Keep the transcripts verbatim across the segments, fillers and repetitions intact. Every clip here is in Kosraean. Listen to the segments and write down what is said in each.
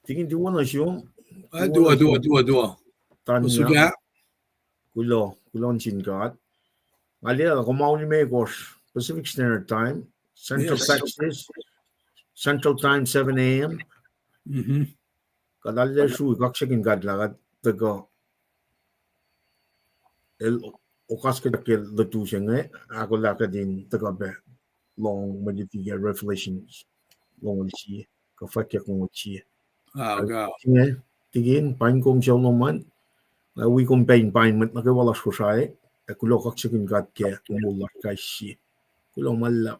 Tikin, tuwo nuh sum. Ah, tuwo, tuwo, tuwo, tuwo. Tanya. Kulo, kulo nuh sin God. Nga liye lah kom ao limekohsr Pacific Standard Time, Central Texas, Central Time, seven a.m. Kuht arlac srui kaksakihn God lah kuht tuhkuh el okaskacl ke lutu se inge, ahkolah kuht in tuhkuh pac lohng mwe luti ke Revelations longoul sie, kuh fwackyuck longoul sie. Inge, Tikin, paing kom sucu lom an, nga wi kom pac in paing mwet nuh kwewa lasr Kosrae, ac kulo kaksakihn God ke moul lasr kais sie. Kulo ma luhlahp.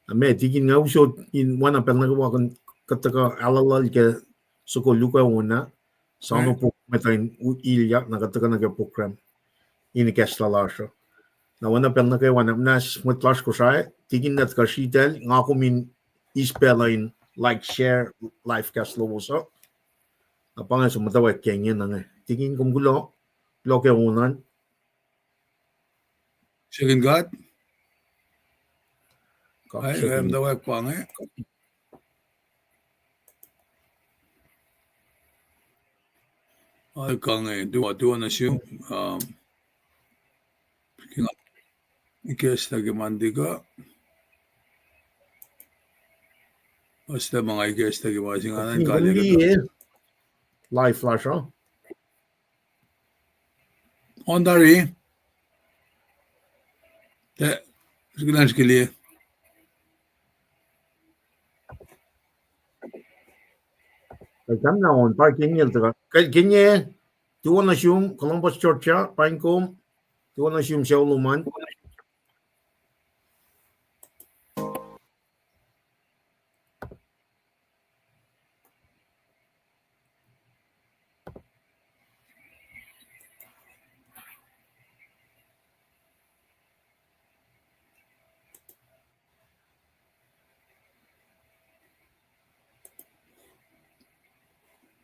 Ac ma Tikin, nga usot in oacna pacl nuh kwewa kuht tuhkuh aluhlul ke soko luhk ac on ah, soano program etuh in ilyak na kuht tuhkuh nuh ke program in kahs lasr uh. Na oacna pacl nuh kwewa na muhnahs mwet lasr Kosrae, Tikin, na tuhkuh sritacl, nga kom in eis pacl uh in like, share live cast lowos uh. Na pa inge som muhtwacwacack ke inge na inge. Tikin, kom kulo, kulo ke on an. Second God? Muhtwacwacack pa inge. Ac, kange, tuwo, tuwo nuh sum, um, ikacslah ke Monday kuh. Pasta ma nga ikacslah ke ma singucul an kaliyac. Live lasr uh. On tari. Te, srihkasrak liye. Kam na on, pa Kenye el tuhkuh. Kenye, tuwo nuh sum, Columbus, Georgia, paing kom, tuwo nuh sum sucu lom an.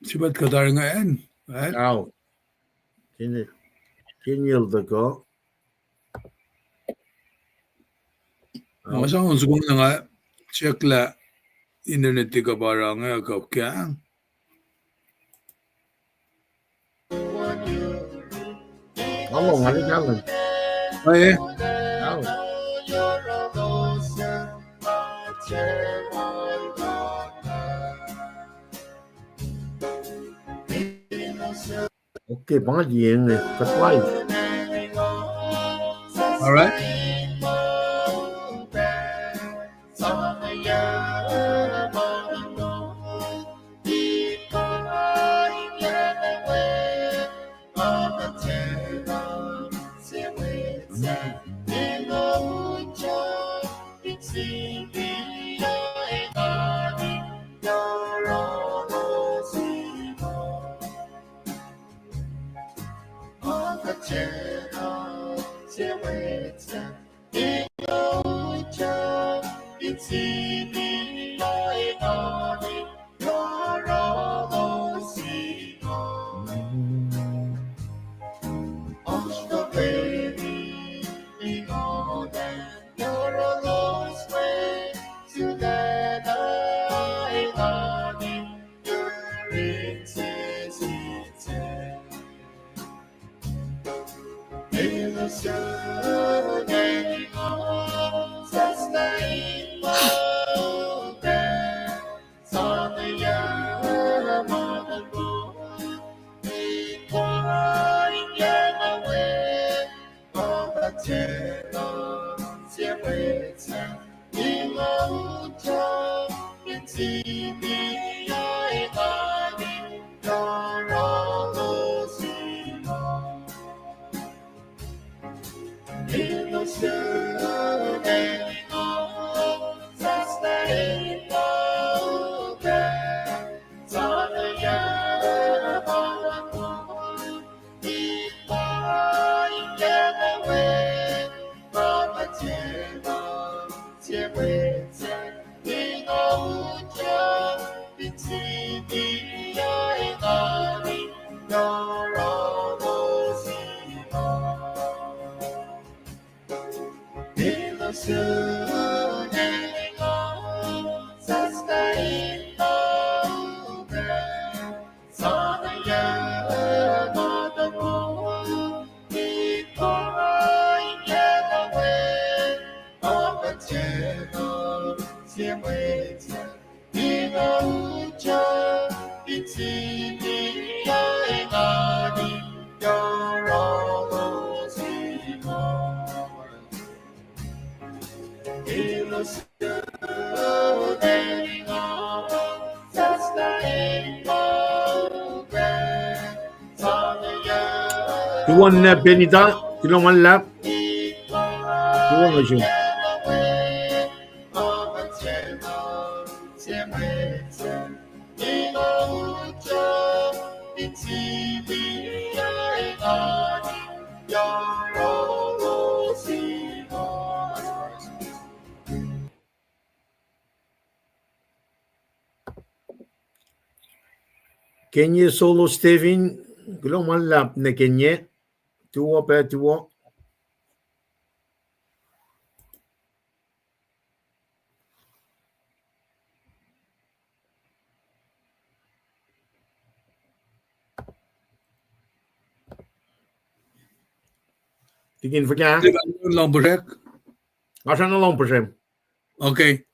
Sipat kuht tari ingacn, eh? Ao. Kenye, Kenye el tuhkuh. Nga sang on soko na nga check lah internet tiac kuh pa oruh inge kuh kang. Alo, nga liye kahlwem. Oh, yeah. Ao. Okay, pa nga liye inge, kuht live. All right. Tuan na Benita, kuloh ma luhlahp. Tuan na sin. Kenye solo Stephen, kuloh ma luhlahp nuh Kenye. Tuwo pac, tuwo. Tikin fuhkah? Lohng puhsrek. Nga srana lohng puhsrek. Okay.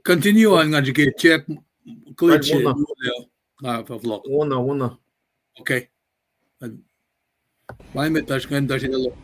Continue on, nga srihke check. Right, click wona. Ah, vlog. Wona, wona. Okay. Ma met oasr ngan tuh srihke lohng.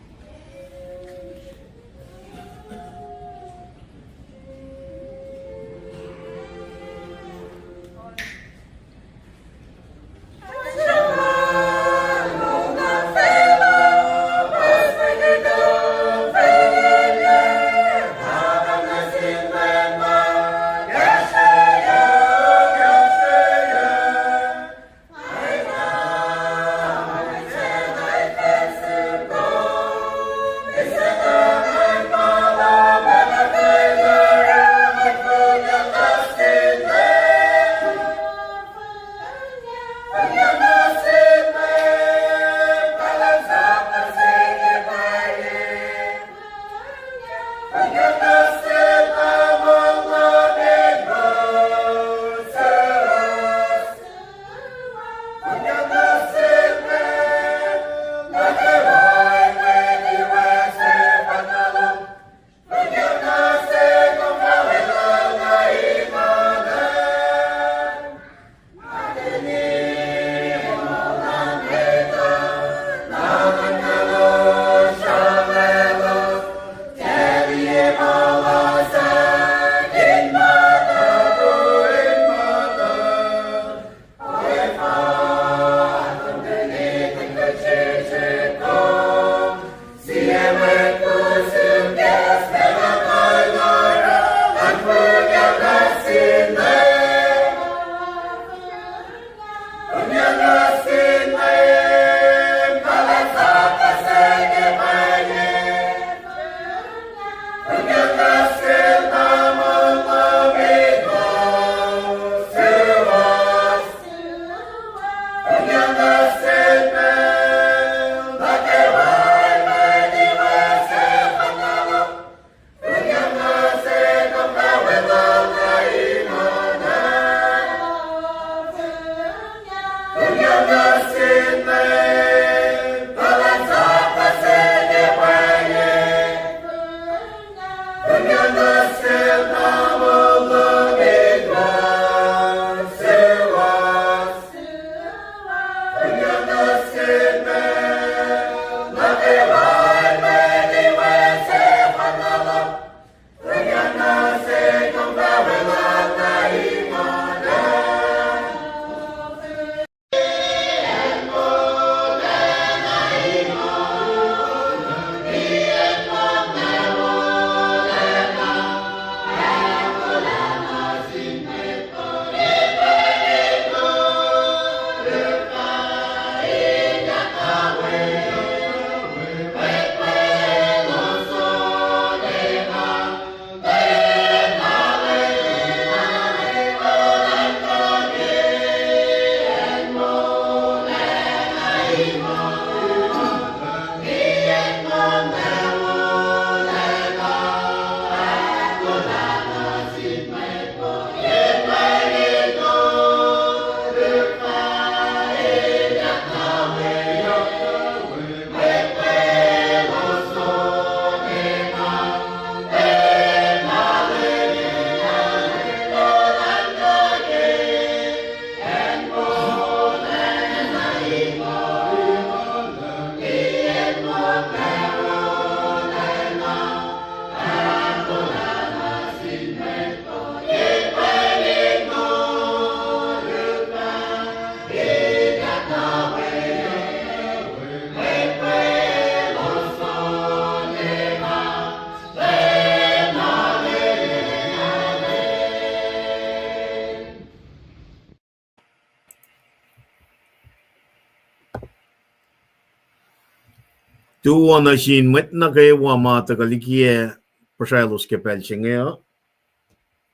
Tuwo nuh sin mwet nuh kwewa ma tuhkuh likiyac puhsralos ke pacl se inge uh.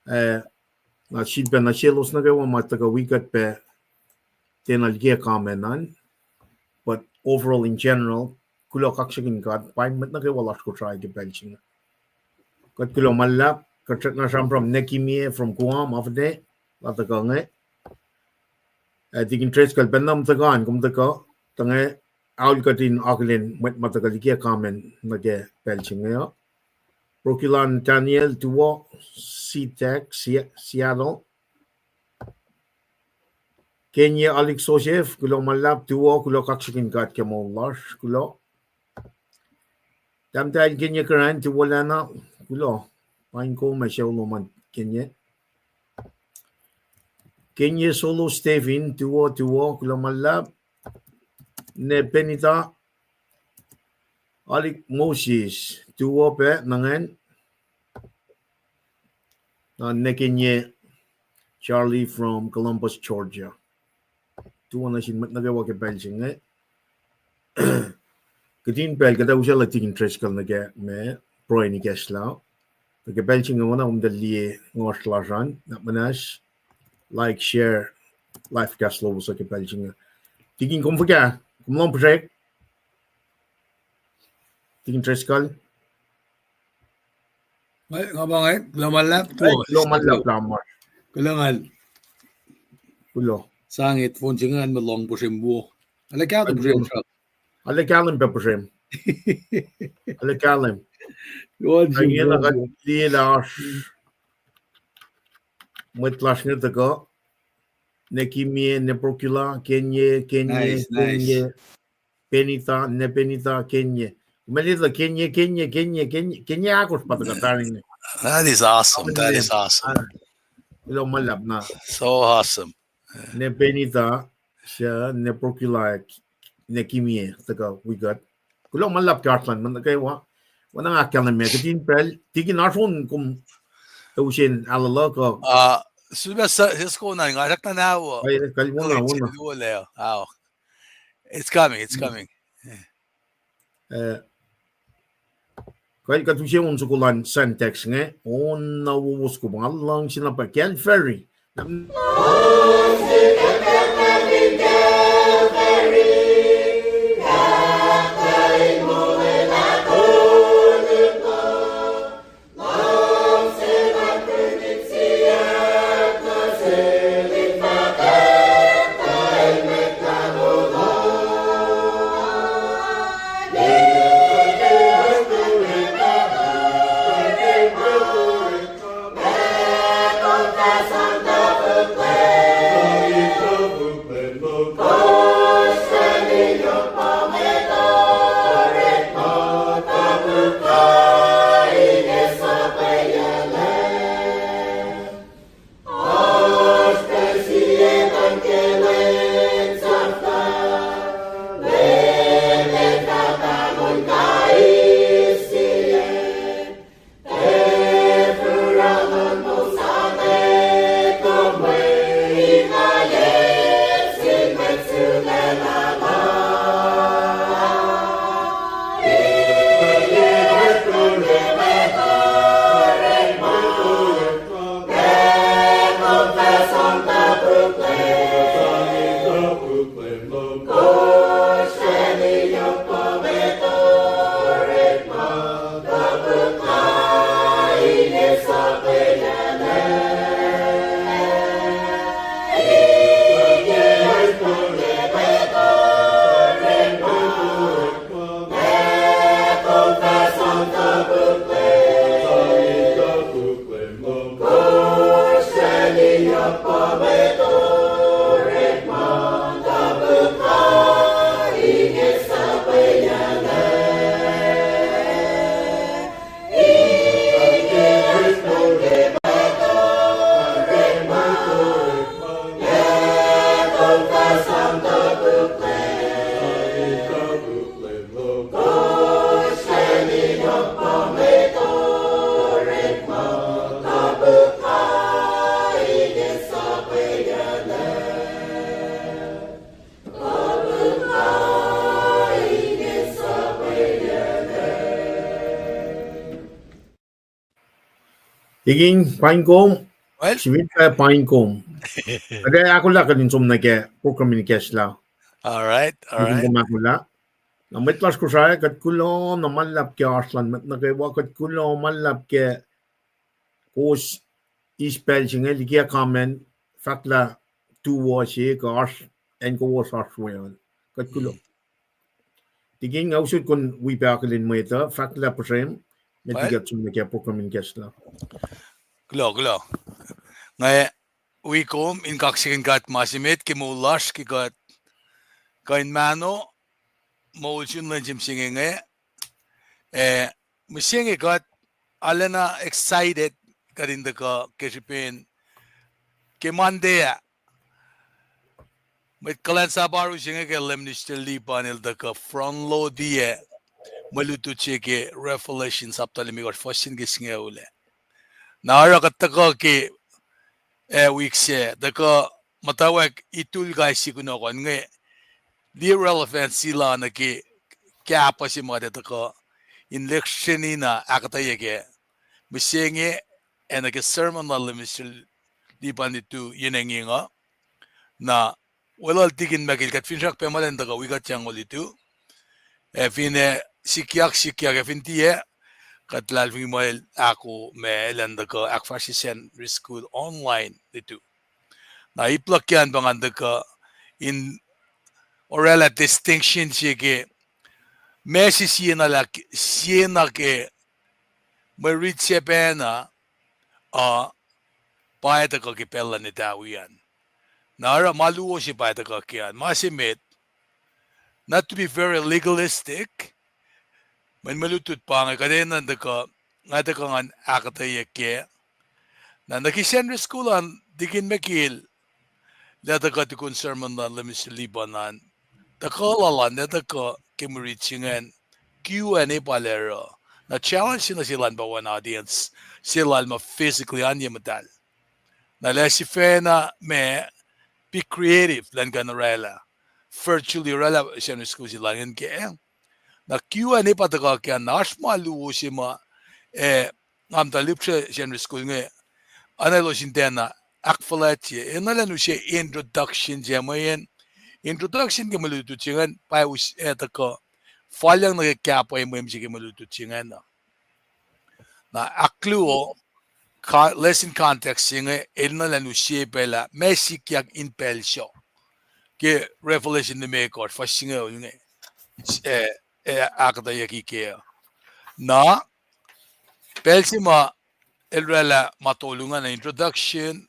Eh, na sifilpac nuh selos nuh kwewa ma tuhkuh wi kuht pac tiacna likiyac comment an. But overall, in general, kuloh kaksakihn God, paing mwet nuh kwewa lasr Kosrae ke pacl se inge. Kuht kuloh ma luhlahp, kuht srackna sramsram Nekimie from Guam, Afete, la tuhkuh inge. Eh, Tikin Driscoll, pacna muhtuhkan, kom tuhkuh, tuh inge, aol kuht in akihlen mwet ma tuhkuh likiyac comment nuh ke pacl se inge uh. Prokilan Daniel, tuwo, SeaTac, Sea-, Seattle. Kenye Alik Joseph, kuloh ma luhlahp, tuwo, kuloh kaksakihn God ke moul lasr, kuloh. Tahmtahel Kenye Kuran, tuwo lana, kuloh. Paing kom ac sucu lom an Kenye. Kenye Solo Stephen, tuwo, tuwo, kuloh ma luhlahp. Ne Penita, Alik Moses, tuwo pac nuh ingacn. Na Nekenye Charlie from Columbus, Georgia. Tuwo nuh sin mwet nuh kwewa ke pacl se inge. Kihtin pacl kuht ac usaclah Tikin Driscoll nuh ke ma pruhe in ikacslah. Tuh ke pacl se inge oacna kom tuh liye ngohsr lasr an, na muhnahs, like, share, live cast lowos uh ke pacl se inge. Tikin, kom fuhkah, kom lohng puhsrek? Tikin Driscoll. Nga, nga pa inge, kuloh ma luhlahp, eh, kuloh ma luhlahp, kuloh ma. Kuloh ngal. Kuloh. Sang headphone se inge an, ma lohng puhsrem wo. Arlac kahlwem puhsrem, srak. Arlac kahlwem pac puhsrem. Arlac kahlwem. Kuht liye lah oasr mwet lasr inge tuhkuh. Nekimie, Neprokula, Kenye, Kenye, Kenye. Penita, ne Penita, Kenye. Kom liye lah Kenye, Kenye, Kenye, Kenye, Kenye ahkosr pa tuhkuh tari inge. That is awesome. That is awesome. Kuloh ma luhlahp na. So awesome. Ne Penita, se, ne Prokila, ne Kimie tuhkuh wi kuht. Kuloh ma luhlahp ke oasr luhn mwet nuh kwewa. Oacna nga ahkkahlwemye, kihtin pacl, Tikin, oasr on kom use in alu luhk uh? Sulpac, sis ko na nga srackna na wo. Kalwona, wona. It's coming, it's coming. Eh, kal kuht use on soko luhn Sandtex inge, on na wowos kom nga luhngse na pa Calvary. Tikin, paing kom. Well, sifilpac paing kom. Ac ahkolah kuht in som nuh ke program in kahslah. All right, all right. Kom ahkolah. Na mwet lasr Kosrae, kuht kuloh na ma luhlahp ke oasr luhn mwet nuh kwewa, kuht kuloh ma luhlahp ke kowos eis pacl se inge liki ac comment, fahklah tuwo se kuh oasr, acn kowos oasr we an. Kuht kuloh. Tikin, nga usot kom wi pac akihlen mwet uh, fahklah puhsrem, met liki kuht som nuh ke program in kahslah. Kuloh, kuloh. Nga wi kom in kaksakihn God ma se met ke moul lasr ke kuht kuh in mahno, moul sun lwen se mihsenge inge, ac mihsenge kuht arulacna excited kuht in tuhkuh ke srihpen ke Monday ah, mwet kuhlwacnsap oaru se inge ke Leum Minister Lipan el tuhkuh front load-i ac mwe lutlut se ke Revelation sapta limekohsr fuhs se nuh ke singucul ah. Na oruh kuht tuhkuh ke, ah, wik sac tuhkuh muhtwacwacack itul kais sie kunohkohn inge, liye relevance se lal nuh ke kahpah se ma kuht ac tuhkuh in lihksreni na ahkuhtweyac kac mihsenge, ac nuh ke sermon lal Leum Minister Lipan lutu yen engyeng uh. Na weluhl Tikin Michael, kuht finsrak pac ma elan tuhkuh wi kuht yang olutu. Ac fin, ah, sikyak, sikyak, ac fin tiac, kuht luhlahlfongi muh el ahko ma elan tuhkuh ahkfahsrye Sacnri School online lutu. Na ip luhk an pa ngan tuhkuh in orwaclah distinction se ke ma se siena lah, siena ke mwe rit se pacna uh, pa ac tuhkuh ke pacl luhn etawi an. Na oruh ma luo se pa ac tuhkuh ke an, ma se met, not to be very legalistic, mweyen mwe lutlut pa inge kuht enenuh in tuhkuh, nga tuhkuh ngan ahkuhtweyac kac. Na nuh ke Sacnri School an, Tikin Michael el ac tuhkuh tukun sermon luhn Leum Minister Lipan an, tuhkuh lal an el ac tuhkuh ke mwe rit se ingacn, Q and A pa el ac oruh. Na challenge se nuh sel an pa one audience, se lal ma physically oan ye muhtahl. Na el ac sifacna ma be creative elan kuh in orwaclah, virtually orwaclah Sacnri School se lal ingacn kac. Na Q and A pa tuhkuh ke an, na oasr ma luo se ma, ah, nga muhta lihpsre Sacnri School inge, oacna elos in tiacna ahkfuhlwactye, enenuh elan use introduction se mweyen introduction ke mwe lutlut se ingacn pa ac tuhkuh falyang nuh ke kahpwac mwe mihsenge ke mwe lutlut se ingacn uh. Na ahkluo, lesson context se inge enenuh elan use pac lah ma sikyak in pacl sruoh ke Revelation limekohsr fuhs singucul inge, ah, ahkuhtweyucki kac. Na pacl se ma el orwaclah ma tolu ingacn, introduction,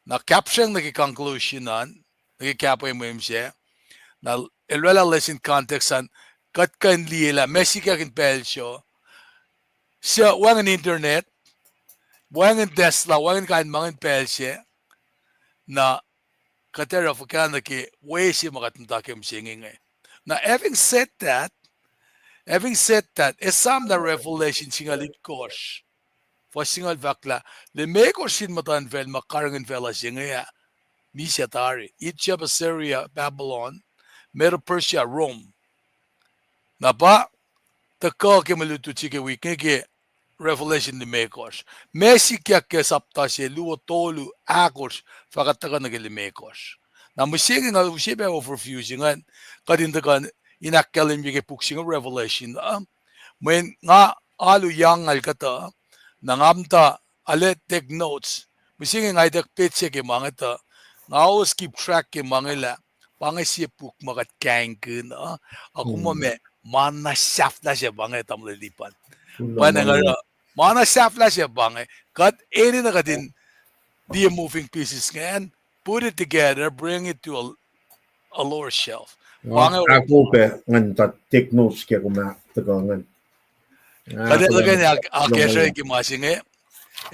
na kapsreng nuh ke conclusion an, nuh ke kahpwac mwe mihsenge, na el orwaclah lesson context an, kuht kuh in liye lah ma sikyak in pacl sruoh, suc wacngihn internet, wacngihn Tesla, wacngihn kain ma ingacn pacl se, na kuht ac oruh fuhkah nuh ke we se ma kuht muhta ke mihsenge inge. Na having said that, having said that, esam lah Revelation singucul itkohsr fuhs singucul fahk lah limekohsr sin muhtuhnfacl ma karihngihn facluh se inge ah, misac tari: Egypt, Assyria, Babylon, Medo-Persia, Rome. Na pa tuhkuh ke mwe lutlut se ke wik inge ke Revelation limekohsr. Ma sikyak ke sapta se, luo, tolu, ahkosr, fah kuht tuhkuh nuh ke limekohsr. Na mihsenge nga use pac overview se ingacn, kuht in tuhkuh in ahkkahlwemye ke puk se inge Revelation uh. Mweyen nga alu yangal kuhtuh, na nga muhta ale take notes. Mihsenge nga ituck petsac ke ma inge tuh, nga always keep track ke ma inge lah pa inge sie puk ma kuht kahingkihn uh, a kom ma, ma na sahflah se pa inge, tamuhlwel Lipan. Pa inge nga, ma na sahflah se pa inge, kuht enenuh kuht in liye moving pieces ingacn, put it together, bring it to a, a lower shelf. Pa inge ahkoo pac ngan tuh take notes ke kom tuhkuh ingacn. Kuht ac tuhkweni akacsruhi ke ma se inge.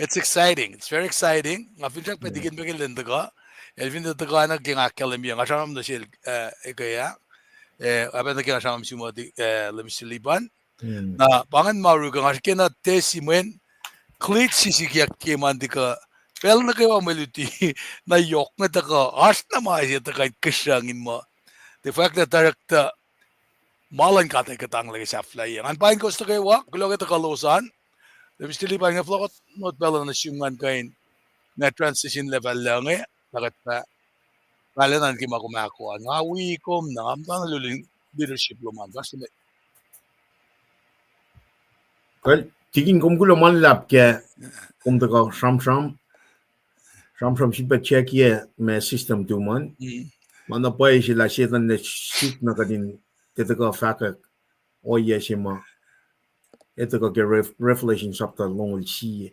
It's exciting. It's very exciting. Nga finsrak pac Tikin Michael el tuhkuh. El fin tuhkuh na ke nga ahkkahlwemye, nga sramsram nuh sel, eh, ekuh ah. Eh, nga pacna ke nga sramsram sum, eh, Lemister Lipan. Na pa ingacn ma orek uh, nga srihke na tesi mweyen clip se sikyak ke ma in tuhkuh pacl nuh kwewa mwe luti na yohk inge tuhkuh, oasr na ma se tuhkuh in kihsruhngin muh, tuh fahk lah director, ma luhn God ac kuhtanglah ke sahflahiyac. Ngan paing kowos nuh kwewa, kuloh ke tuhkuh lowos an. Mister Lipan, nga fohlohkoht not pacl uh nuh sum ngan kuh in, nga transition level lah inge, na kuht pa, pacl uh nuh ke ma kom ahkolah. Nga wi kom na, nga muhta na lulin leadership lom an, fahsr nuh met. Kuh, tikin kom kuloh ma luhlahp ke kom tuhkuh sramsram, sramsram sifilpac check ye ma system tuhmom an. Ma na pwacye se lah Setan el suk na kuht in tiac tuhkuh fahkwack ohiyac se ma el tuhkuh ke Rev-, Revelation chapter longoul sie.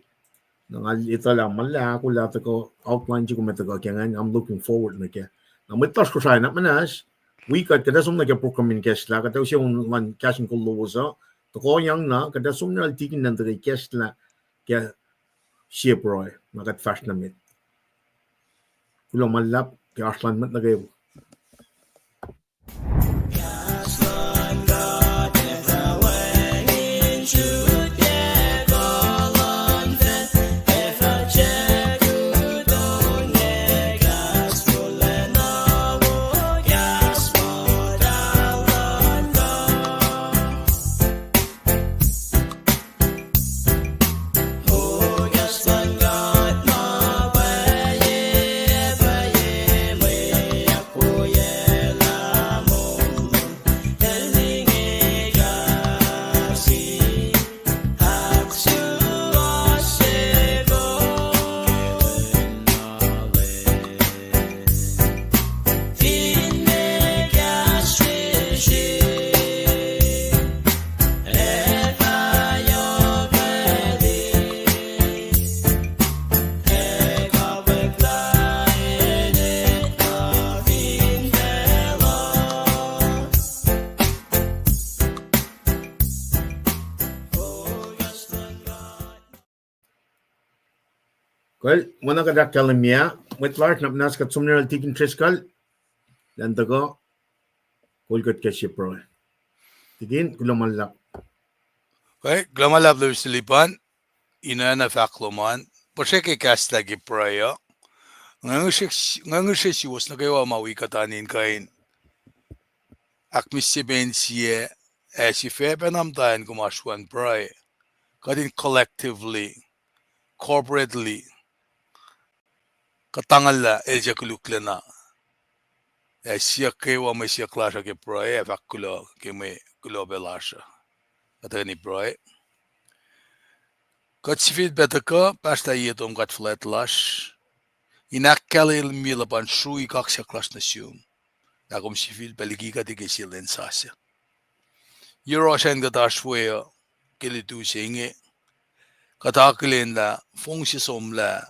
Na nga etuh lah ma luhlahp ahkolah tuhkuh outline se kom ac tuhkuh ke ingacn, I'm looking forward nuh kac. Na mwet lasr Kosrae, na muhnahs, wi kuht, kuht ac som nuh ke program in ikacslah, kuht ac use on luhn kahs in kol lowos uh, tuhkuhyang na, kuht ac som nuh tikin an tuhkuh ikacslah ke sie pruhe, na kuht fahsr nuh met. Kuloh ma luhlahp ke oasr luhn mwet nuh kwewa. Kuh, ma na kuht ahkkahlwemye, mwet lasr, na muhnahs kuht som nuh yurin Tikin Driscoll, elan tuhkuh kol kuht ke sie pruhe. Tikin, kuloh ma luhlahp. Kuh, kuloh ma luhlahp Mister Lipan, ina na fahk lom an, puhsrwek ke kahs lah ke pruhe uh. Nga ngihsre suwos nuh kwewa ma wi kuht an in kuh in ahkmihsye pac in sie, ac sifacpacna muhtwacn kom oasr wen pruhe, kuht in collectively, corporately, kuht tangallah el suc koluklacna. Ac siyuck kwewa mwe siyuck lasr uh ke pruhe, ac fahk kuloh ke mwe kuloh pac lasr uh. Kuht tuhkweni pruhe. Kuht sifilpac tuhkuh, pahsrlah ye tom God fuhlwact lasr, in ahkkahlwemye luhpan srui kaksak lasr nuh sum, lah kom sifilpac liki kuht ke sie lwen sasuc. Yohrohsr an kuht oasr we uh ke lutu se inge, kuht akihlen lah fong se somlah,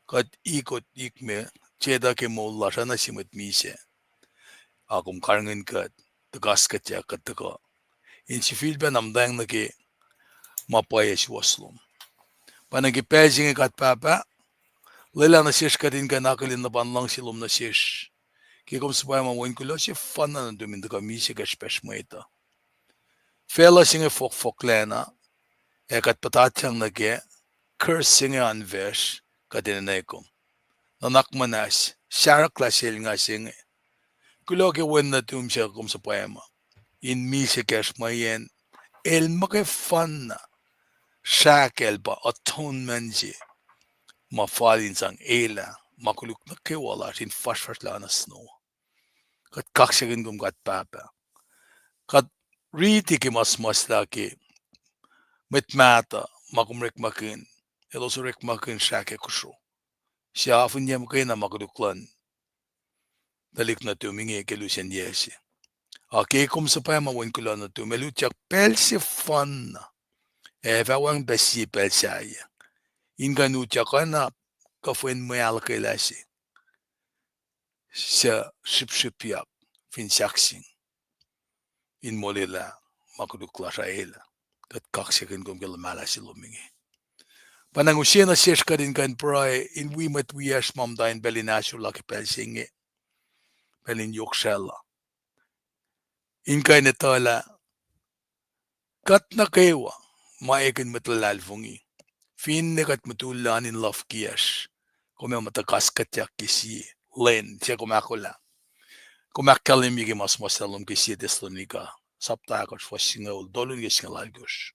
kuht ikot ikme, setuh ke moul lasr oacna sie mwet misac. A kom karihngihn kuht, tuhkas kuhtyak kuht tuhkuh in sifilpac na muhtweng nuh ke ma pwacye suwohs lom. Pa na ke pacl se inge God Pahpah, lwelah nuh sesr kuht in kuh in akihlen luhpan luhngse lom nuh sesr, ke kom suhpwacma wen kuloh sefanna nuhtum in tuhkuh misac ke srihpacsr mwet uh. Facluh se inge fohkfohklacna, ac kuht puhtatyang nuh ke curse se inge oan facsr, kuht enenwe kom. Nuhnak muhnahs, sarahklah selnga se inge. Kuloh ke wen nuhtum suc kom suhpwacma in misac kacsr mweyen el muhkwefanna srah kacl pa atonement se ma fal in sang elah ma koluk nuh kwewa lasr in fasrfasrlah oacna snow. Kuht kaksakihn kom God Pahpah. Kuht riti ke ma suhmuhslah ke mwet mahtuh ma kom orekmakihn, elos orekmakihn srah ke kosro. Suc afihnyac muhkwena ma koluk luhn tuhlihk nuhtum inge ke lusen yac se. A ke kom suhpwacma wen kuloh nuhtum, el utyak pacl sefanna, ac fah wacngihn pac sie pacl sahyac, in kuh in utyak oacna kuhfwen mwe ahluhkwelah se suc srihpsrihpyak fin sahkseng in molwelah ma koluk lasr uh elah. Kuht kaksakihn kom ke luhmahlah se lom inge. Pa na use nuh sesr kuht in kuh in pruhe in wi mwet wiyacsr ma muhta in pacl in ahsor la ke pacl se inge, pacl in yohk srah la, in kuh in etuh lah kuht nuh kwewa ma ekihn mwet luhlahlfongi, finne kuht mutullac an in luhf kiyacsr, kom ac muhta kas kuhtyak ke sie lwen se kom ahkolah. Kom ahkkahlwemye ke ma suhmuhslah lom ke sie Thessalonica sapta ahkosr fuhs singucul tolu nuh ke singucul alkosr.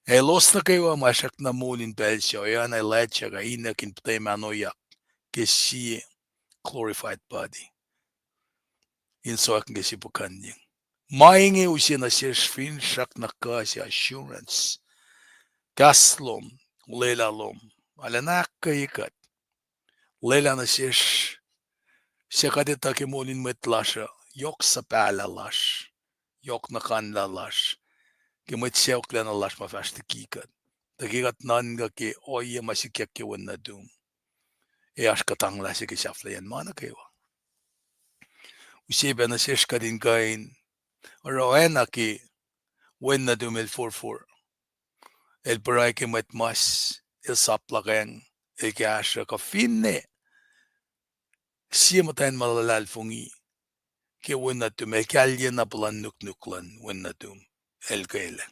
Elos nuh kwewa ma srackna moul in pacl se, oacna Elijah kuh Enoch in puhtac mahnoyak ke sie glorified body in sowack ke sie puhkuhnyeng. Ma inge use nuh sesr finsrak na kuh se assurance. Kahs lom, olwelah lom, arulacna ahkkweye kuht. Lwelah nuh sesr suc kuht etuh ke moul in mwet lasr uh, yohk suhpahlah lasr, yohk nuhkanlah lasr, ke mwet sacohklacna lasr ma fahsr liki kuht, tuh ke kuht nuhnkuh ke ohiyac ma sikyak ke wen nuhtum, ac oasr kuhtanglah se ke sahflahiyacn ma nuh kwewa. Use pac nuh sesr kuht in kuh in oruh oacna ke wen nuhtum el forfor, el pruhe ke mwet mas, el sap luhkacng, el kahsruh kuh finne sie muhtwacn ma luhlahlfongi ke wen nuhtum, el kahlye na puhlan nuknuk luhn wen nuhtum, el kwelac.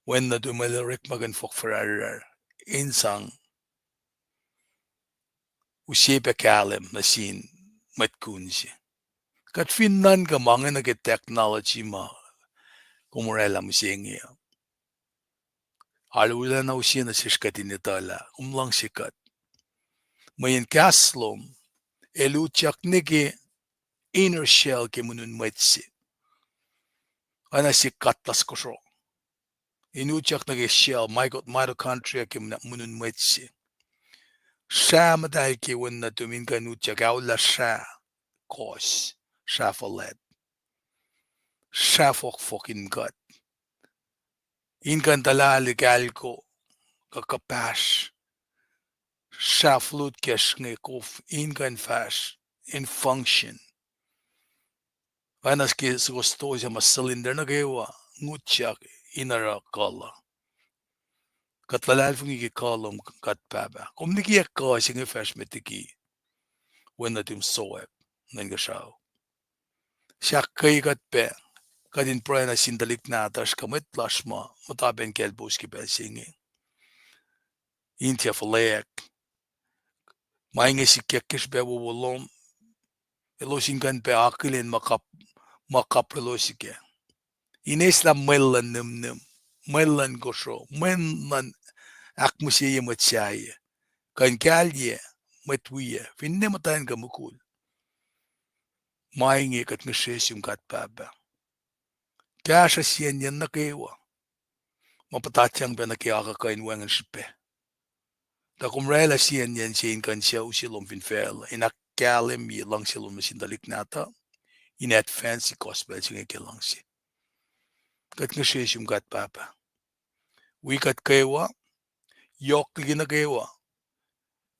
Wen nuhtum el orekmakihn fohk fihrahrrahr in sang use pac kahlwem nuh sin mwet kun se. Kuht fin nuhnkuh ma inge nuh ke technology ma kom orwaclah mihsenge uh, arulacna use nuh sesr kuht in etuh lah kom luhngse kuht. Mweyen kahs lom el utyak nuh ke inner shell ke mweun mwet se, oacna sie katlas kosro. In utyak nuh ke shell, mito-, mitochondria ke mweun mwet se. Srah muhtahl ke wen nuhtum in kuh in utyak, aolah srah kohs, srah fuhlwact, srah fohkfohk in kuht, in kuh in tuhlahl kahlko, kuh kuhpahsr, srah fluid kacsr inge kof in kuh in fahsr, in function. Oacna ke soko stosah ma cylinder nuh kwewa ngutyak in oruh kuh la. Kuht luhlahlfongi ke kuh lom, kuht Pahpah. Kom likiyac kuh se inge fahsr met liki wen nuhtum sowack nuh inkuhsrao. Sahk ke kuht pac, kuht in pruhe nuh sin tuhlihk nahtuhsr kuh mwet lasr ma muhta pacl in kaclpous ke pacl se inge, in tiac fuhlweack. Ma inge sikyak ke srihpac wowo lom, elos in kuh in pac akihlen ma kap-, ma kaprelos kac. In eislah mwel luhn nihmnihm, mwel luhn kosro, mwel luhn ahkmihsye mwet sahyac, kuh in kahlye mwet wiyac, finne muhtwacn kuh mukul. Ma inge kuht ngihsre sum God Pahpah. Kahsruh siyacnyacn nuh kwewa ma puhtatyang pac nuh ke akuhkuhin wacngihn srihpac. Tuh kom orwaclah siyacnyacn se in kuh in sucu se lom fin facluh, in ahkkahlwemye luhngse lom nuh sin tuhlihk nahtuh, in advance gospel se inge ke luhngse. Kuht ngihsre sum God Pahpah. Wi kuht kwewa, yohk liki nuh kwewa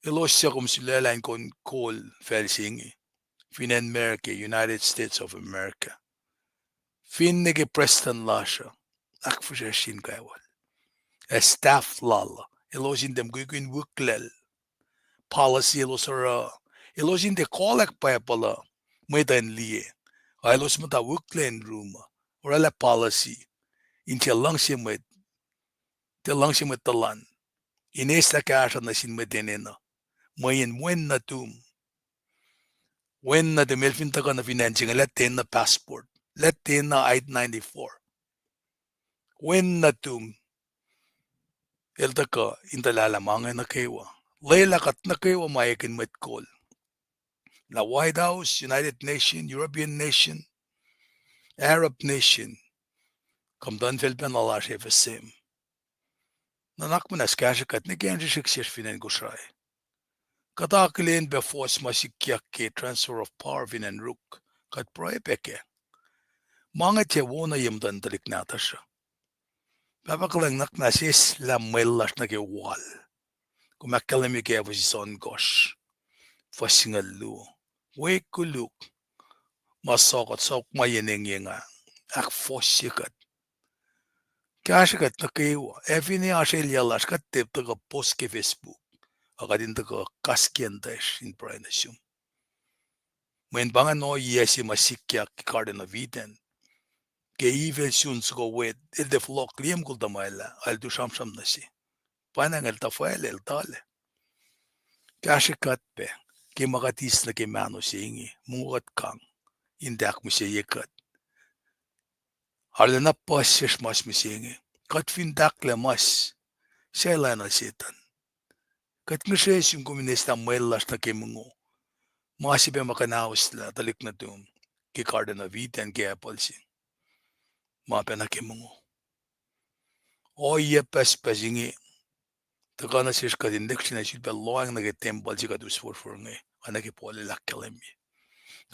elos suc kom sulaclah in kom kol facl se inge, fin acn America, United States of America. Finne ke prestuhn lasr uh, ahkfihsracsr in kwewa, ac staff lal uh, elos in tiac mukwikwi in wiklac policy elos oruh, elos in tiac kohlack Bible uh, mwet uh in liye, a elos muhta wiklac in rum uh, orwaclah policy in tiac luhngse mwet, tiac luhngse mwet tuhlan, in eislah kahsruh nuh sin mwet enenuh, mweyen wen nuhtum, wen nuhtum el fin tuhkuh nuh fin acn se inge, lah tiacna passport, lah tiacna I ninety-four. Wen nuhtum el tuhkuh in tuhlalah ma inge nuh kwewa. Lwelah kuht nuh kwewa ma ekihn mwet kol, lah White House, United Nation, European nation, Arab nation, komtuhnfacl pacna lasr FSM. Nuhnak muhnahs, kahsrwe kuht nuh ke acn srihsrihk sesr fin acn Kosrae. Kuht akihlen pac fohs ma sikyak ke transfer of power fin acn Ruk. Kuht pruhe pac kac. Ma inge tiac wo nuh ye muhtuhn tuhlihk nahtuhsr uh. Pahpah kuhlwacng, nuhnak muhnahs, eislah mwel lasr nuh ke wal. Kom ahkkahlwemye ke Ephesus ohnkohsr, fuhs singucul luo: We koluk ma sohk, kuht sohk ma yen engyeng ah, ahkfohsye kuht. Kahsrwe kuht nuh kwewa, ac finne oasr elyah lasr, kuht tiac tuhkuh post ke Facebook, a kuht in tuhkuh kas kiyacn tucsr in pruhe nuh sum. Mweyen pa ingacn ohiyac se ma sikyak ke Garden of Eden. Ke Eve el sun soko wet, el tiac fohlohk liye mukul tuhmwacl ah, el tu sramsram nuh se. Pa ingacn el tuhfwacl, el tuhlac. Kahsrwe kuht pac ke ma kuht eis nuh ke mahno se inge, mongo kuht kang, in tiac ahkmihsye kuht. Arulacna puhs sesr mas mihsenge. Kuht fin tahklac mas, sailana Setan. Kuht ngihsre sum kom in eslah mwel lasr nuh ke mongo. Ma se pac ma kuh in ahkoslah tuhlihk nuhtum ke Garden of Eden ke apple se. Ma pac nuh ke mongo. Ohiyac pucspucs inge tuhkuh nuh sesr kuht in lihksreni sulpac lohacng nuh ke tempuhl se kuht us forfor inge, oacna ke Paul el ahkkahlwemye.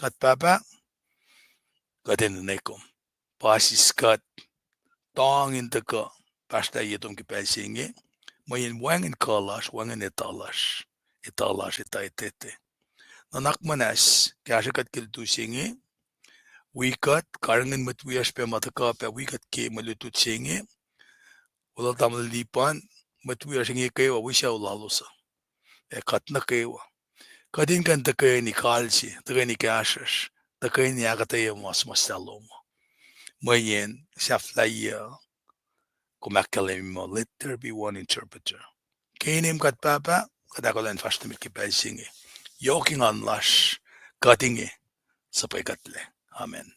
Kuht Pahpah, kuht enenuh kom. Pasis kuht, tong in tuhkuh pahsrlah ye tom ke pacl se inge, mweyen wacngihn kuh lasr, wacngihn etuh lasr, etuh lasr etuh etete. Nuhnak muhnahs, kahsrwe kuht ke lutu se inge, wi kuht, karihngihn mwet wiyacsr pac ma tuhkuh pac wi kuht ke mwe lutlut se inge, Welul Tamuhlwel Lipan, mwet wiyacsr inge kwewa, wi sucu lalos uh. Ac kuht nuh kwewa. Kuht in kuh in tuhkweni kal se, tuhkweni kahsruhsr, tuhkweni ahkuhtweyac ma suhmuhslah lom uh. Mweyen sahflahiyac, kom ahkkahlwemye muh, let there be one interpreter. Ke inem kuht Pahpah, kuht ahkolah in fahsr nuh met ke pacl se inge. Yohk engan lasr, kuht inge, suhpwekuhtlac. Amen.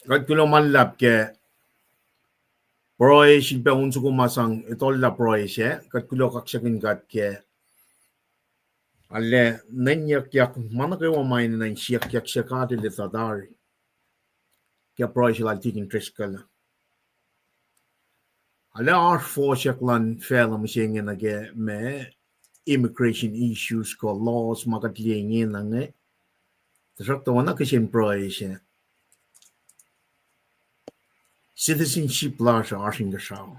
Kuht kuloh ma luhlahp ke pruhe sel pac on soko ma sang etuh lah pruhe sac, kuht kuloh kaksakihn God ke arlac nuhnyuckyak ma nuh kwewa ma enenuh in siyuckyak se God El etuh tari. Ke pruhe se lal Tikin Driscoll, arlac oasr fohsyak luhn facluh mihsenge nuh ke ma immigration issues kuh laws ma kuht liye ingena inge. Tuhsruhktuh oacna kihsen pruhe sac, citizenship lasr uh oasr inkuhsrao.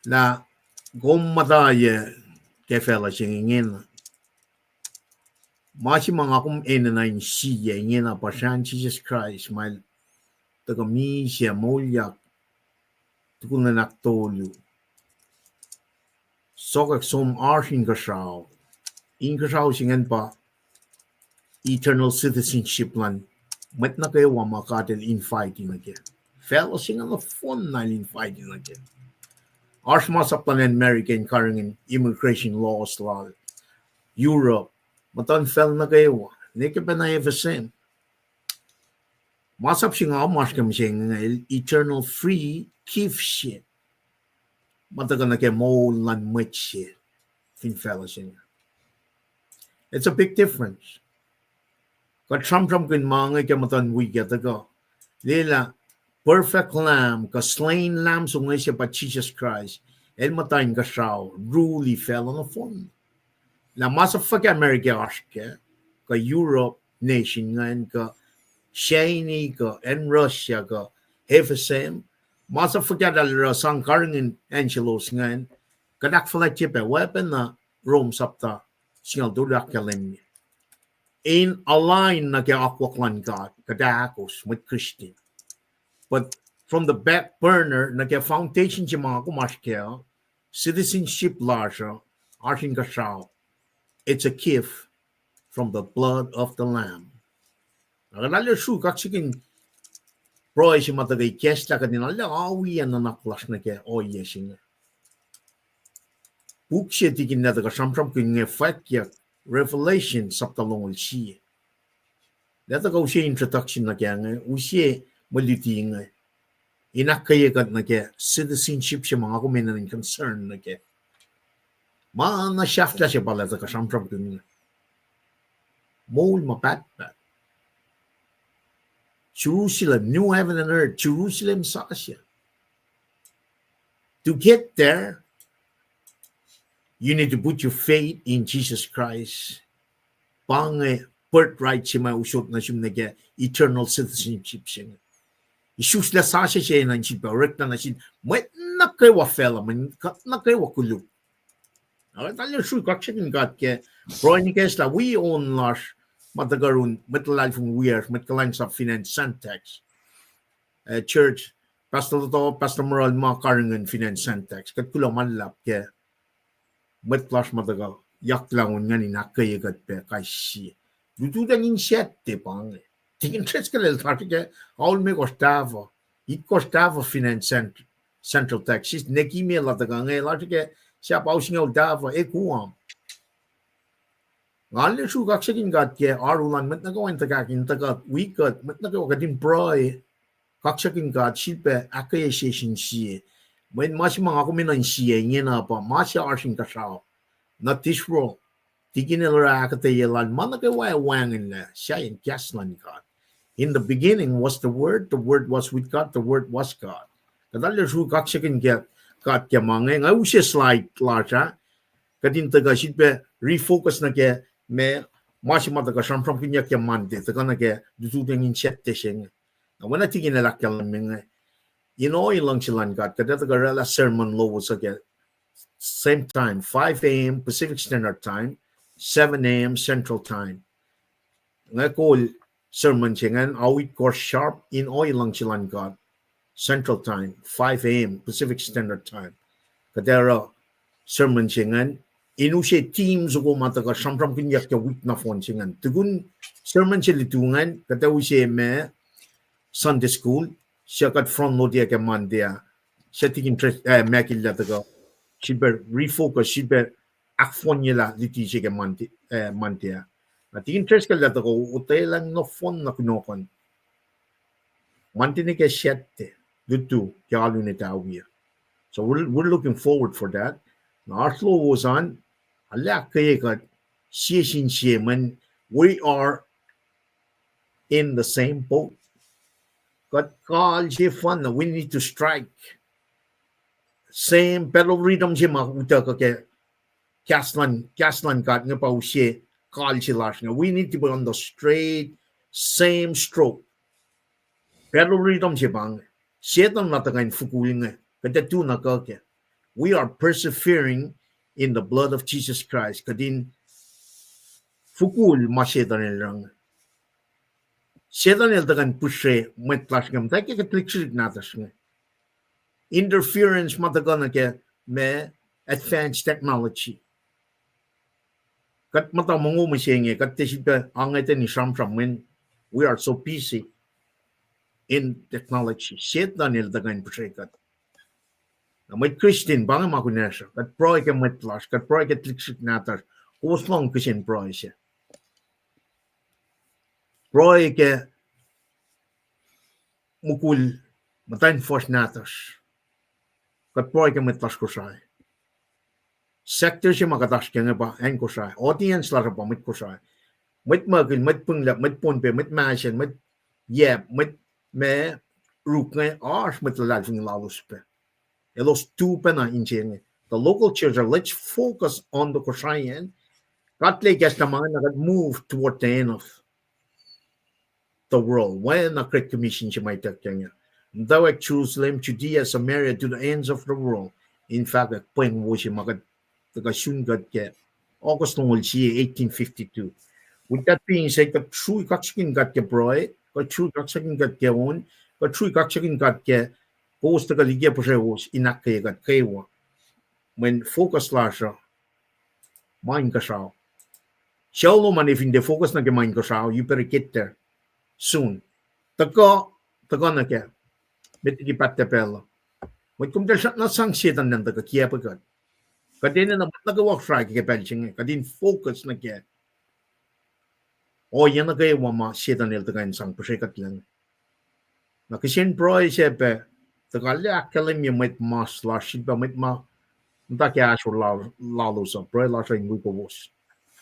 Lah kom muhta ye ke facluh se inge ingena, Ma se ma nga kom enenuh in sie ingena pa srahn Jisus Kraist ma el tuhkuh misac moulyak tukun nuhnak tolu. Sokwack som oasr inkuhsrao. Inkuhsrao se ingacn pa eternal citizenship luhn mwet nuh kwewa ma God el invite nuh kac. Facluh se inge nohfohn na el invite nuh kac. Oasr masap luhn America in karihngihn immigration laws lal Europe, muhtuhnfacl nuh kwewa, ne ke pacna F S M. Masap se nga oasr ke mihsenge el eternal free gift se ma tuhkuh nuh ke moul luhn mwet se fin facluh se inge. It's a big difference. Kuht sramsramkihn ma inge ke muhtuhn wik ah tuhkuh. Lwelah perfect lamb kuh slain lamb se inge se pa Jisus Kraist. El muhta inkuhsrao, rule facluh nohfohn. Na masap fuhkah America oasr kac, kuh Europe nation ingacn, kuh China, kuh acn Russia, kuh F S M. Masap fuhkah eltahl oruh sang karihngihn acn selos ingacn, kuht ahkfuhlwactye pac oacpacna Rome sapta singucul tolu ahkkahlwemye. In align nuh ke akwuck luhn God, kuht ahkos mwet Christian. But from the back burner, nuh ke foundation se ma nga kom oasr kac uh, citizenship lasr uh, oasr inkuhsrao. It's a gift from the blood of the Lamb. Na kuht arlac sruhk kaksakihn pruhe se ma tuhkuh ikacslah kuht in arlac awiyac nuhnak lasr nuh ke ohiyac se inge. Puk se tikin lah tuhkuh sramsramkihn inge fwackyuck, Revelation sapta longoul sie. Lah tuhkuh use introduction nuh kac inge, use mwe luti inge in ahkkweye kuht nuh ke citizenship se ma nga kom enenuh in concern nuh kac. Ma na sahflah se pa lah tuhkuh sramsramkihn inge. Moul ma pahtpaht. Jerusalem, new heaven and earth, Jerusalem sasuc. To get there, you need to put your faith in Jesus Christ. Pa inge birthright se ma usot nuh sum nuh ke eternal citizenship se inge. Isuslac sasuc se enenuh in sifilpac orekna nuh sin mwet nuh kwewa facluh, mwet nuh kwewa koluk. Ac kuht arlac sruhk kaksakihn God ke pruhe in ikacslah wi on lasr ma tuhkuh yurin mwet luhlahlfongi wiyacsr, mwet kuhlwacnsap fin acn Santax. Eh, church, Pastor Toto, Pastor Moral ma karihngihn fin acn Santax. Kuht kuloh ma luhlahp ke mwet lasr ma tuhkuh yaklah on ingacn in ahkkweye kuht pac kais sie. Lututacng in Sactte pa inge. Tikin Driscoll el lasr ke aulmekohsr tahfuh, itkohsr tahfuh fin acn Cent-, Central Texas, ne kime la tuhkuh inge lasr ke sahp ao singucul tahfuh, e Guam. Nga arlac sruhk kaksakihn God ke oaru lal mwet nuh kwewa in tuhkahk in tuhkuh wi kuht, mwet nuh kwewa kuht in pruhe, kaksakihn God sifilpac ahkkweye sie sin sie. Mweyen ma se ma nga kom enenuh in sie ingena pa ma se oasr inkuhsrao, not this world. Tikin el oruh ahkuhtweyac lal ma nuh kwewa ac wacngihnlac sahyacn kahs luhn God. In the beginning was the Word, the Word was with God, the Word was God. Kuht arlac sruhk kaksakihn God ke ma inge, nga use slide lasr ah, kuht in tuhkuh sifilpac refocus nuh ke ma, ma se ma tuhkuh sramsramkihnyuck ke Monday, tuhkuh nuh ke lututacng in Sactte se inge. Na oacna tikin el ahkkahlwemye inge, in ohiyac luhngse luhn God, kuht ac tuhkuh oraclah sermon lowos uh ke same time, five a.m. Pacific Standard Time, seven a.m. Central Time. Nga kol sermon se ingacn ao itkohsr sharp in ohiyac luhngse luhn God, Central Time, five a.m. Pacific Standard Time. Kuht ac oruh sermon se ingacn in use theme soko ma tuhkuh sramsramkihnyuck ke wik nohfohn se ingacn. Tukun sermon se lutu ingacn, kuht ac use ma Sunday school, suc kuht front load-ye ke Monday ah, suc tikin Dres-, eh, Michael el ac tuhkuh sifilpac refocus, sifilpac ahkfohnyelah luti se ke Monday, eh, Monday ah. Na tikin Driscoll el ac tuhkuh otwelah nohfohn na kunohkohn Monday nuh ke Sactte, lutu ke alu in etawi ah. So we're, we're looking forward for that. Na oasr lowos an, arlac ahkkweye kuht sie sin sie mweyen we are in the same boat. Kuht kal sefanna, we need to strike. Same battle rhythm se ma utuckuh ke kahs luhn, kahs luhn God inge pa use kal se lasr inge. We need to be on the straight, same stroke. Battle rhythm se pa inge. Setuhn na tuhkuh in fukul inge, kuht ac tu na kuh kac. We are persevering in the blood of Jesus Christ. Kuht in Fokul ma Setuhn el oruh inge. Setuhn el tuhkuh in pihsre mwet lasr inge, muhtwacwacack ke tuhlihk srihsrihk nahtuhsr inge. Interference ma tuhkuh nuh ke ma advanced technology. Kuht muhta mongo mihsenge, kuht tiac sifilpac angeteni sramsram mweyen we are so busy in technology. Setuhn el tuhkuh in pihsre kuht. Na mwet Christian, pa inge ma kunacsr uh. Kuht pruhe ke mwet lasr, kuht pruhe ke tuhlihk srihsrihk nahtuhsr. Kowos lohng kihsen pruhe se. Pruhe ke mukul muhtwacn fuhsr nahtuhsr. Kuht pruhe ke mwet lasr Kosrae. Sector se ma kuht oasr ke inge pa acn Kosrae. Audience lasr uh pa mwet Kosrae. Mwet Muhkihn, mwet Pinglac, mwet Pohnpei, mwet Mahsen, mwet Yap, mwet ma Ruk inge, oasr mwet luhlahlfongi lalos pac. Elos tu pacna inse inge. The local church, let's focus on the Kosraean. Kuht lah kahs na ma inge, kuht move toward the end of the world. Oacna Great Commission se ma ituckyang inge. Muhtwacwacack Jerusalem, Judea, Samaria, to the ends of the world. In fact, pweng wo se ma kuht tuhkuh sun kuht ke August longoul sie, eighteen fifty-two. With that being said, kuht srui kaksakihn God ke pruhe, kuht srui kaksakihn God ke on, kuht srui kaksakihn God ke kowos tuhkuh liki pihsrewos in ahkkweye kuht kwewa. Mweyen focus lasr uh ma inkuhsrao. Sucu lom an, fin tiac focus nuh ke ma inkuhsrao, you better get there soon. Tuhkuh, tuhkuh nuh ke met liki paht pacl uh. Mwet kom tiac srackna sang Setuhn elan tuhkuh kiacpwe kuht. Kuht enenuh mwet nuh kwewa srihke ke pacl se inge, kuht in focus nuh ke ohiyac nuh kwewa ma Setuhn el tuhkuh in sang pihsre kuht lac inge. Na kihsen pruhe se pac, tuhkuh lah ahkkahlwemye mwet mas lasr, sifilpac mwet ma muhta ke ahsor la-, lalos uh, pruhe lasr uh in wi kowos.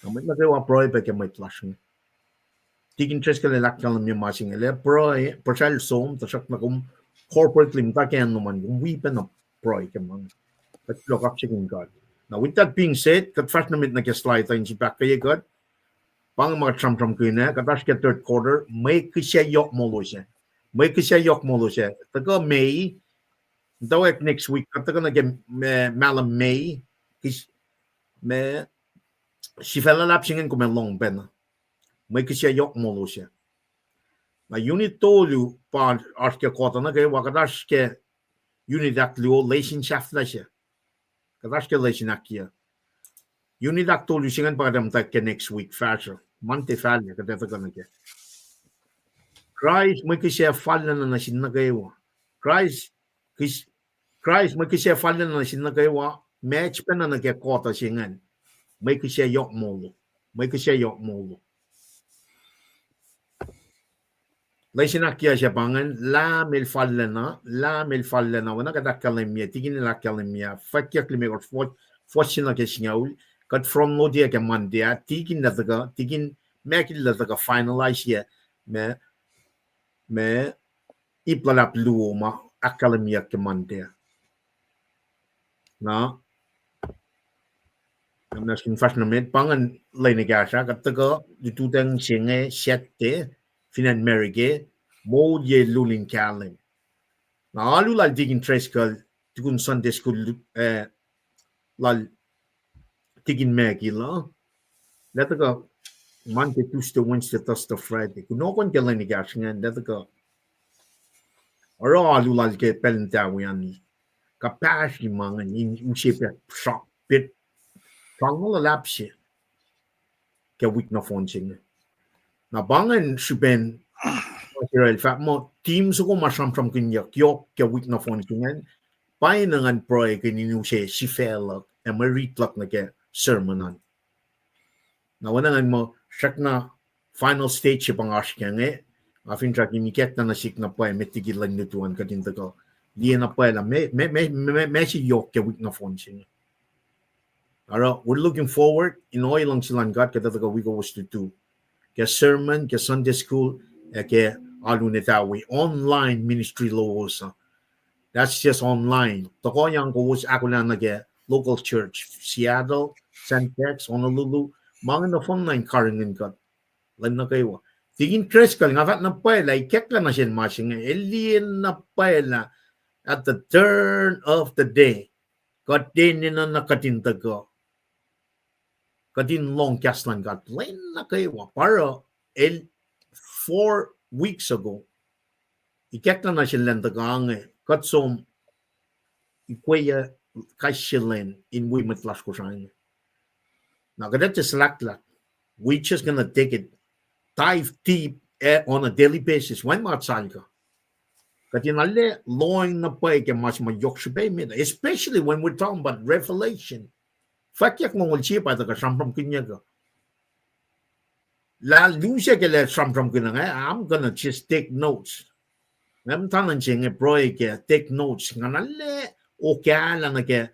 Na mwet nuh kwewa pruhe pac ke mwet lasr inge. Tikin Driscoll el ahkkahlwemye ma se inge, lah pruhe, puhsracl som, tuhsruhk na kom corporately muhta ke acn lom an, kom wi pacna pruhe ke ma inge. Kuht kuloh kaksakihn God. Now, with that being said, kuht fahsr nuh met nuh ke slide uh in sifil ahkkweye kuht. Pa inge ma kuht sramsramkihn ah, kuht oasr ke third quarter, mwe kihsac yohk molo se. Mwe kihsac yohk molo se. Tuhkuh May, muhtwacwacack next week, kuht tuhkuh nuh ke ma-, mahlwem May, kihs-, ma, sifac luhlahp se ingacn kom ac lohng pacna. Mwe kihsac yohk molo se. Na unit tolu pa oasr ke kota nuh kwewa, kuht oasr ke unit ahkluo, lesin sahflah se. Kuht oasr ke lesin ahkkweye. Unit ahktolu se ingacn pa kuht ac muhtwacwacack ke next week, fahsruh Monday fahlac, kuht ac tuhkuh nuh ke Kraist mwe kihsac fallacna nuh sin nuh kwewa. Kraist, kihs-, Kraist mwe kihsac fallacna nuh sin nuh kwewa, match pacna nuh ke kota se ingacn. Mwe kihsac yohk molo. Mwe kihsac yohk molo. Lesin ahkkweye se pa ingacn, Lahm el fallacna, Lahm el fallacna, oacna kuht ahkkahlwemye, tikin el ahkkahlwemye, fwackyuck limekohsr, fuhs, fuhs se nuh ke singucul, kuht front load-ye ke Monday ah, tikin lah tuhkuh, tikin Mackill lah tuhkuh finalize-ye, ma, ma, ip luhlahp luo ma ahkkahlwemyeyuck ke Monday. Na, na skin fahsr nuh met, pa ingacn lwen ekahsr ah, kuht tuhkuh lututacng se inge Saturday, fin acn America, moul ye lulin kahlwem. Na alu lal tikin Driscoll, tukun Sunday school, eh, lal tikin Mackill uh, lah tuhkuh Monday, Tuesday, Wednesday, Thursday, Friday. Kunohkohn ke lwen ekahsr ingacn, lah tuhkuh oruh alu lal ke pacl in tawi an, kuhpahsri ma ingacn in use pac sra-, pet srangnguh luhlahp se ke wik nohfohn se inge. Na pa ingacn srihpen Israel fahk muh team soko ma sramsramkihnyuck yohk ke wik nohfohn se ingacn, pa ingacn pruhekihn in use sifacluhk ac mwe rit luhk nuh ke sermon an. Na oacna ingacn muh srackna final stage se pa nga oasr kac inge, nga finsrak in ikackna nuh sihk na pwacye met liki lwen lutu an kuht in tuhkuh liye na pwacye lah ma, ma, ma, ma, ma se yohk ke wik nohfohn se inge. Oruh, we're looking forward in ohiyac luhngse luhn God, kuht ac tuhkuh wi kowos lutu ke sermon, ke Sunday school, ac ke alu in etawi online ministry lowos uh. That's just online. Tohkohyang kowos ahkolah nuh ke local church, Seattle, Sandbach, Honolulu, ma inge nohfohn na in karihngihn kuht lwen nuh kwewa. Tikin Driscoll, nga fahk na pwacye lah ikacklah nuh sel ma se inge, el liye na pwacye lah at the turn of the day, kuht enenuh na kuht in tuhkuh. kuht in lohng kahs luhn God lwen nuh kwewa. Pa oruh el four weeks ago, ikackna nuh sel lwen tuhkuh inge, kuht som ikweyac kais sie lwen in wi mwet lasr Kosrae inge. Na kuht ac tiac sulaklak. We just gonna take it, dive deep, eh, on a daily basis. Wacngihn ma kuht sal kuh. Kuht in arlac lohacng na pwacye ke ma se ma yohk srihpac met, especially when we're talking about Revelation. Fwackyuck longoul sie pa tuhkuh sramsramkihnyuck uh. Lah lusac ke lah sramsramkihn inge, I'm gonna just take notes. Nga muhta nuh se inge pruhe ke take notes. Nga na arlac okahlah nuh ke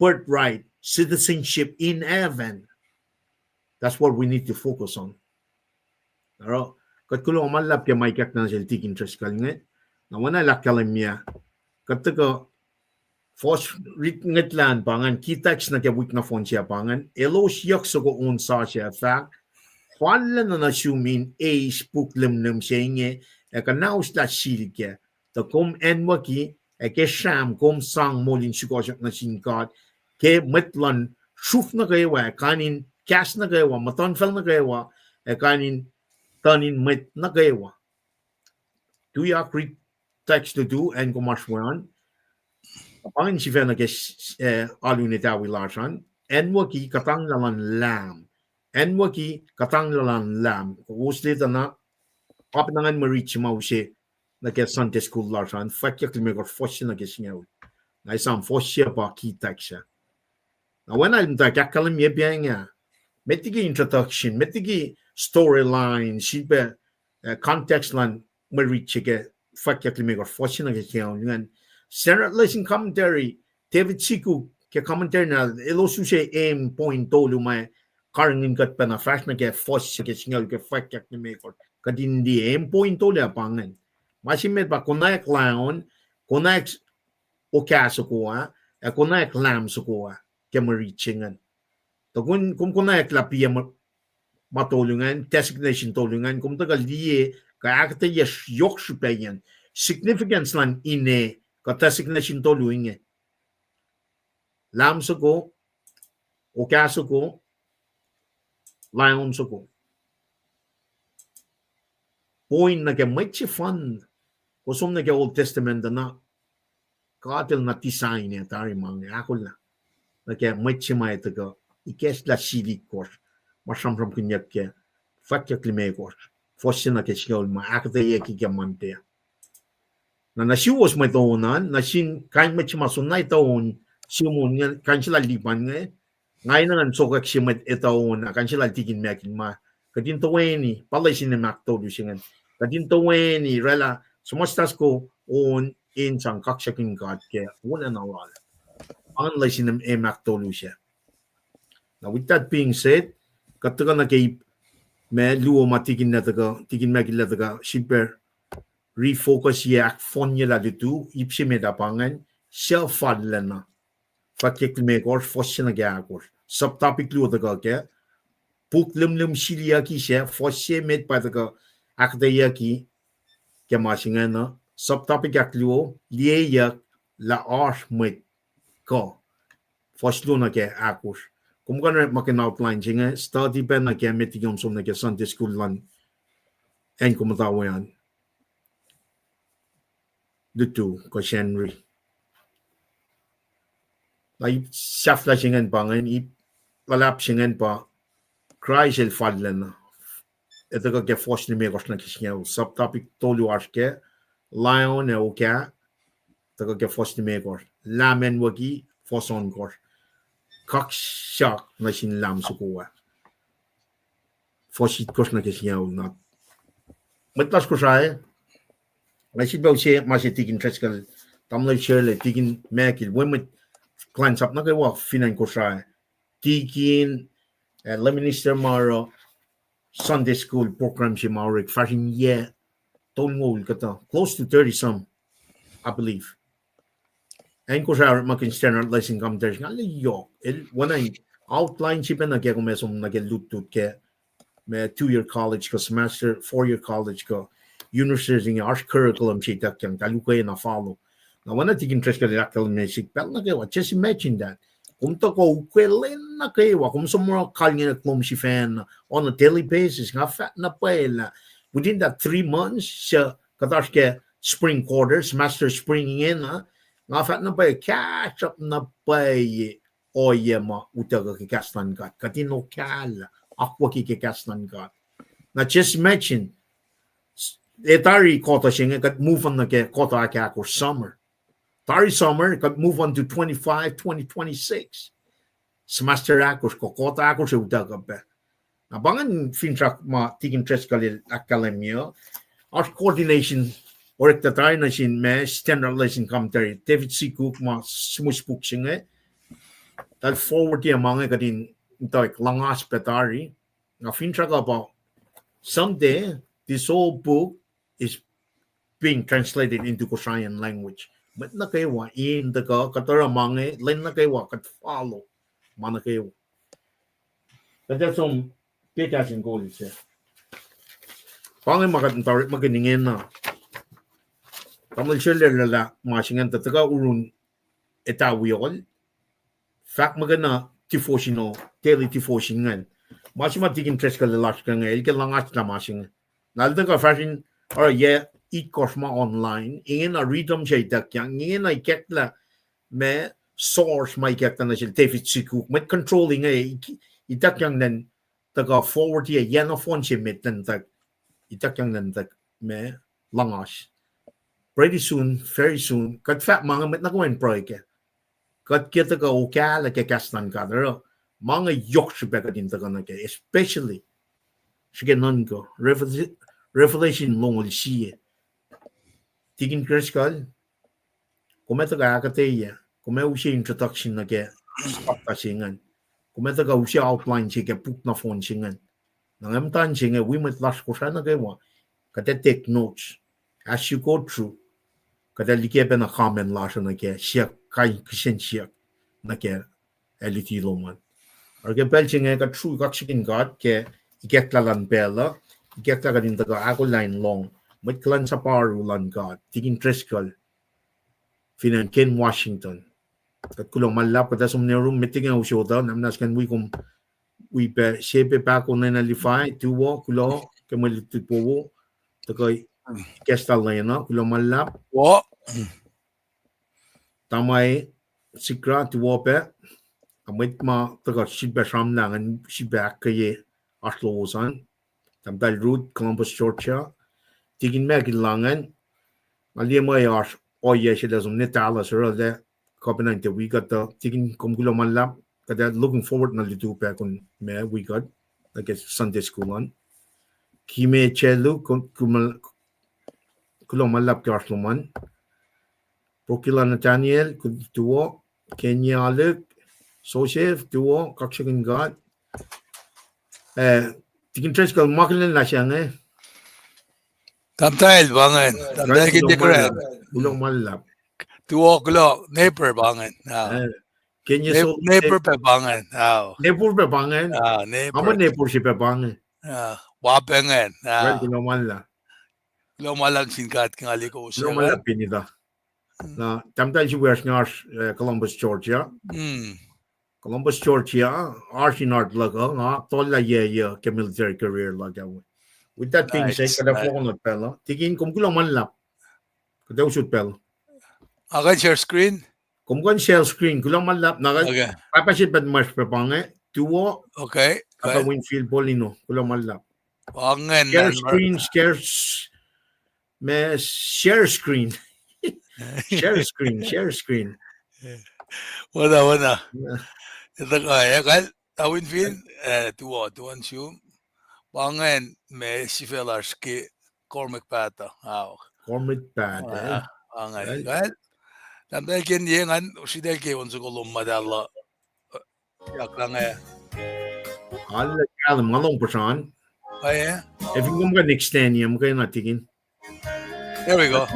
birthright, citizenship in heaven. That's what we need to focus on. Oruh, kuht kuloh ma luhlahp ke ma ikackna nuh sel Tikin Driscoll inge. Na oacna el ahkkahlwemye, kuht tuhkuh fohs rit ngwetlah an pa ingacn, key text nuh ke wik nohfohn se pa ingacn, elos yohk soko on sasuc ac fahk, fallacna nuh sum in eis puk lihmlihmse inge, ac kuhnauslah sil kac, tuh kom acnwucki, ac ke sram kom sang moul in sukohsohk nuh sin God, ke mwet luhn sruf nuh kwewa, ac kain in kahs nuh kwewa, muhtuhnfacl nuh kwewa, ac kain in tuhn in mwet nuh kwewa. Tuyak rit text lutu, acn kom oasr we an. Pa ingacn sifacna ke s-, s-, eh, alu in etawi lasr an. Acnwucki kuhtanglah luhn Lam. Acnwucki kuhtanglah luhn Lam. Kowos liye tuh na, apnangan mwe rit se ma use nuh ke Sunday school lasr an, fwackyuck limekohsr, fuhs se nuh ke singucul. Na esam fuhs se pa key text ah. Na oacna el muhta ahkkahlwemye pa inge, met liki introduction, met liki storyline, sifilpac, eh, context luhn mwe rit se ke fwackyuck limekohsr, fuhs se nuh ke singucul ingacn. Standard Lesson Commentary, David Siku ke commentary na, elos use aim point tolu ma karihngihn kuht pacna fahsr nuh ke fuhs se ke singucul ke fwackyuck limekohsr. Kuht in liye aim point tolu ah pa ingacn. Ma se met pa konwacack lion, konwacack okah soko ah, ac konwacack lam soko ah ke mwe rit se ingacn. Tukun kom konwacack lah piac ma, ma tolu ingacn, designation tolu ingacn, kom tuhkuh liye kuh ahkuhtweyac yohk srihpacyacn significance luhn ine kuh designation tolu inge. Lam soko, okah soko, lion soko. Point nuh ke mwet sefanna, kom som nuh ke Old Testament na, God El na design-i tari ma inge ahkolah nuh ke mwet se ma tuhkuh ikacslah silihk kosr, ma sramsramkihnyuck ke fwackyuck limekohsr, fuhs se nuh ke singucul ma ahkuhtweyucki ke Monday. Na nuh suwos mwet on an, nuh sin kain mwet se ma soenna etuh on, Simon, kain se lal Lipan inge, nga enenuh in sokwack se mwet etuh on, a kain se lal Tikin Michael ma, kuht in toeni, pa lesin in ahktolu se ingacn, kuht in toeni oraclah suhmuhslah soko on in sang kaksakihn God ke wolacna lal. Pa ingacn lesin in ahktolu se. Now, with that being said, kuht tuhkuh nuh ke ip ma luo ma Tikin Michael el tuhkuh sifilpac refocus-ye, ahkfohnye lah lutu, ip se met ah pa ingacn, suc fallacna. Fwackyuck limekohsr, fuhs se nuh ke ahkosr. Subtopic luo tuhkuh kac, puk lihmlihmsiliyucki se, fuhs se met pa tuhkuh ahkuhtweyucki ke ma se ingacn. Subtopic ahkluo, liyeyuck lah oasr mwet kuh. Fuhs luo nuh ke ahkosr. Kom kuh in orekmakihn outline se inge, study pacna ke met liki kom som nuh ke Sunday school luhn acn kom muhta we an. Lutu kuh Sacnri. Na ip sahflah se ingacn pa ingacn, ip luhlahp se ingacn pa Kraist El fallacna. Ac tuhkuh ke fuhs limekohsr nuh ke singucul. Subtopic tolu oasr kac, lion ac okah, tuhkuh ke fuhs limekohsr. Lam acnwucki, fuhs ohnkohsr. Kaksak nuh sin lam soko ah. Fuhs itkohsr nuh ke singucul na. Mwet lasr Kosrae, nga sifilpac use ma se Tikin Driscoll, tamuhlwel Shirley, Tikin Michael, wi mwet kuhlwacnsap nuh kwewa fin acn Kosrae. Tikin, eh, Leominster ma oruh Sunday school program se ma orek fahsr in yac tolngoul kuhtuh, close to thirty some, I believe. Acn Kosrae orekmakihn standard lesson commentaries, nga la yohk. El, oacna in outline se pacna ke kom ac som nuh ke lutlut ke ma two year college kuh semester, four year college kuh university inge, oasr curriculum se ituckyang, tuh luhkwena follow. Na oacna Tikin Driscoll el ahkkahlwemye sihk pacl nuh kwewa, just imagine that. Kom tuhkuh ukwe lwen nuh kwewa, kom som oruh kalnge lom sifacna on a daily basis. Nga fahk na pwacye lah within that three months, suc kuht oasr ke spring quarter, semester spring ingena, nga fahk na pwacye, catch up na pwacye ohiyac ma utuckuh ke kahs luhn God. Kuht in okahlah, akwucki ke kahs luhn God. Na just imagine, s-, e tari quarter se inge, kuht move on nuh ke quarter ahkosr summer. Tari summer, kuht move on to twenty-five, twenty twenty-six. Semester ahkosr, kuh quarter ahkosr ac utuckuh pac. Na pa ingacn finsrak ma Tikin Driscoll el ahkkahlwemye. Oasr coordination, orekta tari nuh sin ma standard lesson commentary, David C. Cook ma sihmihs puk se inge. Tahl forward-ye ma inge kuht in muhtwacwacack luhngas pac tari. Na finsrak uh pa, someday, this whole book is being translated into Kosraean language. Mwet nuh kwewa in tuhkuh, kuht oruh ma inge, lwen nuh kwewa, kuht follow ma nuh kwewa. Kuht ac som pac kahs in kol se. Pa inge ma kuht muhtwacwacack muhkwena ingena. Tamuhlwel Shelter lah ma se ingacn tuh tuhkuh urun etuh wiyacl. Fahk muhkwena devotional, daily devotion ingacn. Ma se ma Tikin Driscoll el oasr ke inge, el ke luhngaslah ma se inge. Na el tuhkuh fahsr in oruh yac itkohsr ma online, ingena rhythm se ituckyang, ingena ikacklah ma source ma ikacklah nuh sel David C. Cook, mwet control inge, ik-, ituckyang lwen tuhkuh forward-ye, yac nohfohn se met lwen tuh, ituckyang lwen tuh ma luhngas. Pretty soon, very soon, kuht fahk ma inge mwet nuh kwewa in pruhe kac. Kuht ke tuhkuh okahlah ke kahs luhn God, oruh ma inge yohk srihpac kuht in tuhkuh nuh kac, especially srihke nuhnkuh, Revel-, Revelation longoul sie. Tikin Driscoll, kom ac tuhkuh ahkuhtweyac, kom ac use introduction nuh ke sapta se ingacn. Kom ac tuhkuh use outline se ke puk nohfohn se ingacn. Na nga muhta se inge wi mwet lasr Kosrae nuh kwewa, kuht ac take notes. As you go through, kuht ac liye pacna comment lasr uh nuh ke siyuck, kain kihsen siyuck nuh ke ac luti lom an. Oruh ke pacl se inge kuht sru kaksakihn God ke ikacklah luhn pacl uh, ikacklah kuht in tuhkuh ahkolah in lohng mwet kuhlwacnsap oaru luhn God, Tikin Driscoll, fin acn Kent, Washington. Kuht kuloh ma luhlahp, kuht ac som nuh yurum, met liki nga usot uh, na muhnahs kuh in wi kom, wi pac sie pac pahkon lwen ah Levi, tuwo, kuloh ke mwe lutlut wowo, tuhkuh ikacslah lwen uh, kuloh ma luhlahp. Wo. Tamai Sikra, tuwo pac. A mwet ma tuhkuh sifilpac sramlah ingacn, sifilpac ahkkweye oasr lowos an. Tahmtahel Ruth, Columbus, Georgia. Tikin Michael Langen. Nga liye mwe oasr ohiyac se lah som ne Dallas oruh lah kuh pacna in tiac wi kuht uh. Tikin, kom kuloh ma luhlahp. Kuht ac looking forward na lutu pac kom ma wi kuht nuh ke Sunday school an. Kime Chelu, kom, kom, kuloh ma luhlahp ke oasr lom an. Prokila Nathaniel, kul-, tuwo. Kenya Alec, Joseph, tuwo, kaksakihn God. Eh, Tikin Driscoll, ma kuloh na se inge. Tahmtahel pa ingacn, tahmtahel Kenya Kran. Kuloh ma luhlahp. Tuwo, kuloh, neighbor pa ingacn. Ah. Eh, Kenya Neigh-, neighbor pac pa ingacn. Ah. Neighbor pac pa ingacn. Ah, neighbor. Ama neighbor se pac pa ingacn. Ah, wa pac ingacn. Ah. Kuloh ma luhlahp. Kuloh ma luhlahp sin God ke nga liye kowos. Kuloh ma luhlahp, Pinita. Na, tahmtahel Siweacsr nga oasr, eh, Columbus, Georgia. Columbus, Georgia, oasr in art luhk uh, nga tollah yac uh ke military career luhk ah. With that being said, kuht ac fohlohk pacl uh. Tikin, kom kuloh ma luhlahp. Kuht ac usot pacl uh. Nga kuh in share screen? Kom kuh in share screen, kuloh ma luhlahp, na kuht, pahpah se pac ma srihpac pa inge, tuwo. Okay. Pahpah Winfield Paulino, kuloh ma luhlahp. Share screen, share s-, ma share screen. Share screen, share screen. Wona, wona. Etuh kuh, eh, kal, Tawin fin, eh, tuwo, tuwo in sum. Pa ingacn ma sifac lasr ke Cormac Pata, ao. Cormac Pata, eh? Pa ingacn. Kal, tahmtahel Ken ye ngan, sritacl ke on soko lom ma tala. Yak lang, eh. Al, al, ma long puhsran. Ac, eh? Ac fin kom kuh in extend ye, muhkwena tikin. There we go.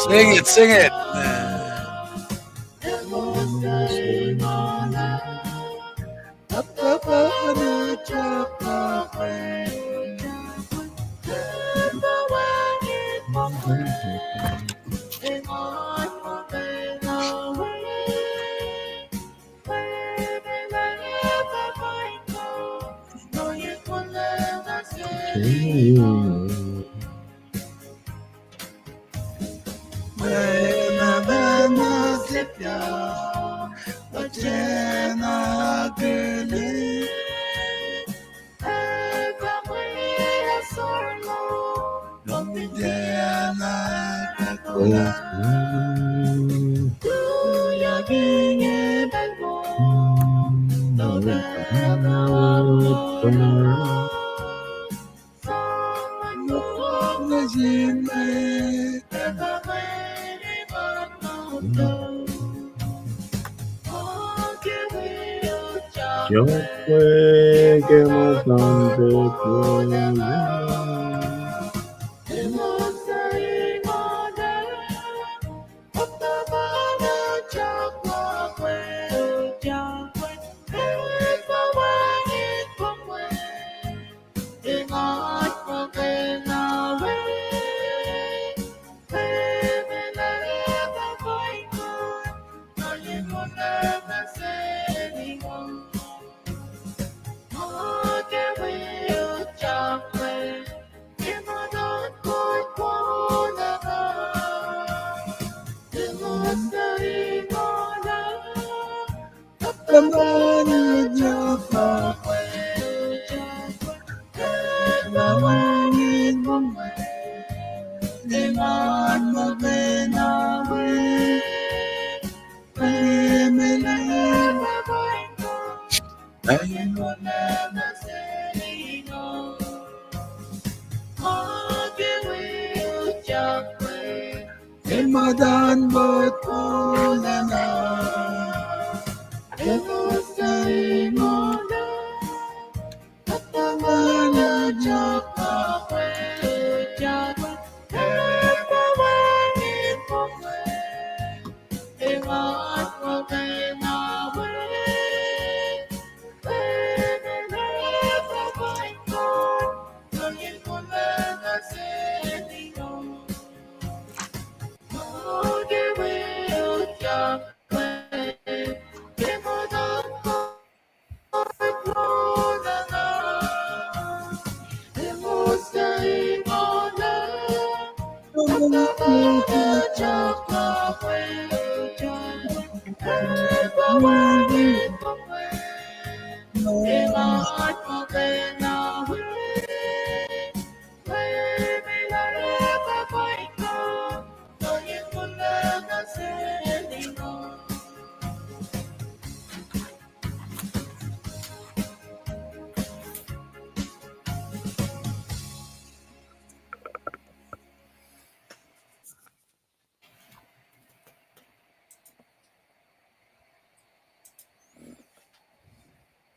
Sing it, sing it.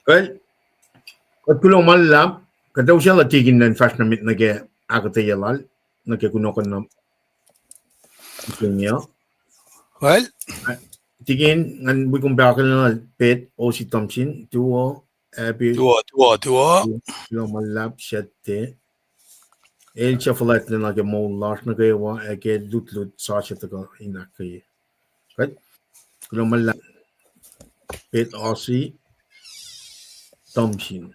Well, kuht kuloh ma luhlahp, kuht ac usaclah tikin in fahsr nuh met nuh ke ahkuhtweyac lal, nuh ke kunohkohn na Well, tikin, ngan wi kom pac akihlen lal Pet Osi Thompson, tuo, Abby, tuo, tuo, tuo. Kuloh ma luhlahp, sahp te. El suc fuhlwact lacna ke moul lasr nuh kwewa ac ke lutlut sasuc tuhkuh in ahkkweye. Kuht kuloh ma luhlahp, Pet Osi Thompson.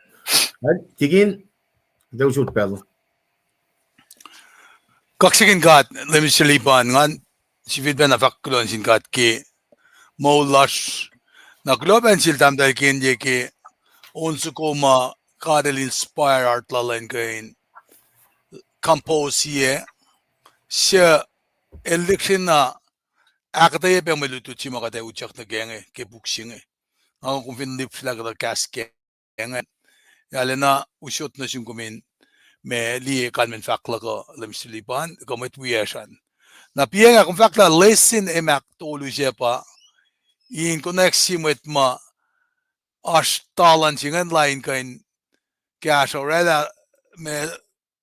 Kuht tikin, kuht ac usot pacl uh. Kaksakihn God, Leum sel ipan ngan sifilpacna fahk kuloh nuh sin God ke moul lasr. Na kuloh pac nuh sel tahmtahel Kenye ke on soko ma God el inspire heart lal in kuh in compose sie, sie el lihksreni ahkuhtweyac pac mwe lutlut se ma kuht ac utyak nuh kac inge ke puk se inge. Nga kom fin lihpsrlah kuhtuh kahs ke ingacn. Arulacna usot nuh sum kom in ma liye kalmacn fahk luhk uh, Leum sel ipan, kuh mwet wiyacsr an. Na piacng ah kom fahk lah lesson emet tolu se pa in connect sin mwet ma oasr talan se ingacn lain kuh in kahsruh oraclah me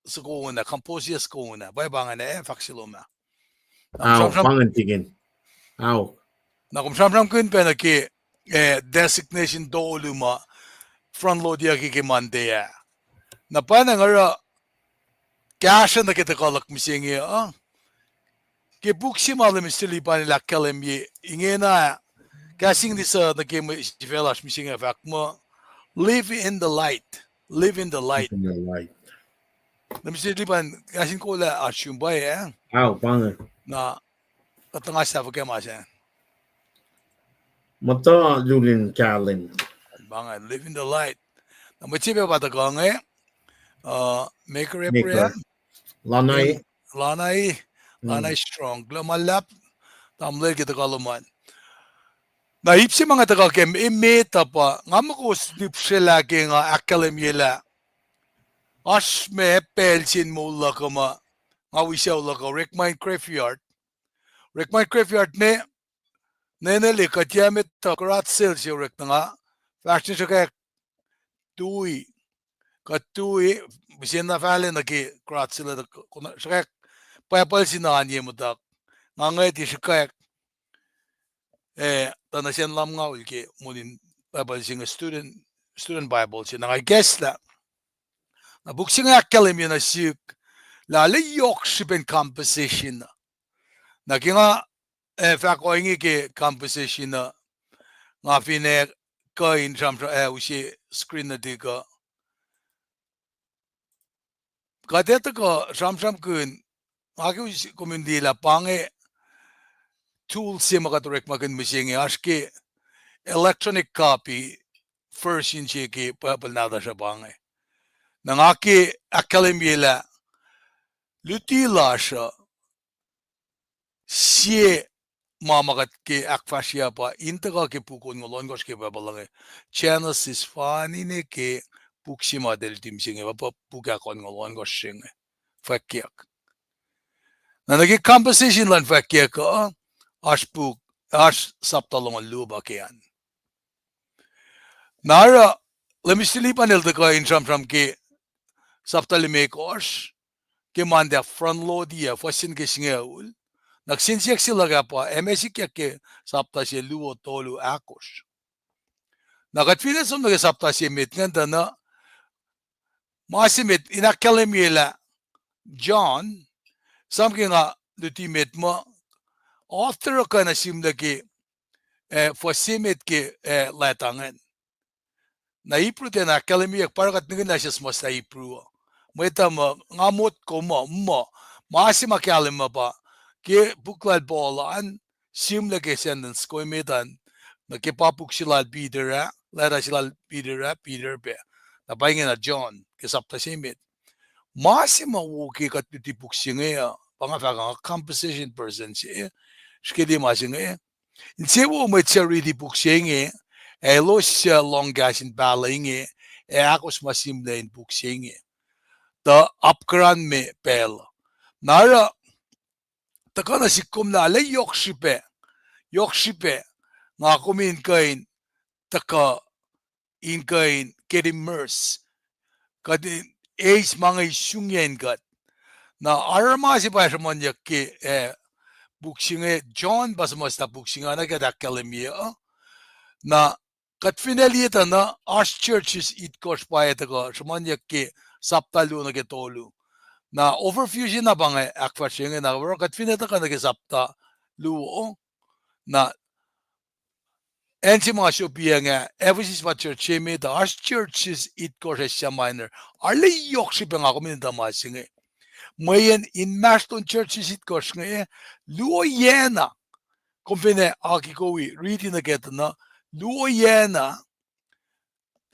soko na, composition soko na, pwacye pa ingacn, eh, fahk se lom ah. Na kom Ao, sramsram, pa ingacn tikin. Ao. Na kom sramsramkihn pac nuh ke, eh, designation tolu ma front load-i ke, ke Monday ah. Na pa na nga oruh kahsruh nuh ke tuhkuh luhk mihsenge uh. Ke puk se ma Lemister Lipan el ahkkahlwemye ingena, kahs English uh nuh ke mwe sifacl lasr mihsenge fahk muh, live in the light. Live in the light. In the light. Lemister Lipan, kahs in kol ah oasr sum pwacye, eh? Ao, pa inge. Na, kuht tuh nga sahfuhkah ma se. Muhta lulin kahlwem. Pa inge, live in the light. Na mwet se pac pa tuhkuh inge, uh, Maker Maker. Abraham. Lanai. Lanai, Lanai Strong. Kuloh ma luhlahp, tamuhlwel ke tuhkuh lom an. Na ip se ma nga tuhkuh ke emet uh pa, nga muh kowos lihpsrelah ke nga ahkkahlwemye lah oasr ma pacl se in moul luhk uh ma, nga wi sucu luhk uh, orekma in graveyard. Orekma in graveyard ne, nwenweli kuht ac met uh, garage sale se orek na nga, fahsr nuh sruhkwack tui, kuht tui, pihsen na fahlac nuh ke garage sale, sruhkwack Bible se na an ye muhtuhk, nga ngwet sruhkwack, eh, tuh nuh sin lumngaul ke monin Bible se inge, student, student Bible se, na nga ikacslah. Na puk se inge ahkkahlwemye nuh sihk lah arlac yohk srihpen composition. Na ke nga, eh, fahk ohinge ke composition uh, nga finne kuh in sramsram, eh, use screen nuhtihk uh. Kuht etuh kuh sramsramkihn, nga ke use community lah pa inge tool se ma kuht orekmakihn mihsenge, oasr ke electronic copy version se ke Bible nahtuhsr uh pa inge. Na nga ke ahkkahlwemye lah luti lasr uh, sie ma ma kuht ke ahkfahsrye pa in tuhkuh ke puk onngoul ohnkohsr ke Bible inge. Genesis fan ine ke puk se ma tuh luti mihsenge, pa puk ahkonngoul ohnkohsr se inge. Fwackyuck. Na nuh ke composition luhn fwackyuck uh, oasr puk, oasr sapta longoul luo pa ke an. Na oruh, Lemister Lipan el tuhkuh in sramsram ke sapta limekohsr, ke Monday, front load-i ah, fuhs se nuh ke singucul. Na kihsen siyuck se luhk ah pa, ac ma sikyak ke sapta se luo, tolu, ahkosr. Na kuht finne som nuh ke sapta se met ingacn tuh na, ma se met in ahkkahlwemye lah John, esam ke nga luti met muh, author kuh na sihmlac ke, eh, fuhs se met ke, eh, leta ingacn. Na Hebrew ten ahkkahlwemyeyuck, pa oruh kuht nihkihn lah se suhmuhslah Hebrew uh. Mwet uh muh, nga motko muh, muh, ma se ma kahlwem uh pa, ke puk lal Paul an, sihmlac ke sentence ko emet an, nuh ke pa puk se lal Peter ah, leta se lal Peter ah, Peter pac. Na pa ingena John, ke sapta se met. Ma se ma wo ke kuht luti puk se inge uh, pa nga fahk nga composition person se, srihke liye ma se inge. Insewowo mwet suc riti puk se inge, ac elos suc lohng kahs in pahluh inge, ac ahkos ma sihmlac in puk se inge. Tuh apkuhran me pacl uh. Na oruh, tuhkuh nuh sihk kom lah arlac yohk srihpac, yohk srihpac, nga kom in kuh in tuhkuh in kuh in get immersed. Kuht in eis ma inge sungyac in kuht. Na oruh ma se pa sruhmuhnyuck ke, eh, puk se inge, John pa suhmuhslah puk se inge, oacna ke kuht ahkkahlwemye uh. Na kuht finne liye tuh na oasr churches itkohsr pwacye tuhkuh sruhmuhnyuck ke sapta luo nuh ke tolu. Na overview se na pa inge ahkfahsrye inge, na oruh kuht finne tuhkuh nuh ke sapta luo, na acn se ma nga sopiyuck ah, Ephesus pa church se met uh, oasr churches itkohsr Asia Minor. Arlac yohk srihpac nga kom in etuh ma se inge. Mweyen inmahsrlon churches itkohsr inge, luo yacna, kom finne akikowi, riti nuh ke tuh na, luo yacna,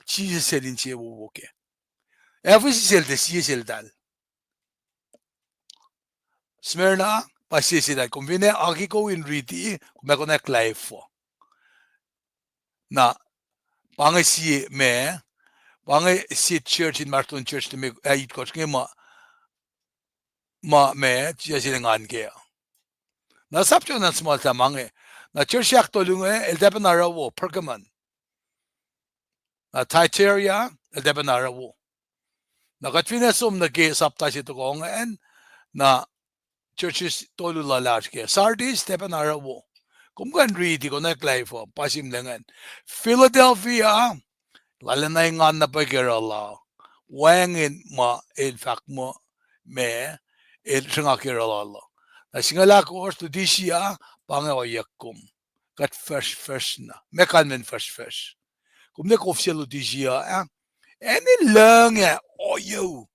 Jisus el insewowo kac. Ephesus el tiac sie seltahl. Smyrna pa sie seltahl. Kom finne akikowi in riti, kom ac konwacack lah efuh. Na, pa inge sie ma, pa inge sie church inmahsrlon church tuh me, ah, itkohsr inge ma, ma ma, Jisus el engan kac. Na sahp John an suhmuhslah ma inge. Na church ahktolu inge, eltahl pacna oruh wo, Pergamon. Na Thyatira, eltahl pacna oruh wo. Na kuht fin ac som nuh ke sapta se tohkoh ingacn, na churches tolu lal oasr ke Sardis, Stephen, oruh wo. Kom kuh in riti, konwacack lah efuh, pa sihmlac ingacn. Philadelphia, lal ah na engan na pwacye ke oruh lal. Wacngihn ma el fahk muh, ma el sruhnga ke oruh lal uh. Na singucul ahkosr, Laodicea, pa inge ohiyac kom. Kuht fuhsrfuhsr na. Meac kalmacn fuhsrfuhsr? Kom ne kof se Laodicea ah? Acn in lucng ah, ohiyac.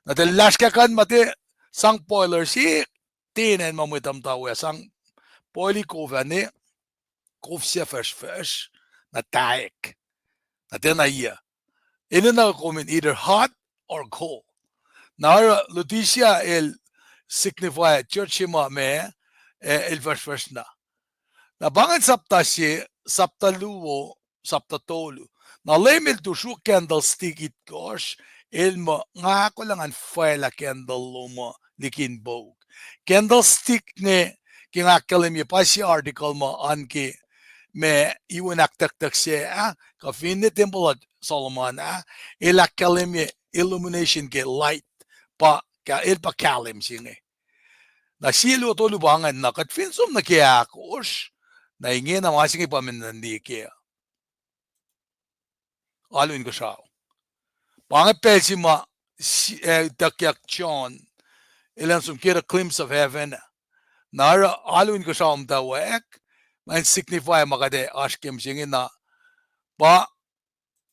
Na tiac lasr kahkuhn ma tiac sang boiler se, tiac acn ma mwet uh muhta we ah, sang boili kof ah ne, kof se fuhsrfuhsr, na taek. Na tiacna yac. Enenuh kom in either hot or cold. Na oruh Laodicea el signify church se ma, ma, eh, el fuhsrfuhsr na. Na pa ingacn sapta se, sapta luo, sapta tolu. Na Leum el tu sruok candlestick itkohsr, el muh nga ahkolah ngan faclah candle lom uh liki in pouk. Candlestick inge, ke nga ahkkahlwemye pa sie article ma oan ke ma Iwen Ahktucktuck se ah, kuh finne tempuhl uh Solomon ah, el ahkkahlwemye illumination ke light, pa, el pa kahlwem se inge. Na sie luo tolu pa ingacn, na kuht fin som nuh ke ahkosr, na ingena ma se inge pa mena liye ke alu inkuhsrao. Pa inge pacl se ma, eh, ituckyuck John, elan som get a glimpse of heaven. Na oruh alu inkuhsrao muhtwacwacack, ma in signify ma kuht ac oasr ke mihsenge na, pa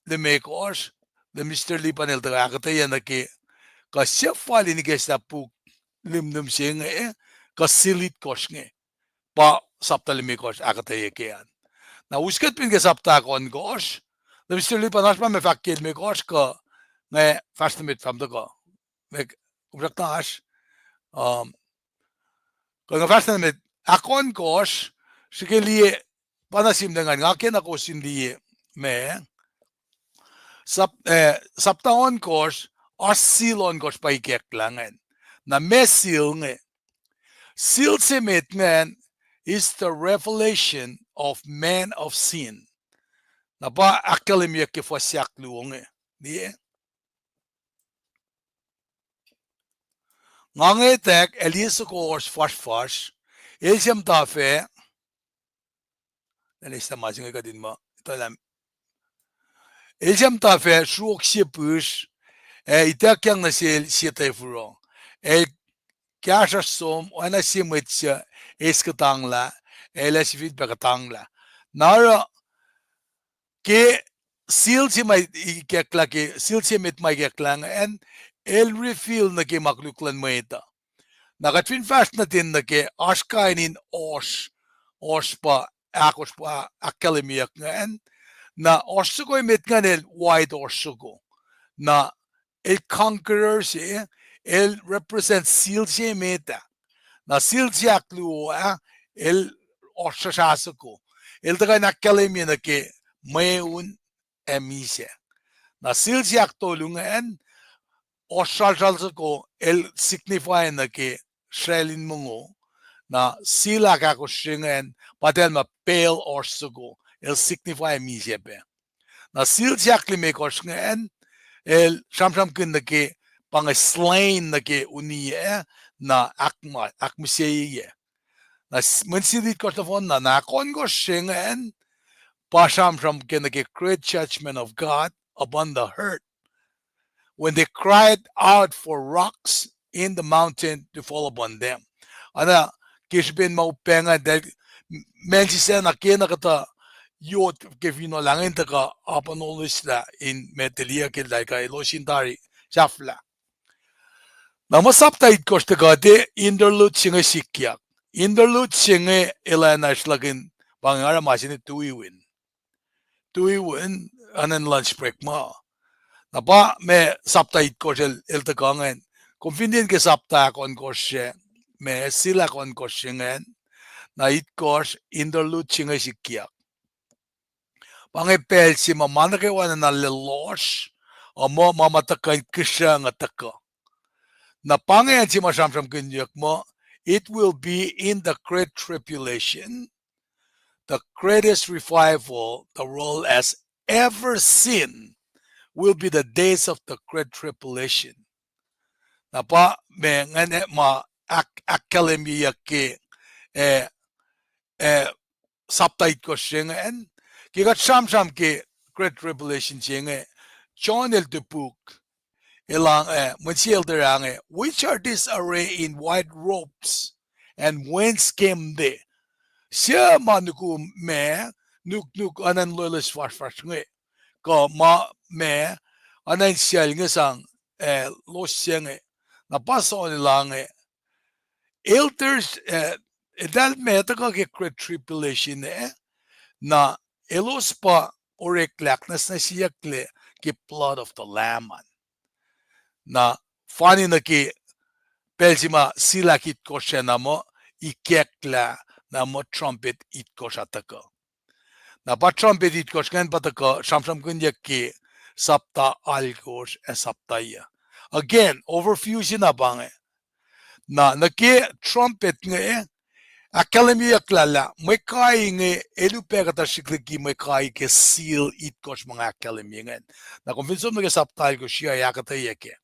limekohsr, Minister Lipan el tuh ahkuhtweyac nuh ke, kuh sie fal in ikacslah puk limlim se inge, kuh seal itkohsr inge. Pa sapta limekohsr ahkuhtweyac ke an. Na us kuht pin ke sapta ahkohnkohsr, Minister Lipan, oasr ma ma fahk ke limekohsr kuh, nga fahsr nuh met fahk tuhkuh. Kom srackna oasr, um, kuh nga fahsr nuh met ahkohnkohsr, srihke liye, pa na sihmlac ingacn, nga kena kowos in liye, ma, sap-, eh, sapta ohnkohsr, oasr seal ohnkohsr pa ikacklah ingacn. Na ma seal inge, seal se met ingacn is the revelation of man of sin. Na pa ahkkahlwemyeyuck ke fuhs ahkluo inge. Liye. Nga ngwetack, ac liye soko oasr fuhsrfuhsr, el se muhta fac, na nesta ma se inge kuht in muh, tuh lah, el se muhta fac sruok sie pihsr, ac ituckyang nuh sel sie tafuro. El kahsruhsr som, oacna sie mwet suc eis kuhtanglah, ac el ac sifilpac kuhtanglah. Na oruh, ke seal se ma ikacklah ke, seal se met ma ikacklah ingacn, el reveal nuh ke ma koluk luhn mwet uh. Na kuht fin fahsr nuh ten nuh ke oasr kain in ohsr, ohsr pa, ahkosr pa ahkkahlwemyeyuck ingacn, na ohsr soko emet ingacn el white ohsr soko. Na el conqueror se, el represent seal se emet ah. Na seal se ahkluo ah, el ohsr srasra soko. El tuhkuh in ahkkahlwemye nuh ke mweun ac misac. Na seal se ahktolu ingacn, ohsr sralsral soko, el signify nuh ke sracl in mongo. Na seal ahkahkosr se ingacn, pa tahl ma pale ohsr soko, el signify misac pac. Na seal se ahklimekohsr ingacn, el sramsramkihn nuh ke, pa inge slain nuh ke uniyac, na ahkma-, ahkmihsyeyac. Na s-, mweyen seal itkohsr nohfohn na, na ahkohnkohsr se ingacn, pa sramsram ke nuh ke great judgment of God upon the earth, when they cried out for rocks in the mountain to fall upon them. Oacna ke srihpen ma upac ingacn, ma sisacna kena kuhtuh yot ke finohl ah ingacn tuhkuh aponolislah in metaliyuck el tari kuh elos in tari sahflah. Na ma sapta itkohsr tuhkuh tiac interlude se inge sikyak. Interlude se inge el ac na sruhlahkihn pa inge oruh ma se inge tuiwin. Tuiwin, an in lunch break ma. Na pa ma sapta itkohsr el, el tuhkuh ingacn. Kom fin liye ke sapta ahkohnkohsr se, ma seal ahkohnkohsr se ingacn. Na itkohsr interlude se inge sikyak. Pa inge pacl se ma ma nuh kwewa na na lohsr, uh, muh ma ma tuhkuh in kihsrucng uh tuhkuh. Na pa inge acn se ma sramsramkihnyuck muh, it will be in the great tribulation, the greatest revival the world has ever seen, will be the days of the great tribulation. Na pa ma ngan ma ahk-, ahkkahlwemyeyuck ke, eh, eh, sapta itkohsr se ingacn, ke kuht sramsram ke great tribulation se inge, John el topuk, elan, eh, mwe elder ah inge, which are these arrayed in white robes, and whence came they? Suc ma nukum ma nuknuk oacna in loeloes fahsrfahsr inge, kuh ma, ma oacna in siyacl inge sang, eh, loes se inge? Na pa John el ah inge, elders, eh, eltahl ma tuhkuh ke great tribulation ah, na elos pa oreklac, nwacsnwacsyeyucklac ke blood of the Lamb an. Na fani nuh ke pacl se ma seal ahkitkohsr ah na muh ikacklah, na muh trumpet itkohsr ah tuhkuh. Na pa trumpet itkohsr ingacn pa tuhkuh sramsramkihnyuck ke sapta alkosr ac sapta yuh. Again, overview se na pa inge. Na nuh ke trumpet inge, ahkkahlwemyeyucklac lah mwe kai inge, el upac kuhtuh srihk liki mwe kai ke seal itkohsr ma nga ahkkahlwemye ingacn. Na kom fin som nuh ke sapta alkosr ah, ahkuhtweyac kac.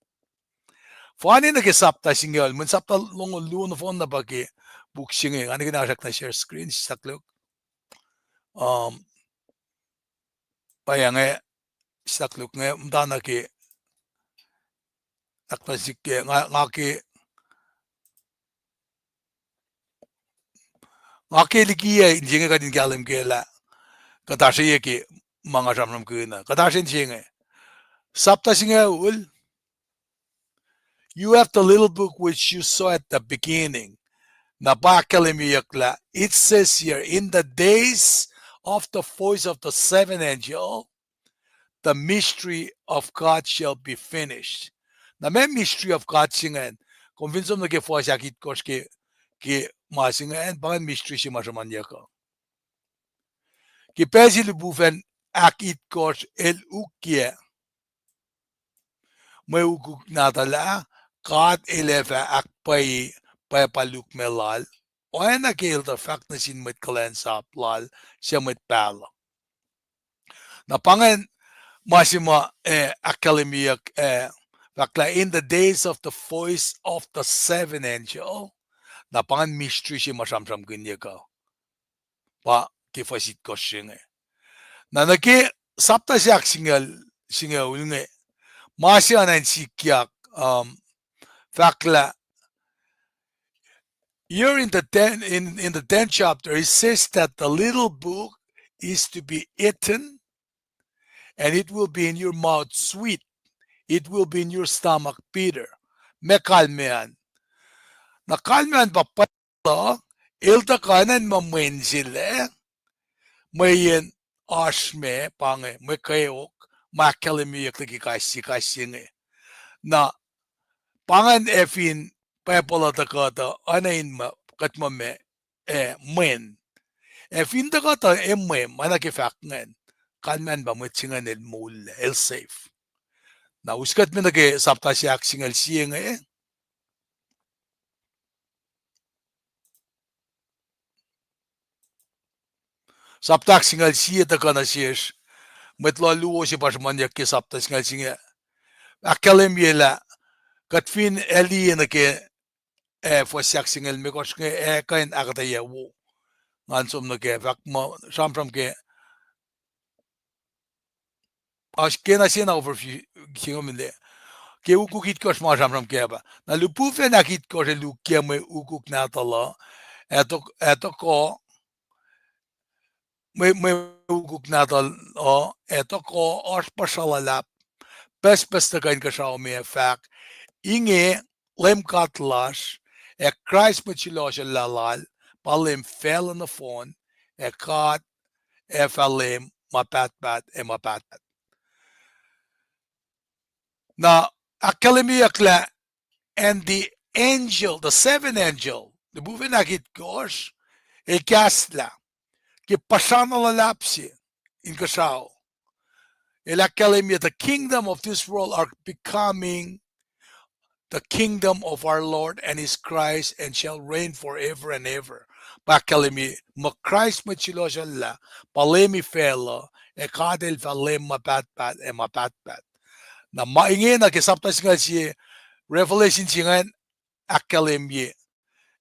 Fani nuh ke sapta singucul, mweyen sapta longoul luo nohfohn na pa ke puk se inge, nga nuh ke na srackna share screen, sislah koluk. Um, pa inge, sislah koluk inge, muhta nuh ke, ahkpah sik ke, nga, nga ke, nga ke likiyac in se inge kuht in kahlwem ke lah kuht asreye ke ma nga sramsramkihn ah. Kuht asreye in se inge. Sapta singucul, you have the little book which you saw at the beginning. Na pa ahkkahlwemyeyucklac, it says here, in the days of the voice of the seventh angel, the mystery of God shall be finished. Na ma mystery of God se ingacn, kom fin som nuh ke fuhs ahkitkohsr ke, ke ma se ingacn, pa ingacn mystery se ma sruhmuhnyuck uh. Ke pacl se lihpufacn ahkitkohsr el ukyac mwe ukuk nahtuhl ah, God El ac fah ahkpwacye pwacpa lukmac Lal, oacna ke El tuh fahk nuh sin mwet kuhlwacnsap Lal suc mwet pahluh. Na pa ingacn ma se ma, eh, ahkkahlwemyeyuck, eh, fahk lah in the days of the voice of the seventh angel, na pa ingacn mystery se ma sramsramkihnyuck uh. Pa ke fuhs itkohsr se inge. Na nuh ke sapta se ahk singucul, singucul inge, ma se oacna in sikyak, um, fahk lah, here in the ten, in, in the tenth chapter, it says that the little book is to be eaten and it will be in your mouth sweet. It will be in your stomach bitter. Ma kalmac an. Na kalmac an pa pwacye lah, el tuh kuh in muh mwen se lac, mweyen oasr ma pa inge, mwe kweok, ma ahkkahlwemyeyuck liki kais sie, kais sie inge. Na pa ingacn ac fin Bible uh tuh kuhtuh, oacna in muh, kuht muh ma, eh, mwen. Ac fin tuh kuhtuh emwem, oacna ke fahk ingacn, kalmac an pa mwet se ingacn el moul, el safe. Na us kuht me nuh ke sapta se ahk singucul sie inge. Sapta ahk singucul sie tuhkuh nuh sesr, mwet loh luo se pa sruhmuhnyuck ke sapta singucul sie inge. Ahkkahlwemye lah, kuht fin ac liye nuh ke, eh, fuhs ahk singucul limekohsr inge, ac kuh in ahkuhtweyac wo. Ngan som nuh ke, fahk muh, sramsram ke, oasr kena sena overview se inge mele. Ke ukuk itkohsr ma sramsram ke pa. Na lihpufacn ahk itkohsr el ukyac mwe ukuk nahtuhl uh, ac tok-, ac tohkoh, mwe, mwe ukuk nahtuhl uh, ac tohkoh oasr puhsra luhlahp, pucspucs tuhkuh inkuhsrao me ac fahk, inge Leum God lasr, ac Kraist mwet sulohsuhllah Lal, pa Leum facluh nohfohn, ac God ac fah Leum ma pahtpaht ac ma pahtpaht. Na ahkkahlwemyeyuck lah, and the angel, the seventh angel, lihpufacn ahk itkohsr, el kahslah ke puhsra na luhlahp se inkuhsrao. El ahkkahlwemye, the kingdom of this world are becoming the kingdom of our Lord and his Christ, and shall reign forever and ever. Pa ahkkahlwemye muh Kraist mwet sulohsuhllah, pa Leum facluh, ac God el fah Leum ma pahtpaht ac ma pahtpaht. Na ma ingena ke sapta singucul sie, Revelation se ingacn ahkkahlwemye,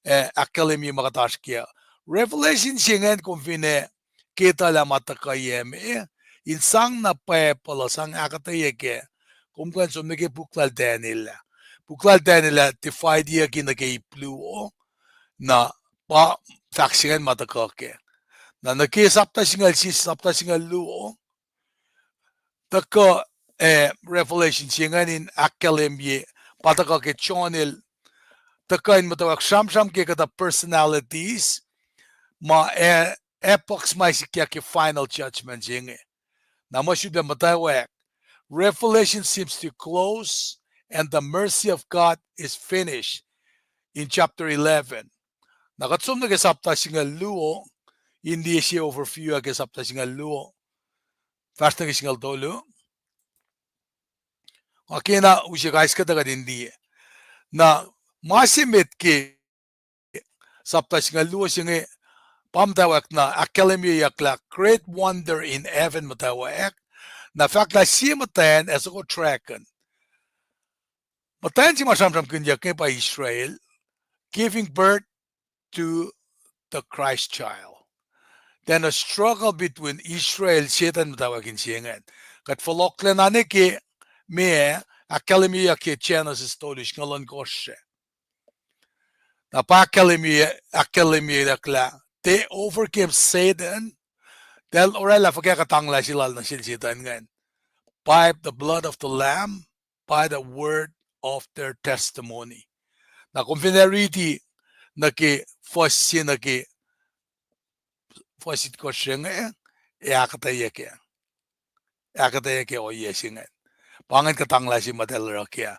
eh, ahkkahlwemye ma kuht oasr kac. Revelation se ingacn kom fin ke tuh lah ma tuhkuh ye me, in sang na Bible uh, sang ahkuhtweyac kac, kom kuh in som nuh ke puk lal Daniel ah. Puk lal Daniel ah divideyucki nuh ke ip luo, na pa fahk se ingacn ma tuhkuh kac. Na nuh ke sapta singucul sie, sapta singucul luo, tuhkuh, eh, Revelation se ingacn in ahkkahlwemye, pa tuhkuh ke John el tuhkuh in muhtwacwacack sramsram ke kuhtuh personalities ma, eh, epochs ma sikyak ke final judgment se inge. Na ma sulpac muhtwacwacack, Revelation seems to close and the mercy of God is finished in chapter eleven. Na kuht som nuh ke sapta singucul luo, in liye se overview ah ke sapta singucul luo. Fahsr nuh ke singucul tolu. Nga kena use kais kuhtuh kuht in liye. Na ma se met ke sapta singucul luo se inge, pa muhtwacwacack na ahkkahlwemyeyuck lah great wonder in heaven muhtwacwacack. Na fahk lah sie muhtwacn ac soko dragon. Muhtwacn se ma sramsramkihnyuck inge pa Israel, giving birth to the Christ child. Then a struggle between Israel, Satan muhtwacwacack in se ingacn. Kuht fohlohklac na nuh ke ma ahkkahlwemyeyuck ke Genesis tolu singucul ohnkohsr ah. Na pa ahkkahlwemye, ahkkahlwemyeyuck lah they overcame Satan. Eltahl oraclah fuhkah? Kuhtanglah se lal nuh sel Satan ingacn, by the blood of the Lamb, by the word of their testimony. Na kom fin ac riti nuh ke fuhs se nuh ke fuhs itkohsr se inge, ac ahkuhtweyac kac, ahkuhtweyac ke ohiyac se ingacn. Pa ingacn kuhtanglah se ma eltahl oruh kac.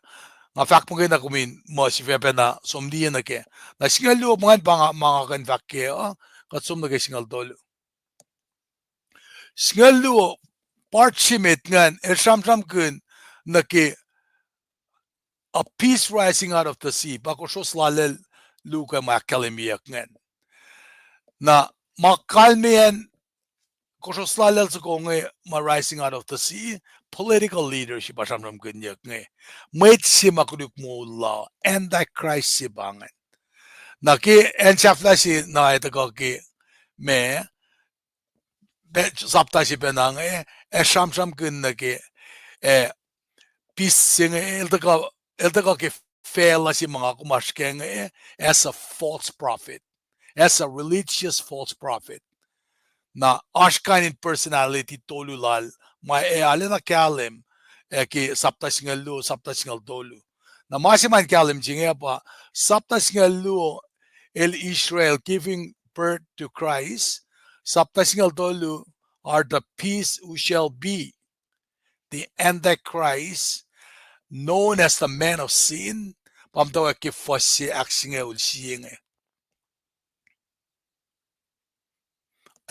Nga fahk muhkwena kom in muh sifacpacna som liye nuh kac. Na singucul luo, ma ingacn pa nga, ma nga kuh in fahk kac uh, kuht som nuh ke singucul tolu. Singucul luo, part se met ingacn el sramsramkihn nuh ke a beast rising out of the sea, pa kosro sulallacl luo ke ma ahkkahlwemyeyuck ingacn. Na ma kalmeyacn kosro sulallacl soko inge ma rising out of the sea, political leadership pa sramsramkihnyuck inge. Mwet se ma koluk moul la, antichrist se pa ingacn. Na ke acn sahflah se na ac tuhkuh ke ma sapta se pacna inge, ac sramsramkihn nuh ke, eh, beast se inge, el tuhkuh, el tuhkuh ke facluh se ma nga kom oasr kac inge, as a false prophet, as a religious false prophet. Na oasr kain in personality tolu lal ma ac arulacna kahlwem, eh, ke sapta singucul luo, sapta singucul tolu. Na ma se ma in kahlwem se inge pa, sapta singucul luo el Israel giving birth to Christ, sapta singucul tolu are the beast who shall be the Antichrist, known as the man of sin, pa muhtwacwacack ke fuhs se ahksingucul sie inge.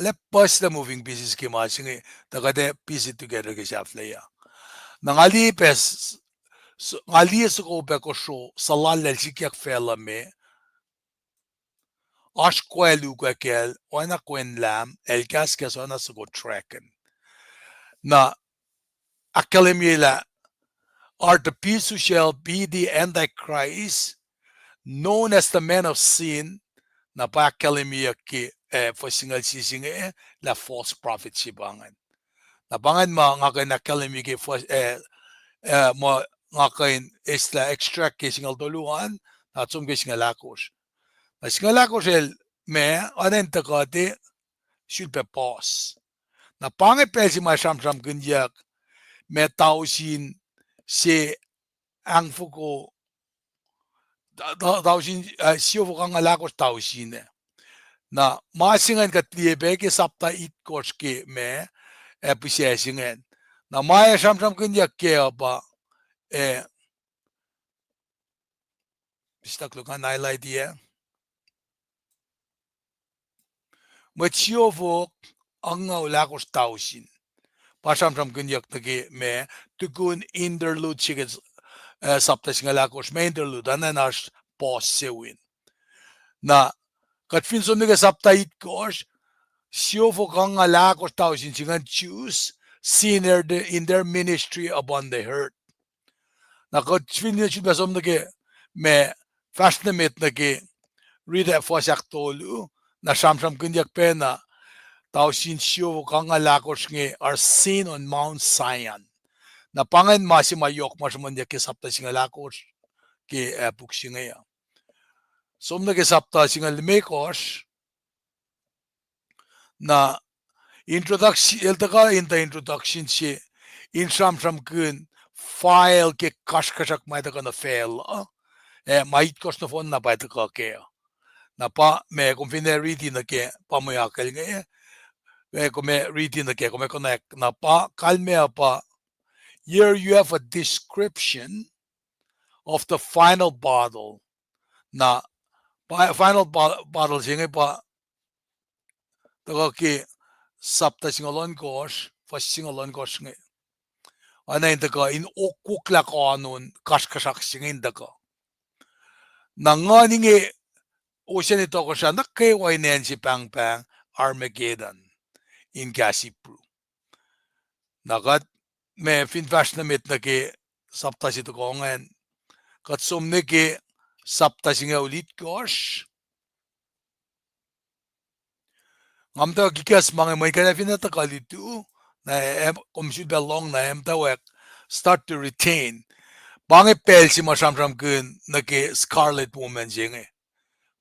Lah puhslac moving pieces ke ma se inge, tuh kuht ac piece it together ke sahflah uh. Na nga liye pac, nga liye soko pac kosro sulallacl sikyak facluh me, oasr kwacl ukwe kacl, oacna kwen lam, el kahskahs oacna soko dragon. Na ahkkahlwemye lah, are the beast who shall be the Antichrist, known as the man of sin, na pa ahkkahlwemyeyuck ke, eh, fuhs singucul sie se inge, lah false prophet se pa ingacn. Na pa ingacn ma nga kuh in ahkkahlwemye ke fuhs, eh, eh, ma nga kuh in eslah extract ke singucul tolu an, na som ke singucul ahkosr. Na singucul ahkosr el ma, oacna in tuhkuh te, sulpac puhs. Na pa inge pacl se ma sramsramkihnyuck, ma tausin se angfoko, ta-, ta-, tausin, eh, siofok angngaul ahkosr tausin ah. Na ma se ingacn kuht liye pac ke sapta itkohsr ke ma, eh, pihsac se ingacn. Na ma ac sramsramkihnyuck kac uh pa, eh, Mister Klukan, highlight ah. Mwet siofok angngaul ahkosr tausin. Pa sramsramkihnyuck nuh ke ma, tukun interlude se ke, eh, sapta singucul ahkosr, ma interlude, oacna in oasr pause se win. Na, kuht fin som nuh ke sapta itkohsr, siofok angngaul ahkosr tausin se ingacn Jews, seen in their ministry upon the earth. Na kuht fin sulpac som nuh ke ma fahsr nuh met nuh ke riti fuhs ahktolu, na sramsramkihnyuck pacna tausin siofok angngaul ahkosr inge, our scene on Mount Zion. Na pa ingacn ma se ma yohk ma sruhmuhnyuck ke sapta singucul ahkosr ke, ah, puk se inge uh. Som nuh ke sapta singucul limekohsr, na introduction, el tuhkuh in tuh introduction se in sramsramkihn file ke kasrkuhsrak ma tuhkuh nuh facluh, ah, ma itkohsr nohfohn na pa tuhkuh kac. Na pa ma kom fin riti nuh ke, pa mwe akucl inge, ah, kom riti nuh ke, kom konwacack, na pa kalmac uh pa, here you have a description of the final battle. Na pa final ba-, battle se inge pa tuhkuh ke sapta singucul ohnkohsr, fuhs singucul ohnkohsr inge. Oacna in tuhkuh in okwoklah koanon kasrkuhsrak se inge in tuhkuh. Na nguhn inge oseni tohkohsrah nuh kwewa in acn se pahngpahng Armageddon in kahs Hebrew. Na kuht ma fin fahsr nuh met nuh ke sapta se tohkoh ingacn, kuht som nuh ke sapta singucul itkohsr. Nga muhtwacwacack ikacs ma inge mweyen kuht ac fin tuhkuh lutu, na, eh, kom sulpac lohng na, eh, muhtwacwacack start to retain. Pa inge pacl se ma sramsramkihn nuh ke scarlet woman se inge.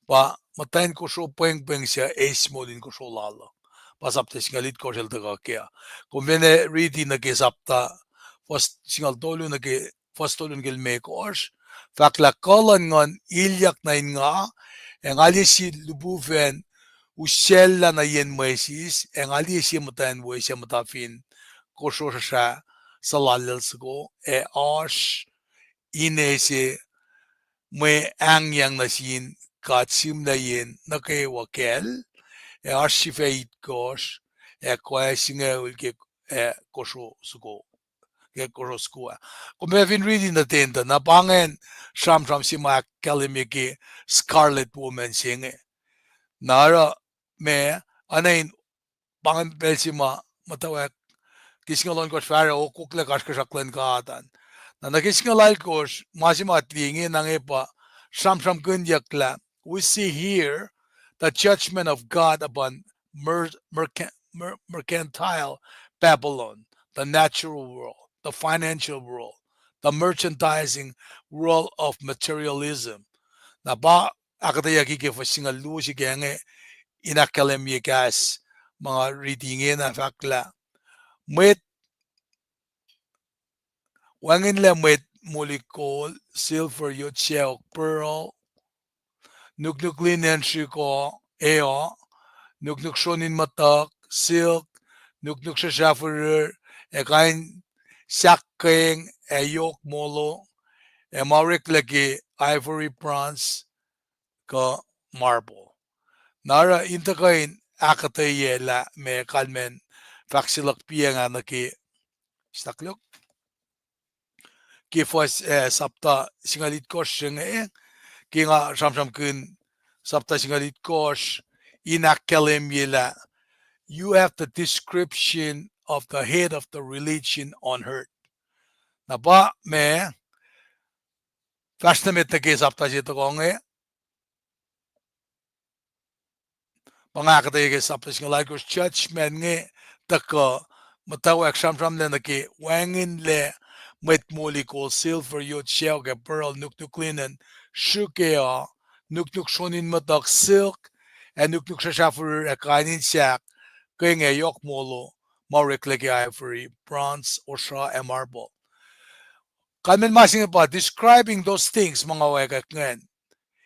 Pa muhtwacn kosro pwengpweng suc eis moul in kosro lal uh. Pa sapta singucul itkohsr el tuhkuh kac. Kom fin riti nuh ke sapta, fuhs singucul tolu nuh ke, fuhs tolu nuh ke limekohsr, fahk lah kuh luhn nguhn ilyak nuh in nga, ac nga liye sie lihpufacn usacllah nuh yen mwesis, ac nga liye sie muhtwacn we suc muhta fin kosro srusra suhlallacl soko, ac oasr ine se mwe ahngyang nuh sin God sihmlac yen nuh kwewa kacl, ac oasr sifac itkohsr, ac kwacye singucul ke, ah, kosro soko, ke kosro soko ah. Kom ac fin riti nuh ten tuh, na pa ingacn sramsram se ma ahkkahlwemye ke scarlet woman se inge. Na oruh ma, oacna in pa ingacn pacl se ma muhtwacwacack ke singucul ohnkohsr fahsruh okwoklah kasrkuhsrak luhn God an. Na nuh ke singucul alkosr, ma se ma tuh liye inge na inge pa sramsramkihnyuck lah, we see here the judgment of God upon mer-, merca-, mer-, mercantile Babylon, the natural world, the financial world, the merchandising world of materialism. Na pa ahkuhtweyucki ke fuhs singucul luo se ke inge in ahkkahlwemye kahs ma nga riti ingena fahk lah, mwet wacngihnlac mwet moli kol, silver, yot, saok, pearl, nuknuk linen, srihk, eo, nuknuk sronin muhtuhk, silk, nuknuk srusra firir, ac kain sahk keng, ac yohk molo, ac ma oreklac ke ivory, bronze, kuh marble. Na oruh in tuhkuh in ahkuhtweyac lah ma kalmacn fahk se luhk piyacng ah nuh ke, stakluhk, ke fuhs, ah, sapta singucul itkohsr se inge, ke nga sramsramkihn sapta singucul itkohsr, in ahkkahlwemye lah, you have the description of the head of the religion on earth. Na pa ma fahsr nuh met nuh ke sapta se tohkoh inge, pa nga ahkuhtweyac ke sapta singucul alkosr, judgment inge tuhkuh, muhtwacwacack sramsramlac nuh ke wacngihnlac mwet moli kol, silver, yot, saok, ac pearl, nuknuk linen, srihk, eo, nuknuk sronin muhtuhk, silk, ac nuknuk srusra firir, ac kain in sahk keng, ac yohk molo, ma oreklac ke ivory, bronze, osra, ac marble. Kalmacn ma se inge pa describing those things ma nga oackwack ingacn,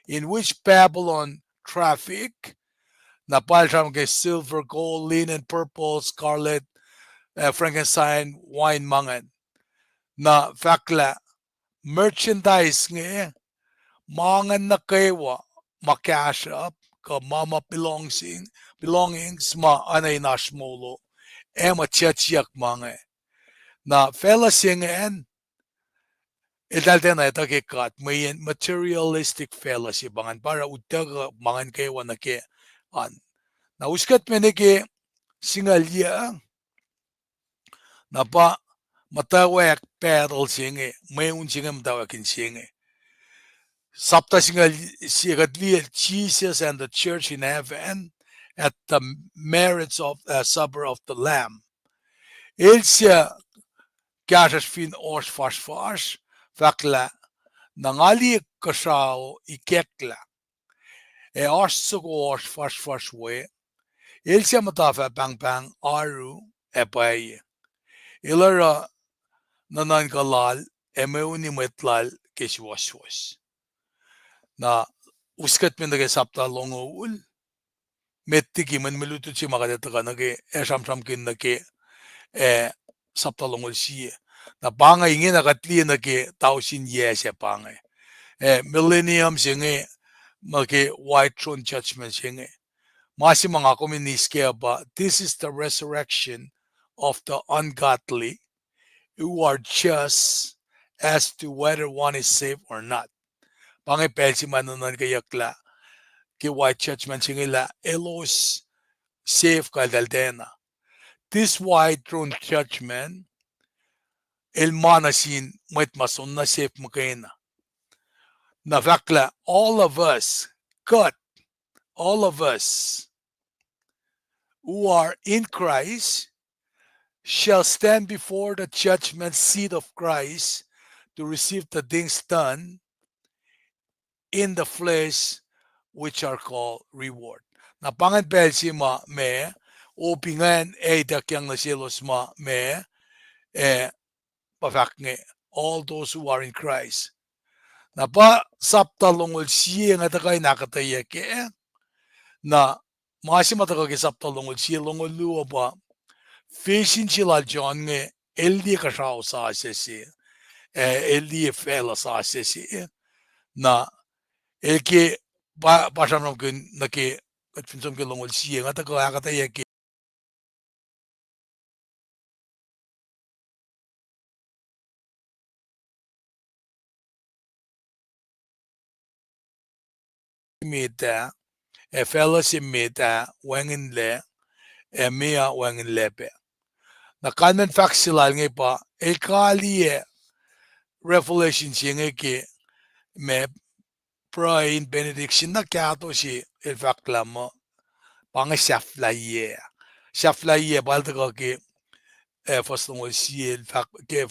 in which Babylon traffic, na pa el sramsram ke silver, gold, linen, purple, scarlet, ah, frankincense, wine, ma ingacn. Na fahk lah merchandise inge, ma ingacn nuh kwewa ma kahsruhp, kuh ma, ma belonging, belongings, ma oacna in oasr molo, ac ma church yak ma inge. Na facluh se ingacn, eltahl tiacna etuh ke God, mweyen materialistic facluh se pa ingacn, pa oruh utuckuh ma ingacn kwewa nuh ke an. Na us kuht me nuh ke singucul yuc, na pa muhtwacwacack battle se inge, mweun se inge muhtwacwacack in se inge. Sapta singucul sie kuht liye, Jesus and the church in heaven at the marriage of, uh, supper of the Lamb. El suc kahsruhsr fin ohsr fasrfasr, fahk lah, na nga liye kuhsrao ikacklah, ac oasr soko ohsr fasrfasr we, el suc muhta fah pahngpahng oaru ac pwacye. El oruh nuhnuhnkuh lal ac mweuni mwet lal ke suwohswohs. Na us kuht me nuh ke sapta longoul, met liki mwe lutlut se ma kuht ac tuhkuh nuh ke, ac sramsramkihn nuh ke, eh, sapta longoul sie. Na pa inge ingena kuht liye nuh ke tausin yac sac pa inge. Eh, millennium se inge, ma ke white throne judgment se inge. Ma se ma nga kom in eis kac pa, this is the resurrection of the ungodly who are just as to whether one is saved or not. Pa inge pacl se ma nuhnuhnkweyucklah ke white judgment se inge lah elos save kuh eltahl tiacna. This white throne judgment el ma nuh sin mwet ma soenna save muhkwena. Na fahk lah all of us, kuht, all of us who are in Christ shall stand before the judgment seat of Christ to receive the things done in the flesh which are called reward. Na pa ingacn pacl se ma ma, op ingacn ac ituckyang nuh selos ma ma, eh, pa fahk inge, all those who are in Christ. Na pa sapta longoul sie inge tuhkuh in ahkuhtweyac kac. Na ma se ma tuhkuh ke sapta longoul sie, longoul luo pa, vision se lal John inge, el liye kuhsrao sasuc se, ac el liye facluh sasuc se. Na el ke pa, pa sramsramkihn nuh ke, kuht fin som ke longoul sie inge tuhkuh ahkuhtweyac ke met ah, ac facluh se met ah wacngihnlac, ac meoa wacngihnlac pac. Na kalmacn fahk se lal inge pa, el kaliyac Revelation se inge ke ma pruhe in benediction na kahto se, el fahk lah muh, pa inge sahflahiyac. Sahflahiyac pa el tuhkuh ke, eh, fuhs longoul sie, el fahk ke,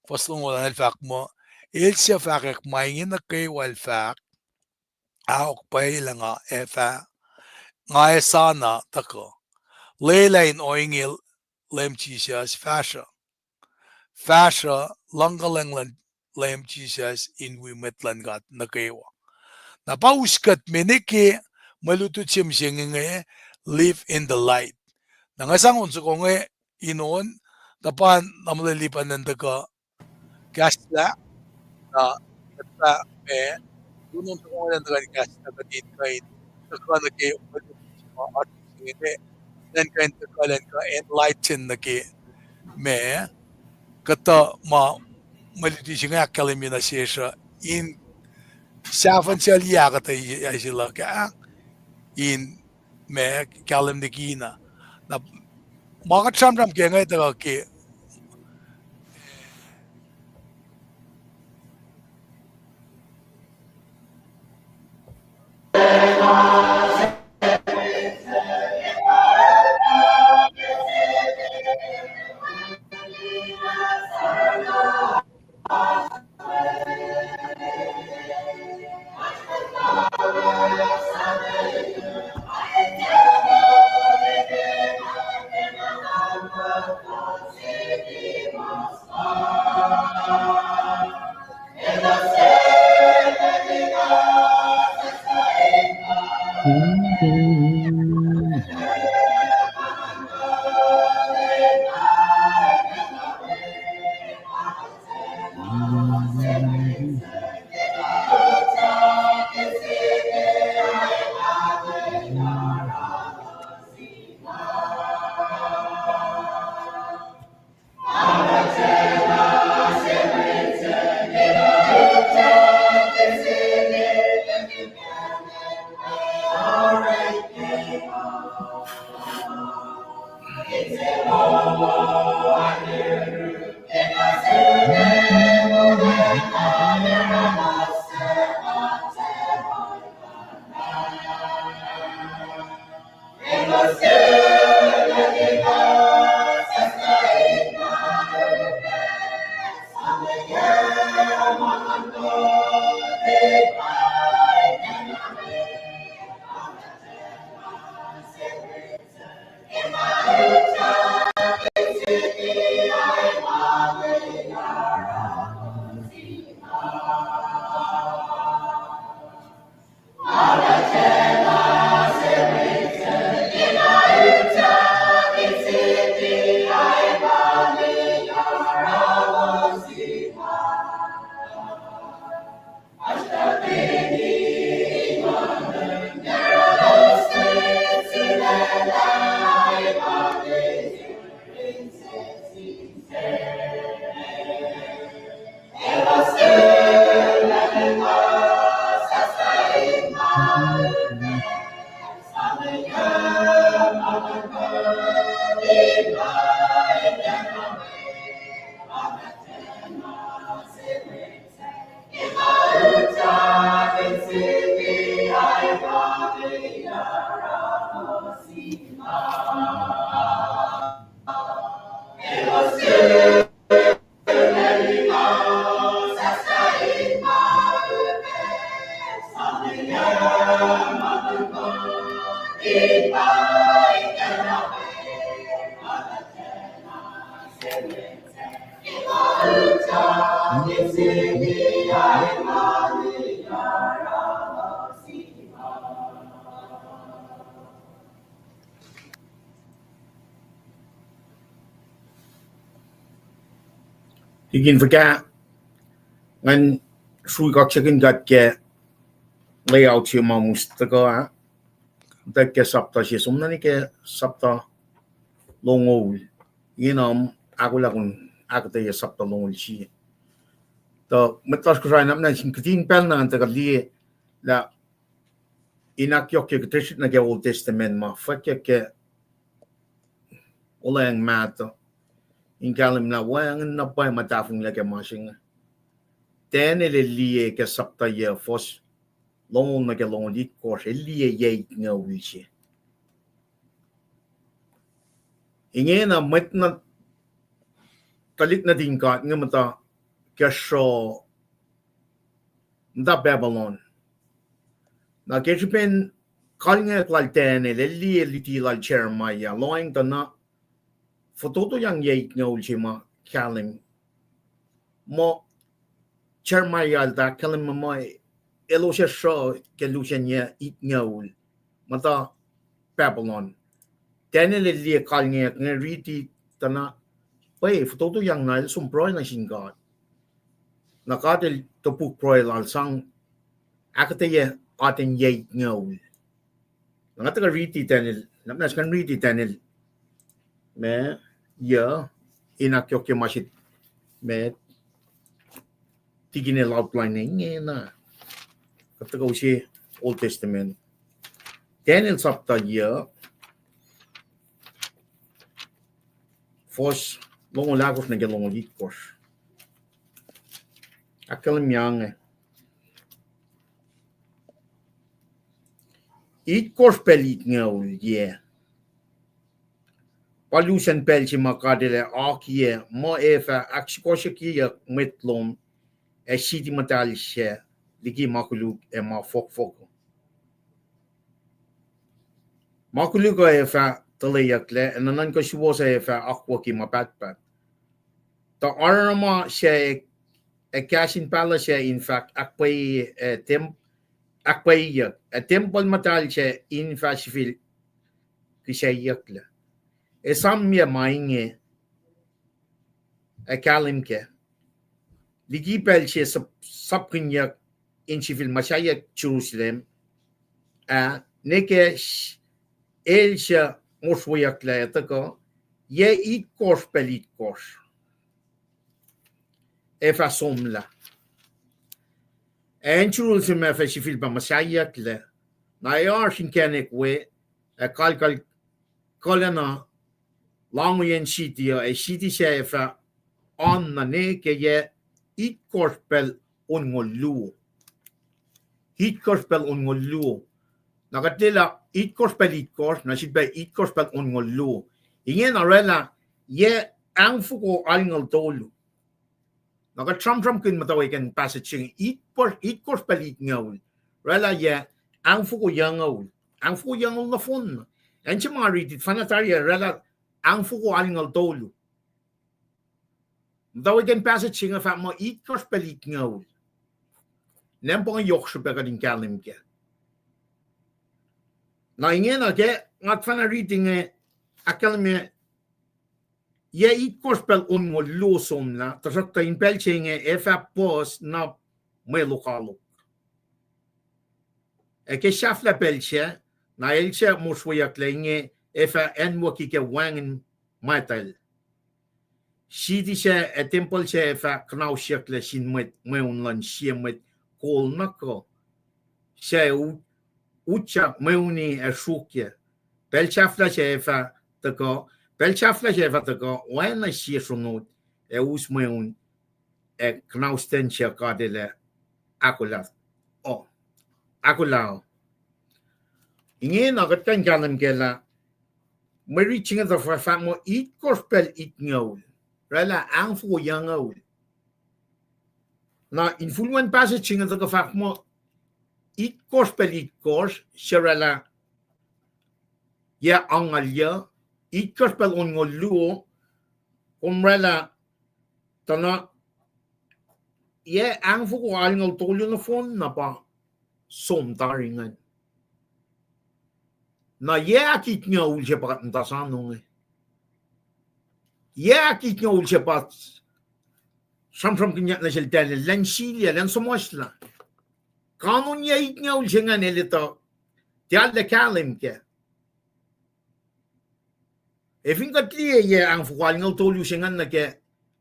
fuhs longoul an el fahk muh, el suc fahkwack ma inge nuh kwewa el fahk, ahok pwacye lah nga ac fah, nga ac sa na tuhkuh. Lwelah in ohinge Leum Jisus, fahsruh. Fahsruh luhngkuhlwacng luhn Leum Jisus in wi mwet luhn God nuh kwewa. Na pa us kuht me nuh ke mwe lutlut se mihsenge inge, live in the light. Na nga sang on soko inge in on, na pa na muh lwelah pa ngan tuhkuh kahslah, na kuht fah ma, on on soko inge ngan tuhkuh in kahslah, kuht in kuh in tuhkuh nuh ke mwe lutlut se ma oasr mihsenge inge, ngan kuh in tuhkuh, ngan kuh enlighten nuh ke ma, kuhtuh ma mwe luti se inge ahkkahlwemye nuh sesr uh, in sahfuhn sel yac kuhtuh ac se luhk ah, in ma kahlwem likina. Na ma kuht sramsram ke inge tuhkuh ke Ikin fuhkah, ngan srui kaksakihn kuht ke layout se ma mihs tuhkuh ah. Tuh ke sapta se som nuh ke sapta longoul. Ingena ahkolah kom ahkuhtweyac sapta longoul sie. Tuh mwet lasr Kosrae na muh sin kihtin pacl na tuhkuh liye lah in ahkyohkye ke Testament nuh ke Old Testament ma fwackyuck ke Olweacng Mahtuh in kahlwem lah wacngihn na pwacye ma tahfonglac ke ma se inge. Daniel el liye ke sapta yac, fuhs longoul nuh ke longoul itkohsr, el liye yac itngoul se. Ingena mwet na tuhlihk nuhtin God inge muhta ke sruh muhta Babylon. Na ke srihpen kalngak lal Daniel, el liye luti lal Jeremiah, lohacng tuh na fototoyang yac itngoul se ma kahlwem. Muh Jeremiah el tuh ahkkahlwemye muh elos ac sruh ke lusen yac itngoul muhta Babylon. Daniel el liye kalngak inge, riti tuh na, pwacye, fototoyang na el som pruhe nuh sin God. Na God el topuk pruhe lal, sang ahkuhtweyac atacn yac itngoul. Na nga tuhkuh riti Daniel, na, na skan riti Daniel me, yac, in ahkyohkye ma se me, tikine outline ingena. Kuht tuhkuh use Old Testament. Daniel sapta yac, fuhs longoul ahkosr nuh ke longoul itkohsr. Ahkkahlwemye inge. Itkohsr pacl itngoul yac, pa lusen pacl se ma God El ac akiyac muh ac fah ahksukohsyuckyeyuck mwet lom ac siti muhtahl sac liki ma koluk ac ma fohkfohk. Ma koluk uh ac fah tuhleyucklac, ac nuhnuhnkuh suwohs uh ac fah akwucki ma pahtpaht. Tuh aruruma sac ac kahs in pahluh sac in fahk ahkpwacye, eh, tem-, ahkpwacye, ac tempuhl muhtahl sac in fah sifil kihsacyucklac. Esamyac ma inge ac kahlwem kac. Liki pacl se sap-, sapkihnyuck in sifil muhsahyuck Jerusalem, ah, ne ke s-, el suc mosrweyucklac ac tuhkuh, yac itkohsr pacl itkohsr ac fah somlah. Acn Jerusalem ac fah sifilpac muhsahyucklac, na ac oasr inkacnek we, ac kalkal kuhlacna lahngoiyacn siti uh, ac siti sac ac fah oan na ne ke yac itkohsr pacl onngoul luo. Itkohsr pacl onngoul luo. Na kuht liye lah itkohsr pacl itkohsr, na sifilpac itkohsr pacl onngoul luo. Ingena oraclah yac angfoko alngoul tolu. Na kuht sramsramkihn muhtwacwacack in passage se inge, itkohsr, itkohsr pacl itngoul. Oraclah yac angfoko yuhngoul. Angfoko yuhngoul nohfohn. Acn se ma riti, fana tari, oraclah angfoko alngoul tolu. Muhtwacwacack in passage se inge fahk muh itkohsr pacl itngoul. Nampa inge yohk srihpac kuht in kahlwem kac. Na ingena ke nga fana riti inge, ahkkahlwemye yac itkohsr pacl onngoul luo somlah, tuhsruhktuh in pacl se inge ac fah puhs na mwe lokoalok. Ac ke sahflah pacl sac, na el suc mosrweyucklac inge ac fah anwucki ke wacngihn matwacl. Siti sac ac tempuhl sac ac fah kuhnausyucklac sin mwet mweun luhn sie mwet kol na kuh, suc u-, utyak mweuni ac sruokyac. Pacl sahflah sac ac fah tuhkuh, pacl sahflah sac ac fah tuhkuh oacna sie sronot ac us mweun ac kuhnaustwen suc God El ac ahkolah, o, ahkolah. Ingena kuht kuh in kahlwem kac lah mwe rit se inge tuh fah-, fahk muh itkohsr pacl itngoul, oraclah angfoko yuhngoul. Na infulwen passage se inge tuh kuh fahk muh itkohsr pacl itkohsr, se oraclah yac angngaul, itkohsr pacl onngoul luo, kom oraclah tuh na yac angfoko alngoul tolu nohfohn na pa som tari ingacn. Na yac ahkitngoul se pa kuht muhta soano inge. Yac ahkitngoul se pa sramsramkihnyuck nuh sel Daniel, lwen silyac, lwen suhmuhslah. Kanon yac itngucul se ingacn el etuh, tiac lah kahlwem kac. Ac fin kuht liye yac angfoko alngucul tolu se ingacn nuh ke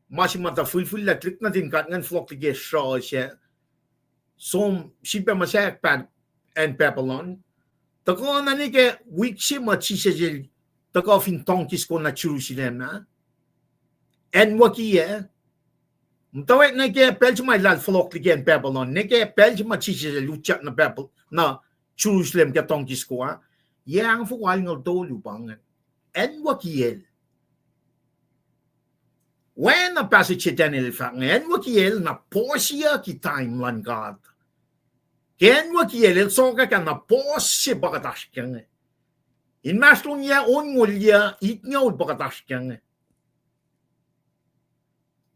ma se ma tuh fihlfihllac tuhlihk nuhtin God ingacn fohlohk liki sruh sac, som sifilpac muhsaheack pac acn Babylon. Tuhkuh na nuh ke wik se ma Jisus el tuhkuh fin tongkis ko nuh Jerusalem ah, acnwuckiyac. Muhtwacwacack nuh ke pacl se ma eltahl fohlohk liki acn Babylon, nuh ke pacl se ma Jisus el utyak nuh Babylon, nuh Jerusalem ke tongkis ko ah, yac angfoko alngucul tolu pa ingacn. Acnwuckiyacl. Oacna passage se Daniel el fahk inge, acnwuckiyacl na puhsiyucki time luhn God. Ke acnwuckiyacl el sokwack na puhs se pa kuht oasr kac inge. Inmahsrlon yac onngoul yac itngucul pa kuht oasr kac inge.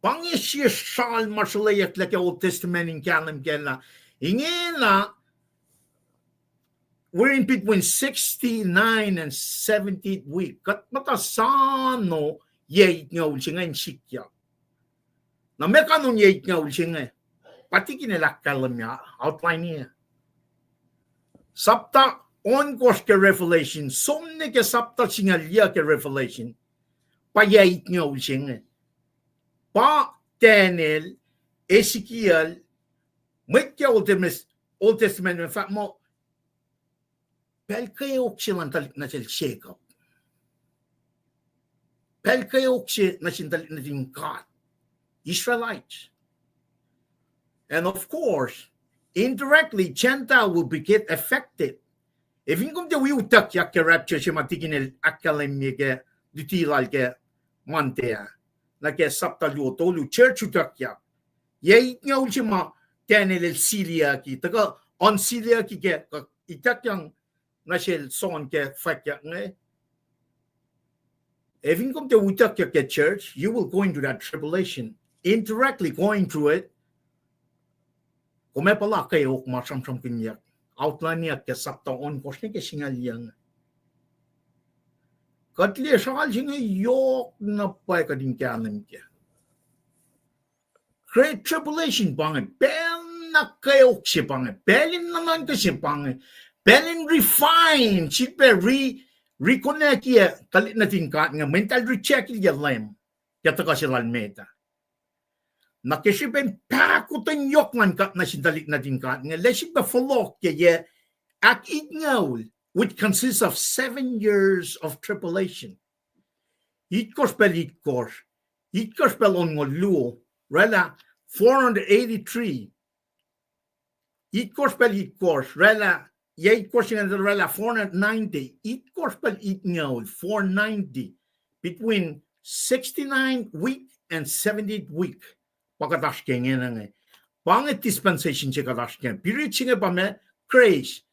Pa inge sie sral ma sruhlweyucklac ke Old Testament in kahlwem kac lah ingena we're in between sixty-nine and seventy week. Kuht muhta soano yac itngucul se inge in sikyak. Na meac kanon yac itngucul se inge? Pa Tikin el ahkkahlwemye, outline-i. Sapta ohnkohsr ke Revelation, som nuh ke sapta singucul yac ke Revelation, pa yac itngucul se inge. Pa Daniel, Ezekiel, mwet ke Old Testament, Old Testament me fahk muh pacl kweok se luhn tuhlihk nuh sel Jacob. Pacl kweok se nuh sin tuhlihk nuhtin God, Israelites. And of course, indirectly, Gentile will be get affected. Ac fin kom tiac wi utuckyak ke rapture se ma Tikin el ahkkahlwemye ke luti lal ke Monday ah, nuh ke sapta luo tolu, church utuckyak. Yac itngucul se ma Daniel el siliyucki, tuhkuh unsiliyucki ke, kuh ituckyang nuh sel John ke fwackyuck inge. Ac fin kom tiac utuckyak ke church, you will go into that tribulation. Indirectly going through it, kom ac puhla kweok ma sramsramkihnyuck, outline-iyuck ke sapta ohnkohsr nuh ke singucul yac inge. Kuht liye sral se inge yohk na pwacye kuht in kahlwem kac. Great tribulation pa inge, pacl na kweok se pa inge, pacl in nuhnuhnkuh se pa inge, pacl in refine, sifilpac re-, reconnect-i tuhlihk nuhtin God inge, mweyen eltahl reject-ilyac Leum ke tuhkuh se lal met ah. Na ke srihpen pahkotwen yohk luhn God nuh sin tuhlihk nuhtin God inge, el sifilpac fohlohk ke yac ahkitngucul, which consists of seven years of tribulation. Itkohsr pacl itkohsr, itkohsr pacl onngoul luo, oraclah four hundred eighty-three. Itkohsr pacl itkohsr, oraclah, yac itkohsr se inge oraclah four hundred ninety, itkohsr pacl itngucul, four ninety, between sixty-nine week and seventy week, pa kuht oasr ke ingena inge. Pa inge dispensation se kuht oasr ke. Period se inge pa ma grace.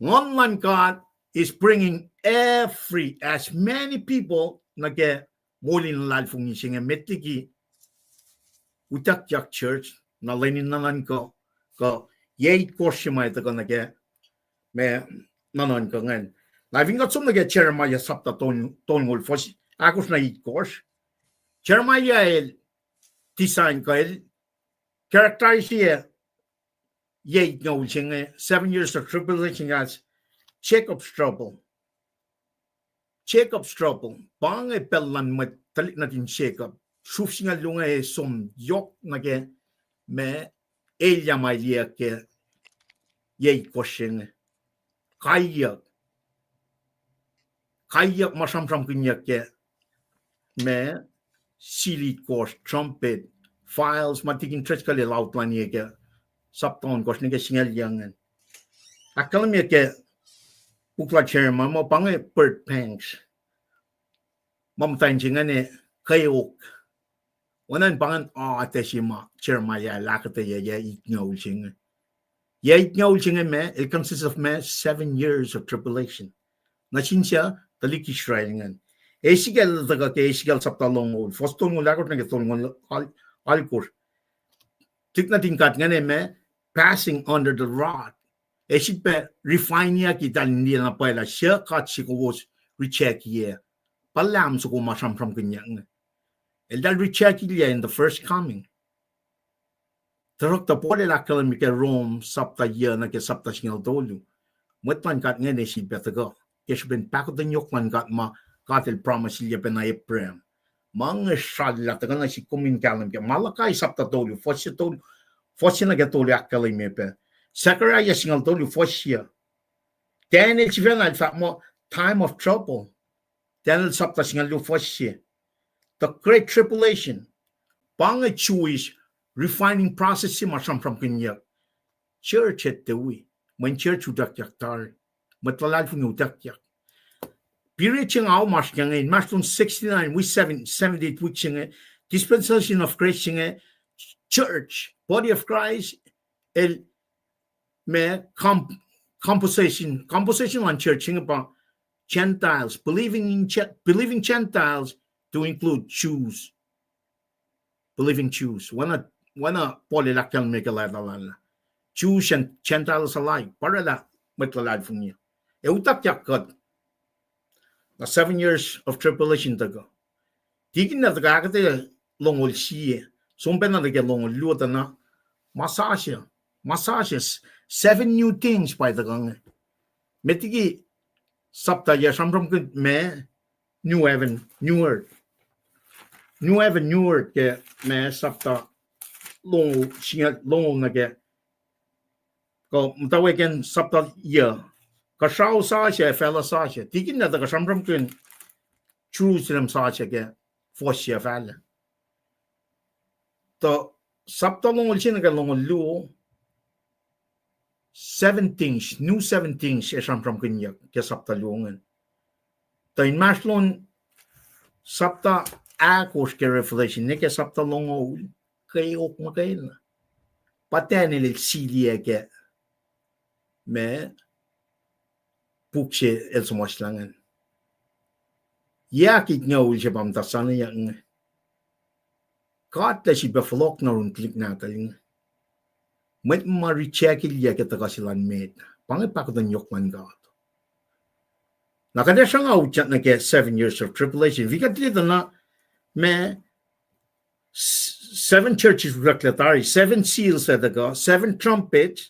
Nguhn luhn God is bringing every, as many people nuh ke moul in luhlahlfongi se inge, met liki utuckyak church, na lwen in nuhnuhnkuh, kuh yac itkohsr se ma tuhkuh nuh ke ma nuhnuhnkuh ingacn. Na fin kuht som nuh ke Jeremiah sapta tol-, tolngoul, fuhs ahkosr na itkohsr. Jeremiah el design kuh el characterize-i yac itngucul se inge, seven years of tribulation as Jacob's trouble. Jacob's trouble. Pa inge pacl luhn mwet tuhlihk nuhtin Jacob. Sruf singucul luo inge som yohk nuh ke ma elyah ma elyah ke yac itkohsr se inge. Kaiyuck. Kaiyuck ma sramsramkihnyuck ke ma seal itkohsr, trumpet, vials, ma Tikin Driscoll el outline-i ke sapta ohnkohsr nuh ke singucul yac ingacn. Ahkkahlwemye ke puk lal Jeremiah muh pa inge birth pangs. Ma muhtwacn se ingacn kweok. Oacna pa ingacn atac se ma Jeremiah el ahkuhtweyac yac itngucul se inge. Yac itngucul se inge ma, it consists of ma seven years of tribulation. Nuh sin suc? Tuhlihk Israel ingacn. Ezekiel el tuhkuh ke Ezekiel sapta longoul, fuhs tolngoul ahkosr nuh ke tolngoul al-, alkosr. Tuhlihk nuhtin God ingacn ma passing under the rod. Ac sifilpac refine-iyucki eltahl in liye na pwacye lah suc God se kowos reject-iyac. Pa Lamb soko ma sramsramkihnyuck inge. Eltahl reject-ilyac in the first coming. Tuhsruhktuh Paul el ahkkahlwemye ke Rome sapta yuc nuh ke sapta singucul tolu. Mwet luhn God ingacn ac sifilpac tuhkuh ke srihpen pahkotwen yohk luhn God ma God el promise-ilyac pac nuh Abraham. Ma inge srallah tuhkuh nuh sihk kom in kahlwem ke Malachi sapta tolu, fuhs se tolu, fuhs se nuh ke tolu ahkkahlwemye pac. Zechariah singucul tolu, fuhs yuc. Daniel sifacna el fahk muh time of trouble. Daniel sapta singucul luo, fuhs se. The great tribulation. Pa inge Jewish refining process se ma sramsramkihnyuck. Church etuh wi. Mweyen church utuckyak tari. Mwet luhlahlfongi utuckyak. Period se inge oasr ke inge, inmahsrlon sixty-nine wi seven, seventy-eight wik se inge, dispensation of grace se inge, church, body of Christ, el ma composition, composition luhn church se inge pa Gentiles, believing in, believing Gentiles to include Jews. Believing Jews. Oacna, oacna Paul el ahkkahlwemye ke leta lal ah, Jews and Gentiles alike, pa oraclah mwet luhlahlfongi. Ac utuckyak kuht. Na seven years of tribulation tuhkuh. Tikin na tuhkuh ahkuhtweyac longoul sie. Som pacna nuh ke longoul luo tuh na ma sasuc, ma sasuc, seven new things pa tuhkuh inge. Met liki sapta yuc sramsramkihn ma new heaven, new earth. New heaven, new earth ke ma sapta longoul, singucul longoul nuh ke, kuh muhtwacwacack in sapta yuc. Kuhsrao sasuc, facluh sasuc. Tikin na tuhkuh sramsramkihn Jerusalem sasuc ke fuhs se fahlac. Tuh sapta longoul se nuh ke longoul luo, seven things, new seven things ac sramsramkihnyuck ke sapta luo ingacn. Tuh inmahsrlon sapta ahkosr ke Revelation nuh ke sapta longoul, kweok muhkwena. Pa Daniel el siliyac ke ma puk se el suhmuhslah ingacn. Yac ahkingoul se pa muhta saneyuck inge. God El sifilpac fohlohk nuh yurin tuhlihk nahtuhl inge. Mwet ma reject-ilyac ke tuhkuh se luhn met. Pa inge pahkotwen yohk luhn God. Na kuht ac sruhnga utyak nuh ke seven years of tribulation. Fin kuht liye tuh na ma seven churches utucklac tari, seven seals ac tuhkuh, seven trumpets,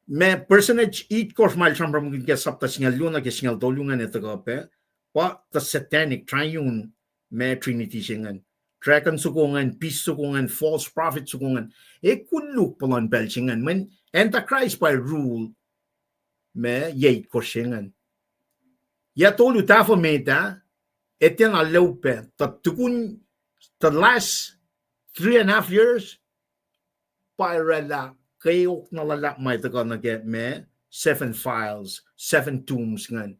ma personage itkohsr ma el sramsramkihn ke sapta singucul luo nuh ke singucul tolu ingacn ac tuhkuh pac, pa the satanic triune ma trinity se ingacn. Dragon soko ingacn, beast soko ingacn, false prophet soko ingacn. Ac koluk pa luhn pacl se ingacn, mweyen Antichrist pa rule ma yac itkohsr se ingacn. Yac tolu tahfuh met ah, ac tiacna lou pac, tuh tukun the last three and a half years, pa oraclah kweok na luhlahp ma tuhkuh nuh ke ma seven vials, seven tombs ingacn.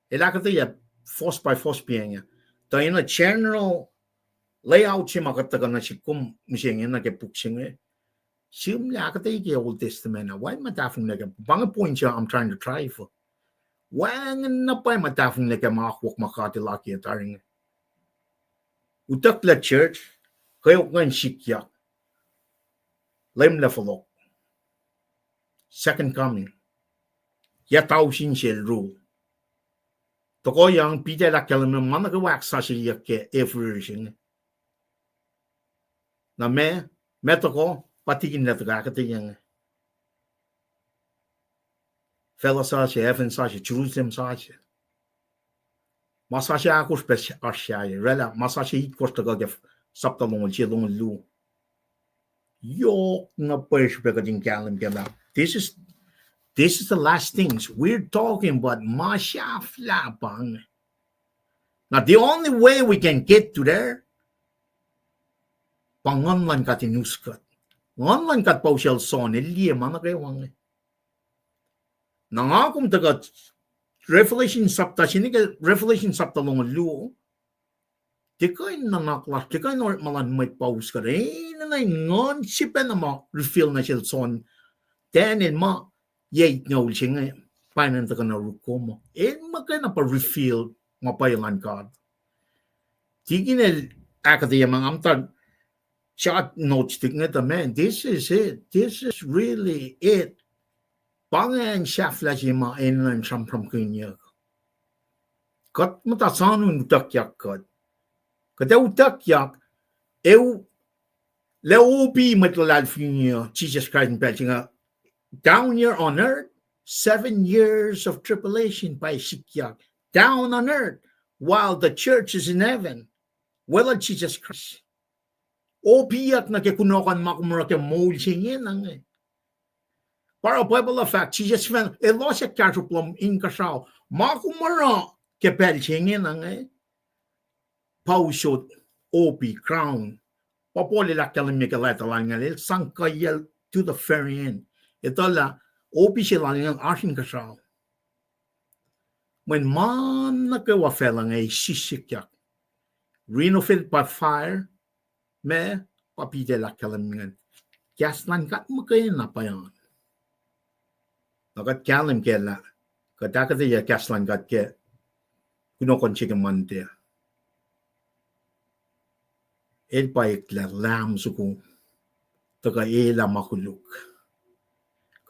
El ahkuhtweyac force by force pa inge. Tuh in a general layout se ma kuht tuhkuh nuh sihk kom mihsenge nuh ke puk se inge, sihmlac ahkuhtweyac ke Old Testament ah, wacngihn ma tahfonglac ke, pa inge point se I'm trying to drive. Wacngihn na pwacye ma tahfonglac ke ma akwuck ma God El akiyac tari inge. Utucklac church, kweok ingacn sikyak. Leumlah fohlohk. Second coming. Yac tausin sel rule. Tohkohyang Peter el ahkkahlwemye ma nuh kwewa ahksasucyeyuck ke April se inge. Na ma, ma tohkoh, pa tikinlah tuhkuh ahkuhtweyac inge. Facluh sasuc, heaven sasuc, Jerusalem sasuc. Ma sasuc ahkosr pac oasr sahyac, oraclah ma sasuc itkohsr tuhkuh ke sapta longoul se, longoul luo. Yohk na pwacye srihpac kuht in kahlwem ke lah this is, this is the last things we're talking about, ma sahflah pa inge. Now, the only way we can get to there, pa Nguhn luhn God in us kuht. Nguhn luhn God pa usacl John, el liye ma nuh kwewa inge. Na nga kom tuhkuh Revelation sapta se nuh ke Revelation sapta longoul luo, tiac kuh in nuhnak lasr, tiac kuh in orekma luhn mwet pa us kuht. Enenuh in Nguhn sifacna ma reveal nuh sel John, Daniel ma yac itngoul se inge, pa enenuh tuhkuh na ruk kom uh. El muhkwena pa reveal ma pwacye luhn God. Tikin el ahkuhtweyac ma nga muhta short notes tik inge tuh, man, this is it. This is really it. Pa inge acn sahflah se ma enenuh in sramsramkihnyuck. Kuht muhta soanun utuckyak kuht. Kuht ac utuckyak, ac u-, Lah opi mwet luhlahlfongi uh Jisus Kraist in pacl se inge, down here on earth, seven years of tribulation pa sikyak. Down on earth, while the church is in heaven. Weluhl Jisus Kraist. Opiyuck nuh ke kunohkohn ma kom oruh ke moul se inge na inge. Pa oruh Bible uh fahk, Jisus fin elos ac kahsruhp lom inkuhsrao. Ma kom oruh ke pacl se inge na inge, pa usot opi, crown. Pa Paul el ahkkahlwemye ke leta lal inge, el sang kuhiyacl to the very end. Etuh lah opi se lal inge oasr inkuhsrao. Mweyen ma nuh kwewa facluh inge ac sissikyak. Renovated by fire, ma pa Peter el ahkkahlwemye ingacn. Kahs luhn God muhkwena pa an. Na kuht kahlwem kac lah kuht ahkuhtweyac kahs luhn God ke kunohkohn se ke Monday. El pa eklac Lamb soko, tuhkuh elah ma koluk.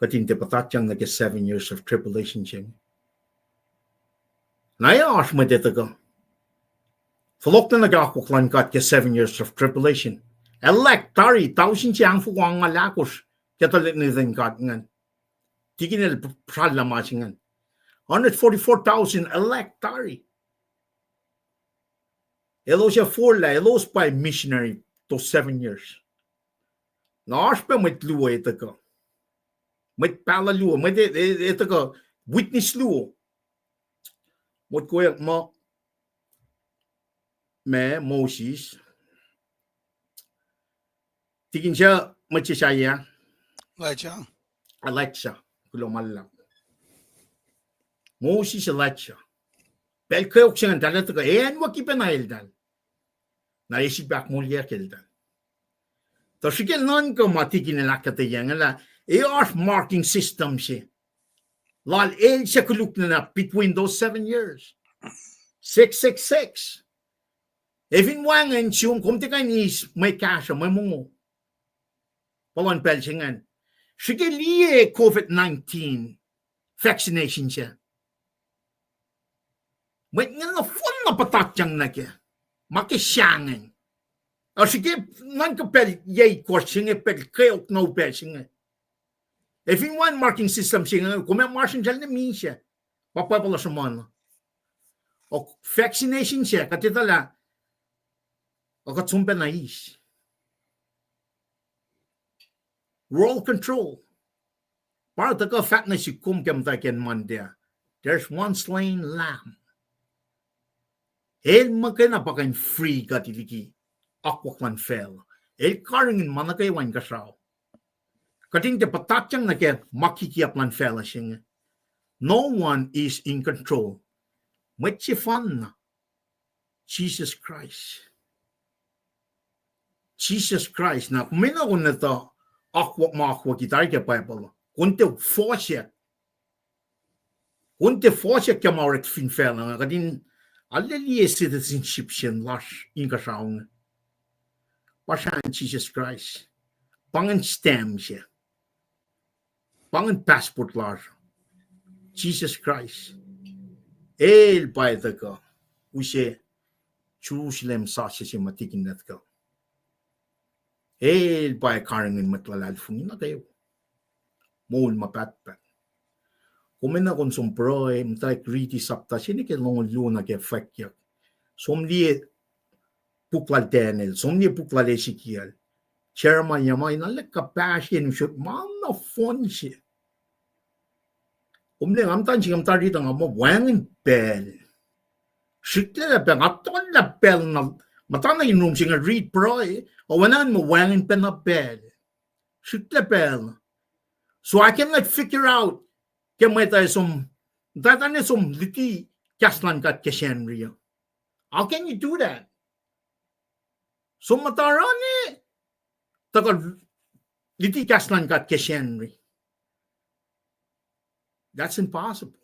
Kuht in tiac puhtatyang nuh ke seven years of tribulation se inge. Na ac oasr mwet ac tuhkuh fohlohklac nuh ke akwuck luhn God ke seven years of tribulation. Elect tari tausin se angfoko angngaul ahkosr ke tuhlihk nuhtin God ingacn. Tikin el p-, prallah ma se ingacn. Hundred forty-four thousand elect tari. Elos ac forlah, elos pa missionary to seven years. Na oasr pac mwet luo ac tuhkuh. Mwet pahluh luo, mwet e-, e-, ac tuhkuh, witness luo. Motkoyuck muh, ma, Moses. Tikin se, mwet se sahyac. Elijah. Elijah. Kuloh ma luhlahp. Moses, Elijah. Pacl kweok se ingacn eltahl tuhkuh, e anwucki pacna eltahl. Na e sifilpac ahkmoulyac ke eltahl. Tuh srihke nuhnkuh ma tikin el ahkuhtweyac inge lah, e oasr marking system se lal el suc koluk nuh na between those seven years. Six six six. Ac fin wacngihn sum, kom tiac kuh in eis mwe kahsruh, mwe mongo. Pa luhn pacl se ingacn. Srihke liye COVID nineteen vaccination se. Mwet inge nohfohn na puhtatyang nuh ke ma ke sahngweng. Ac srihke nuhnkuh pacl yac itkohsr se inge, pacl kweok na upac se inge. Ac fin wacngihn marking system se inge, kom ac masrinsral nuh misac. Pa Bible uh sruhmuhn. O vaccination se, kuht etuh lah, o kuht som pacna eis. World control. Pa tuhkuh fahk nuh sik kom ke muhtwacwacack Monday. There's one slain lamb. El muhkwena pa kuh in free kuht liki akwuck luhn facluh. El karihngihn ma nuh kwewa inkuhsrao. Kuht in tiac puhtatyang nuh ke ma kikiyuck luhn facluh se inge. No one is in control. Mwet sefanna. Jisus Kraist. Jisus Kraist. Na kom enenuh in etuh akwuck ma akwucki tari ke Bible. Kom tiac fohsack. Kom tiac fohsack ke ma orek fin facluh inge, kuht in arlac liye citizenship se lasr inkuhsrao inge. Pa srahn Jisus Kraist. Pa ingacn stamp se. Pa ingacn passport lasr. Jisus Kraist. El pa tuhkuh use Jerusalem sasuc se ma tikin nuhtkuh. El pa karihngihn mwet luhlahlfongi nuh kwewa. Moul ma pahtpaht. Kom enenuh kom som pruhe, muhtwacwacack riti sapta se nuh ke longoul luo nuh ke fwackyuck. Som liye puk lal Daniel, som liye puk lal Ezekiel, Jeremiah, ma in arlac kuhpahsryacn usot ma nohfohn se. Kom liye nga muhta se, nga muhta riti nga muh wacngihn pacl. Srihklac pacl, nga tuhlac pacl na, muhta nuh in room se inge riti pruhe, oacna in muh wacngihn pacna pacl. Srihklac pacl. So I cannot figure out ke mwet uh som, muhtwacta ne som luti kahs luhn God ke Sacnri uh. How can you do that? Som muhta oruh ne tuhkuh luti kahs luhn God ke Sacnri. That's impossible.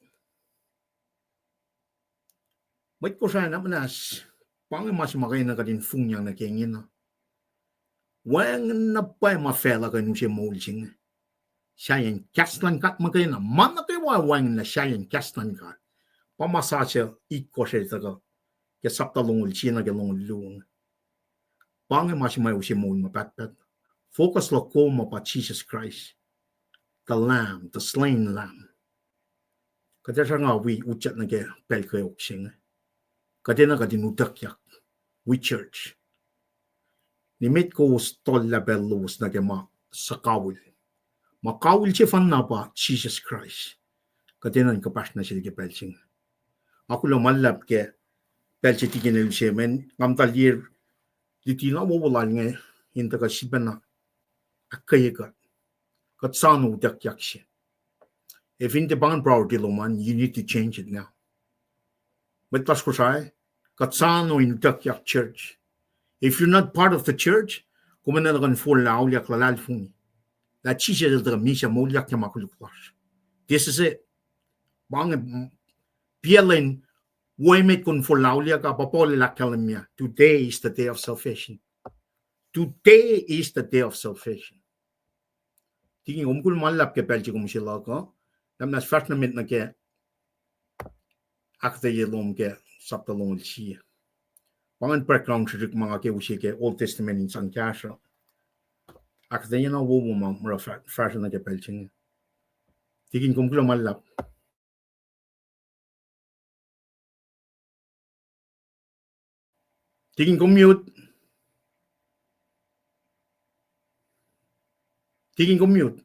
Mwet Kosrae na muhnahs, pa inge ma se ma kuh in kuht in fongyang nuh ke ingena. Wacngihn na pwacye ma facluh kuh in use moul se inge. Sahyacn kahs luhn God muhkwena, ma nuh kwewa wacngihnlah sahyacn kahs luhn God. Pa ma sasuc itkohsr el tuhkuh ke sapta longoul sie nuh ke longoul luo inge. Pa inge ma se ma use moul ma pahtpaht. Focus luhk kom uh pa Jesus Christ, the Lamb, the slain Lamb. Kuht ac sruhnga wi utyak nuh ke pacl kweok se inge. Kuht enenuh kuht in utuckyak wi church. Nimet kowos tuhllah pacl lowos nuh ke ma suhkawihl. Ma kawihl sefanna pa Jesus Christ. Kuht enenuh in kuhpahsr nuh sel ke pacl se inge. Nga kuloh ma luhlahp ke pacl se tikin el use mweyen nga muhta liye luti na wowo lal inge in tuhkuh sifacna ahkkweye kuht. Kuht soano utuckyak se. Ac fin tiac pa ingacn priority lom an, you need to change it now. Mwet lasr Kosrae, kuht soano in utuckyak church. If you're not part of the church, kom enenuh kuh in forlah auliyak luhlahlfongi lah Jisus el tuhkuh misac moulyak ke ma koluk lasr. This is it. Pa inge, mm, pacl in wo emet kom forlah auliyak uh, pa Paul el ahkkahlwemye, today is the day of salvation. Today is the day of salvation. Tikin, kom kuloh ma luhlahp ke pacl se kom use luhk uh. Lah muhnahs fahsr nuh met nuh ke ahkuhtweyac lom ke sapta longoul sie. Pa ingacn background srihsrihk ma nga ke use ke Old Testament in sang kahsruh. Ahkuhtweyac na wowo ma oruh fah-, fahsruh nuh ke pacl se inge. Tikin, kom kuloh ma luhlahp. Tikin, kom mute. Tikin, kom mute.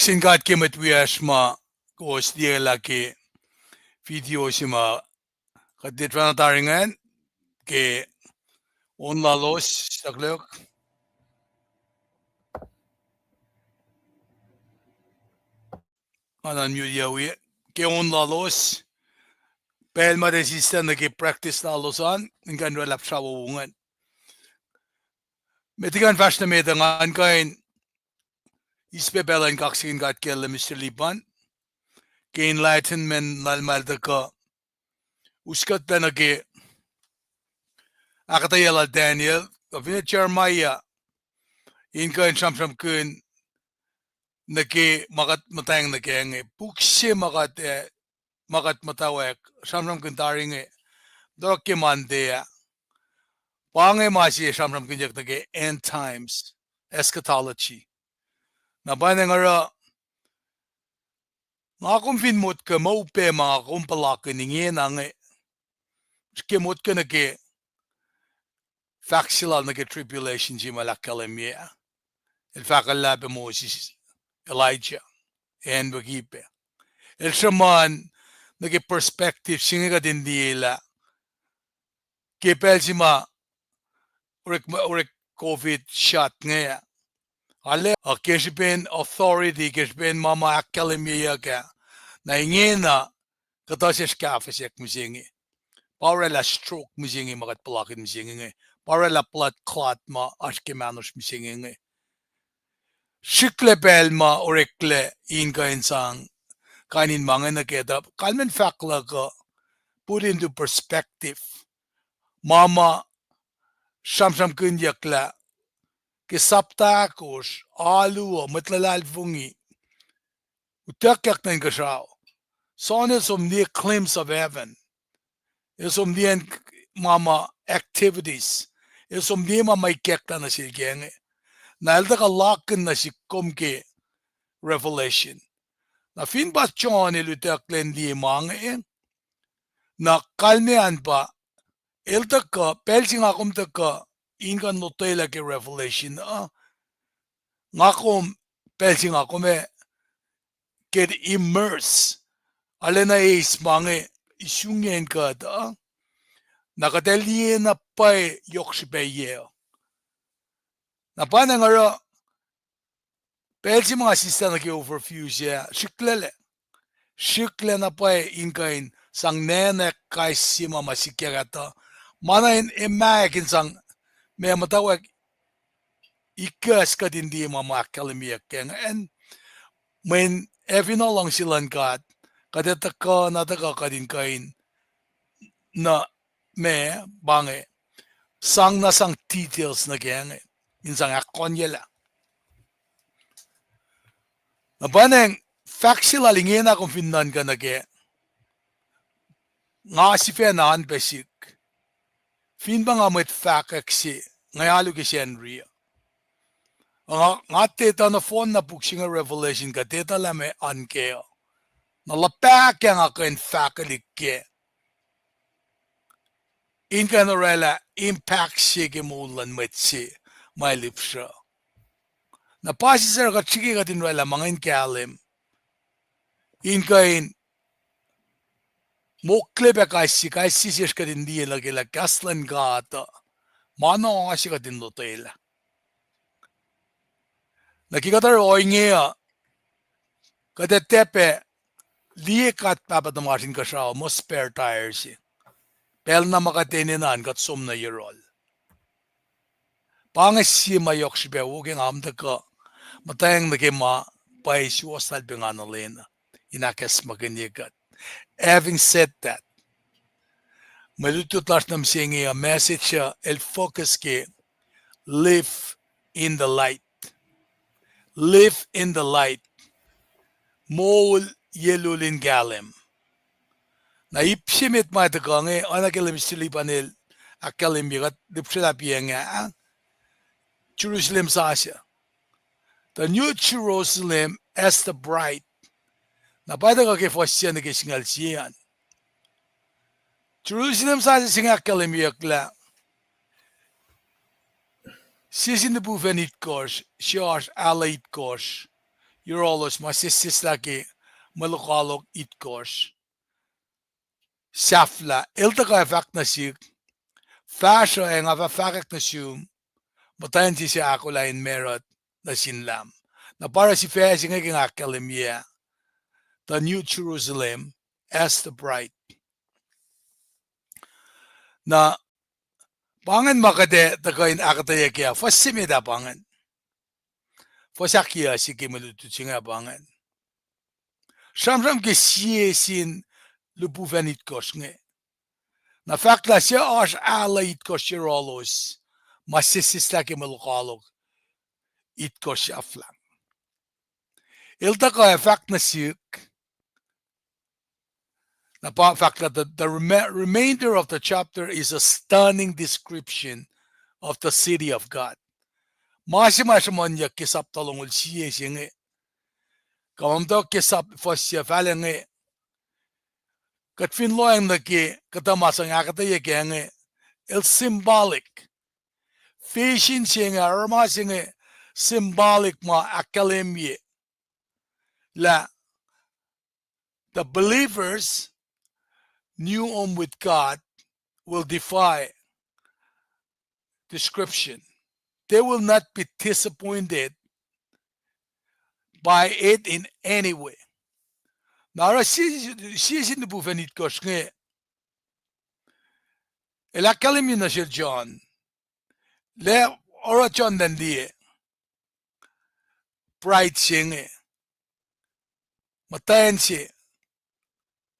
Sin God ke mwet wiyacsr ma kowos liyelah ke video se ma kuht tiac tuhfahna tari ingacn ke on lalos, saklok. Nga unmute-yac wi ke on lalos. Pacl ma tiac sislah nuh ke practice lalos an, in kuh in oraclah srawowo ingacn. Met liki kuh in fahsr nuh met uh, ngan kuh in eis pac pacl uh in kaksakihn God kacl Mister Lipan ke enlightenment lal ma el tuhkuh us kuht pac nuh ke ahkuhtweyac lal Daniel, kuh finne Jeremiah, in kuh in sramsramkihn nuh ke ma kuht muhtweng nuh kac inge. Puk se ma kuht, eh, ma kuht muhtwacwacack sramsramkihn tari inge, tuhkuh ke Monday ah, pa inge ma se sramsramkihnyuck nuh ke end times, eschatology. Na pa inge oruh nga kom fin motko ma upac ma nga kom puhlakihn ingena inge, ke motko nuh ke fahk se lal nuh ke tribulation se ma el ahkkahlwemye. El fahkwaclah pac Moses, Elijah, acn wiki pac. El sruhmuhn nuh ke perspective se inge kuht in liyelah ke pacl se ma orek, orek COVID shot inge. Arlac, uh, ke srihpen authority, ke srihpen ma ma ahkkahlwemyeyuck ah, na ingena kuhtuh sesr kahfwack mihsenge. Pa oraclah stroke mihsenge ma kuht puhlakihn mihsenge inge. Pa oraclah blood clot ma oasr ke mahnosr mihsenge inge. Srihklac pacl ma oreklac in kuh in sang kain in ma inge nuh kac, tuh kalmacn fahk luhk uh, put into perspective ma ma sramsramkihnyucklah ke sapta ahkosr, alu uh, mwet luhlahlfongi, utuckyak nuh inkuhsrao. John el som liye glimpse of heaven. El som liye ma ma activities. El som liye ma ma ikacklah nuh sel ke inge. Na el tuhkuh lakihn nuh sihk kom ke Revelation. Na fin pa John el utucklac in liye ma inge, na kalmac an pa, el tuhkuh, pacl se nga kom tuhkuh in kuh in lotwelah ke Revelation uh, nga kom, pacl se nga kom ac get immerse, arulacna eis ma inge isungiyacn kuht uh, na kuht ac liye na pwacye yohk srihpac yac. Na pa inge oruh pacl se ma nga sislah nuh ke overview se ah, srihklac, srihklac na pwacye in kuh in sang nacna kais sie ma ma sikyak ah, tuh ma na in emack in sang ma muhtwacwacack ikacs kuht in liye ma ma ahkkahlwemyeyuck ke ingacn. Mweyen ac fin luhngse luhn God, kuht ac tuhkuh na tuhkuh kuht in kuh in, na ma, pa inge, sang na sang details nuh ke inge, in sang ahkkohnyelah. Na pa inge, fahk se lal ingena kom fin nuhnkuh nuh kac, nga sifacna oan pac sihk. Fin pa nga mwet fahkwack se, nga alu ke Sacnri uh. Nga, nga tiac etuh nohfohn na puk se inge Revelation kuh tiac etuh lah meac oan kac uh. Na luhpahkah nga kuh in fahkwelihk kac in kuh in oraclah impact se ke moul luhn mwet se ma el lihpsruh. Na pa sisacr kuht srihke kuht in oraclah ma inge in kahlwem in kuh in mokle pac kais sie, kais sie sesr kuht in liye nuh ke lah kahs luhn God uh ma na oasr kuht in lotwelah. Na ke kuht oruh ohinge uh, kuht ac tiac pac liye God Pahpah tuhmasr Inkuhsrao muh spare tire se. Pacl na ma kuht enenuh an kuht som nuh yohrohl. Pa inge sie ma yohk srihpac wo ke nga muhta kuh muhtweng nuh ke ma pwacye suwohs lal pengana lwen uh in ahkacsmakihnye kuht. Having said that, mwe lutlut lasr nuh mihsenge uh, message uh el focus ke live in the light. Live in the light. Moul ye lul in kahlwem. Na ip se met ma tuhkuh inge, oacna ke Mister Lipan el ahkkahlwemye, kuht lihpsrelah piacng ah, Jerusalem sasuc. The New Jerusalem as the bride. Na pa tuhkuh ke fuhs se nuh ke singucul sie an. Jerusalem sasuc se inge ahkkahlwemyeyuck lah sie sin lihpufacn itkohsr, sie oasr alu itkohsr, yohrohlos ma sesseslah ke mwe lokoalok itkohsr sahflah. El tuhkuh ac fahk nuh sihk, fahsruh ac nga fah fahkwack nuh sum muhtwacn se suc ahkolah in marut nuh sin Lam. Na pa oruh sifac se inge ke nga ahkkahlwemye, the New Jerusalem as the bride. Na pa ingacn ma kuht ac tuhkuh in ahkuhtweyac kac, fuhs se met ah pa ingacn. Fuhs ahkyohsye ke mwe lutlut se inge pa ingacn. Sramsram ke sie sin lihpufacn itkohsr inge. Na fahk lah suc oasr alu itkohsr yohrohlos ma sesseslah ke mwe lokoalok itkohsr sahflah. El tuhkuh ac fahk nuh sihk, na pa fahk lah the, the rema-, remainder of the chapter is a stunning description of the city of God. Ma se ma sruhmuhnyuck ke sapta longoul sie se inge, kuh ma muhtwacwacack ke sap-, fuhs se fahlac inge, kuht fin lohacng nuh ke kuhtuh ma sang ahkuhtweyac kac inge, el symbolic. Vision se inge, oruh ma se inge symbolic ma ahkkahlwemye lah the believers' new home with God will defy description. They will not be disappointed by it in any way. Na oruh sie, sie sin lihpufacn itkohsr inge, el ahkkahlwemye nuh sel John, lah oruh John elan liye bride se inge, muhtwacn se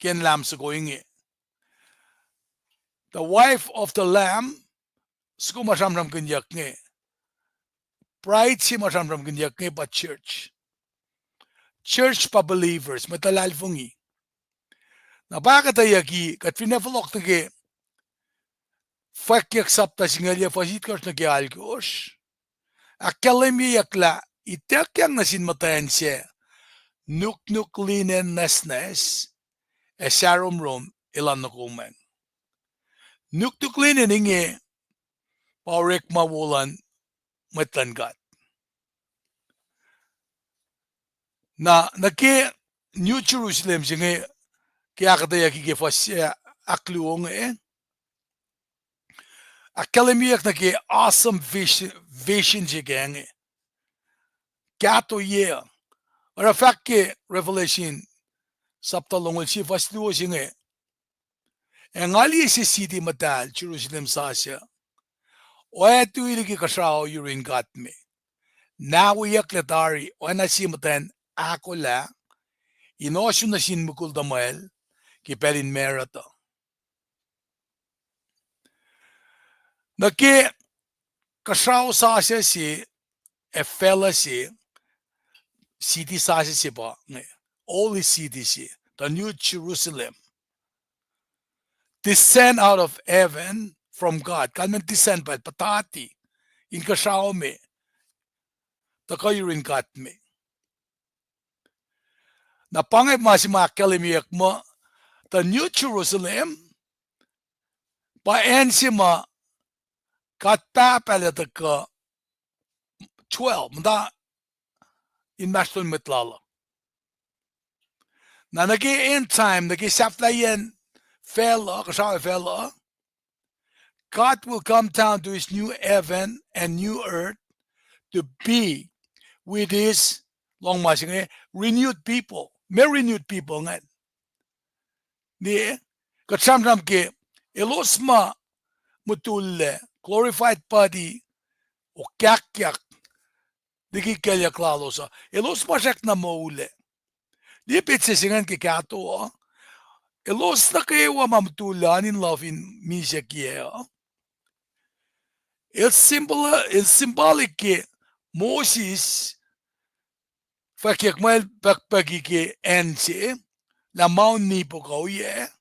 ke Lam soko inge. The wife of the Lamb, soko ma sramsramkihnyuck inge. Bride se ma sramsramkihnyuck inge pa church. Church pa believers, mwet luhlahlfongi. Na pa ahkuhtweyucki, kuht fin fohlohk nuh ke Fwackyuck sapta singucul yac fuhs itkohsr nuh ke alkosr, ahkkahlwemyeyuck lah ituckyang nuh sin muhtwacn sac nuknuk linen nwacsnwacs ac sahromrom elan nokomwacng. Nuknuk linen inge pa orekma wo luhn mwet luhn God. Na nuh ke New Jerusalem se inge, ke ahkuhtweyucki ke fuhs ahkluo inge, ahkkahlwemyeyuck nuh ke awesome vision, vision se ke inge. Kahto yac. Oruh fahk ke Revelation sapta longoul sie fuhs luo se inge, ac nga liye sie siti muhtahl, Jerusalem sasuc, oactui liki kuhsrao yurin God me, nahweyucklac tari oacna sie muhtwacn ahkolah in ohsun nuh sin mukul tuhmwacl ke pacl in macruht uh. Nuh ke kuhsrao sasuc se, ac facluh se, siti sasuc se pa inge, holy city se, the New Jerusalem, descend out of heaven from God. Kalmacn descend pa puhtati in kuhsrao me, tuhkuh yurin God me. Na pa inge ma se ma ahkkahlwemyeyuck muh the New Jerusalem pa acn se ma God Pahpah El ac tuhkuh twelve, muhta inmahsrlon mwet lal uh. Na nuh ke end time, nuh ke sahflahiyacn facluh, kuhsrao facluh, God will come down to his new heaven and new earth to be with his, lohng ma se inge, renewed people. Meac renewed people ingacn? Liye, kuht sramsram ke elos ma mutullac, glorified body, okahkyak liki kelyuck lalos uh, elos ma srackna moullac. Liye petsac se ingacn ke kahto uh. Elos nuh kwewa ma mutullac an in lufin misac kiyac uh, el symbol-, el symbolic ke Moses fwackyuck muh el pukpuki ke acn se, lah Mount Nebo kuh oyac,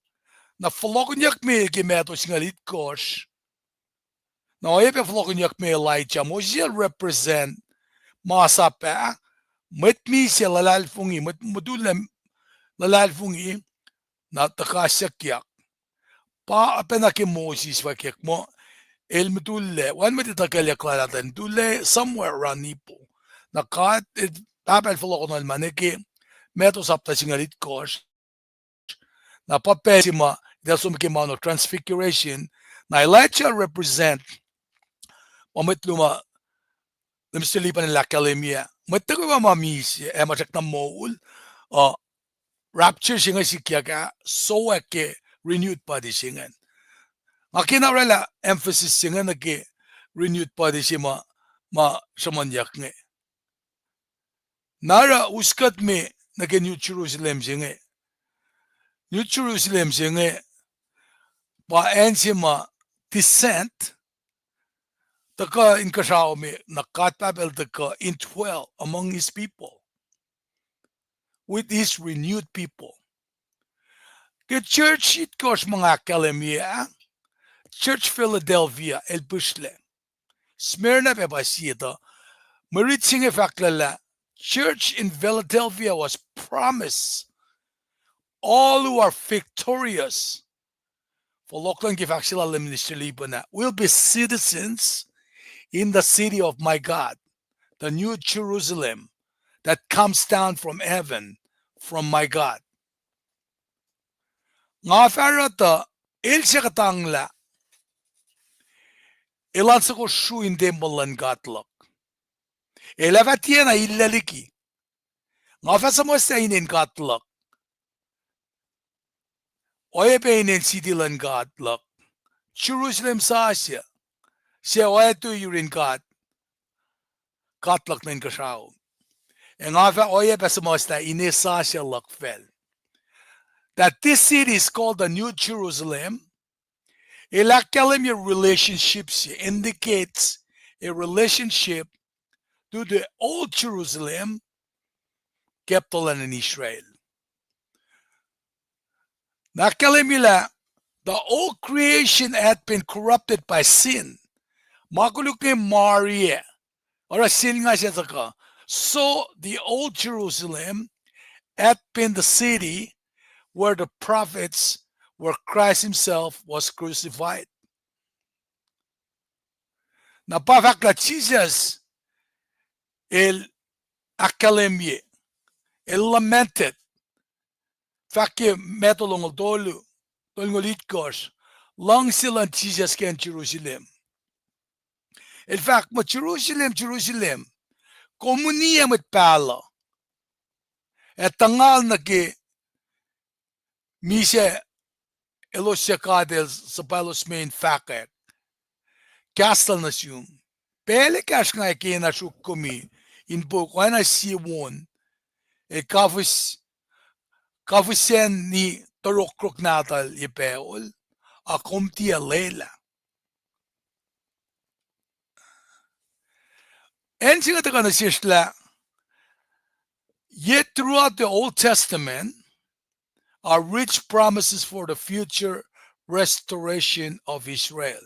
na fohlohkihnyuck me ke Matthew singucul itkohsr, na oacyacpac fohlohkihnyuck me Elijah. Moses el represent masap ah, mwet misac luhlahlfongi, mwet mutullac luhlahlfongi, na tuhkahsyuckyak. Pa pacna ke Moses fwackyuck muh el mutullac, wacngihn mwet etuh kelyuck lal ah, el mutullac somewhere around Nebo. Na God el Pahpah el fohlohkohnacl ma nuh ke Matthew sapta singucul itkohsr. Na pa pacl se ma eltahl som ke ma no Transfiguration, na Elijah represent ma mwet luhma Minister Lipan el ahkkahlwemye, mwet nuh kwewa ma misac ac ma srackna moul, uh, rapture se inge sikyak ah, sowack ke renewed body se ingacn. Nga kena orwaclah emphasis se inge nuh ke renewed body se ma, ma sruhmuhnyuck inge. Na oruh us kuht me nuh ke New Jerusalem se inge. New Jerusalem se inge pa acn se ma descent, tuhkuh inkuhsrao me, na God Pahpah el tuhkuh indwell among his people, with his renewed people. Ke church itkohsr ma nga ahkkahlwemye ah, church Philadelphia el pihsrlac. Smyrna pa sie tuh, mwe rit se inge fahk lah, church in Philadelphia was promised, all who are victorious, fohlohk luhn ke fahk se lal Minister Lipan ah, will be citizens in the city of my God, the new Jerusalem that comes down from heaven from my God. Nga fah oruh tuh el suc kuhtanglah, elan soko sru in tempuhl luhn God luhk. El ac fah tiacna illac liki. Nga fah suhmuhslah inen God luhk, oacyacpac inen city luhn God luhk, Jerusalem sasuc, suc oactui yurin God, God luhk nuh inkuhsrao. Ac nga fah oacyacpac suhmuhslah ine sasuc luhk facl. That this city is called the New Jerusalem. El ahkkahlwemye relationship se, indicates a relationship to the old Jerusalem, capital luhn Israel. Na ahkkahlwemye lah the old creation had been corrupted by sin. Ma koluk inge mariyac, oruh sin nga se tuhkuh. So the old Jerusalem had been the city where the prophets, where Christ himself was crucified. Na pa fahk lah Jisus el ahkkahlwemye, el lamented, fahk ke Matthew longoul tolu, tolngoul itkohsr, luhngse luhn Jisus ke acn Jerusalem. El fahk muh, Jerusalem, Jerusalem, kom uniyac mwet pahluh, ac tuhngal nuh ke misac elos suc God el suhpwaclos me in fahkwack kahs lal nuh sum. Pacl ekahsr nga kena sruok kom in puk oacna sie won el kafis-, kafisacni tohrohkrohk nahtuhl ye pacl, a kom tiac lwelah. Acn se inge tuhkuh nuh sesr lah, yet throughout the Old Testament are rich promises for the future restoration of Israel.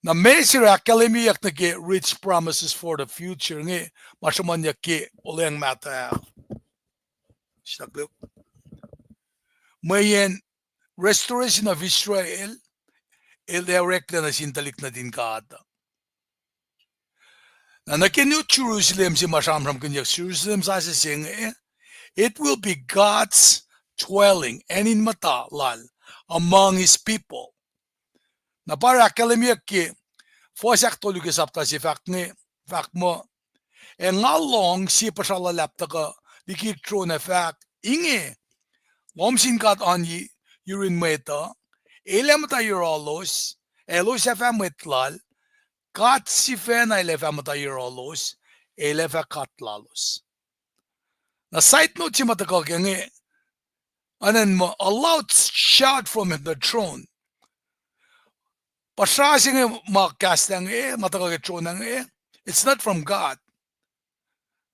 Na meac se ahkkahlwemyeyuck nuh ke rich promises for the future inge, ma sruhmuhnyuck ke Olweacng Mahtuh ah, mweyen restoration of Israel, el ac oreklac nuh sin tuhlihk nuhtin God. Na nuh ke New Jerusalem se ma sramsramkihnyuck, Jerusalem sasuc se inge, it will be God's dwelling, acn in muhta lal, among his people. Na pa oruh ahkkahlwemyeyuck ke fuhs ahktolu ke sapta se fahk inge, fahk muh, ac nga lohng sie puhsra luhlahp tuhkuh liki tron ac fahk, inge, lohm sin God oan yurin mwet uh, el ac muhta yohrohlos, ac elos ac fah mwet lal, God sifacna el ac fah muhta yohrohlos, el ac fah God lalos. Na side note se ma tuhkuh ke inge, oacna muh, a loud shout from the throne. Puhsra se inge ma kahslah inge, ma tuhkuh ke tron inge, it's not from God.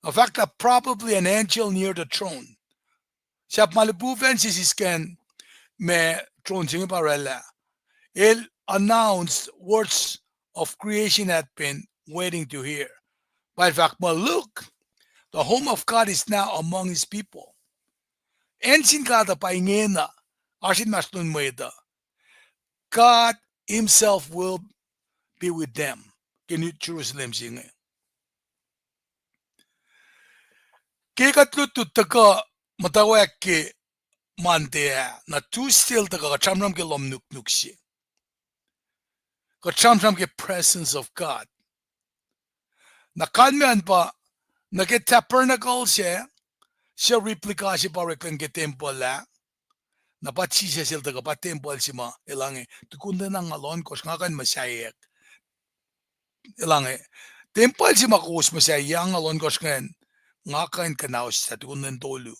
Na fahk lah probably an angel near the throne. Sahp ma lipufacn se sisken ma tron se inge pa orwaclah, el announced words of creation had been waiting to hear. Pa el fahk muh, look, the home of God is now among his people. Acn sin God uh pa ingena, oasr inmahsrlon mwet uh. God himself will be with them. Ke New Jerusalem se inge. Ke kuht lutlut tuhkuh muhtwacwacack ke Monday ah, na Tuesday el tuhkuh kuht sramsram ke lohm nuknuk se. Kuht sramsram ke presence of God. Na kalmacn pa, nuh ke tabernacle se, se replica se pa oreklac ke tempuhl ah. Na pa Jisus el tuhkuh pa tempuhl se ma elange, tukun lwen angngaul ohnkohsr nga kuh in muhsaheack. Elange, tempuhl se ma kowos muhsaheack angngaul ohnkohsr ingacn, nga kuh in kuhnauslah tukun lwen tolu.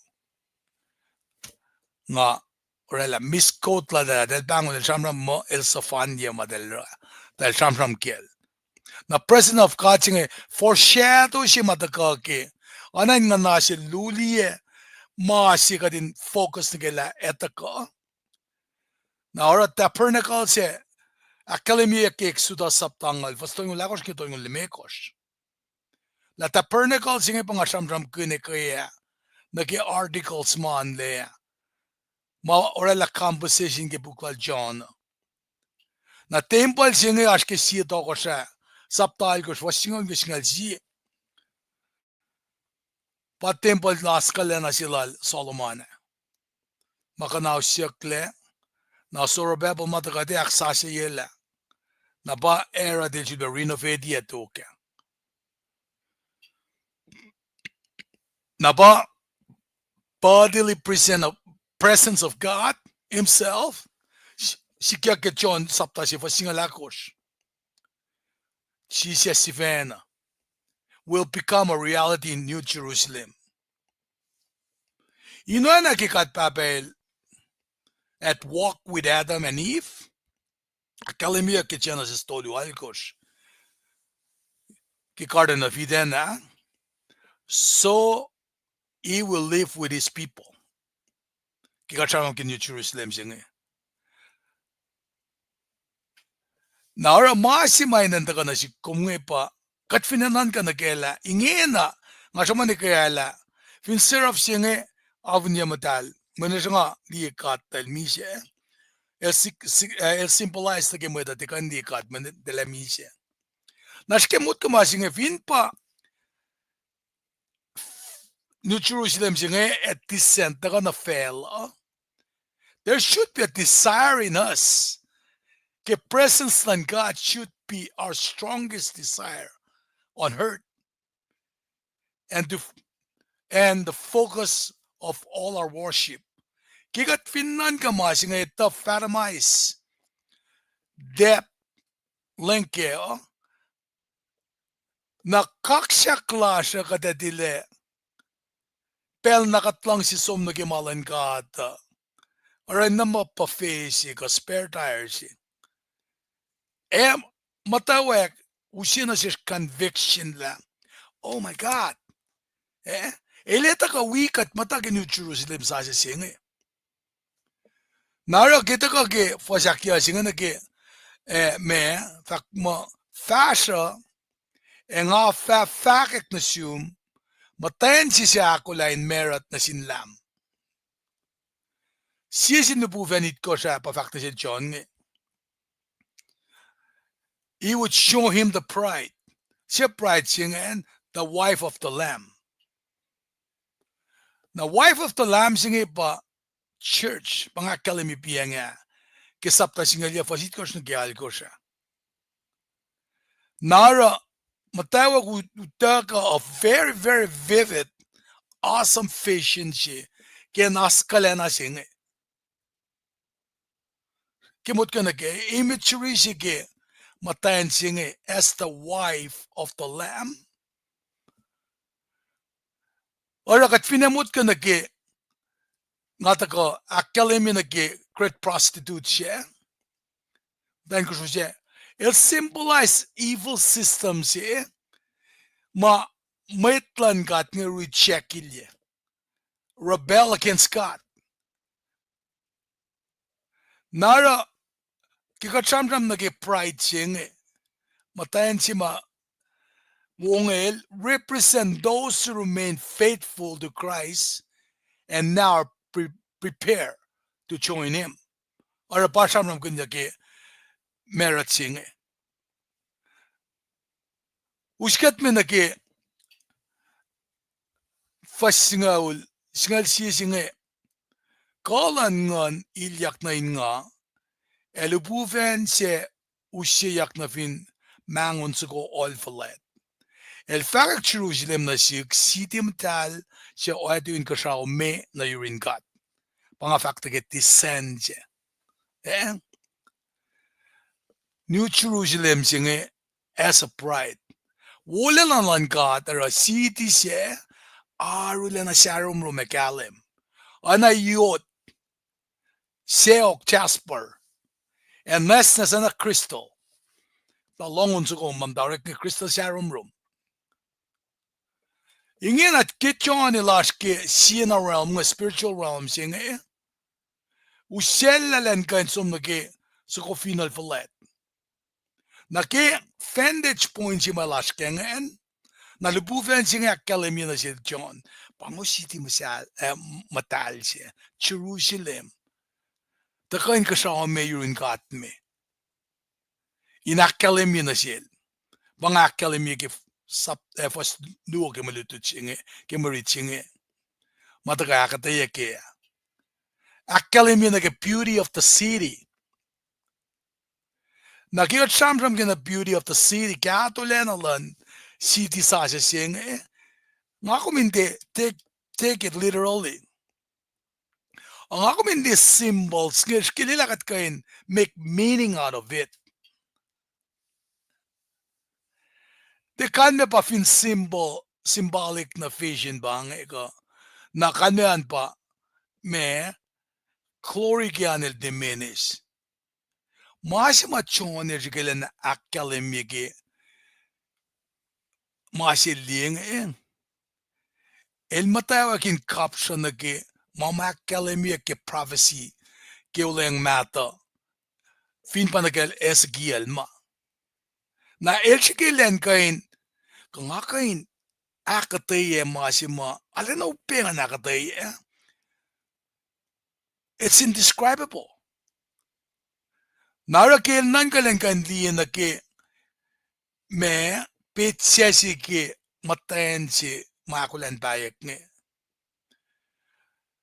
Nga oraclah misquote lal ah, eltahl pahngon el sramsram muh el sefanna ma eltahl, eltahl sramsram kacl. Na presence of God se inge foreshadow se ma tuhkuh ke, oacna in nguhna se luliyac ma se kuht in focus nuh ke lah etuh kuh. Na oruh tabernacle se, ahkkahlwemyeyuck ke Exodus sapta angngaul, fuhs tolngoul ahkosr ke tolngoul limekohsr. Lah tabernacle se inge pa nga sramsramkihn ke ah, nuh ke articles ma oan lac ah, ma oraclah composition ke puk lal John. Na tempuhl se inge oasr ke sie tohkohsrah, sapta alkosr, fuhs singucul ke singucul sie. Pa tempuhl na oaskuhlacna se lal Solomon ah. Ma kuhnaosyucklac, na Zerubbabel ma tuhkuh tiac ahksasucyelah. Na pa Herod el sulpac renovate-i ac tok ah. Na pa bodily present of, presence of God himself, si-, sikyak ke John sapta se fuhs singucul ahkosr. Jisus sifacna will become a reality in New Jerusalem. Inoacna ke God Pahpah El had walked with Adam and Eve, ahkkahlwemyeyuck ke Genesis tolu alkosr, ke Garden of Eden ah, so he will live with his people. Ke kuht sramsram ke New Jerusalem se inge. Na oruh ma se ma enenuh tuhkuh nuh sihk kom inge pa, kuht fin nuhnkuh nuh kac lah ingena, nga sruhmuhn ke lah, fin seraph se inge, afinye muhtahl, mwe nuh sruhnga liye God tuh el misac. El si-, si-, eh, el symbolize nuh ke mwet uh tiac kuh in liye God mweyen el ac misac. Na srihke motko ma se inge fin pa New Jerusalem se inge ac descend tuhkuh nuh facluh, there should be a desire in us. Ke presence luhn God should be our strongest desire on earth. And to, and the focus of all our worship. Ke kuht fin nuhnkuh ma se inge tuh fathom, depth, length kac uh, na kaksak lasr uh kuht ac tilac pacl na kuht luhngse som nuh ke ma luhn God uh, oruh na muh puhface kuh spare tire se. Ac muhtwacwacack use nuh sesr conviction lah, oh my God, eh, el etuh kuh wi kuht muhta ke New Jerusalem sasuc se inge. Na oruh ke tuhkuh ke fuhs ahkyohkye se inge nuh ke, eh, ma, fahk muh, fahsruh, ac nga fah fahkwack nuh sum, muhtwacn se suc ahkolah in married nuh sin Lam. Sie sin lihpufacn itkohsr ah pa fahk nuh sel John inge, he would show him the bride. Sie bride se ingacn, the wife of the Lamb. Na wife of the Lamb se inge pa church, pa nga ahkkahlwemye pacna ke sapta singucul yac fuhs itkohsr nuh ke alkohsr ah. Na oruh muhtwacwacack u-, utuckuh a very, very vivid, awesome vision se ke na oaskuhlacna se inge. Ke motko nuh ke imagery se ke muhtwacn se inge as the wife of the Lamb. Oruh kuht finne motko nuh ke, nga tuhkuh ahkkahlwemye nuh ke great prostitute se, muhtwacn kosro se, el symbolize evil system se ma mwet luhn God inge rejectilye, rebel against God. Na oruh ke kuht sramsram nuh ke bride se inge, muhtwacn se ma wongel represent those who remain faithful to Christ and now are pre-, prepare to join him. Oruh pa sramsramkihn nuh ke married se inge. Us kuht me nuh ke fuhs singucul, singucul sie se inge, kuh luhn nguhn ilyak nuh in nga, ac lipufacn se usyeyuck nuh fin mahngon soko ohl fuhlwact. El fahkwack Jerusalem nuh sihk, siti muhtahl se oactui inkuhsrao me nuh yurin God. Pa nga fahk tuh ke descent se. Eh? New Jerusalem se inge, as a bride. Wolacna luhn God oruh siti se arulacna sahromrom ac kahlwem. Oacna yot, sacohk, jasper, ac nwacsnwacs oacna crystal. Tuh lohngon soko ma muhta orekma crystal sahromrom. Ingena ke John el oasr ke siena realm inge, spiritual realm se inge, usacllah elan kuh in som nuh ke soko fin ohl fuhlwact. Na ke vantage point se ma el oasr ke ingacn, na lipufacn se inge ahkkahlwemye nuh sel John, pa ingo siti muhtahl, eh, muhtahl se, Jerusalem, tuhkuh inkuhsrao me yurin God me. In ahkkahlwemye nuh sel. Pa nga ahkkahlwemye ke sap-, eh, fuhs luo ke mwe lutlut se inge, ke mwe rit se inge. Ma tuhkuh ahkuhtweyac ke. Ahkkahlwemye nuh ke beauty of the city. Na ke kuht sramsram ke na beauty of the city, kahtolacna luhn siti sasuc se inge, nga kom in tiac take, take it literally. Ac nga kom in tiac symbols inge srihke lwelah kuht kuh in make meaning out of it. Tiac kalmac pa fin symbol, symbolic na vision pa inge kuh, na kalmac an pa ma glory ke an el diminish. Ma se ma John el srihke elan ahkkahlwemye ke ma se el liye inge, el muhtwacwacack in kapsra nuh ke ma ma ahkkahlwemyeyuck ke prophecy ke Olweacng Mahtuh, fin pa nuh kacl Ezekiel ma. Na el srihke elan kuh in, kuh nga kuh in ahkuhtweyac ma se ma arulacna upac ngan ahkuhtweyac. It's indescribable. Na oruh ke el nuhnkuh elan kuh in liye nuh ke ma petsac se ke muhtwacn se ma ahkolah in pahyuck inge.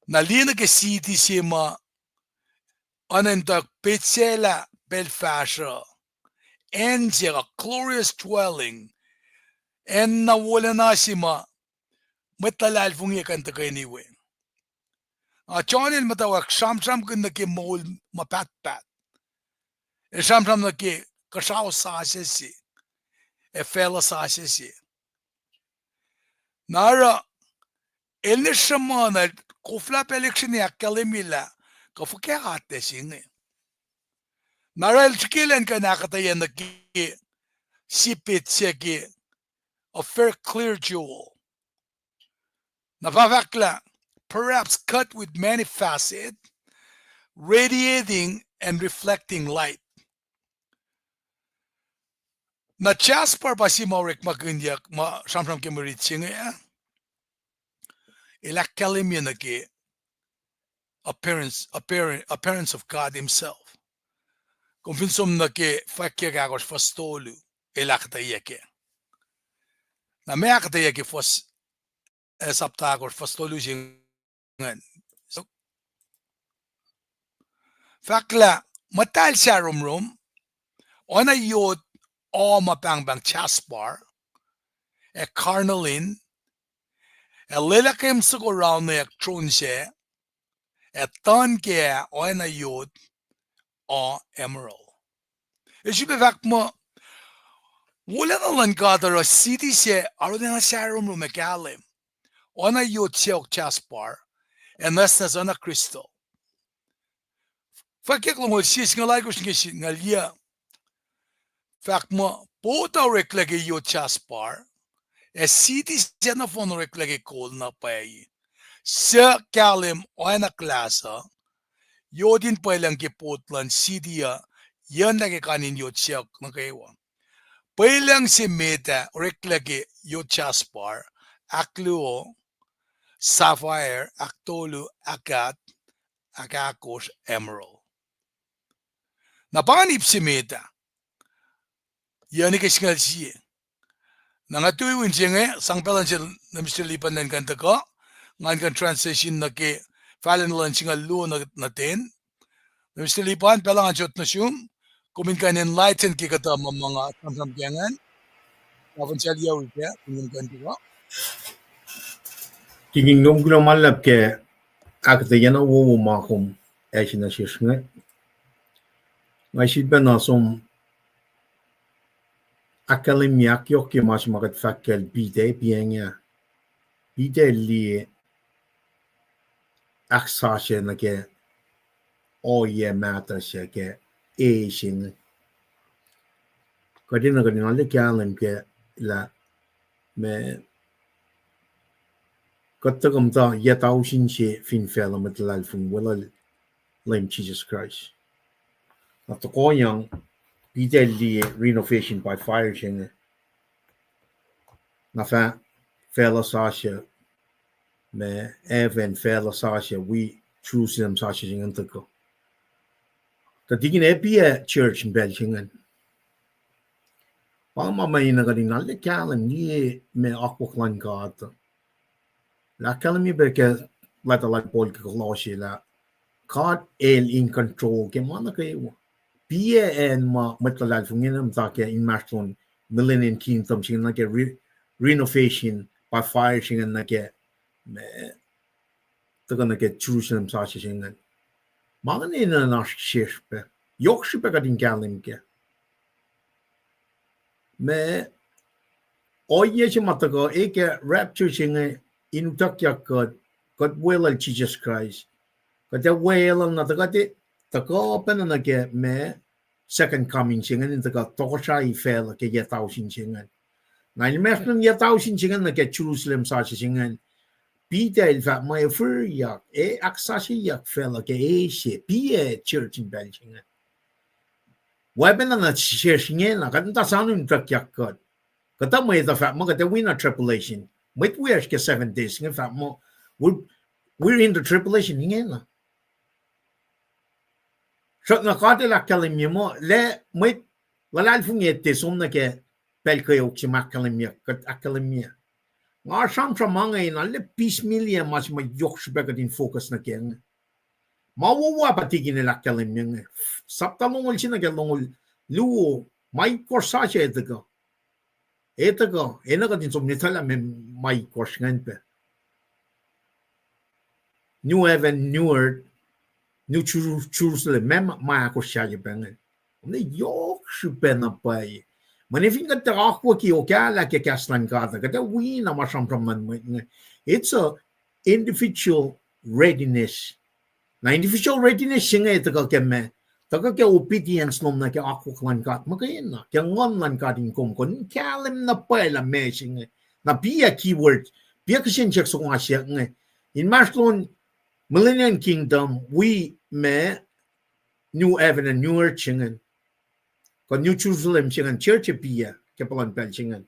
Na liye nuh ke siti se ma oacna in tuh petsac lah pacl fahsruh, acn se, a glorious dwelling, acn na wolacna se ma mwet luhlahlfongi kuh in tuhkweni we. A John el muhtwacwacack sramsramkihn nuh ke moul ma pahtpaht. El sramsram nuh ke kuhsrao sasuc se, ac facluh sasuc se. Na oruh el ne sruhmuhn, el koflah pacl ekshini ahkkahlwemye lah kuh fuhkah atac se inge. Na oruh el srihke elan kuh in ahkuhtweyac nuh ke sie petsac ke a very clear jewel. Na pa fahk lah, perhaps cut with many facets, radiating and reflecting light. Na jasper pa sie ma orekmakihnyuck ma sramsram ke mwe rit se inge, el ahkkahlwemye nuh ke appearance, appearance, appearance of God himself. Kom fin som nuh ke Fwackyuck ahkosr fuhs tolu, el ahkuhtweyac kac. Na ma ahkuhtweyac ke fuhs, eh, sapta ahkosr fuhs tolu se ingacn. Fahk lah muhtahl sahromrom, oacna yot, o ma pahngpahng jasper, ac carnelian, ac lwelah ke soko raunweyuck tron sac, ac tuhn kac oacna yot, o emerald. El sifilpac fahk muh, wolacna luhn God oruh siti sac arulacna sahromrom ac kahlwem, oacna yot sacohk jasper, ac nwacsnwacs oacna crystal. Fwackyuck longoul sie singucul alkosr nuh ke singucul yuc. Fahk muh, pot uh oreklac ke yot jasper, ac siti sac nohfohn oreklac ke kol na pwacye. Suc kahlwem oacna klahs uh, yot in pwelucng ke pot luhn siti uh, yucnlah ke kain in yot sacohk nuh kwewa. Pwelucng se met ah oreklac ke yot jasper, ahkluo, sapphire, ahktolu, agate, ahkahkosr, emerald. Na pa ngan ip se met ah. Yucni ke singucul sie. Na nga tui win se inge, sang pacl an sel na Mister Lipan elan kuh in tuhkuh, ngan kuh in transition nuh ke fahlen luhn singucul luo nuh ten. Na Mister Lipan, pacl ngan sot nuh sum, kom in kuh in enlighten ke kuhtuh ma ma nga sramsram ke ingacn. Nga fin sal yawi kac, kom in kuh in tuhkuh. Kihtin kom kuloh ma luhlahp ke ahkuhtweyac na wowo ma kom ase nuh sesr inge. Nga sifilpacna som ahkkahlwemye ahkyohkye ma se ma kuht fahk kacl Peter, Peter inge. Peter el liye ahksasuc nuh ke ohiyac mahtuh se ke e se inge. Kuht enenuh kuht in arlac kahlwem ke lah ma kuht tuhkuh muhta yac tausin se fin facluh mwet luhlahlfongi weluhl Leum Jisus Kraist. Na tohkohyang Peter el liye renovation by fire se inge. Na fah facluh sasuc, ma heaven facluh sasuc, wi Jerusalem sasuc se ingacn tuhkuh. Tuh tikin epiac church in pacl se ingacn. Pa ma ma enenuh kuht in arlac kahlwem liye ma akwuck luhn God. Lah ahkkahlwemye pac ke leta lal Paul ke Kolosse lah God el in control ke ma nuh kwewa. Piac acn ma mwet luhlahlfongi ingena muhta ke inmahsrlon Millennium Kingdom se inge nuh ke re-, renovation by fire se inge nuh ke, ma, tuhkuh nuh ke Jerusalem sasuc se ingacn. Ma inge enenuh in oasr sesr pac. Yohk srihpac kuht in kahlwem kac. Ma ohiyac se ma tuhkuh, e ke rapture se inge in utuckyak kuht, kuht weluhl Jisus Kraist. Kuht ac weluhl na tuhkuh, tuhkuh pacna nuh ke ma second coming se ingacn in tuhkuh tohkohsrahi facluh ke yac tausin se ingacn. Na inmahsrlon yac tausin se ingacn nuh ke Jerusalem sasuc se ingacn, Peter el fahk muh e fihriyak, e ahksasucyak facluh ke e se, piac church in pacl se ingacn. Weapon na nuh sesr ingena, kuht muhta soano in utuckyak kuht. Kuhtuh mwet uh fahk muh kuht ac wi na tribulation. Mwet wiyacsr ke seven days inge fahk muh, we're, we're in the tribulation ingena. Srackna God el ahkkahlwemye muh, lah mwet luhlahlfongi tiac som nuh ke pacl kweok se ma ahkkahlwemye, kuht ahkkahlwemye. Nga sramsram ma inge in arlac piecemeal-ye ma se ma yohk srihpac kuht in focus nuh kac inge. Ma wowo pa tikin el ahkkahlwemye inge. Sapta longoul se nuh ke longoul luo, ma itkohsr sasuc e tuhkuh. E tuhkuh, enenuh kuht in som in etuh lah ma itkohsr ingacn pac. New heaven, new earth, New Jeru-, Jerusalem, ma, ma ahkosr sahyac pac ingacn. Kom na yohk srihpac na pwacye. Mweyen fin kuht tuh akwucki okahlah ke kahs luhn God, kuht ac wi na ma sramsram luhn mwet inge. It's a individual readiness. Na individual readiness se inge tuhkuh ke ma, tuhkuh ke obedience lom nuh ke akwuck luhn God muhkwena, ke nguhn luhn God in kom, kom in kahlwem na pwacye lah ma se inge. Na piac keyword, piac kihsen siyuck soko nga siyuck inge. Inmahsrlon Millennium Kingdom, wi ma New Heaven and New Earth se ingacn, kuh New Jerusalem se ingacn, church e piac ke puhlan pacl se ingacn.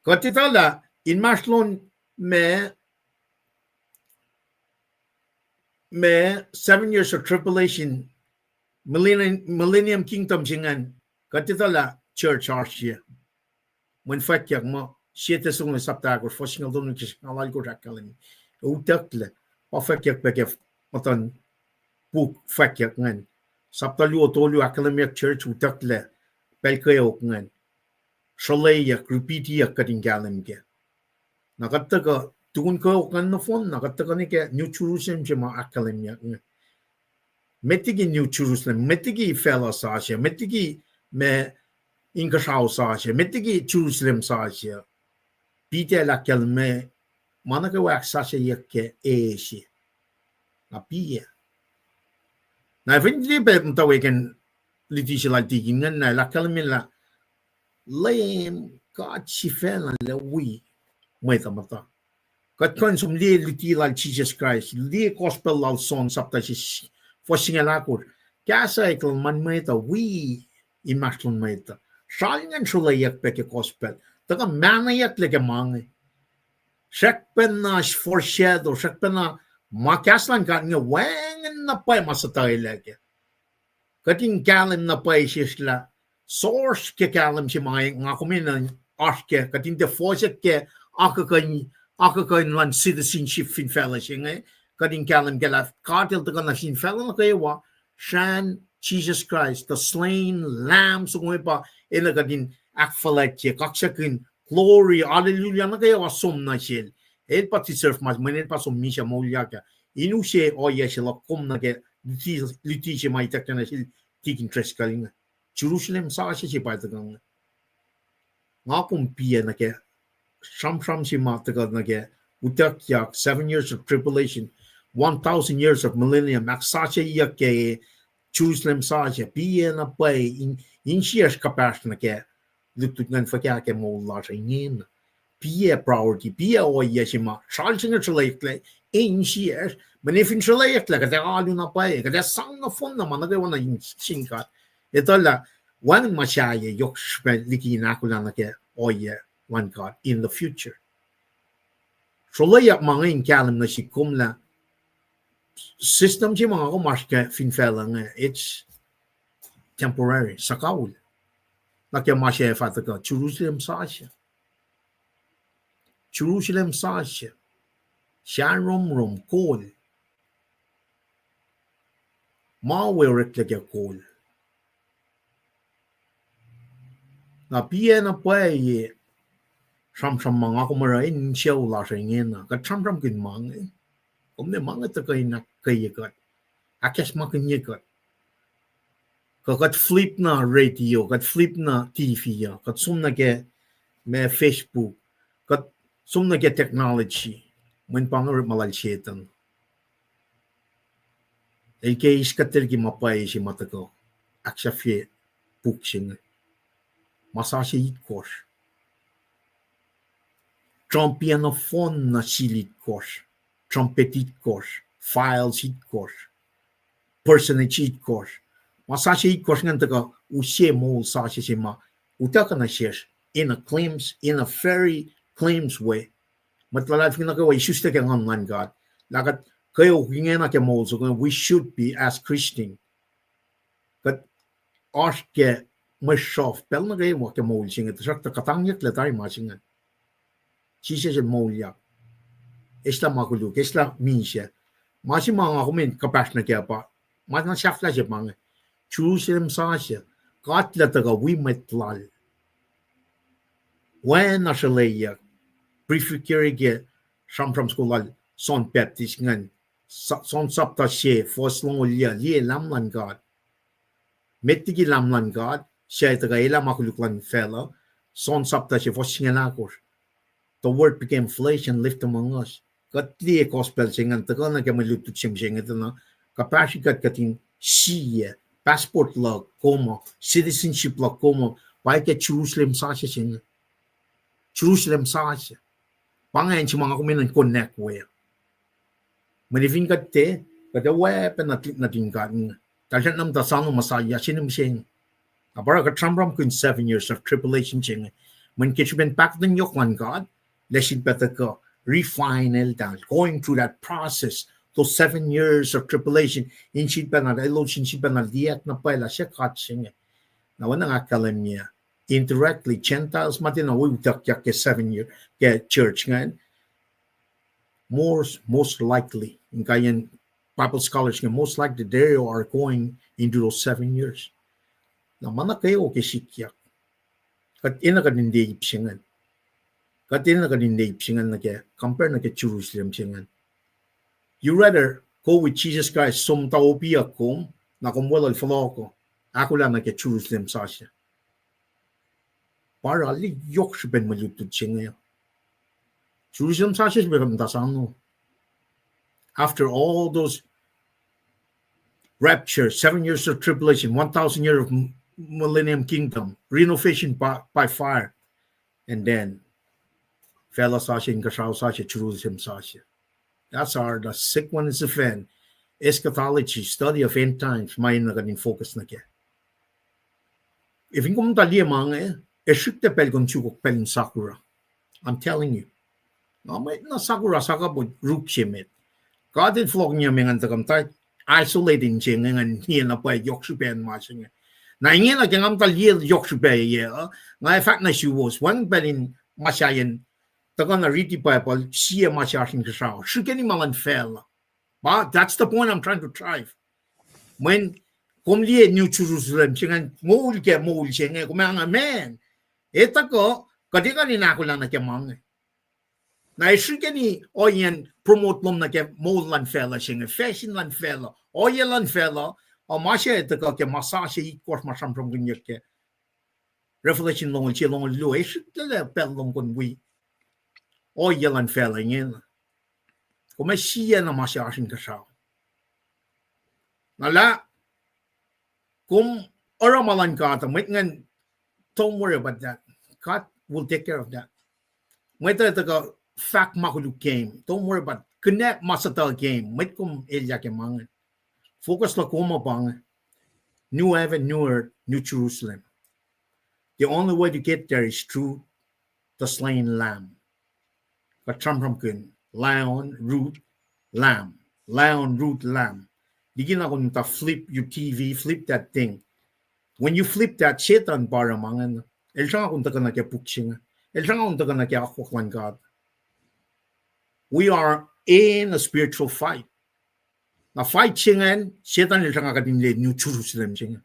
Kuht etuh lah inmahsrlon ma, ma seven years of tribulation, millennium, millennium kingdom se ingacn, kuht etuh lah church oasr sie. Mweyen fwackyuck muh, Sie Thessalonians sapta ahkosr, fuhs singucul tolu nuh ke singucul alkosr ahkkahlwemye, utucklac, pa fwackyuck pac ke muhtuhn puk fwackyuck ingacn. Sapta luo tolu ahkkahlwemyeyuck church utucklac pacl kweok ingacn. Sruhleyuck, repeatiyuck kuht in kahlwem kac. Na kuht tuhkuh, tukun kweok ingacn nohfohn na kuht tuhkuh nuh ke New Jerusalem se ma ahkkahlwemyeyuck inge. Met liki New Jerusalem, met liki facluh sasuc, met liki ma inkuhsrao sasuc, met liki Jerusalem sasuc. Peter el ahkkahlwemye, ma nuh kwewa ahksasucyeyuck ke e se. Na piac. Na fin liye pac muhtwacwacack in luti se lal tikin ingacn, na el ahkkahlwemye lah Leum God sifacna El wi mwet uh muhta. Kuht kuh in som liye luti lal Jisus Kraist, liye gospel lal John sapta fuhs singucul ahkosr. Kahs uh eklac luhn mwet uh wi inmahsrlon mwet uh. Sral ingacn sruhleyuck pac ke gospel. Tuhkuh mahneyucklac ke ma inge. Srackpacna foreshadow, srackpacna ma kahs luhn God inge wacngihn na pwacye ma suhtuhelac kac. Kuht in kahlwem na pwacye sesr lah source ke kahlwem se ma nga kom enenuh in oasr kac, kuht in tiac fohsack ke akuhkuhin, akuhkuhin luhn citizenship fin facluh se inge, kuht in kahlwem kac lah God El tuhkuh nuh fin facluh nuh kwewa, srahn Jesus Christ, the slain lamb, soko pa enenuh kuht in ahkfuhlwactye, kaksakihn, glory, hallelujah nuh kwewa som nuh sel. El pa deserve ma, mweyen el pa som misac moulyak ah. In use ohiyac se luhk kom nuh ke luti, luti se ma ituckyang nuh sel Tikin Driscoll inge. Jerusalem sasuc se pa tuhkuh inge. Nga kom piyac nuh ke sramsram se ma tuhkuh nuh ke utuckyak, seven years of tribulation, one thousand years of millennium, ahksasucyeyuck ke Jerusalem sasuc, piyac na pwacye in, insiyacsr kuhpahsr nuh ke lutlut ingacn fuhkah ke moul lasr ingena. Piyac priority, piyac ohiyac se ma sral se inge sruhlwacklac, e insiyacsr, mweyen fin sruhlwacklac, kuht ac alu na pwacye, kuht ac sang nohfohn na ma nuh kwewa nuh sin God. Etuh lah wacngihn ma sahyac yohk srihpac liki in ahkolah nuh ke ohiyac luhn God in the future. Sruhlwacyak ma inge in kahlwem nuh sihk kom lah system se ma nga kom oasr ke fin facluh inge, it's temporary, suhkawihl. Na ke ma se fah tuhkuh Jerusalem sasuc. Jerusalem sasuc. Sahromrom, kol. Ma we oreklac ke kol. Na piyac na pwacye sramsram ma nga kom oruh in sucu lasr ingena. Kuht sramsramkihn ma inge. Kom ne ma inge tuhkuh in ahkkweye kuht, ahkacsmakihnye kuht. Kuh kuht flip na radio, kuht flip na T V uh, kuht som nuh ke ma Facebook, kuht som nuh ke technology, mweyen pa inge orekma lal Setuhn. El ke eis kuht liki ma pwacye se ma tuhkuh, ahksahfye puk se inge. Ma sasuc itkohsr. Trumpet nohfohn na seal itkohsr, trumpet itkohsr, vials itkohsr, personage itkohsr. Ma sasuc itkohsr ingacn tuhkuh use moul sasuc se ma utuckuh nuh sesr in a glimpse, in a very glimpse way. Mwet luhlahlfongi nuh kwewa isuslac ke Nguhn luhn God. Lah kuht kweok ingena ke moul soko, we should be as Christian. Kuht oasr ke mwe sruhf pacl nuh kwewa ke moul se inge, tuhsruhktuh kuhtangyucklac tari ma se ingacn. Jisus el moulyak. Eslah ma koluk, eslah misac. Ma se ma nga kom in kuhpahsr nuh kac pa, ma na sahflah se pa inge. Jerusalem sasuc, God El tuhkuh wi mwet Lal. Oacna sruhlweyuck, briefly carry ke sramsram soko lal John Baptist ingacn, John sapta se, fuhs longoul yac, liye Lam luhn God. Met liki Lam luhn God, suc tuhkuh elah ma koluk luhn facluh, John sapta se, fuhs singucul ahkosr. The Word became flesh and lived among us. Kuht liye gospel se ingacn tuhkuh nuh ke mwe lutlut se mihsenge tuh na kuhpahsri kuht kuht in sie, passport luhk kom uh, citizenship luhk kom uh, pa ke Jerusalem sasuc se inge. Jerusalem sasuc. Pa inge acn se ma nga kom enenuh in connect we. Mweyen fin kuht tiac, kuht ac oacyacpac nuh, nuhtin God inge. Tahl srackna muhta soano Messiah se inge mihsenge. Na pa oruh kuht sramsramkihn seven years of tribulation se inge. Mweyen ke srihpen pahkotwen yohk luhn God, lah sifilpac tuhkuh refine eltahl, going through that process, those seven years of tribulation, in sifilpac na, elos in sifilpac na liyacack na pwacye lah suc God se inge. Na oacna nga ahkkahlwemye, indirectly, Gentiles ma tiacna wi utuckyak ke seven year, ke church ingacn, most, most likely, in kaiyacn Bible scholars inge, most likely they are going into those seven years. Na ma nuh kwewa ke sikyak. Kuht enenuh kuht in liye ip se ingacn. Kuht enenuh kuht in liye ip se ingacn nuh ke, compare nuh ke Jerusalem se ingacn. You rather go with Jesus Christ, som ta opiyuck kom, na kom weluhl fohlohko, ahkolah nuh ke Jerusalem sasuc. Pa oruh liki yohk srihpen mwe lutlut se inge. Jerusalem sasuc srihpac muhta soano. After all those rapture, seven years of tribulation, one thousand year of m-, millennium kingdom, renovation by, by fire, and then facluh sasuc, inkuhsrao sasuc, Jerusalem sasuc. That's our, the sequence of event, eschatology, study of end times, ma enenuh kuht in focus nuh kac. Efin kom muhta liye ma inge, ac srihklac pacl kom sukok pacl in sakura. I'm telling you. Nga mwet na sakura sakapot ruk se met. God El fohlohkihnyucme ngan tuhkuh muhta isolating se inge ngan liye na pwacye yohk srihpac ma se inge. Na ingena ke nga muhta liye yohk srihpac yac uh, nga ac fahk nuh suwos, wacngihn pacl in ma sahyacn tuhkuh na riti Bible, sie ma se oasr inkuhsrao. Srihkeni ma luhn facluh. But that's the point I'm trying to drive. Mweyen kom liye New Jerusalem se ingacn, moul ke moul se inge, kom ac nga, man, e tuhkuh, kuht ac kuh in ahkolah nuh ke ma inge. Na ac srihkeni ohiyacn promote lom nuh ke moul luhn facluh se inge, fashion luhn facluh, ohiyac luhn facluh, uh, ma se tuhkuh ke ma sasuc itkohsr ma sramsramkihnyuck ke Revelation longoul sie, longoul luo, ac srihklac pacl lom kom wi ohiyac luhn facluh ingena. Kom ac sie na ma se oasr inkuhsrao. Na lah kom oruh ma luhn God, mwet ingacn, don't worry about that. God will take care of that. Mwet uh tuhkuh fahk ma koluk game. Don't worry about it. Connect ma suhtuh game. Mwet kom elyah ke ma inge. Focus luhk kom uh pa inge. New heaven, new earth, new Jerusalem. The only way to get there is through the slain lamb. Kuht sramsramkihn, lion, root, lamb. Lion, root, lamb. Liki na kom muhta flip your T V, flip that thing. When you flip that, Setan pa oruh ma ingacn. El sruhnga kom tuhkuh nuh ke puk se inge. El sruhnga kom tuhkuh nuh ke akwuck luhn God. We are in a spiritual fight. Na fight se ingacn, Setan el sruhnga kuht in liye New Jerusalem se inge.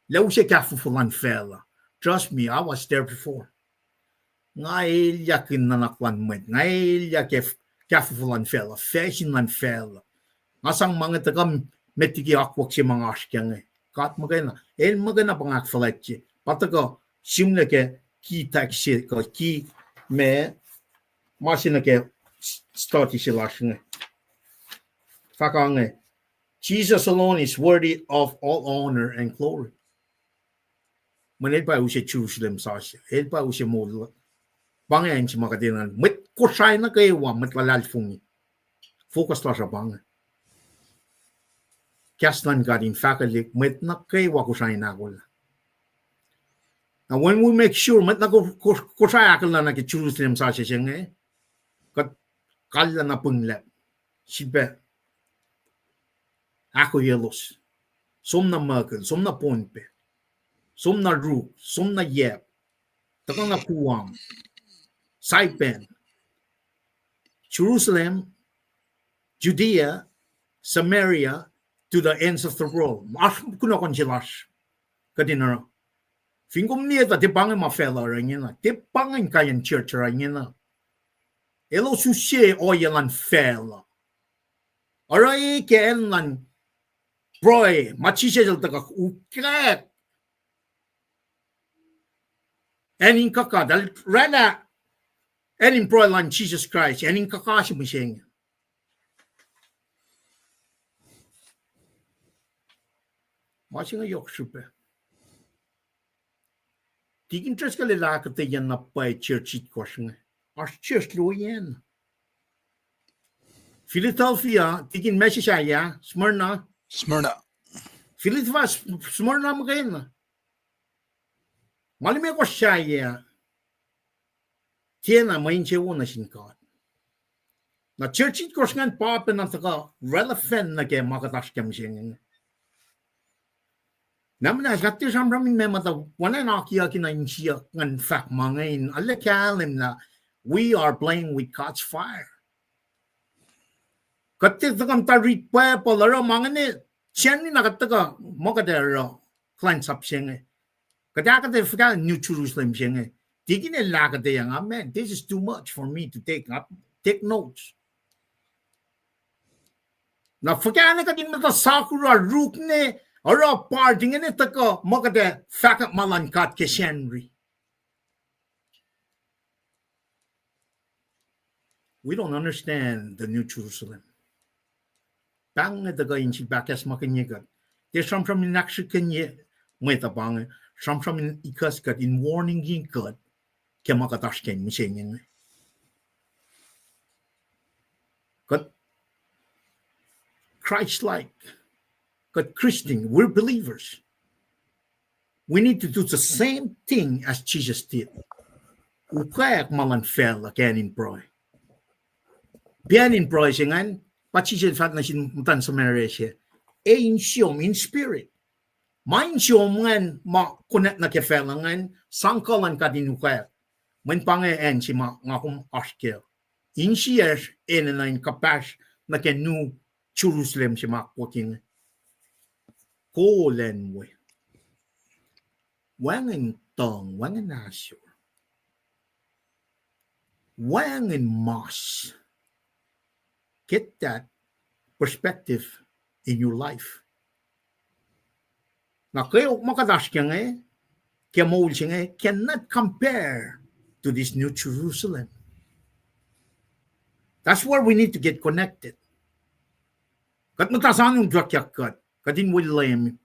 Lah use kahfofo luhn facluh. Trust me, I was there before. Nga elyahkihn nuhnak luhn mwet. Nga elyah ke kahfofo luhn facluh, fashion luhn facluh. Nga sang ma inge tuhkuh met liki akwuck se ma nga oasr kac inge. God muhkwena, el muhkwena pa nga ahkfuhlwactye. Pa tuhkuh sihmlac ke ki text se kuh ki ma, ma se nuh ke study se lasr inge. Fahk inge, Jesus alone is worthy of all honor and glory. Mweyen el pa use Jerusalem sasuc, el pa use moul. Pa inge acn se ma kuht enenuh, mwet Kosrae nuh kwewa, mwet luhlahlfongi. Focus lasr uh pa inge. Kahs luhn God in fahkwelihk mwet nuh kwewa Kosrae in ahkolah. Now, when we make sure mwet nuh Ko-, Ko-, Kosrae ahkolah nuh ke Jerusalem sasuc se inge, kuht kallah na pweng lap. Srihpac ahkoelos. Som na Muhkihn, som na Pohnpei, som na Ruk, som na Yap, tuhkuh na Guam, Saipan, Jerusalem, Judea, Samaria, to the ends of the world. Oasr kunohkohn se lasr kuht in oruh. Fin kom liye tuh tiac pa inge ma facluh oruh ingena, tiac pa inge inkaiyacn church oruh ingena. Elos use ohiyac luhn facluh. Oruh ke acn luhn pruhe, ma Jisus el tuhkuh ukak acn in kuhkad, el oraclah acn in pruhe luhn Jisus Kraist, acn in kuhkad se mihsenge. Ma se inge yohk srihpac. Tikin Driscoll el ahkuhtweyac na pwacye church itkohsr inge. Oasr church luo yen. Philadelphia, tikin ma se sahyac, Smyrna. Smyrna. Philadelphia, Smyrna muhkwena. Ma limekohsr sahyac. Tiacna mwe insewowo nuh sin God. Na church itkohsr ingacn pa pacna tuhkuh relevant nuh ke ma kuht oasr kac mihsenge. Na muhnahs kuht tiac sramsram in ma muhta, oacna in akiyucki na insiyuck ngan fahk ma inge in arlac kahlwem lah we are playing with God's fire. Kuht tiac tuhkuh muhta read Bible, oruh ma inge, Sacnri na kuht tuhkuh muh kuht ac oruh kuhlwacnsap se inge. Kuht ahkuhtweyac fuhkah New Jerusalem se inge. Tikin el ahkuhtweyac nga, man, this is too much for me to take. Take notes. Na fuhkah ne kuht in muhta sakuhruh Ruk ne, oruh parting ne tuhkuh muh kuht ac fahkwack ma luhn God ke Sacnri. We don't understand the New Jerusalem. Pa inge tuhkuh in sifilpac ahkacsmakihnye kuht. Tiac sramsram in ahksrihkyenye mwet uh, pa inge sramsram in ikacs kuht, in warning kuht ke ma kuht oasr kac mihsenge inge. Kuht Christ-like. Kuht Christian, we're believers. We need to do the same thing as Jesus did. Ukwack ma luhn facluh ke acn in pruhe. Pa acn in pruhe se ingacn, pa Jisus el fahk nuh sin muhtuhn Samaria se, e insiom in spirit. Ma insiom ingacn ma konwacack nuh ke facluh ingacn, sang kuh luhn God in ukwack. Mweyen pa inge acn se ma nga kom oasr kac. Insiyacsr enenuh in kuhpahsr nuh ke New Jerusalem se ma akwuck inge. Kol acn we. Wacngihn tuhng, wacngihn ahsor. Wacngihn mas. Get that perspective in your life. Na kweok ma kuht oasr kac inge, ke moul se inge, cannot compare to this New Jerusalem. That's where we need to get connected. Kuht muhta soanun fahkyak kuht, kuht in wi Leum,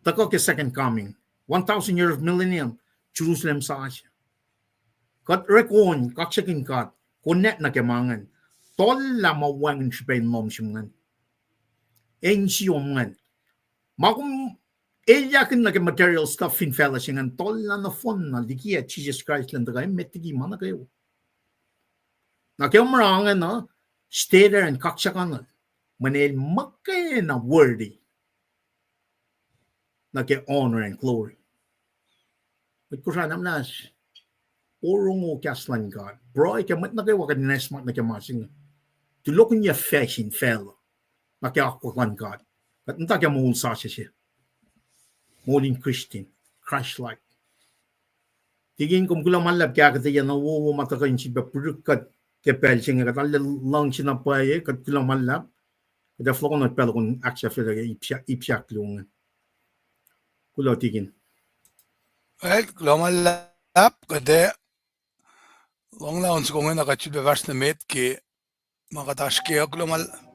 tuhkuh ke second coming, one thousand year of millennium, Jerusalem sasuc. Kuht orekmakihn kaksakihn God, connect nuh ke ma ingacn. Tuhllah ma wacngihn srihpac in lohm sum ingacn, insiyom ingacn. Ma kom elyahkihn nuh ke material stuff fin facluh se ingacn, tuhllah nohfohnna liki ah Jisus Kraist elan tuhkuh emet liki ma nuh kwewa. Na ke mura ingacn uh, stater in kaksakihn, mweyen el muhkwena worthy nuh ke honor and glory. Mwet Kosrae, na muhnahs, porongo kahs luhn God. Pruhe ke mwet nuh kwewa kuht in esam nuh ke ma se inge. Tulokihnyac facsin facluh nuh ke akwuck luhn God. Kuht muhta ke moul sasuc se, moul in Christian, Christ-like. Tikin, kom kuloh ma luhlahp ke ahkuhtweyac na wowo ma tuhkuh in sifilpac puruk kuht ke pacl se inge. Kuht arlac luhngse na pwacye, kuht kuloh ma luhlahp. Kuht ac fohlohkohnot pacl uh kom ahksahfyelah ke ip sahk, ip sahk luo inge. Kuloh, Tikin. Well, kuloh ma luhlahp, kuht ac lohng lah on soko inge na kuht sifilpac fahsr nuh met ke ma kuht oasr kac, kuloh ma l-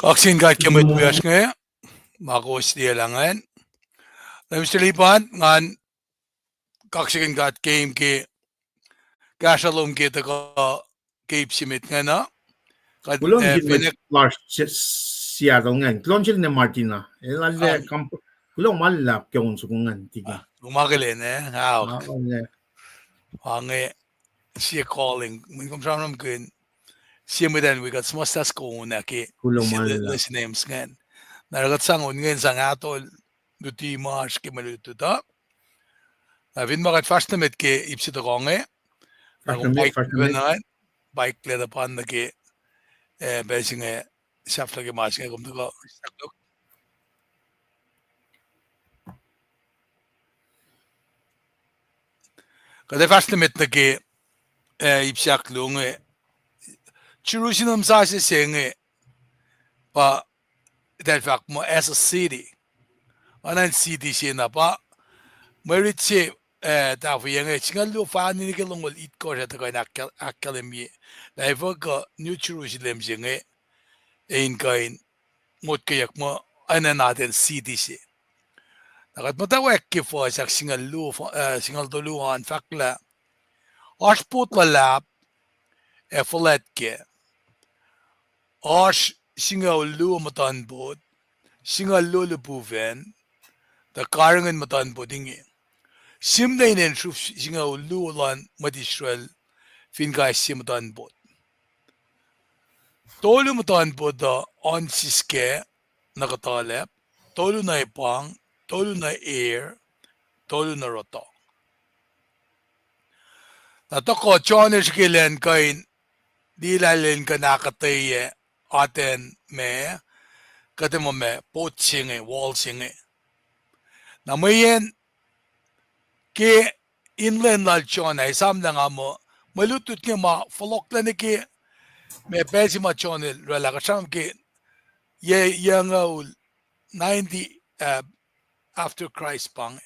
Kaksakihn God ke mwet wiyacsr inge, ma kowos liye lah ingacn. Na Mister Lipan, ngan kaksakihn God ke, ke kahsruh lom ke tuhkuh ke ip se met ingacn uh. Kuht, kuloh, eh, Mister Fennek. Lars, Seattle ingacn. Kuloh sel ne Martina. El arlac, ah, kuloh ma luhlahp ke on soko ingacn, Tikin. Ah, ma akihlen, eh? Aok. Ah, inge sie calling. Mweyen kom sramsramkihn sie mwet an wi kuht suhmuhslah soko on ah ke, kuloh ma luhlahp, sie listeners ingacn. Na kuht sang on ingacn sang ahtol luti ma oasr ke mwe lutlut uh. Na fin ma kuht fahsr nuh met ke ip se tuhkuh inge, na kom paik, paik leta pan nuh ke, eh, pacl se inge, sahflah ke ma se inge kom tuhkuh. Kuht ac fahsr nuh met nuh ke, eh, ip se ahkluo inge, Jerusalem sasuc se inge pa, eltahl fahk muh as a city. Oacna in city se na pa, mwe rit se, eh, tahfweyac inge, singucul luo fani nuh ke longoul itkohsr ah tuhkuh in ahk-, ahkkahlwemye lah efuh kuh New Jerusalem se inge, ac in kuh in motkweyuck muh enenuh atacn city se. Na kuht muhtwacwacack ke fuhs ahk singucul luo, eh, singucul tolu an fahk lah, oasr pot luhlahp ac fuhlwact kac. Oasr singucul luo muhtuhnpot, singucul luo lihpufacn, tuh karihngihn muhtuhnpot inge. Sihmlac inen sruf singucul luo luhn mwet Israel fin kais sie muhtuhnpot. Tolu muhtuhnpot uh oan siskac nuh kuhtuhlacp, tolu nuh epang, tolu nuh er, tolu nuh rohtoh. Na tohkoh John el srihke elan kuh in liye lah elan kuh in ahkuhtweyac atacn ma, kuht ac muh ma, pot se inge, wall se inge. Na mweyen ke inland lal John ah, esamlah nga muh, mwe lutlut inge ma fohlohklac nuh ke, ma pacl se ma John el oraclah, kuht sramsram ke yac, yac angngaul ninety, uh, after Christ pa inge.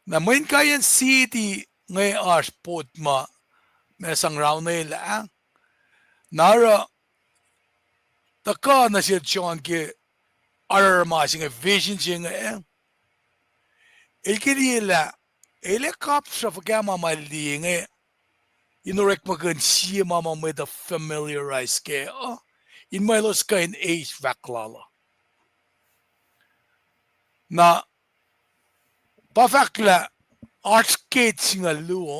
Na mwe inkaiyacn city inge oasr pot ma, ma sang raunwelah, na oruh tuhkuh nuh sel John ke aruruma se inge, vision se inge, el ke liye lah, el ac kapsra fuhkah ma ma el liye inge, in orekmakihn sie ma ma mwet uh familiarize kac uh, in ma elos kuh in eis fahk lal uh. Na pa fahk lah oasr gate singucul luo,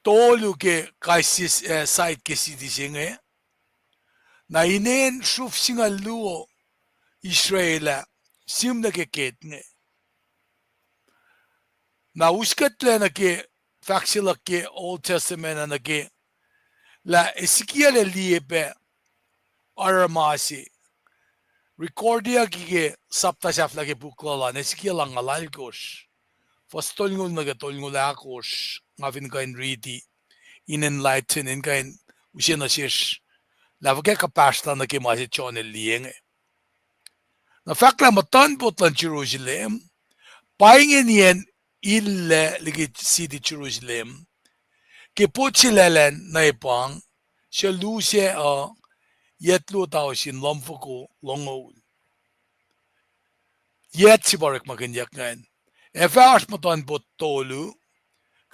tolu ke kais sie, eh, side ke city se inge. Na inen sruf singucul luo Israel ah sihm nuh ke gate inge. Na us kuhtlac nuh ke fahk se luhk ke Old Testament ah nuh ke lah Ezekiel el liye pac aruruma se. Recordiyucki ke sapta sahflah ke puk lal an, Ezekiel angngaul alkosr, fuhs tolngoul nuh ke tolngoul ahkosr, nga fin kuh in riti, in enlighten, in kuh in use nuh sesr lah fuhkah kuhpahsrlah nuh ke ma se John el liye inge. Na fahk lah muhtuhnpot luhn Jerusalem, pa ingeniacn illac liki city Jerusalem, ke pot se lal an nuh epang, suc lusac uh, yac luo tausin lumfoko longoul. Yac se pa orekmakihnyuck ingacn. Ac fah oasr muhtuhnpot tolu,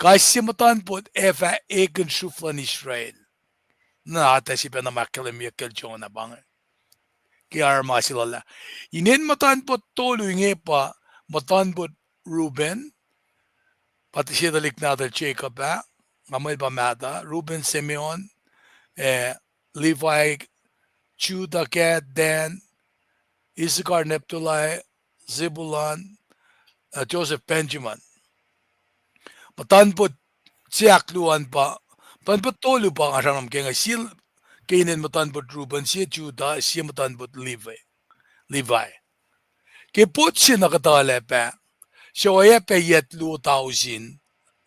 kais sie muhtuhnpot ac fah ekihn sruf luhn Israel. Na atac srihpac na ma ahkkahlwemyeyuck kacl Jonah pa inge. Ke aruruma se lal ah. Inen muhtuhnpot tolu inge pa muhtuhnpot Reuben, pa sie tuhlihk nahtuhl Jacob ah, nga muh el pa mahtuh, Reuben, Simeon, eh, Levi, Judah, Gad, Dan, Issachar, Naphtali, Zebulun, eh, Joseph, Benjamin. Muhtuhnpot se ahkluo an pa, muhtuhnpot tolu pa nga sramsram ke inge, sie ke inen muhtuhnpot Reuben, sie Judah, sie muhtuhnpot Levi, Levi. Ke pot se nuh kuhtuhlacp ah, suc oacyacpac yac luo tausin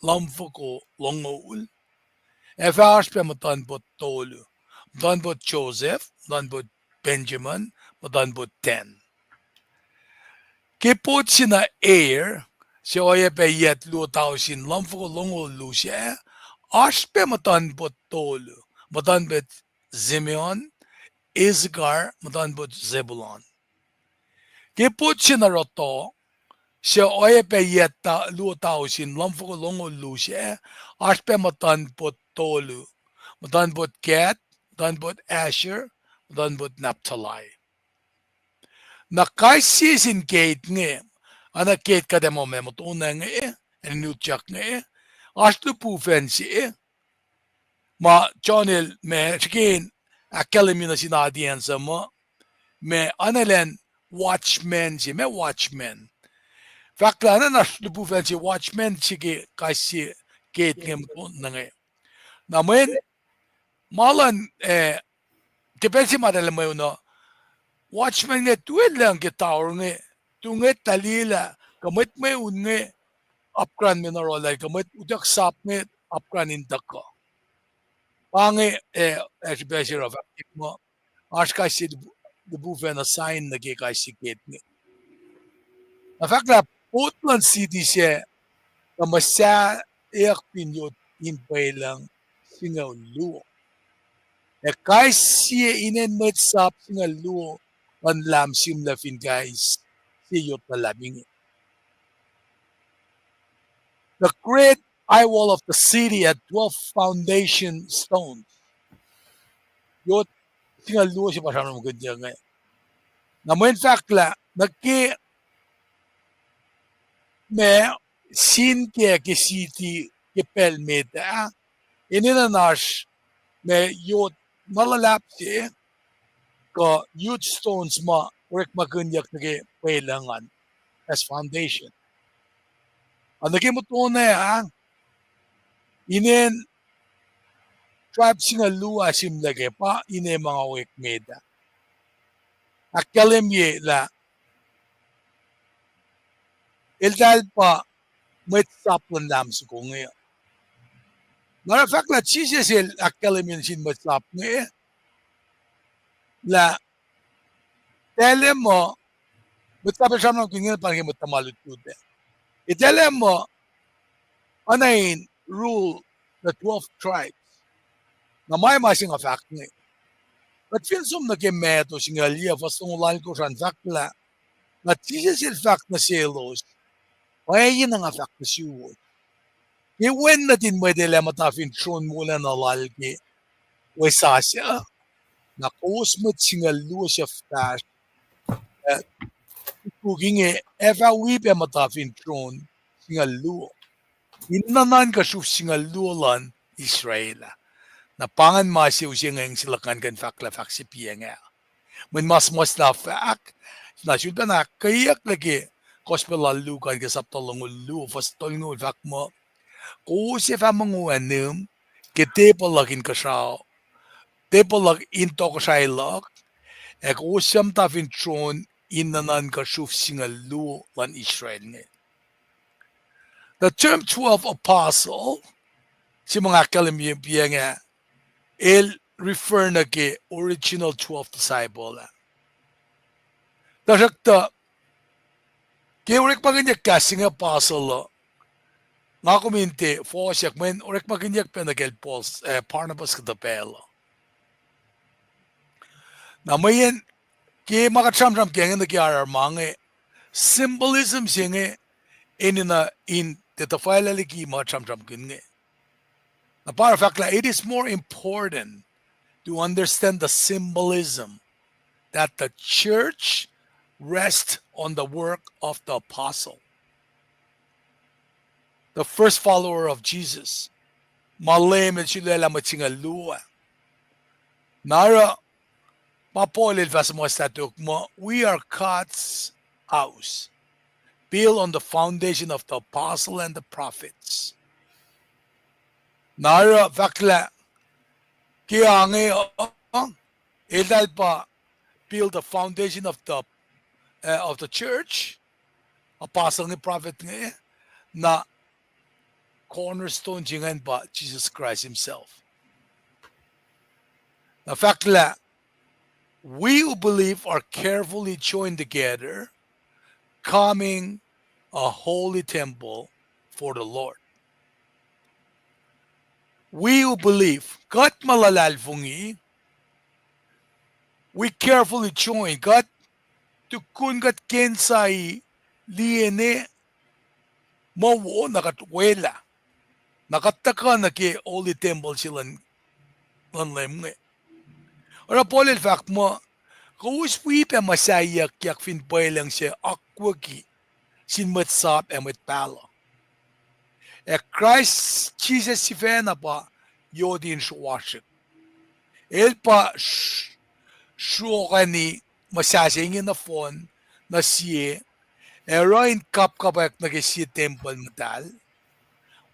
lumfoko longoul, ac fah oasr pac muhtuhnpot tolu, muhtuhnpot Joseph, muhtuhnpot Benjamin, muhtuhnpot Dan. Ke pot se nuh Er, suc oacyacpac yac luo tausin lumfoko longoul lusac, oasr pac muhtuhnpot tolu, muhtuhnpot Simeon, Issachar, muhtuhnpot Zebulun. Ke pot se nuh rohtoh, suc oacyacpac yac luo tausin lumfoko longoul lusac, oasr pac muhtuhnpot tolu, muhtuhnpot Gad, muhtuhnpot Asher, muhtuhnpot Naphtali. Na kais sie sin gate inge, oacna gate kuht ac muh ma muhtuhnoa inge, ac in utyak inge, oasr lihpufacn se, ma John el ma srihke in ahkkahlwemye nuh sin audience uh muh, ma oacna elan watchman se, ma watchman. Fahk lah oacna na lihpufacn se watchman se ke kais sie gate inge muhtuhnoa inge. Na mweyen ma luhn, eh, ke pacl se ma eltahl mweun uh, watchman inge tu lucng ke tower inge, tu ngwetlah liyelah kuh mwet mweun inge apkuhran me in oruh lal kuh mwet utuck sap inge apkuhran in tuhkuh. Pa inge, eh, ac srihpac se oruh fahk muh, oasr kais sie lip-, lipufacn sign nuh ke kais sie ket inge. Na fahk lah boat luhn city sac tuh muhsaheack fin yot in pwelucng singucul luo. Ac kais sie inen mwet sap singucul luo luhn Lam sihmlac fin kais sie yot luhlahp inge. The great high wall of the city had twelve foundation stones. Yot singucul luo se pa sramsramkihnyuck inge. Na mweyen fahk lah nuh ke ma sin kac ke city ke pacl met ah, enenuh in oasr ma yot na luhlahp se, kuh huge stones ma orekmakihnyuck nuh ke pwelucng an as foundation. Ac nuh ke muhtuhnoa ah, inen tribe singucul luo ah sihmlac kac pa ine ma nga oek met ah. Ahkkahlwemye lah eltahl pa mwet sap luhn Lam soko inge. Na oruh fahk lah Jisus el ahkkahlwemye nuh sin mwet sap inge lah eltahl muh, mwet sap el sramsramkihn inge pa nuh ke mwet tuhma lutlut ah. Eltahl muh, oacna in rule the twelve tribes. Na ma, ma se nga fahk inge. Kuht fin som nuh ke Matthew singucul yac, fuhs longoul oalkosr an fahk lah, na Jisus el fahk nuh selos, pwacye na nga fahk nuh suwos, ke Wen nuhtin Mwet El ac muhta fin tron wolacna Lal ke wosasuc, na kowos mwet singucul luo suc fahsr, eh, tukuk inge ac fah wi pac muhta fin tron singucul luo, in nuhnuhnkuh sruf singucul luo luhn Israel ah. Na pa ingacn ma se use ingacn se luhk ngan kuh in fahk lah fahk se piacng ah. Mweyen ma suhmuhslah fahk, na sulpacna ahkkweyeyucklac ke Gospel lal Luke an ke sapta longoul luo, fuhs tolngoul, fahk muh, kowos ac fah mongo ac nihm ke tepuh luhk inkuhsrao, tepuh luhk in tohkohsrahi luhk, ac kowos suc muhta fin tron in nuhnuhnkuh sruf singucul luo luhn Israel inge. The term twelve apostle, se ma nga ahkkahlwemye piacng ah, el refer nuh ke original twelve disciple ah. Tuhsruhktuh, ke orekmakihnyuck kahs se inge apostle uh, nga kom in tiac fohsyuck mweyen orekmakihnyuck pac nuh kacl Paul, eh, Barnabas kuhtuh pacl uh. Na mweyen ke ma kuht sramsram kac inge nuh ke aruruma inge, symbolism se inge enenuh in tiac tuhfahlah liki ma kuht sramsramkihn inge. Na pa oruh fahk lah it is more important to understand the symbolism that the church rests on the work of the apostle, the first follower of Jesus. Ma Leum El sulaclah mwet singucul luo ah. Na oruh, ma Paul el fah suhmuhslah tok muh, we are God's house, built on the foundation of the apostle and the prophets. Na oruh fahk lah ke inge uh, eltahl pa build the foundation of the, uh, of the church, apostle inge, prophet inge, na cornerstone se ingacn pa Jesus Christ himself. Na fahk lah, we who believe are carefully joined together, coming a holy temple for the Lord. We who believe, kuht ma luhlahlfongi, we carefully join, kuht tukun kuht kena sa liye ne ma wo na kuht welah, na kuht tuhkuh nuh ke holy temple se luhn, luhn Leum inge. Oruh Paul el fahk muh, kowos wi pac muhsahiyuckyak fin pwelucng se akwucki sin mwet sap ac mwet pahluh. Ac Kraist Jisus sifacna pa yot in sruwasrihk. El pa sr-, sruokani muhsah se inge nohfohn nuh sie, ac oruh in kapkapwack nuh ke sie tempuhl muhtahl,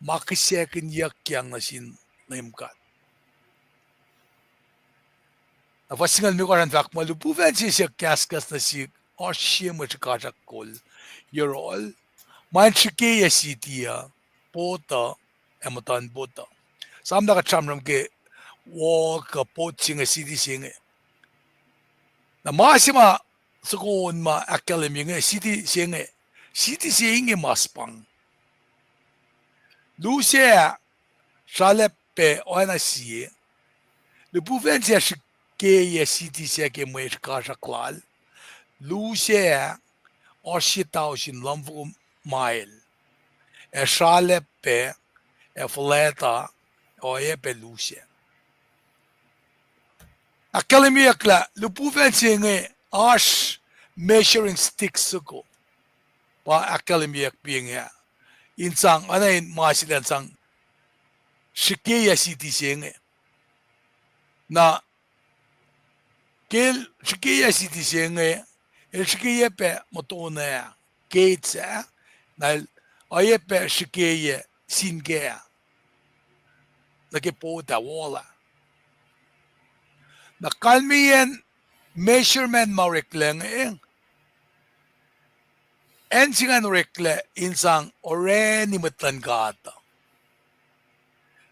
ma kihsackihnyuckyang nuh sin Leum God. Na fuhs singucul limekohsr an fahk muh, lipufacn se suc kahskahs nuh sihk oasr sie mwe srihkasrak kol yohrohl, Ma in srihkeyac city uh, pot uh, ac muhtuhn pot uh. Sam na kuht sramsram ke wall kuh pot se inge, city se inge. Na ma se ma soko on ma ahkkahlwemye inge, city se inge, city se inge ma srihpang. Lusac ah, sralacp pac oacna sie. Lipufacn se srihkeyac city sac ke mwe srihkasrak lal. Lusac ah, oasr sie tausin lumfoko mael. Ac sralacp pac, ac fuhlwact uh, oacyacpac lusac. Ahkkahlwemyeyuck lah lipufacn se inge oasr measuring stick soko. Pa ahkkahlwemyeyuck pa inge ah. In sang, oacna in ma se lah in sang srihkeyac city se inge. Na ke el srihkeyac city se inge, el srihkeyac pac muhtuhnoa, gates ah, na el oacyacpac srihkeyac sinkac ah, nuh ke pot ah, wall ah. Na kalmeyacn measurement ma oreklac inge, acn se ingacn oreklac in sang orani mwet luhn God uh.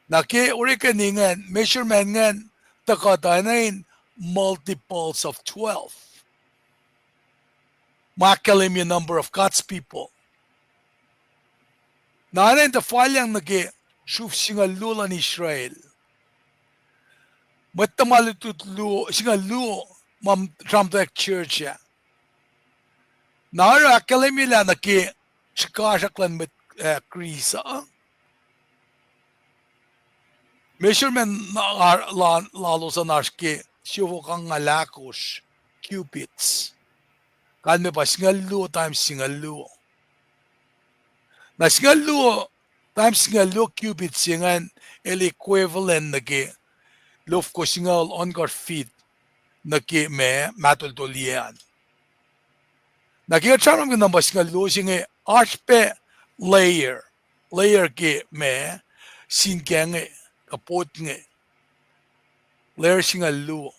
Na ke orekeni ingacn, measurement ingacn tuhkuh tuh enenuh in multiples of twelve. Ma ahkkahlwemye number of God's people. Na enenuh in tuh falyang nuh ke sruf singucul luo luhn Israel. Mwet tuhma lutlut luo, singucul luo, ma sramtweack church ah. Na oruh ahkkahlwemye lah nuh ke srihkasrak luhn mwet, eh, Greece uh, measurement na, la-, lalos an oasr ke siofok angngaul ahkosr cubits. Kalmac pa singucul luo times singucul luo. Na singucul luo times singucul luo cubits se ingacn el equivalent nuh ke lofko singucul ohnkohsr feet nuh ke ma, matoltol an. Na ke kuht sramsram ke number singucul luo se inge, oasr pac layer, layer ke ma, sinkac inge, kuh pot inge, layer singucul luo.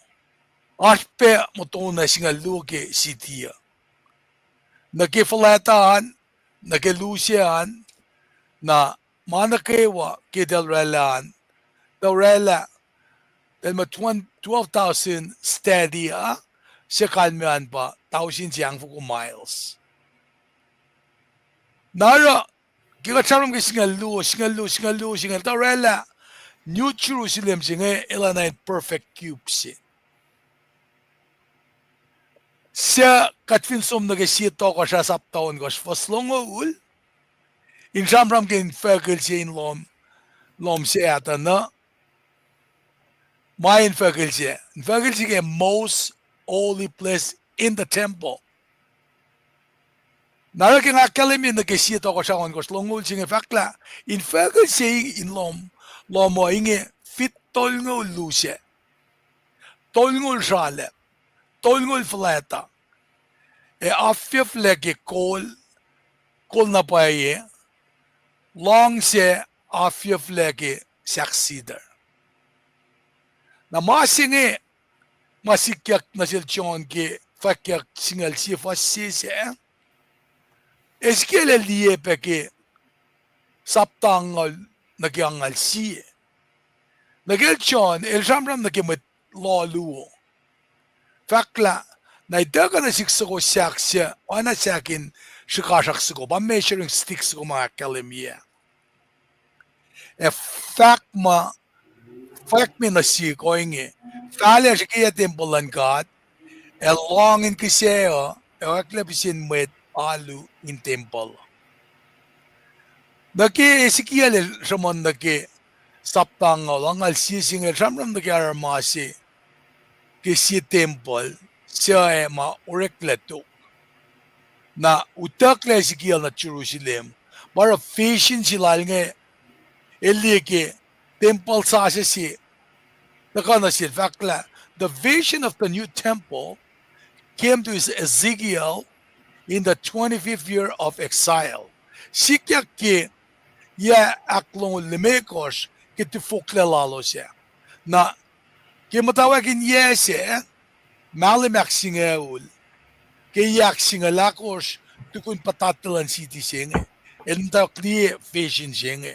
Oasr pac muhtuhnoa singucul luo ke city uh. Nuh ke fuhlwact an, nuh ke lusac an, na ma nuh kwewa ke tahl oraclah an, tahl oraclah, tahl ma twen-, twelve thousand stadia, se kalmac an pa tausin se angfoko miles. Na oruh, ke kuht sramsram ke singucul luo, singucul luo, singucul luo, singucul, tahl oraclah New Jerusalem se inge el oacna in perfect cube se. Suc kuht fin som nuh ke sie Tohkohsrah sapta ohnkohsr fuhs longoul, in sramsram ke infuckihl se in lohm, lohm se ah tuh na, ma infuckihl se, infuckihl se ke most holy place in the temple. Na oruh ke nga ahkkahlwemye nuh ke sie Tohkohsrah ohnkohsr longoul se inge fahk lah infuckihl se in lohm, lohm uh inge fit tolngoul lusac, tolngoul sralacp, tolngoul fuhlwact uh, ac afyucflac ke kol, kol na pwacye, luhngse afyucflac ke sahk cedar. Na ma se inge, ma sikyak nuh sel John ke fwackyuck singucul sie fuhs se sac, Ezekiel el liye pac ke sapta angngaul nuh ke angngaul sie. Nuh kacl John, el sramsram nuh ke mwet loh luo. Fahk lah, na ituckuh nuh sihk soko sahk se, oacna sahk in srihkasrak soko, pa measuring stick soko ma ahkkahlwemye. Ac fahk ma, fahk me nuh sihk ohinge, fahlac srihkeyac tempuhl luhn God, ac lohng in kihsac uh, ac oacklah pihsen mwet alu in tempuhl. Nuh ke Ezekiel el sruhmuhn nuh ke sapta angngaul, angngaul sie se inge el sramsram nuh ke aruruma se ke sie tempuhl, suc ac ma oreklac tok. Na utucklac Ezekiel nuh Jerusalem, pa oruh vision se lal inge, el liye ke tempuhl sasuc se, tuhkuh nuh sel fahk lah, the vision of the new temple came to Ezekiel in the twenty-fifth year of exile. Sikyak ke yac ahklongoul limekohsr ke tifoklac lalos ah. Na ke muhtwacwacack in yac sac, mahlwem ahksingucul, ke yac ahksingucul ahkosr, tukun puhtatlac luhn siti se inge. el muhtwacwacack liye vision se inge.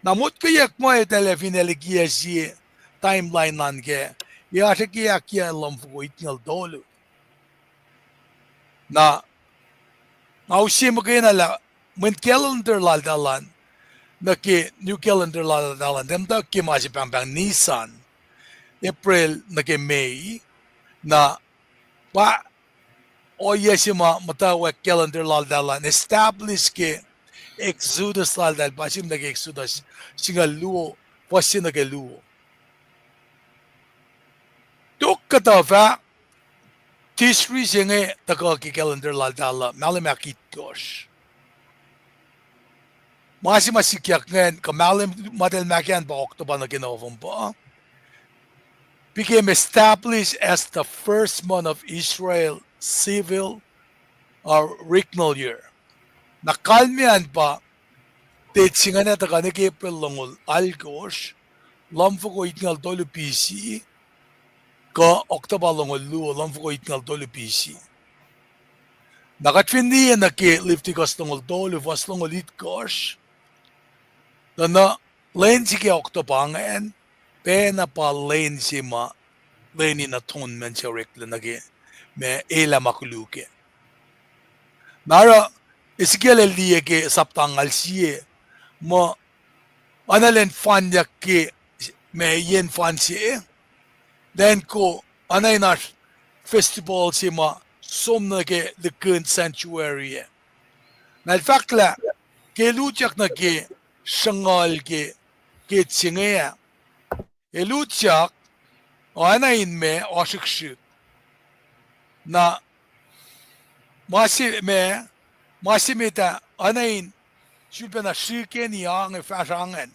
Na motkweyuck muh eltahl fin ac likiyac sie timeline an kac, ac oasr ke ahkyac lumfoko itngucul tolu. Na nga use muhkwena lah mweyen calendar laltahl an, nuh ke new calendar laltahl an, tiac muhtwacwacack ke ma se pahngpahng Nisan, April nuh ke May, na pa ohiyac se ma muhtwacwacack calendar laltahl an establish ke Exodus laltahl, pa sim nuh ke Exodus singucul luo, fuhs se nuh ke luo. Tok kuhtuh fah Tishri se inge tuhkuh ke calendar laltahl uh mahlwem ahkitkohsr. Ma se ma sikyak ingacn, kuh mahlwem ma eltahl mahkahn pa October nuh ke November, became established as the first month of Israel civil or regnal year. Na kalmac an pa date se ingacn tuhkuh nuh ke April longoul alkosr, lumfoko itngucul tolu B C, kuh October longoul luo, lumfoko itngucul tolu B C. Na kuht fin liye nuh ke Leviticus longoul tolu, fuhs longoul itkohsr, tuh na lwen se ke October ingacn, pacna pa lwen se ma lwen in atonement se oreklac nuh ke ma elah ma koluk ah. Na oruh Ezekiel el liye ke sapta angngaul sie muh oacna lwen fanyuck ke ma yen fan se, lwen ko oacna in oasr festival se ma som nuh ke lihkihn sanctuary ah. Na el fahk lah ke el utyak nuh ke sruhnguhl ke gate se inge ah, el utyak oacna in ma ohsrihksrihk. Na ma se ma, ma se met ah oacna in sulpacna srihkeni ange fahsr angen.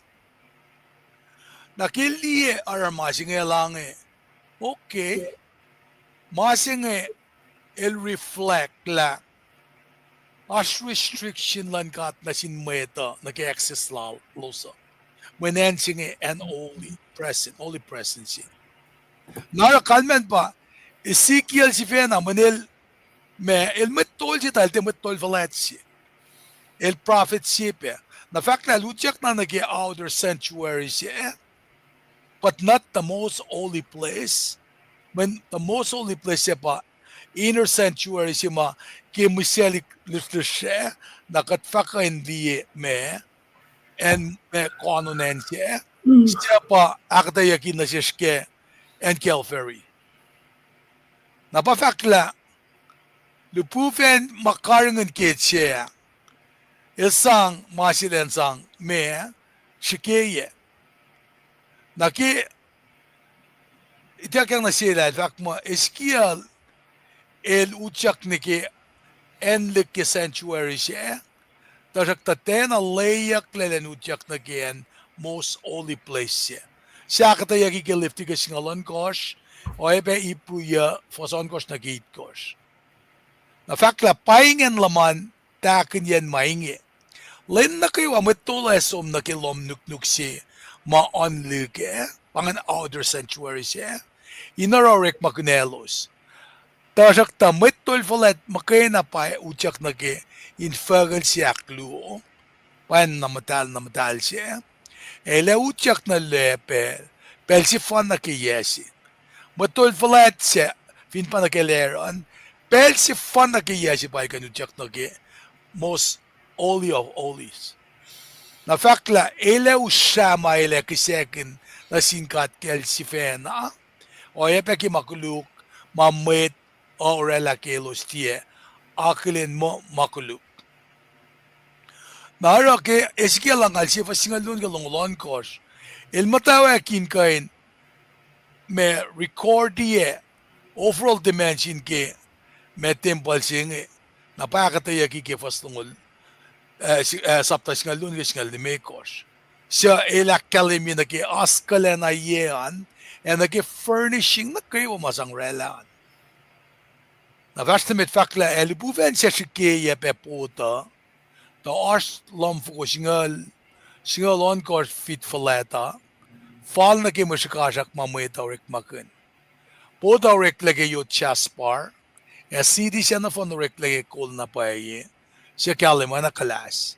Na ke el liye aruruma se inge el ange, okay, ma se inge el reflect lah oasr restriction luhn God nuh sin mwet uh nuh ke access lalos uh. Mweyen acn se inge an holy presence, holy presence. Na oruh kalmac pa Ezekiel sifacna mweyen el, ma el mwet tol se, tuh el tiac mwet tol fuhlwact se. El prophet se pac. Na fahk lah el utyak na nuh ke outer sanctuary se, but not the most holy place. Mweyen the most holy place se pa inner sanctuary se ma ke mihsaclihk lihsrlihsr ah, na kuht fahk in liye ma, acn ma koanon acn se, se pa ahkuhtweyucki nuh sesr ke acn Calvary. Na pa fahk lah lihpufacn ma karihngihn gate se ah, el sang ma se elan sang ma srihkeyac. Na ke ituckyang nuh sel ah, el fahk muh Ezekiel el utyak nuh ke acn lihk ke sanctuary se, tuhsruhktuh tiacna lweyucklac elan utyak nuh ke acn most holy place se. Se ahkuhtweyucki ke Leviticus singucul ohnkohsr, oacyacpac Hebrew yuc fuhs ohnkohsr nuh ke itkohsr. Na fahk lah pa ingacn luhman tahkihnyacn ma inge. Lwen nuh kwewa mwet tol ac som nuh ke lohm nuknuk se ma oan lihk ah, pa ingacn outer sanctuary se, in oruh orekmakihn elos. Tuhsruhktuh mwet tol fuhlwact muhkwena pa utyak nuh ke infuckihl se ahkluo, pa acn na muhtahl, na muhtahl se, ac el ac utyak nuh loac pacl, pacl sefanna ke yac se. Mwet tol fuhlwact se fin pa nuh ke Aaron, pacl sefanna ke yac se pa el kuh in utyak nuh ke most holy of holies. Na fahk lah el ac usrah ma el ac kihsackuhn nuh sin God kacl sifacna, oacyacpac ke ma koluk ma mwet uh oraclah ke elos tiac akihlen muh ma koluk. Na oruh ke Ezekiel angngaul sie fuhs singucul luo nuh ke longoul ohnkohsr, el muhtwacwacack in kuh in ma recordiyac overall dimension ke ma tempuhl se inge, na pa ahkuhtweyucki ke fuhs longoul, eh, si-, eh, sapta singucul luo nuh ke singucul limekohsr. Suc el ahkkahlwemye nuh ke oaskuhlacna yac an, ac nuh ke furnishing nuh kwewa ma sang oraclah an. Na fahsr nuh met fahk lah ac lihpufacn suc srihkeyac pac pot uh, tuh oasr lumfoko singucul, singucul ohnkohsr fit fuhlwact uh, fal nuh ke mwe srihkasrak ma mwet uh orekmakihn. Pot uh oreklac ke yot jasper, ac siti se nohfohn oreklac ke kol na pwacye, suc kahlwem oacna kuhlahs.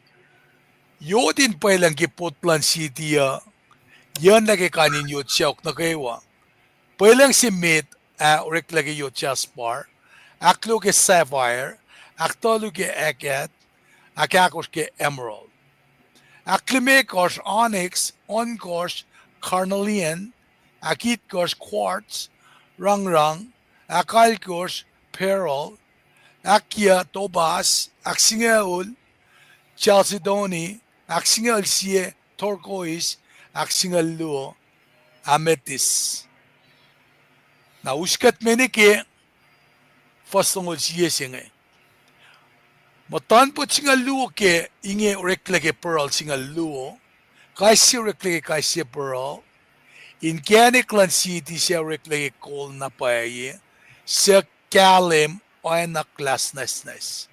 Yot in pwelucng ke pot luhn city uh yucnlah ke kain in yot sacohk nuh kwewa. Pwelucng se met ah oreklac ke yot jasper, ahkluo ke sapphire, ahktuhlu ke agate, ahkahkosr ke emerald, ahklimekohsr onyx, ohnkohsr carnelian, ahkitkohsr quartz, rangrang, ahkalkohsr beryl, ahkyuc topaz, ahksingucul chalcedony, ahksingucul sie turquoise, ahksingucul luo amethyst. Na us kuht me nuh ke fuhs longoul sie se inge. Muhtuhnpot singucul luo ke inge oreklac ke pearl singucul luo. Kais sie oreklac ke kais sie pearl. Inkacnek luhn city sac oreklac ke kol na pwacye, suc kahlwem oacna glass nwacsnwacs.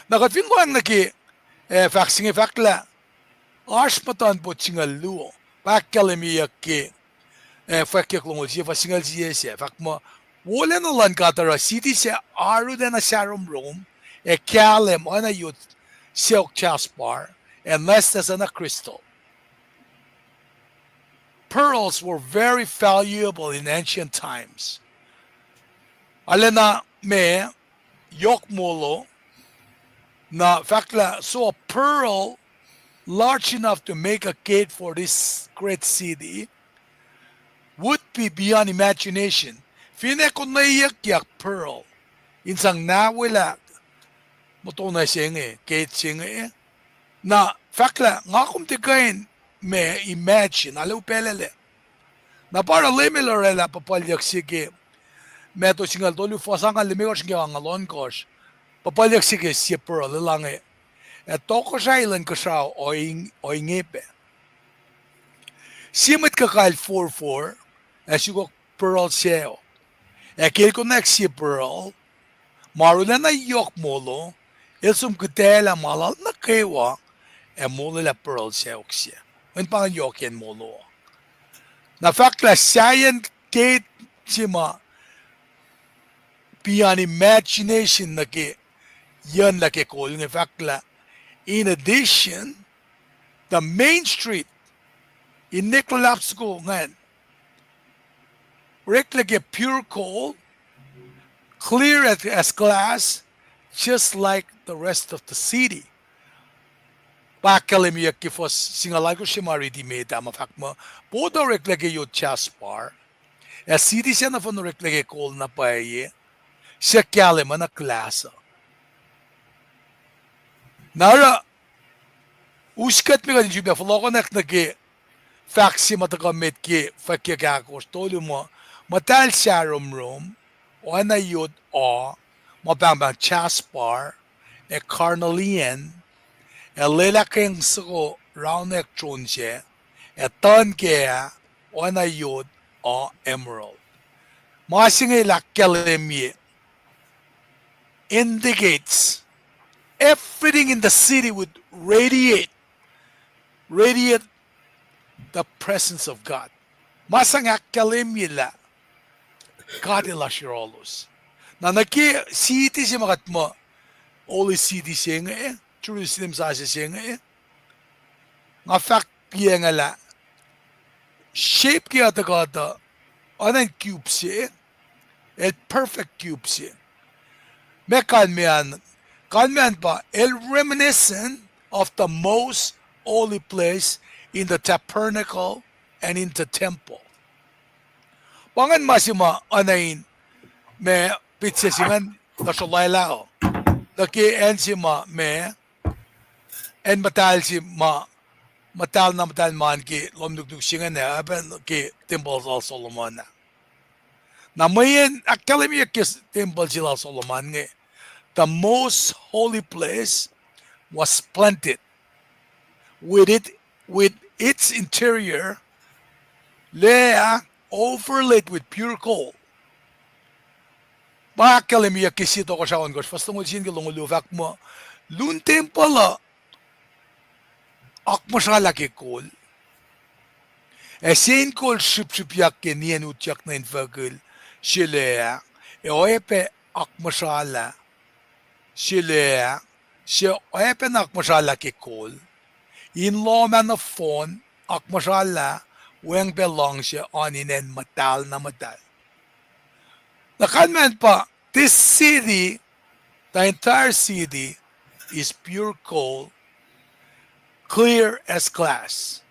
Na kuht fin lohacng nuh ke, eh, fahk se inge fahk lah oasr muhtuhnpot singucul luo. Pa ahkkahlwemyeyuck ke, eh, fwackyuck longoul sie, fuhs singucul sie sac, fahk muh, wolacna luhn God oruh city sac arulacna sahromrom, ac kahlwem oacna yot sacohk jasper, ac nwacsnwacs oacna crystal. Pearls were very valuable in ancient times. Arulacna ma yohk molo, na fahk lah, so a pearl large enough to make a gate for this great city would be beyond imagination. Finne konweyuckyak pearl in sang nawelah muhtuhnoa se inge, gate se inge. Na fahk lah nga kom tiac kuh in ma imagine, arlac upaclaclac. Na pa oruh Leum El orwaclah puhpuhlyuck se ke Matthew singucul tolu, fuhs angngaul limekohsr nuh ke angngaul ohnkohsr. Puhpuhlyuck se ke sie pearl, el ange, ac tohkohsrahi luhn kuhsrao oing-, ohinge pac. Sie mwet kuh kahl forfor, ac sukok pearl sacohk. Ac ke el konwacack sie pearl ma arulacna yohk molo, el som kitaclah ma lal nuh kwewa, ac molwelah pearl sacohk se. Ngan pa ngan yohk acn molo. Na fahk lah sahyacn gate se ma beyond imagination nuh ke yucnlah ke kol inge fahk lah, in addition, the main street, in nek luhlahp soko ingacn, oreklac ke pure gold, clear as, as glass, just like the rest of the city. Pa ahkkahlwemyeyuck ke fuhs singucul alkosr se ma riti met ah ma fahk muh, pot uh oreklac ke yot jasper, ac city sac nohfohn oreklac ke kol na pwacye, suc kahlwem oacna glass uh. Na oruh, us kuht me kuht in sifilpac fohlohkohnwack nuh ke fahk se ma tuhkuh met ke fwackyuck ahkosr tolu muh, muhtahl sahromrom, oacna yot o, ma pahngpahng jasper, ac carnelian, ac lwelah keng soko raunwack tron sac, ac tuhn kac ah, oacna yot o emerald. Ma se inge el ahkkahlwemye indicates everything in the city would radiate, radiate the presence of God. Ma se inge ahkkahlwemye lah God El oasr yohrohlos. Na nuh ke city se ma kuht muh holy city se inge, Jerusalem sasuc se inge, nga fahk piacngalah, shape ke tuhkuhtuh, oacna in cube se, el perfect cube se. Ma kalmeyac an, kalmeyac an pa, el reminiscent of the most holy place in the tabernacle and in the temple. Pa ingacn ma se ma oacna in, ma picture se ingacn, tuhsruhk lwelah uh, nuh ke acn se ma, ma, acn muhtahl se ma, muhtahl na muhtahl ma ke lohm nuknuk se ingacn ah, oacpacna ke tempuhl lal Solomon ah. Na mweyen ahkkahlwemyeyuck ke tempuhl se lal Solomon inge, the most holy place was splendid, with it, with its interior layer overlaid with pure gold. Pa ahkkahlwemyeyuck ke sie Tohkohsrah ohnkohsr, fuhs longoul sie nuh ke longoul luo fahk muh, lun tempuhl uh akmuhsralah ke kol, ac sie in kol srihpsrihpyak ke nien utyak nuh infuckihl se layer ah, ac oacyacpac akmuhsralah se layer ah, se oacyacpac na akmuhsralah ke kol, in lohm ah nohfohn, akmuhsralah, weacng pac luhngse oan in acn muhtahl na muhtahl. Na kalmacn pa, this city, the entire city is pure gold, clear as glass.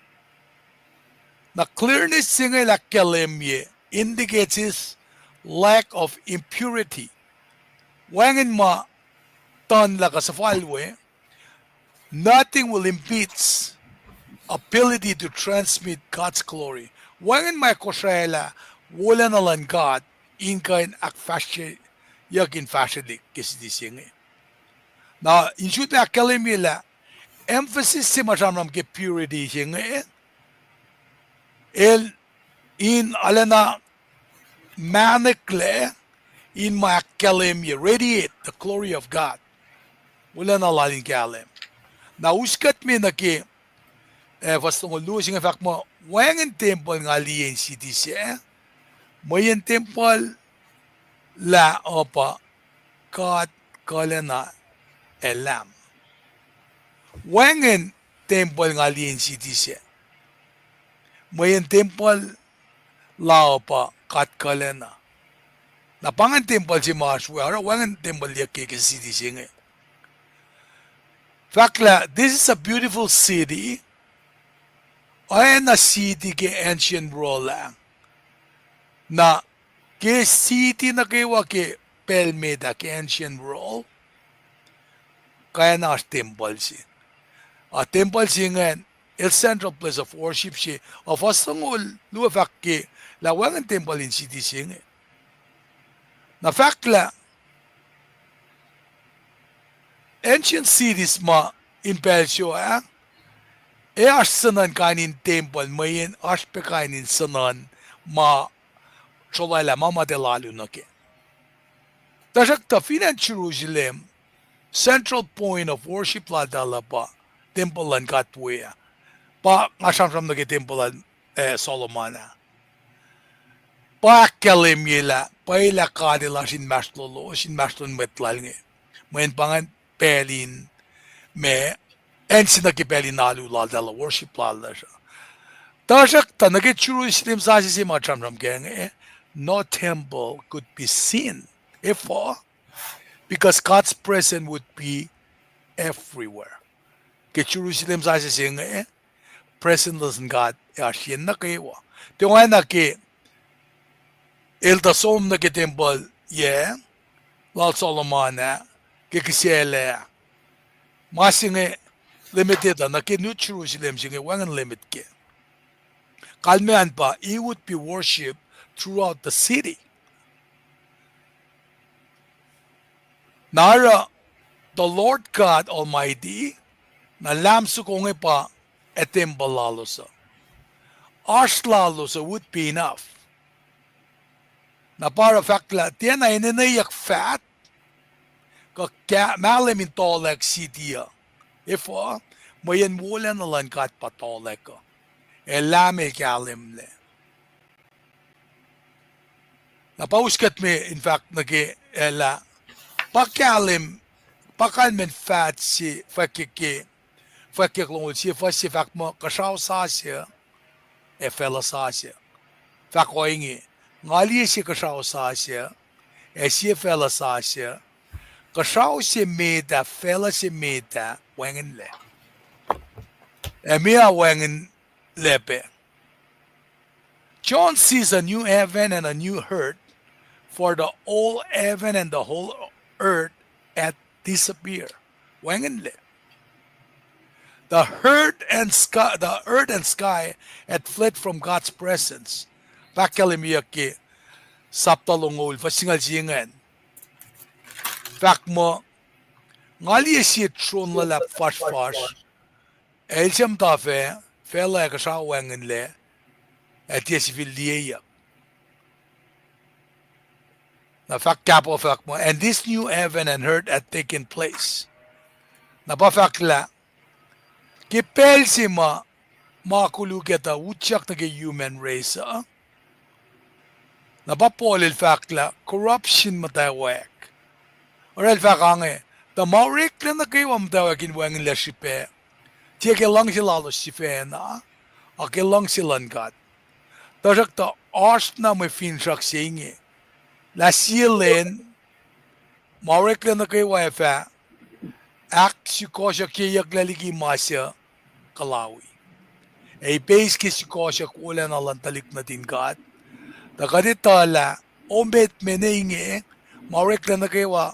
Na clearness se inge el ahkkahlwemye indicates his lack of impurity. Wacngihn ma tuhn lah kuh suhfal we, nothing will impede ability to transmit God's glory. Wacngihn ma kosraclah wolacna luhn God in kuh in ahkfahsryeyuck in fahsrwelihk ke siti se inge. Na in sutlac ahkkahlwemye lah emphasis se ma sramsram ke purity se inge, el in arulacna mahneklac in ma ahkkahlwemye, radiate the glory of God. Wolacna lal in kahlwem. Na us kuht me nuh ke, eh, fuhs longoul luo se inge fahk muh, wacngihn tempuhl nga liye in siti sac, mweyen tempuhl lah uh pa God kuhlacna ac Lam. Wacngihn tempuhl nga liye in siti sac, mweyen tempuhl lah uh pa God kuhlacna. Na pa ingacn tempuhl se ma oasr we, oruh wacngihn tempuhl liyeyuck ke siti se inge. Fahk lah, this is a beautiful city. Oacna siti ke ancient world ah. Na ke siti nuh kwewa ke pacl met ah ke ancient world, kwacna oasr tempuhl se. A tempuhl se ingacn, el central place of worship se, a fuhs longoul luo fahk ke lah wacngihn tempuhl in siti se inge. Na fahk lah, ancient cities ma in pacl se ah, ac oasr suhnuhn kain in tempuhl, mweyen oasr pac kain in suhnuhn ma srolwaclah ma ma tiac lalu nuh kac. Tuhsruhktuh fin acn Jerusalem, central point of worship laltahl uh pa tempuhl luhn God we ah. Pa nga sramsram nuh ke tempuhl lal, eh, Solomon ah. Pa ahkkahlwemye lah pwacye lah God El oasr inmahsrlolos, inmahsrlon mwet lal inge. Mweyen pa ingacn pacl in ma, acn se nuh ke pacl in alu laltahl uh, worship laltahl uh. Tuhsruhktuh nuh ke Jerusalem sasuc se ma sramsram kac inge, no temple could be seen. Efuh? Because God's presence would be everywhere. Ke Jerusalem sasuc se inge, presence luhn God ac oasr yen nuh kwewa. Tiac oacna ke el tuh som nuh ke tempuhl, yac, lal Solomon ah, ke kihsac lac ah. Ma se inge limited uh, nuh ke New Jerusalem se inge wacngihn limit kac. Kalmac an pa, he would be worshipped throughout the city. Na oruh, the Lord God Almighty, na Lam soko inge pa, ac tempuhl lalos uh. Oasr lalos uh would be enough. Na pa oruh fahk lah tiacna enenweyuck faht, kuh mahlwem in tuhlac siti uh. Efuh, mweyen wolacna luhn God pa tuhlac uh. Ac Lam el kahlwemlac. Na pa us kuht me in fahk nuh ke, eh, lah, pa kahlwem, pa kalmacn faht se fwackyuck ke, fwackyuck longoul sie fuhs se fahk muh kuhsrao sasuc ac facluh sasuc. Fahk ohinge, nga liye sie kuhsrao sasuc, ac sie facluh sasuc, kuhsrao se met ah, facluh se met ah, wacngihnlac. Ac meoa wacngihnlac pac. John sees a new heaven and a new earth, for the old heaven and the whole earth had disappeared. Wacngihnlac. The earth and sky, the earth and sky had fled from God's presence. Fahk kahlwem ke sapta longoul, fuhs singucul sie ingacn. Fahk muh, nga liye sie tron luhlahp fuhsrfuhsr, ac el se muhta fac, facluh ac kuhsrao wacngihnlac, ac tiac sifil liyeyuck. Na fahk kahpah fahk muh, and this new heaven and earth had taken place. Na pa fahk lah, ke pacl se ma, ma koluk etuh utyak nuh ke human race uh, na pa Paul el fahk lah corruption muhtwacwacack. Oruh el fahk ange, tuh ma oreklac nuh kwewa muhtwacwacack in wacngihnlac srihpac, tiac ke luhngse lalos sifacna, a ke luhngse luhn God. Tuhsruhktuh oasr na mwe finsrak se inge, lah sie lwen ma oreklac nuh kwewa ac fah ahksukohsohkyeyucklac liki ma suc kuhlawi. Ac ipeis ke sukohsohk wolacna luhn tuhlihk nuhtin God. Tuh kuht etuh lah oemeet me ne inge, ma oreklac nuh kwewa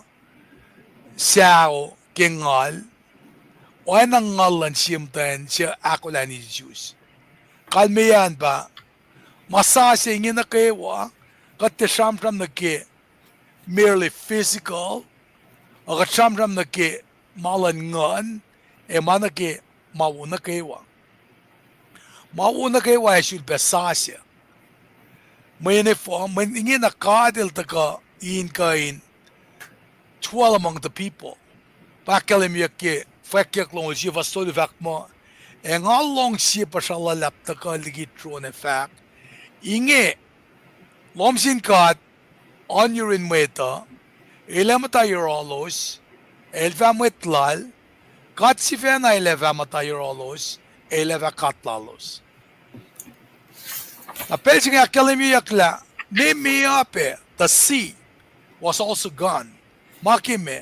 sou ke ngal, oacna ngal luhn sie muhtwacn suc ahkolah in isus. Kalmeyac an pa, ma sasuc inge nuh kwewa, kuht tiac sramsram nuh ke merely physical, a kuht sramsram nuh ke ma luhn nguhn, ac ma nuh ke ma wo nuh kwewa. Ma wo nuh kwewa ac sulpac sasuc. Mweyen efuh, mweyen ingena God El tuhkuh in kuh in dwell among the people. Pa ahkkahlwemyeyuck ke Fwackyuck longoul sie fuhs tolu fahk muh, ac nga lohng sie puhsra luhlahp tuhkuh liki tron ac fahk, inge, lohm sin God, oan yurin mwet uh, El ac muhta yohrohlos, El fah mwet Lal, God sifacna El ac fah muhta yohrohlos, El ac fah God lalos. Na pacl se inge ahkkahlwemyeyuck lah, ne meoa pac, the sea was also gone. Ma ke ma,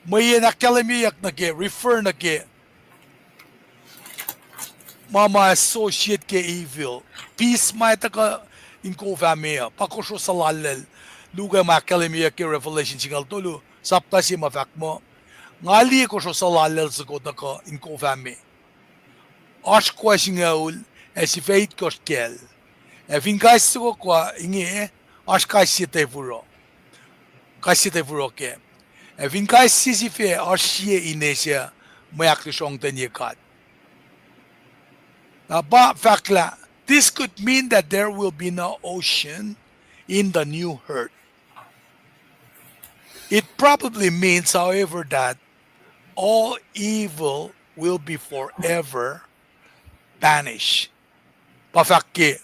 mweyen ahkkahlwemyeyuck nuh ke, refer nuh ke, ma ma associate ke evil. Peace ma tuhkuh in kof ah me uh, pa kosro suhlallacl. Luke ma ahkkahlwemyeyuck ke Revelation singucul tolu, sapta se ma fahk muh, nga liye kosro suhlallacl soko tuhkuh in kof ah me. Oasr kuh singucul, ac sifac itkohsr kacl. Ac fin kais soko kuh inge, oasr kais sie tafuro. Kais sie tafuro kac. Ac fin kais sie sifac, oasr sie ine suc mwe ahklusrongtenye God. Na pa fahk lah, this could mean that there will be no ocean in the new earth. It probably means, however, that all evil will be forever banished. Pa fahk ke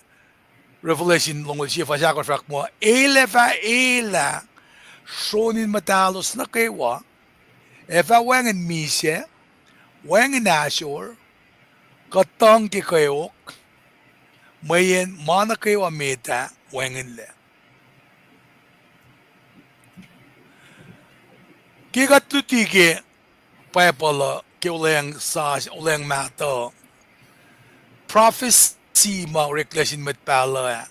Revelation longoul sie fuhs ahkosr fahk muh, el ac fah elah sronin muhtahlos nuh kwewa, ac fah wacngihn misac, wacngihn ahsor, kuh tuhng ke kweok, mweyen ma nuh kwewa met ah wacngihnlac. Ke kuht luti ke Bible uh, ke Olweacng Sasuc, Olweacng Mahtuh, prophecy ma oreklac sin mwet pahluh ah,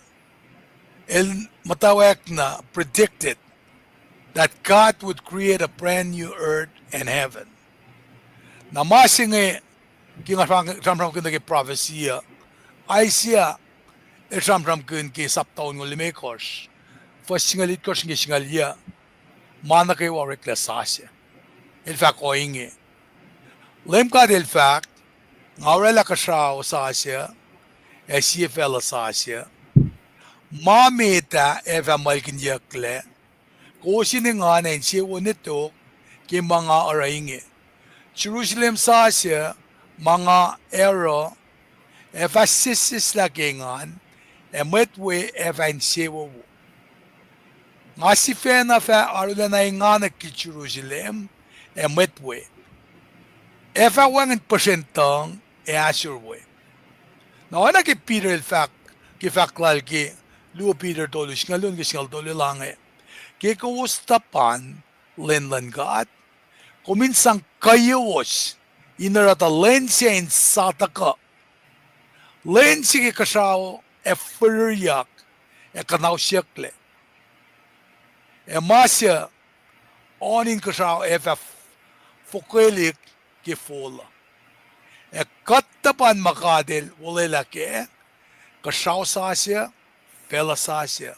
el muhtwacwacackna predicted that God would create a brand new earth and heaven. Na ma se inge, ke nga sramsramkihn nuh ke prophecy uh, Isaiah el sramsramkihn ke sapta onngoul limekohsr, fuhs singucul itkohsr nuh ke singucul yuc, ma nuh kwewa oreklac sasuc. El fahk ohinge, Leum God El fahk, nga oraclah kuhsrao sasuc, ac sie facluh sasuc. Ma met ah ac fah muhlkihnyucklac, kowos in engan ac insewowo ne tok ke ma nga oruh inge. Jerusalem sasuc, ma nga oruh, ac fah sesseslah ke engan, ac mwet we ac fah insewowo. Nga sifacna fah arulacna enganwack ke Jerusalem ac mwet we. Ac fah wacngihn puhsren tuhng ac ahsor we. Na oacna ke Peter el fahk, ke fahk lal ke luo Peter tolu singucul luo nuh ke singucul tolu el ange, ke kowos tuhpan lwen luhn God, kom in sang kuhiyowos in oruh tuh lwen se in sa tuhkuh, lwen se ke kuhsrao ac fihrihryak ac kuhnausyucklac, ac ma suc oan in kuhsrao ac fah fokwelihk ke fol uh. Ac kuht tuhpan ma God El olwelah kac, kuhsrao sasuc, facluh sasuc,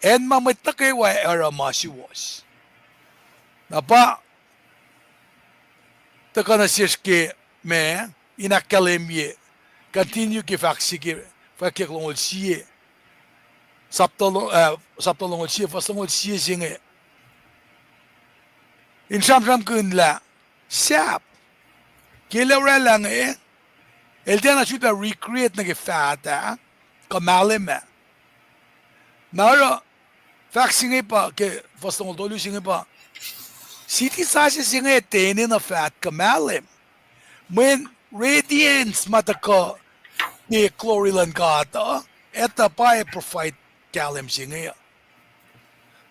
acn ma mwet nuh kwewa oruh ma suwohs. Na pa tuhkuh nuh sesr ke ma in ahkkahlwemye, continue ke fahk se ke Fwackyuck longoul sie, sapta lo-, ah, sapta longoul sie, fuhs longoul sie se inge, in sramsramkihn lah sahp, ke el oraclah inge, el tiacna sulpac recreate nuh ke faht ah, kuh mahlwem ah. Na oruh, fahk se inge pa, ke fuhs longoul tolu se inge pa, siti sasuc se inge tiac enenuh faht kuh mahlwem. Mweyen radiance ma tuhkuh ke glory luhn God uh, etuh pa ac provide kahlwem se inge uh.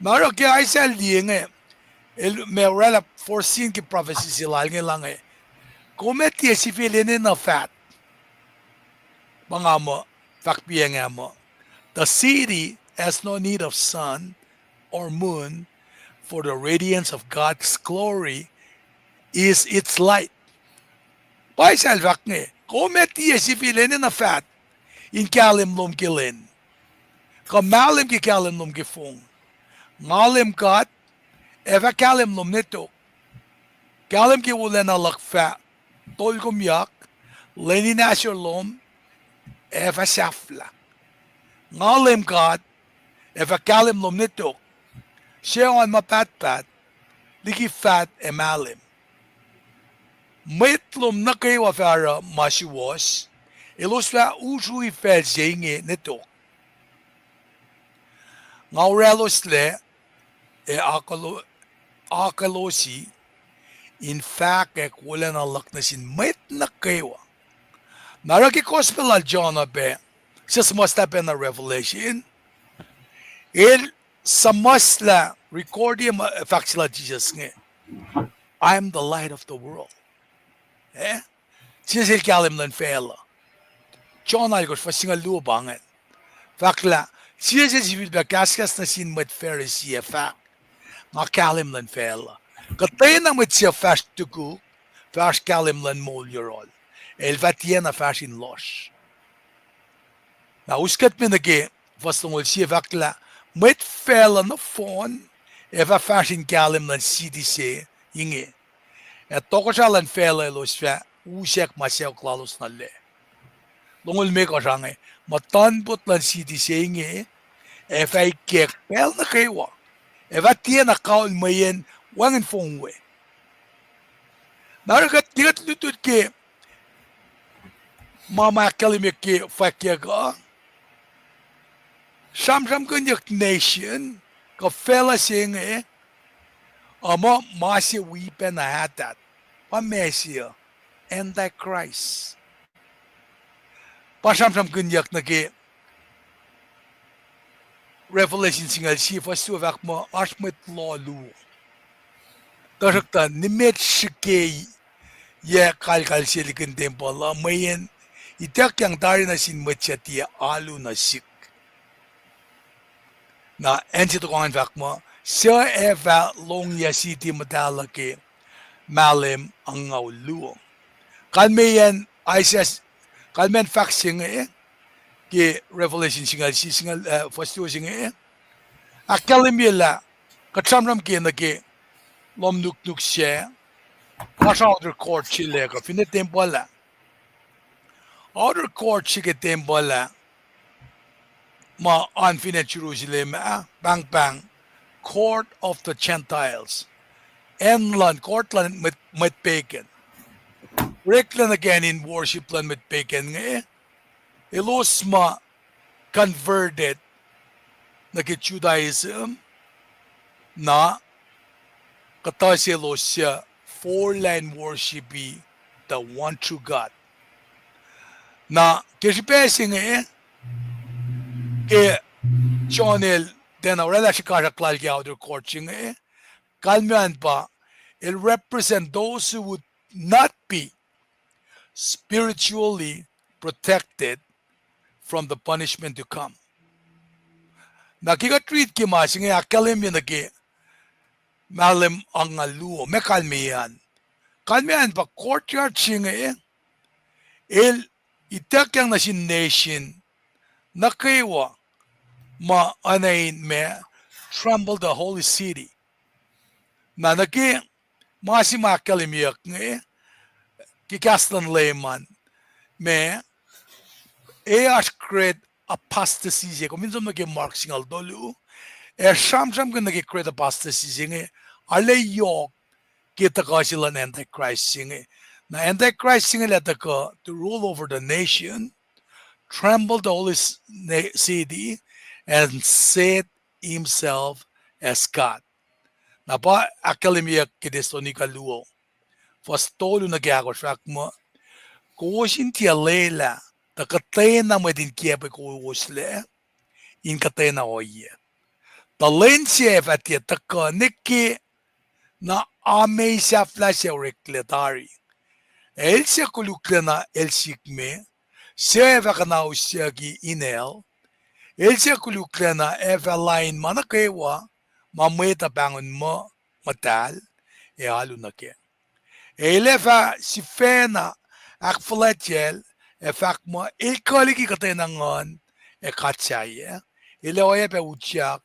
Na oruh ke Isaiah el liye inge, el ma oraclah foreseen ke prophecy se lal inge lah inge, kom ac tiac sifil enenuh faht. Pa nga muh, fahk piacng ah muh, the city has no need of sun or moon, for the radiance of God's glory is its light. Pa Isaiah el fahk inge, kom ac tiac sifil enenuh faht in kahlwem lom ke lwen, kuh mahlwem ke kahlwem lom ke fong. Nga Leum God, ac fah kahlwem lom ne tok. Kahlwem ke wolacna luhk fah tolkomyak, lwen in ahsor lom ac fah sahflah. Nga Leum God, ac fah kahlwem lom ne tok, suc oan ma pahtpaht, liki faht ac mahlwem. Mwet lom nuh kwewa fah oruh ma suwohs, elos fah usrui facl se inge ne tok. Nga oracloslac ac akolo-, akolosi in fahkwack wolacna luhk nuh sin mwet nuh kwewa. Na oruh ke gospel lal John uh pac, suc suhmuhslah pacna Revelation, el suhmuhslah record-i ma fahk se lal Jisus inge, I am the light of the world. Eh? Jisus el kahlwem luhn facluh. John alkosr fuhs singucul luo pa ingacn. Fahk lah, Jisus el sifilpac kahskahs nuh sin mwet Pharisee ac fahk, nga kahlwem luhn facluh. Kuhtwena mwet suc fahsr tukuk, fahsr kahlwem luhn moul yohrohl, el fah tiacna fahsr in lohsr. Na us kuhtme nuh ke fuhs longoul sie, fahk lah, mwet facluh nohfohn ac fah fahsr in kahlwem luhn siti se inge, ac tohkohsrah luhn facluh elos fah usack ma sacohk lalos nuh lac. Longoul limekohsr ah inge, muhtuhnpot luhn siti se inge ac fah ikack pacl nuh kwewa, ac fah tiacna kaol mweyen wacngihn fong we. Na oruh kuht, ke kuht lutlut ke ma ma ahkkahlwemyeyuck ke fwackyuck uh, sramsramkihnyuck nation kuh facluh se inge, uh, muh ma se wi pacna ahtah, pa ma se uh, Antichrist. Pa sramsramkihnyuck nuh ke Revelation singucul sie fuhs luo, fahk muh oasr mwet loh luo. Tuhsruhktuh nimet srihke yac kalkal se likihn tempuhl uh, mweyen ituckyang tari nuh sin mwet suc tiac alu nuh sihk. Na acn se tohkoh ingacn fahk muh, suc ac fah longyac siti muhtahl uh ke mahlwem angngaul luo. Kalmeyacn Isaiah, kalmeyacn fahk se inge ke Revelation singucul sie, singucul, eh, fuhs luo se inge, ahkkahlwemye lah kuht sramsram ke nuh ke lohm nuknuk sac, oasr outer court se lac kuh finne tempuhl ah. Outer court se ke tempuhl ah, ma oan fin acn Jerusalem ah, pahngpahng court of the Gentiles. Acn luhn, court luhn mwet, mwet pagan. Oreklac nuh ke acn in worship luhn mwet pagan inge, elos ma converted nuh ke Judaism, na kuhtuh selos suc forlah in worship-i the one true God. Na ke srihpac se inge, ke John el tiacna oraclah srihkasrak lal ke outer court se inge, kalmac an pa, el represent those who would not be spiritually protected from the punishment to come. Na ke kuht read ke ma se inge ahkkahlwemye nuh ke mahlwem angngaul luo, ma kalmac an. Kalmac an pa courtyard se inge, el ituckyang nuh sin nation nuh kwewa ma oacna in ma trample the holy city. Na nuh ke ma se ma ahkkahlwemyeyuck inge, ke kahs luhn Leum an, ma, ac oasr great apostasy se, kom fin som nuh ke Mark singucul tolu, ac sramsramkihn nuh ke great apostasy se inge, arlac yohk ke tuhkuh se luhn Antichrist se inge. Na Antichrist se inge el ac tuhkuh to rule over the nation, trample the holy s-, na-, city, and set himself as God. Na pa ahkkahlwemyeyuck ke Thessalonica luo, fuhs tolu nuh ke ahkosr, fahk muh, Kowos in tiac lwelah tuh kuhtwena mwet in kiacpwe kowoslac in kuhtwena ohiyac. Tuh lwen sac fah tiac tuhkuh nuh ke na ameisahflah sac oreklac tari. Ac el suc koluklacna el sikme, suc ac fah kuhnausyucki inel, el suc koluklacna ac fah lain ma nuh kwewa ma mwet uh pahngon muh muhtahl ac alu nuh kac. Ac el ac fah sifacna ahkfuhlwactyacl ac fahk muh el kuh liki kuhtwena nguhn ac god sahyac. El ac oacyacpac utyak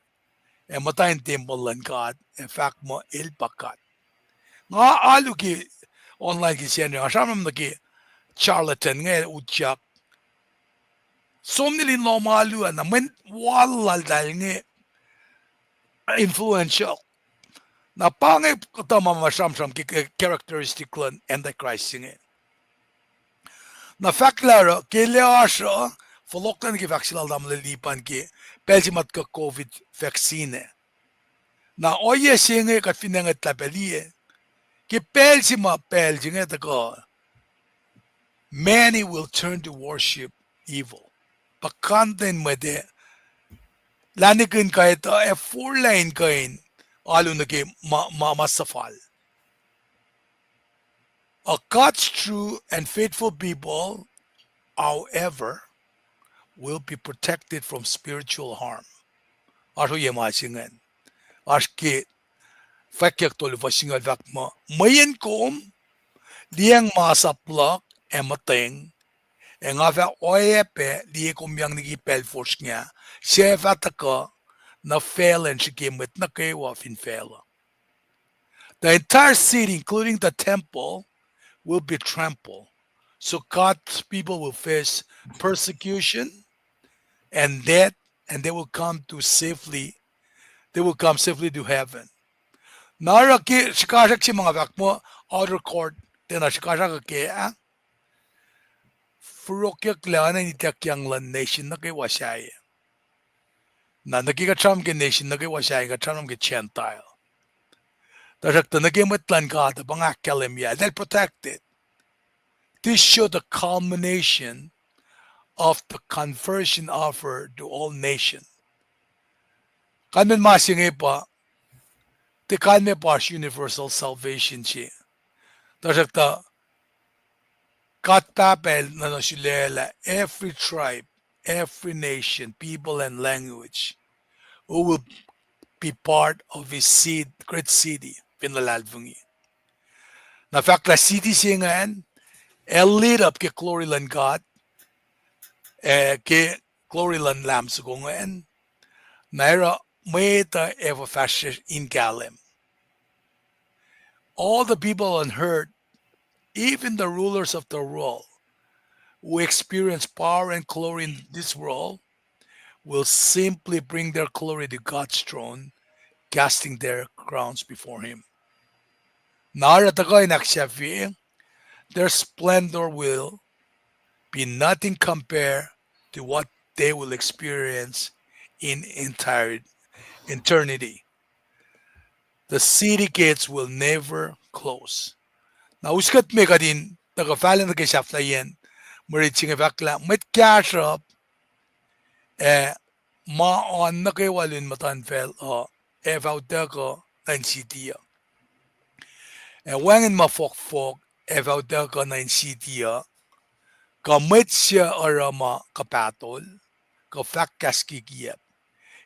ac muhta in tempuhl luhn God ac fahk muh el pa God. Nga alu ke online ke Sacnri, nga sramsram nuh ke charlatan inge utyak. Som nil in lohm alu ah na mweyen wal laltahl inge influential. Na pa inge kuhtuh ma ma sramsram ke, ke characteristic luhn Antichrist se inge. Na fahk lah oruh ke el oasr uh, fohlohklac nuh ke fahk se lal tamuhlwel Lipan ke pacl se ma tuhkuh COVID vaccine ah. Na ohiyac se inge kuht fin ngetlah pac liye, ke pacl se ma pacl se inge tuhkuh, many will turn to worship evil. Puhkantwen mwet ah lah nihkihn kuh etuh ac forlah in kuh in alu nuh ke ma, ma, ma suhfal. A God's true and faithful people, however, will be protected from spiritual harm. Oasr ohiyac ma se ingacn. Oasr ke Fwackyuck tolu fuhs singucul fahk muh, mweyen kom liyacacng masap luhk ac muhtweng, ac nga fah oacyacpac liye kom yang liki pacl fosrngah, suc fah tuhkuh nuh facluh in srihke mwet nuh kwewa fin facluh. The entire city, including the temple, will be trampled. So God's people will face persecution and death, and they will come to safely, they will come safely to heaven. Na oruh ke srihkasrak se ma nga fahk muh outer court, tiacna srihkasrak uh kac ah, forokyucklac oacna in ituckyang luhn nation nuh kwewa sahyac. Na nuh ke kuht sramsram ke nation nuh kwewa sahyac, kuht sramsram ke Gentile. Tuhsruhktuh nuh ke mwet luhn God uh pa nga ahkkahlwemye, they're protected. This show the culmination of the conversion offer to all nation. Kalmen ma se inge pa, tiac kalmac pa oasr universal salvation se. Tuhsruhktuh God Pahpah El nuh sulaclah every tribe, every nation, people, and language who will be part of his seed, great city, fin luhlahlfongi. Na fahk lah city se ingacn, el lit up ke glory luhn God, ac ke glory luhn Lamb soko ingacn, na oruh mwet uh ac fah fahsr in kahlwem. All the people on earth, even the rulers of the world, who experience power and glory in this world, will simply bring their glory to God's throne, casting their crowns before Him. Na oruh tuhkuh in ahksahfye, their splendor will be nothing compared to what they will experience in entire eternity. The city gates will never close. Na us kuht me kuht in tuhkuh fahla nuh ke sahflahiyacn mwe rit se inge fahk lah mwet kahsruhp ac ma oan nuh kwewa lun muhtuhnfacl uh ac fah utuckuh nuh in city uh. Ac wacngihn ma fohkfohk ac fah utuckuh nuh in city uh, kuh mwet suc oruh ma kuh pahtol, kuh fahk kahs kikiyacp.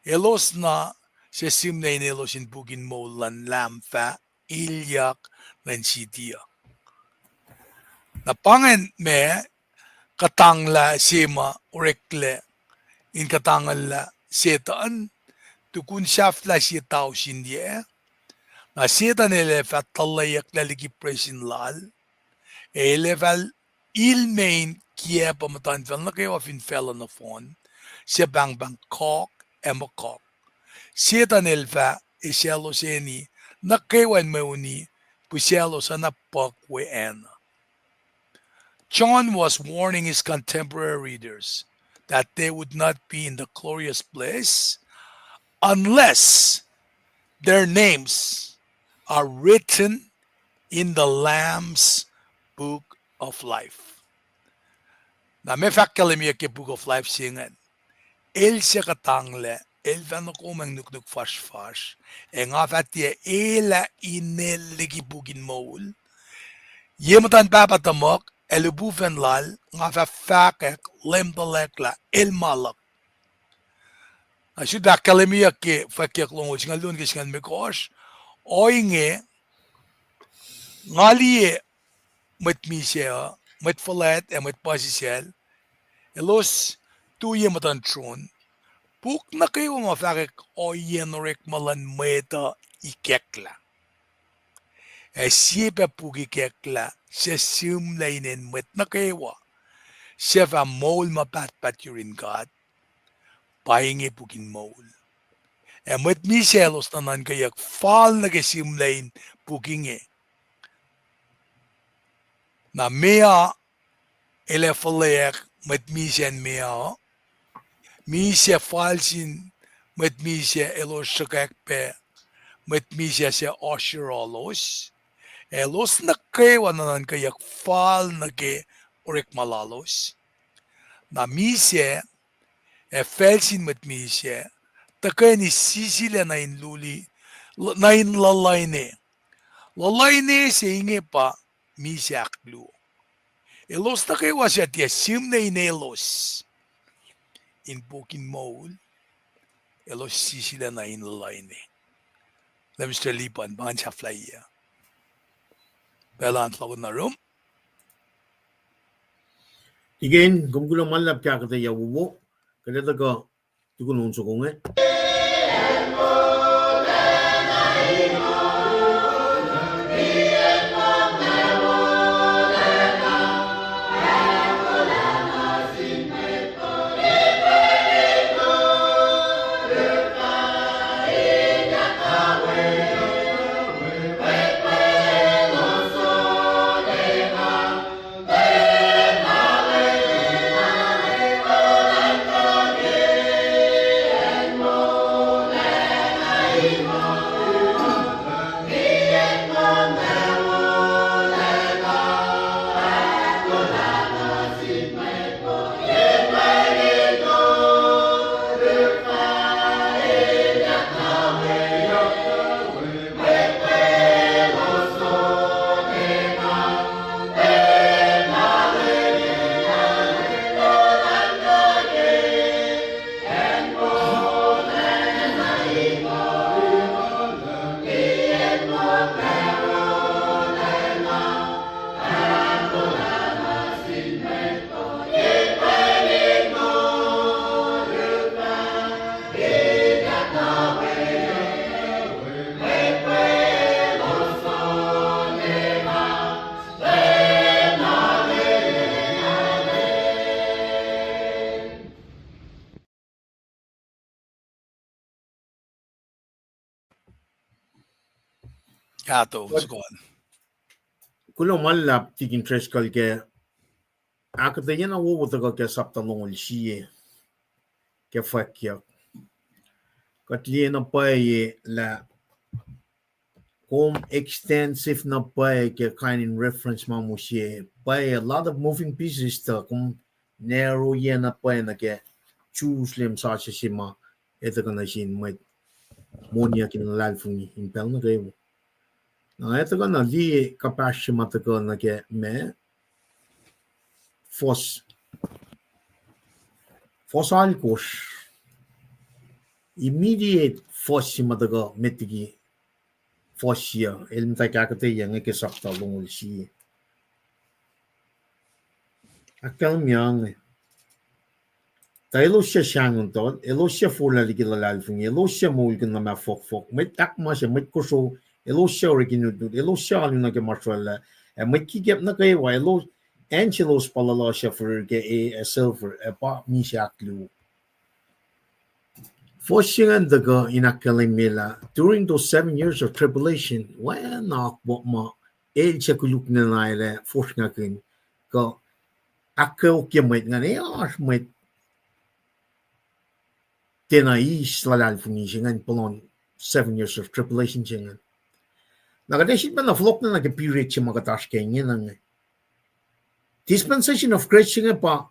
Elos na suc sihmlac in elos in puk in moul luhn Lamb fah ilyak nuh in city uh. Na pa ingacn ma kuhtanglah se ma oreklac in kuhtanglah Setuhn, tukun sahflah sie tausin yac. Na Setuhn el ac fah tuhlweyucklac liki presin lal, ac el ac fah ilme in kiacp muhtuhnfacl nuh kwewa fin facluh nohfohn, suc pahngpahng kok ac muhkok. Setuhn el fah eisacloseni nuh kwewa in mweuni pihsaclos oacna puhk we acn uh. John was warning his contemporary readers that they would not be in the glorious place unless their names are written in the Lamb's book of life. Na meac fah ahkkahlwemyeyuck ke Book of Life se ingacn? El suc kuhtanglah, el fah nuhkomacng nuknuk fuhsrfuhsr, ac nga fah tiac elah inel liki puk in moul. Ye muhtuhn Pahpah tuhmuhk ac lihpufacn lal, nga fah fahkwack Leum tuhlac lah el ma luhk. Na sut ahkkahlwemyeyuck ke fwackyuck longoul singucul luo nuh ke singucul limekohsr, ohinge, nga liye mwet misac uh, mwet fuhlwact ac mwet puhsisacl, elos tu ye muhtuhn tron. Puk nuh kwewa ma fahkwack ohiyacn orekma luhn mwet uh ikacklah. Ac sie pac puk ikacklah suc sihmlac inen mwet nuh kwewa suc fah moul ma pahtpaht yurin God, pa inge puk in moul. Ac mwet misac elos nuhnuhnkweyuck fal nuh ke sihmlac in puk inge. Na meoa el ac fuhlweack mwet misac in meoa uh, misac fal sin mwet misac elos sruhkwack pac mwet misac suc oasr yohrohlos, ac elos nuh kwewa nuhnuhnkweyuck fal nuh ke orekma lalos. Na misac ac facl sin mwet misac tuhkweni sisilac nuh in luli, nuh in luhluhne. Luhluhne se inge pa misac ahkluo. Elos nuh kwewa suc tiac sihmlac in elos in puk in moul, elos sisilac nuh in luhluhne. Lemister Lipan, pa ngan sahflahiyac. Pacl an fohlohk nuh rum. Again, kom kuloh ma luhlahp ke ahkuhtweyac wowo. Kuht etuh kuh tukun on soko inge. Kuloh ma luhlahp Tikin Driscoll ke ahkuhtweyac na wowo tuhkuh ke sapta longoul sie ke fwackyuck. Kuht liye na pwacye lah kom extensive na pwacye ke kain in reference ma mihsenge. Pwacye, a lot of moving pieces tuh kom narrow-ye na pwacye nuh ke Jerusalem sasuc se ma etuh kuh nuh sin mwet moniyuck in luhlahlfongi in pacl nuh kwewa. Na etuh kuh na liye kuhpahsr se ma tuhkuh nuh ke ma, fuhs, fuhs alkosr. Immediate fuhs se ma tuhkuh met liki fuhs yuh, el muhta ahkuhtweyac inge ke sapta longoul sie. Ahkkahlwemye inge. Tuh elos suc sahngweng tuh, elos suc forlah liki luhlahlfongi, elos suc moulkihn na ma fohkfohk, mwet ahkma se, mwet kosro, elos suc orek in utnut, elos suc alu nuh ke ma srolah, ac mwet kikap nuh kwewa, elos, acn selos pa luhluh suc fihrihr ke e ac sulfur, ac pa misac ahkluo. Fuhs se ingacn tuhkuh in ahkkahlwemye lah during those seven years of tribulation, oacna akwuck ma el suc koluk nuh nalac fosrngakihn, kuh ahkkeokye mwet ingacn, e oasr mwet tiacna eis luhlahlfongi se ingacn, puhlan seven years of tribulation se ingacn. Na kuht ac sifilpacna fohlohk nuh ke period se ma kuht oasr ke ingena inge. Dispensation of grace se inge pa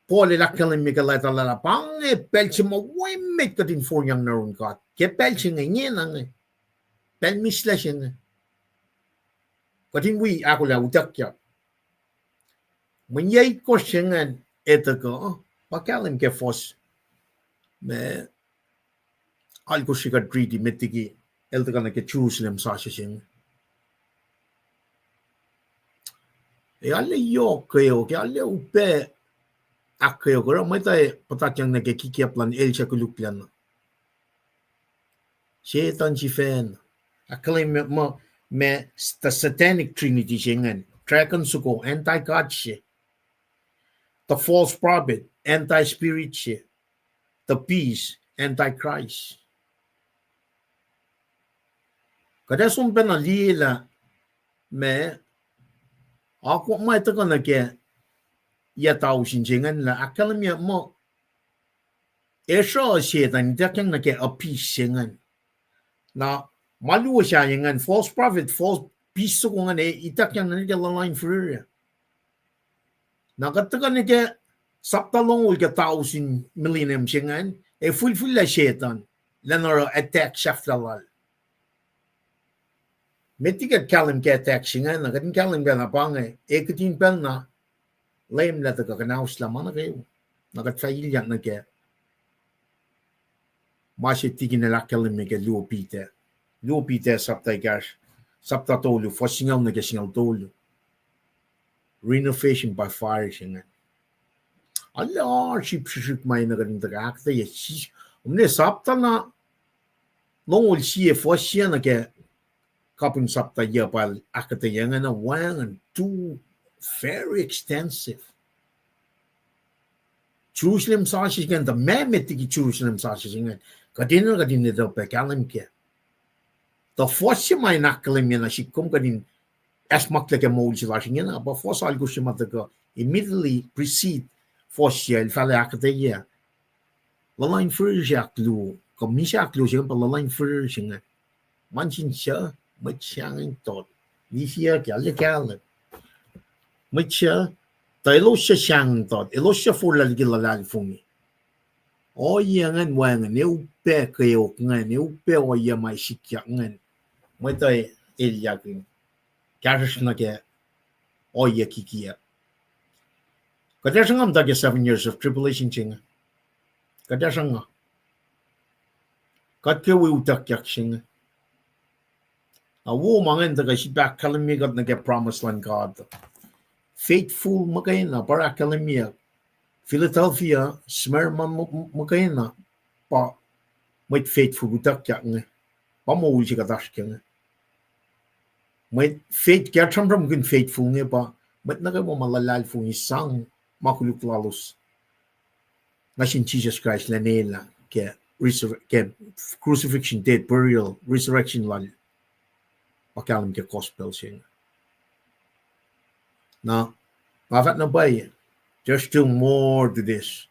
Paul el ahkkahlwemye ke leta lal ah, pa inge pacl se ma wo emet kuht in foriyang nuh yurin God. Ke pacl se inge, ingena inge. Pacl mihslac se inge. Kuht in wi ahkolah utuckyak. Mweyen yac itkohsr se ingacn el tuhkuh, pa kahlwem ke fuhs ma alkosr se kuht riti met liki el tuhkuh nuh ke Jerusalem sasuc se inge. Ac arlac yohk kweok, ac arlac upac ahkkweok, oruh mwet uh puhtatyang nuh ke kikiacp luhn el suc koluklacna. Setan sifacna. Ahkkahlwemye muh, ma the satanic trinity se ingacn, dragon soko, anti-God se, the false prophet, anti-spirit se, the beast, antichrist. Kuht ac som pacna liye lah ma, akwuck ma tuhkuh nuh ke yac tausin se ingacn lah ahkkahlwemye muh, esruh Setan ituckyang nuh ke abyss se ingacn. Na ma luo sahyac ingacn, false prophet, false beast soko ingacn, ac ituckyang nuh ke luhluh in fihrihr. Na kuht tuhkuh nuh ke sapta longoul ke tausin millennium se ingacn, ac fihlfihllac Setan, lacna oruh attack sahflah lal. Met liki kuht kahlwem ke attack se ingacn, na kuht in kahlwem pacna pa inge, ac kihtin pacna, Leum El ac tuhkuh kuhnauslah ma nuh kwewa. Na kuht fah ilyak nuh ke ma se Tikin el ahkkahlwemye ke luo Peter. Luo Peter sapta ekahsr, sapta tolu, fuhs singucul nuh ke singucul tolu. Renovation by fire se ingacn. Arlac srihpsrihpsrihp ma enenuh kuht in tuhkuh ahkuhtweyac. Sis, omne sapta na longoul sie fuhs se nuh ke kapihn sapta yuc pa el ahkuhtweyac ingacn, wacngihn, too very extensive. Jerusalem sasuc se ingacn, tuh ma met liki Jerusalem sasuc se ingacn, kuht enenuh kuht in etuh pac kahlwem kac. Tuh fuhs se ma in ahkkahlwemye nuh sihk kom kuht in acsmaklac ke moul se lasr ingena, pa fuhs alkosr se ma tuhkuh immediately precede fuhs se el fahla ahkuhtweyac. Luhluh in fihrihr se ahkluo, kuh misac ahkluo se ingacn pa luhluh in fihrihr se ingacn. Ma sin suc, mwet sahngweng tot. Lisiya ke, arlac kahlwem. Mwet suc, tuh elos suc sahngweng tot, elos suc forlah liki luhlahlfongi. Ohiyac ingacn wacngihn, ac upac kweok ingacn, ac upac ohiyac ma sikyak ingacn. Mwet uh elyakihn kahsruhsr nuh ke ohiyac kikiacp. Kuht ac sruhnga muhta ke seven years of tribulation se inge. Kuht ac sruhnga. Kuht ke wi utuckyak se inge. Na wo ma ingacn tuhkuh sifilpac ahkkahlwemye kuht nuh ke promise luhn God. Faithful muhkwena, pa ahkkahlwemye. Philadelphia, Smyrna mu-, mu-, muhkwena, pa mwet faithful utuckyak inge. Pa moul se kuht oasr ke inge. Mwet faith, ke sramsramkihn faithful inge pa mwet nuh kwewa ma luhlahlfongi sang ma koluk lalos nuh sin Jisus Kraist, lwelah ke resurre-, ke crucifixion, death, burial, resurrection lal. Pa kahlwem ke gospel se inge. Na, nga fahk na pwacye, there's still more to this.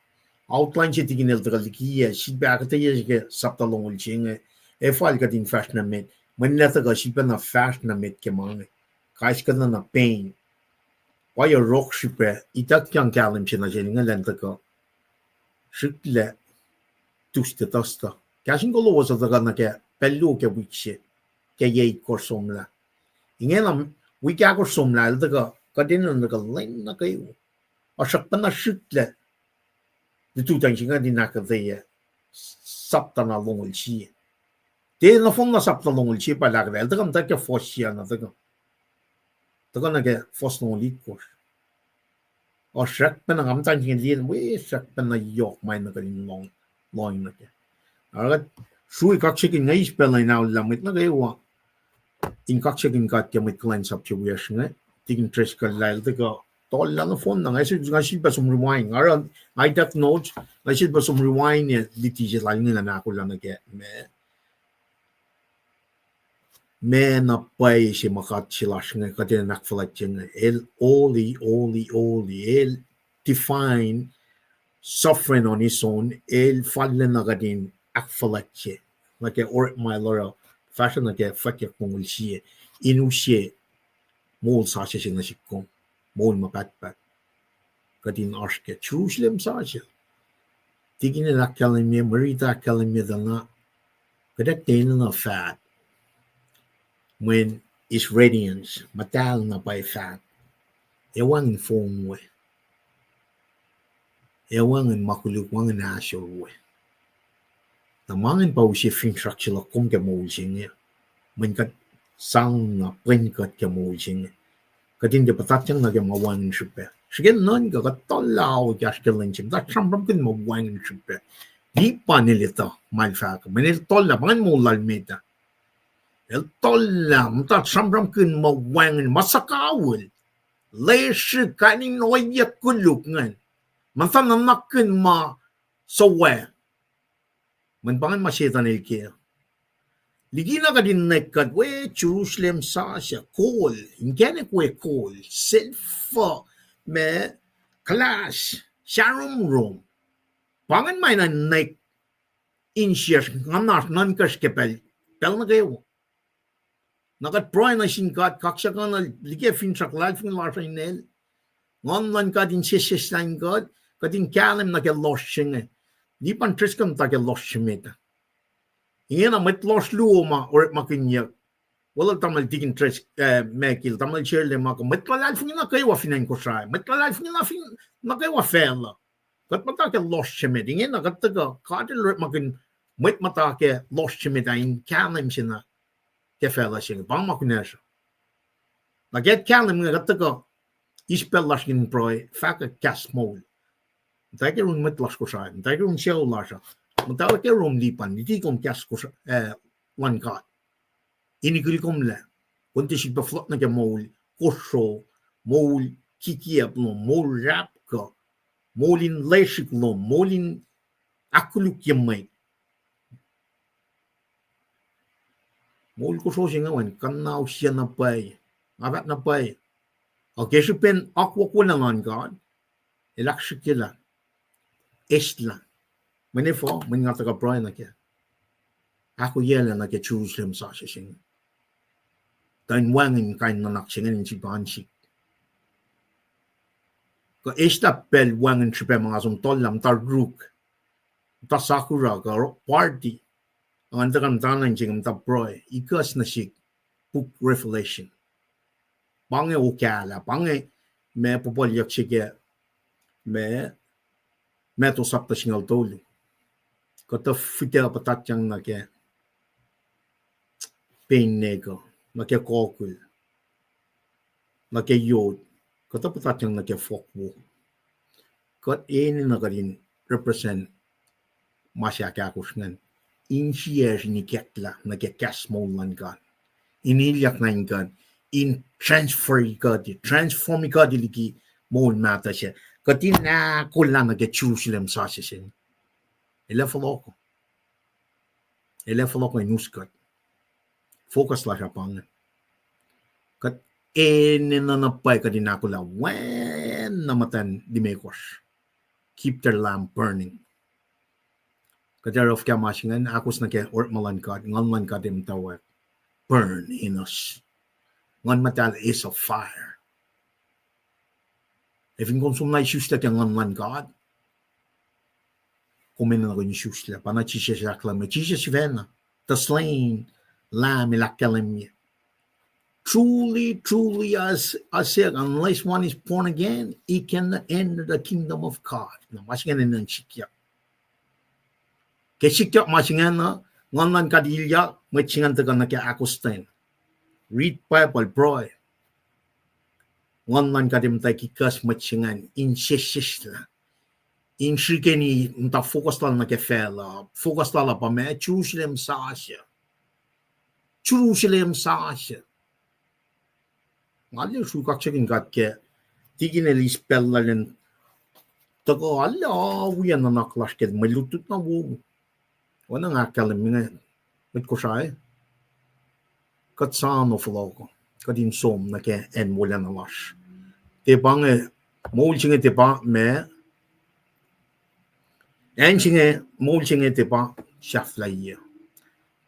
Outline se Tikin el tuhkuh likiyac, sifilpac ahkuhtweyac ke sapta longoul se inge, ac fal kuht in fahsr nuh met, mweyen el tuhkuh sifilpac na fahsr nuh met ke ma inge. Kais kuht na pain. Pwacye rohk srihpac, ituckyang kahlwem se nuh sel inge elan tuhkuh srihklac Tuesday, Thursday. Kahs in kolos uh tuhkuh nuh ke pacl luo ke wik se, ke yac itkohsr somlah. Ingena wik ahkosr somlah el tuhkuh, kuht enenuh tuhkuh lwen nuh kwewa. Oasr srackpacna srihklac lututacng se inge in ahkuhtweyac sapta na longoul sie. Tiac nohfohn na sapta longoul sie pa el ahkuhtweyac, el tuhkuh muhta ke fuhs sie na tuhkuh. Tuhkuh nuh ke fuhs longoul itkohsr. Oasr srackpacna, nga muhta in liye, we srackpacna yohk ma enenuh kuht in lohng, lohng nuh ke. Oruh kuht srui kaksakihn, nga eis pacl na in aollah mwet nuh kwewa in kaksakihn God ke mwet kuhlwacnsap se wiyacsr inge, Tikin Driscoll lah el tuhkuh tohllah nohfohn na, nga sifil, nga sifilpac som rewind. Oruh nga ituck notes, nga sifilpac som rewind ac luti se lal inge na ahkolah nuh ke ma, ma na pwacye se ma God se lasr inge, kuht enenuh in ahkfuhlwactye inge. El holy, holy, holy. El define sovereign on his own. El fallacna kuht in ahkfuhlwactye nuh ke orekma el oruh fahsruh nuh ke fwackyuck mongo sie in use moul sasuc se nuh sihk kom, moul ma pahtpaht. kuht in oasr ke Jerusalem sasuc. Tikin el ahkkahlwemye, mwe riti ahkkahlwemye tuh na, kuht ac tiac enenuh faht. Mweyen his radiance, muhtahl na pwacye faht. Ac wacngihn fong we. Ac wacngihn ma koluk, wacngihn ahsor we. Na ma ingacn pa use finsrak se luhk kom ke moul se inge. Mweyen kuht sang na pwen kuht ke moul se inge. Kuht in tiac puhtatyang nuh ke ma wacngihn srihpac. Srihke nuhnkuh kuht tuhlac ao ke oasr ke lwen se, muhta sramsramkihn ma wacngihn srihpac. Lipan el etuh ma el fahk, mweyen el tuhlac, pa ingacn moul lal met ah. El tuhlac, muhta sramsramkihn ma wacngihn, ma suhkawihl. Lesrihk, kain in ohiyac koluk ingacn. Muhta nuhnakkihn ma suwohs. Mweyen pa ingacn ma Setan el ke. Likina kuht in nwack kuht we Jerusalem sasuc, kol, inkacnek we kol, silver, ma, glass, saromrom. Pa ingacn ma enenuh in nwack insiyacsr, nguhnasr, nuhnkacsr ke pacl, pacl nuh kwewa. Na kuht pruhe nuh sin God, kaksakihnuhl liki finsrak luhlahlfongi lasr uh inel. Nguhn luhn God in sesseslah in kuht, kuht in kahlwem nuh ke lohsr se inge. Lipan Driscoll muhta ke lohsr se met ah. Ingena mwet lohsr luo ma orekmakihnyuck. Weluhl tamuhlwel Tikin Driscoll, eh, Mekil, tamuhlwel Shirley ma kuh mwet luhlahlfongi nuh kwewa fin acn Kosrae. Mwet luhlahlfongi na fin, nuh kwewa facluh. Kuht muhta ke lohsr se met. Ingena kuht tuhkuh, God el orekmakihn mwet muhta ke lohsr se met ah in kahlwem se na ke facluh se inge. Pa ma kunacsr uh. Na ke kahlwem inge kuht tuhkuh eis pacl lasr in pruhe, fahkwack kahs moul. Muhtwacwacack yurin mwet lasr Kosrae, muhtwacwacack yurin sucu lasr uh, muhtwacwacack yurum Lipan, luti kom kahs Kosrae, eh, luhn God. In ikil kom lah, kom tiac sifilpac fohlohk nuh ke moul kosro, moul kikiacp lom, moul rapkuh, moul in lesrihk lom, moul in ahkkolukye mwet. Moul kosro se inge wacngihn kuhnahoslah sie na pwacye, nga fahk na pwacye. Ac ke srihpen akwuck wolacna luhn God, el ahksrihkyelah, eslah. Mweyen efuh, mweyen nga tuhkuh pruhe nuh ke, ahkoeyaclac nuh ke Jerusalem sasuc se inge. Tuh in wacngihn kain nuhnak se inge in sifilpac oan sihk. Kuh eslah pacl wacngihn srihpac ma nga som tollah, muhta ruk, muhta sakura, kuh party. Ac ngan tuhkuh muhta nuh in se inge muhta pruhe, ikacs nuh sihk puk Revelation. Pa inge okahlah, pa inge ma puhpuhlyuck se ke ma, Matthew sapta singucul tolu. Kuhtuh fihtac puhtatyang nuh ke pain nekuh, nuh ke kokil, nuh ke yot, kuhtuh puhtatyang nuh ke fohk wo. Kuht enenuh kuht in represent ma se ahkahkosr ingacn, insiyacsr in ikacklah nuh ke kahs moul luhn God, in ilyak nuh in kuht, in transfer kuht, transform kuht liki moul mahtuh se, kuht in ahkolah nuh ke Jerusalem sasuc se inge. El ac fohlohkoh. El ac fohlohkoh in us kuht. Focus lasr uh pa inge. Kuht enenuh na pwacye kuht in ahkolah wacna muhtwacn limekohsr. Keep the lamp burning. Kuht ac oruh fuhkah ma se ingacn? Ahkos nuh ke orekma luhn God, Nguhn luhn God ac muhtwacwacack burn in us. Nguhn Muhtahl is a fire. Ac fin kom som na isuslac ke Nguhn luhn God, kom enenuh in isuslac. Pa na Jisus ahkkahlwemye, Jisus sifacna, the slain lamb, el ahkkahlwemye, truly, truly, I s-, I say, unless one is born again, he cannot enter the kingdom of God. Na ma se ingacn enenuh in sikyak. Ke sikyak ma se ingacn uh, Nguhn luhn God ilyak, mwet se ingacn tuhkuh nuh ke ahkostwen. Read Bible, pruhe. Nguhn luhn God ac muhtwacwacack ikacs mwet se ingacn in sesseslah, in srihkeni muhta focus lal nuh ke facluh, focus lal uh pa ma Jerusalem sasuc. Jerusalem sasuc. Nga liye sruhk kaksakihn God ke tikin el eis pacl lal in tuhkuh alu wiyacn nuhnak lasr ke mwe lutlut na wo. Oacna nga ahkkahlwemye inge, mwet Kosrae, kuht soano fohlohkoh, kuht in som nuh ke acn wolacna lasr. Tiac pa inge, moul se inge tiac pa ma, acn se inge, moul se inge tiac pa sahflahiyac.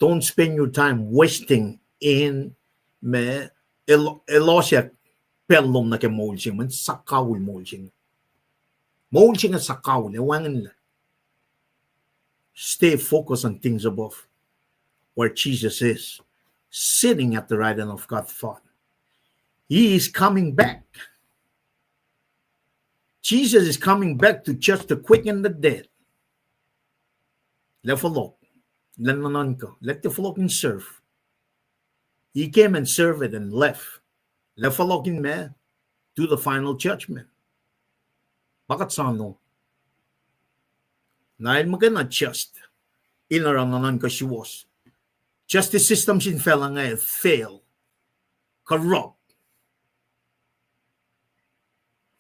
Don't spend your time wasting in ma, el-, elos ac pacl lom nuh ke moul se inge, mweyen suhkawihl moul se inge. Moul se inge suhkawihl, wacngihnlac. Stay focused on things above, where Jesus is sitting at the right hand of God the Father. He is coming back. Jesus is coming back to judge the quick and the dead. Lah fohlohk, lah nuhnuhnkuh, lah tiac fohlohk in serve. He came and served and left. Lah fohlohk in ma, do the final judgment. Pa kuht soano. Na el muhkwena just in oruh nuhnuhnkuh suwohs. Justice system sin facluh inge fail, corrupt.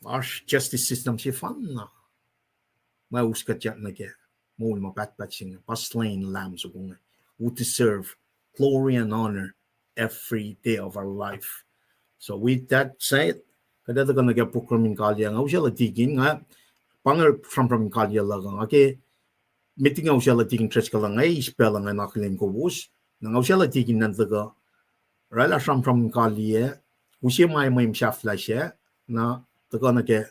Oasr justice system sefanna ma us kuhtyak nuh ke moul ma pahtpaht se inge, pa slain lamb soko inge, who deserve glory and honor every day of our life. So with that said, kuht ac tuhkuh nuh ke program in kaliyac, nga usaclah tikin, nga pa inge sramsram in kaliyac luhk uh, nga ke meeting uh usaclah tikin Driscoll uh, nga eis pacl uh nga in akihlen kowos. Na nga usaclah tikin nan tuhkuh oraclah sramsram in kaliyac, use ma mwe sahflah sac, na tuhkuh nuh ke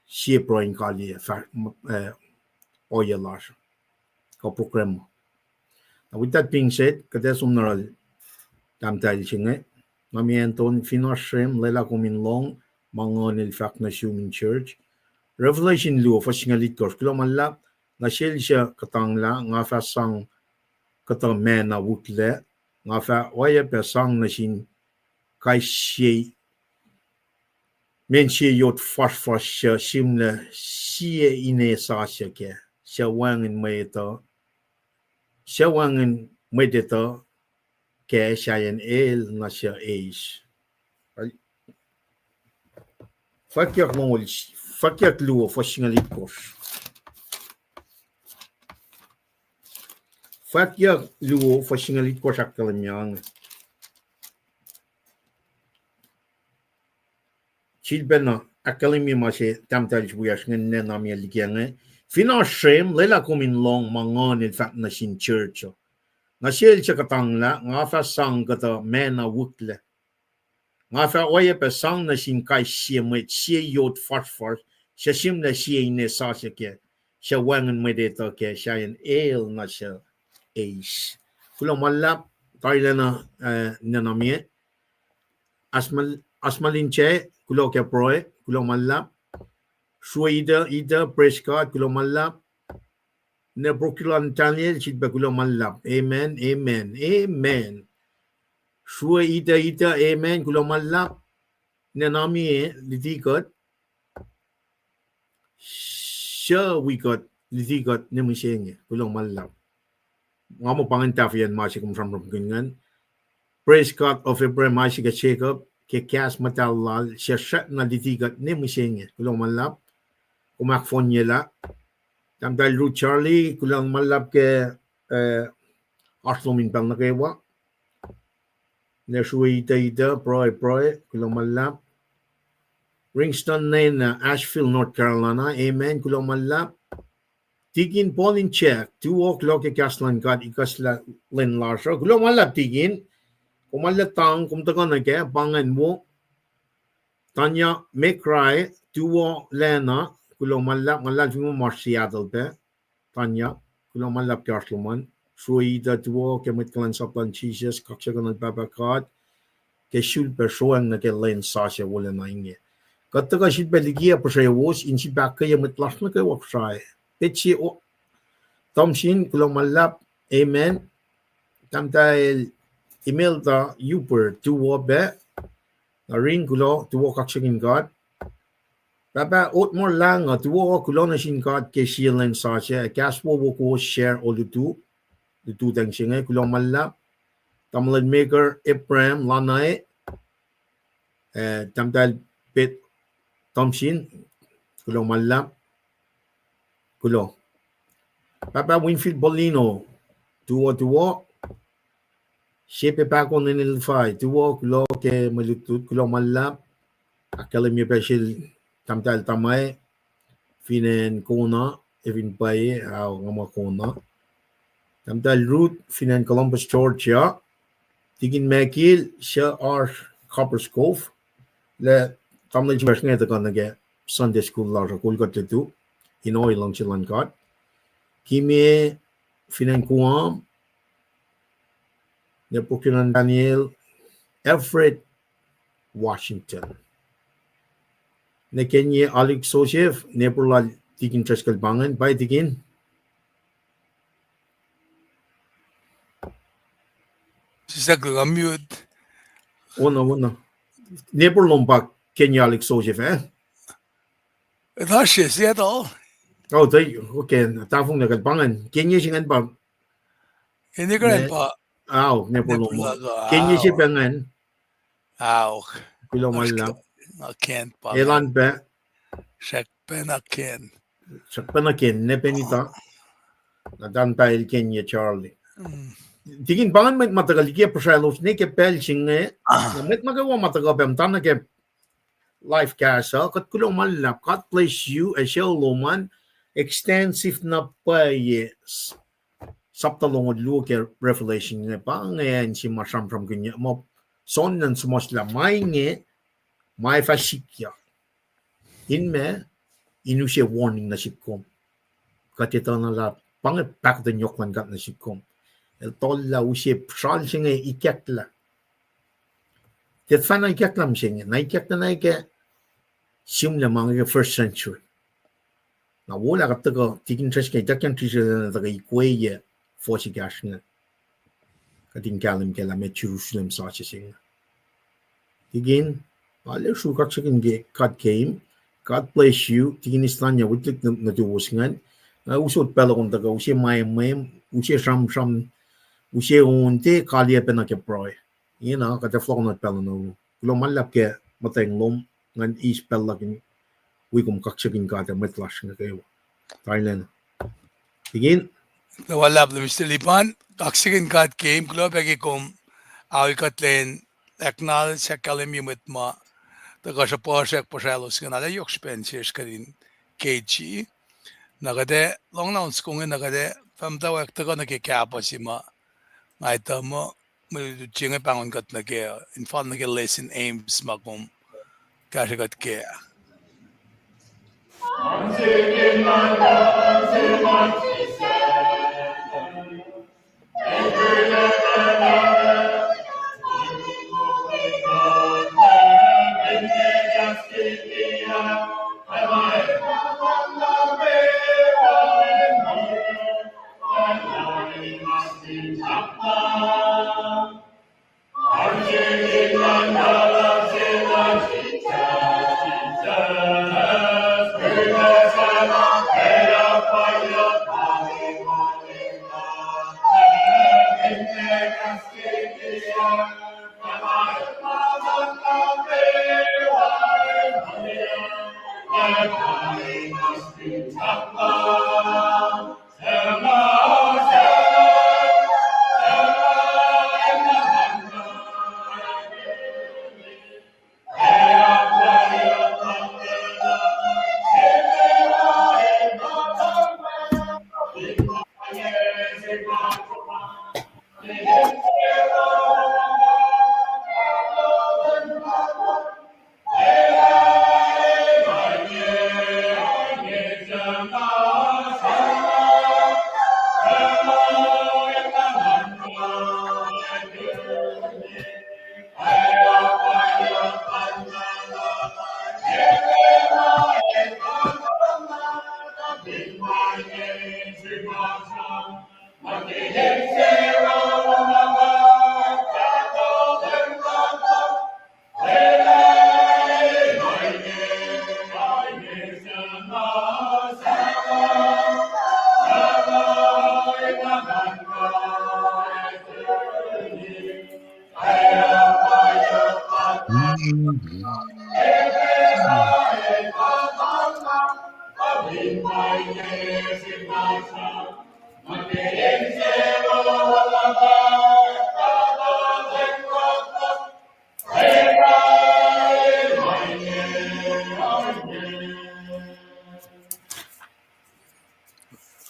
sie pruhe in kaliyac, ohiyac lasr kuh program. Now, with that being said, kuht ac som nuh yohrohl tahmtahel se inge. Nga Mianton, fin oasr srem, lwelah kom in lohng ma Nguhn El fahk nuh sum in church. Revelation luo, fuhs singucul itkohsr. Kuloh ma luhlahp, nuh sel suc kuhtanglah, nga fah sang kuhtuh manna wihklac, nga fah oacyacpac sang nuh sin kais sie, men sie yot fasrfasr suc sihmlac sie ine sasuc kac, suc wacngihn mwet uh, suc wacngihn mwet etuh kac sahyacn el na suc eis. Fwackyuck longoul, Fwackyuck luo, fuhs singucul itkohsr. Fwackyuck luo, fuhs singucul itkohsr ahkkahlwemye inge. Sifilpacna ahkkahlwemye ma se tahmtahel se wiyacsr inge, ninac na miac liki inge. Fin oasr srem, lwelah kom in lohng ma Nguhn El fahk nuh sin church uh. Nuh sel suc kuhtanglah, nga fah sang kuhtuh manna wihklac, nga fah oacyacpac sang nuh sin kais sie mwet sie yot fasrfasr suc sihmlac sie ine sasuc kac, suc wacngihn mwet etuh kac sahyacn el na suc eis. Kuloh ma luhlahp, tarilacna, ninac na miac. Asmal, Asmalin Che, kuloh ke pruhe, kuloh ma luhlahp. Srue Ita, Ita, praise God, kuloh ma luhlahp. Ne Brokila Nathaniel, sifilpac kuloh ma luhlahp. Amen, amen, amen. Srue Ita, Ita, amen, kuloh ma luhlahp. Ninac na miac, luti kuht. Suc wi kuht, luti kuht ne mihsenge, kuloh ma luhlahp. Nga muh pa ingacn tahfweacn ma se kom sramsramkihn ingacn. Praise God of Abraham, Isaac, and Jacob, ke kahs muhtahl lal, suc srackna luti kuht ne mihsenge, kuloh ma luhlahp. Kom ahkfohnyelah. Tahmtahel Ruth Charlie, kuloh ma luhlahp ke, eh, oasr lom in pacl nuh kwewa. Ne Srue Ita, Ita, pruhe, pruhe, kuloh ma luhlahp. Ringston Nena, Asheville, North Carolina, amen, kuloh ma luhlahp. Tikin Paul in Jack, tuwo, kuloh ke kahs luhn God ikacslah lwen lasr uh, kuloh ma luhlahp tikin. Kom arlac tang, kom tuhkuh nuh kac, pa ingacn wo. Tanya Mekrai, tuwo lacna, kuloh ma luhlahp, nga luhlahlfongi ma Seattle pac. Tanya, kuloh ma luhlahp ke oasr lom an. Srue Ita, tuwo ke mwet kuhlwacnsap luhn Jisus, kaksakihn Pahpah God ke sulpac sroacng nuh ke lwen sasuc wolacna inge. Kuht tuhkuh sifilpac liki puhsrewos in sifil ahkkweye mwet lasr nuh kwewa Kosrae. Petsie Thompson, kuloh ma luhlahp, amen. Tahmtahel Imelda Hubert, tuwo pac. Nuh ring, kuloh, tuwo, kaksakihn God. Pahpah Otmar Langer, tuwo, kuloh nuh sin God ke sie lwen sasuc, kahs wowo kowos share olutu, lututacng se inge, kuloh ma luhlahp. Tamuhlwel Maker Abraham Lanae, eh, tahmtahel Pet Thompson, kuloh ma luhlahp. Kuloh. Pahpah Winfield Paulino, tuwo, tuwo. Sepe Pahko Nenelfai, tuwo, kuloh ke mwe lutlut, kuloh ma luhlahp. Ahkkahlwemye pac sel tahmtahel Tamai, fin acn Kona, ac fin pwacye, ao, nga muh Kona. Tahmtahel Ruth, fin acn Columbus, Georgia. Tikin Mekil, suc oasr Copperas Cove. Lah tamuhlwel se inge tuhkuh nuh ke Sunday school lasr uh, kol kuht lutu in ohiyac luhngse luhn God. Kime, fin acn Guam, Nebuchadnezzar Daniel, Alfred Washington. Ne Kenye Alik Joseph, neighbor lal Tikin Driscoll pa ingacn, pa Tikin. Sislah, kuh unmute. Wona, wona. Neighbor lom pa Kenye Alik Joseph, eh? Etuh se, Seattle. Oh, tai, okay, tahfonglac kacl pa ingacn. Kenye se ingacn pa. Kenye kuh ingacn pa. Ao, neighbor lom. Kenye se pa ingacn. Ao. Kuloh ma luhlahp. Elan pac. Srackpacna Ken. Srackpacna Ken, ne pacna tuh. Na tacn pacl Kenye Charlie. Tikin, pa ingacn mwet ma tuhkuh liki puhsralos ne ke pacl se inge. Na mwet nuh kwewa ma tuhkuh pac muhta nuh ke live cast uh, kuht kuloh ma luhlahp, God bless you, ac sucu lom an, extensive na pwacye, chapter longoul luo ke Revelation inge, pa ingacn se ma sramsramkihnyuck, ma soenna suhmuhslah ma inge, ma ac fah sikyak. In ma, in use warning nuh sihk kom. Kuht etuh na lah pa inge pahkotwen yohk luhn God nuh sihk kom. El tuh lah use sral se inge ikacklah. Tiac fahna ikacklah mihsenge, na ikacklah na ke sihmlac ma inge ke first century. Na wo lah kuht tuhkuh Tikin Driscoll, Tikin Driscoll tuhkuh ikweyac fohs ekahsr inge. Kuht in kahlwem kac lah meac Jerusalem sasuc se inge. Tikin, ale sruhk, kaksakihn God keim. God bless you. Tikin Istanya, witlihk nuhtuwos ingacn. Na usot pacl uh kom tuhkuh use ma emwem, use sramsram, use on, tiac kaliyac pacna ke pruhe. Ingena kuht ac fohlohk nuh pacl uh nuh. Kuloh ma luhlahp ke muhtweng lom, ngan eis pacl luhk in wi kom kaksakihn God ac mwet lasr nuh kwewa. Thailand. Tikin. Kuloh ma luhlahp, Mister Lipan, kaksakihn God keim, kuloh pac ke kom aikuhtlen acknowledge, ahkkahlwemye mwet ma tuhkuh sruhpuhsrak puhsralos ingacn, arlac yohk srihpen sesr kuht in K G. Na kuht ac lohng na on soko inge, na kuht ac fah muhtwacwacack tuhkuh nuh ke kahpuh se ma nga etuh muh mwe lutlut se inge pahngon kuht nuh ke, in fal nuh ke lesson aims ma kom kahsrwe kuht kac.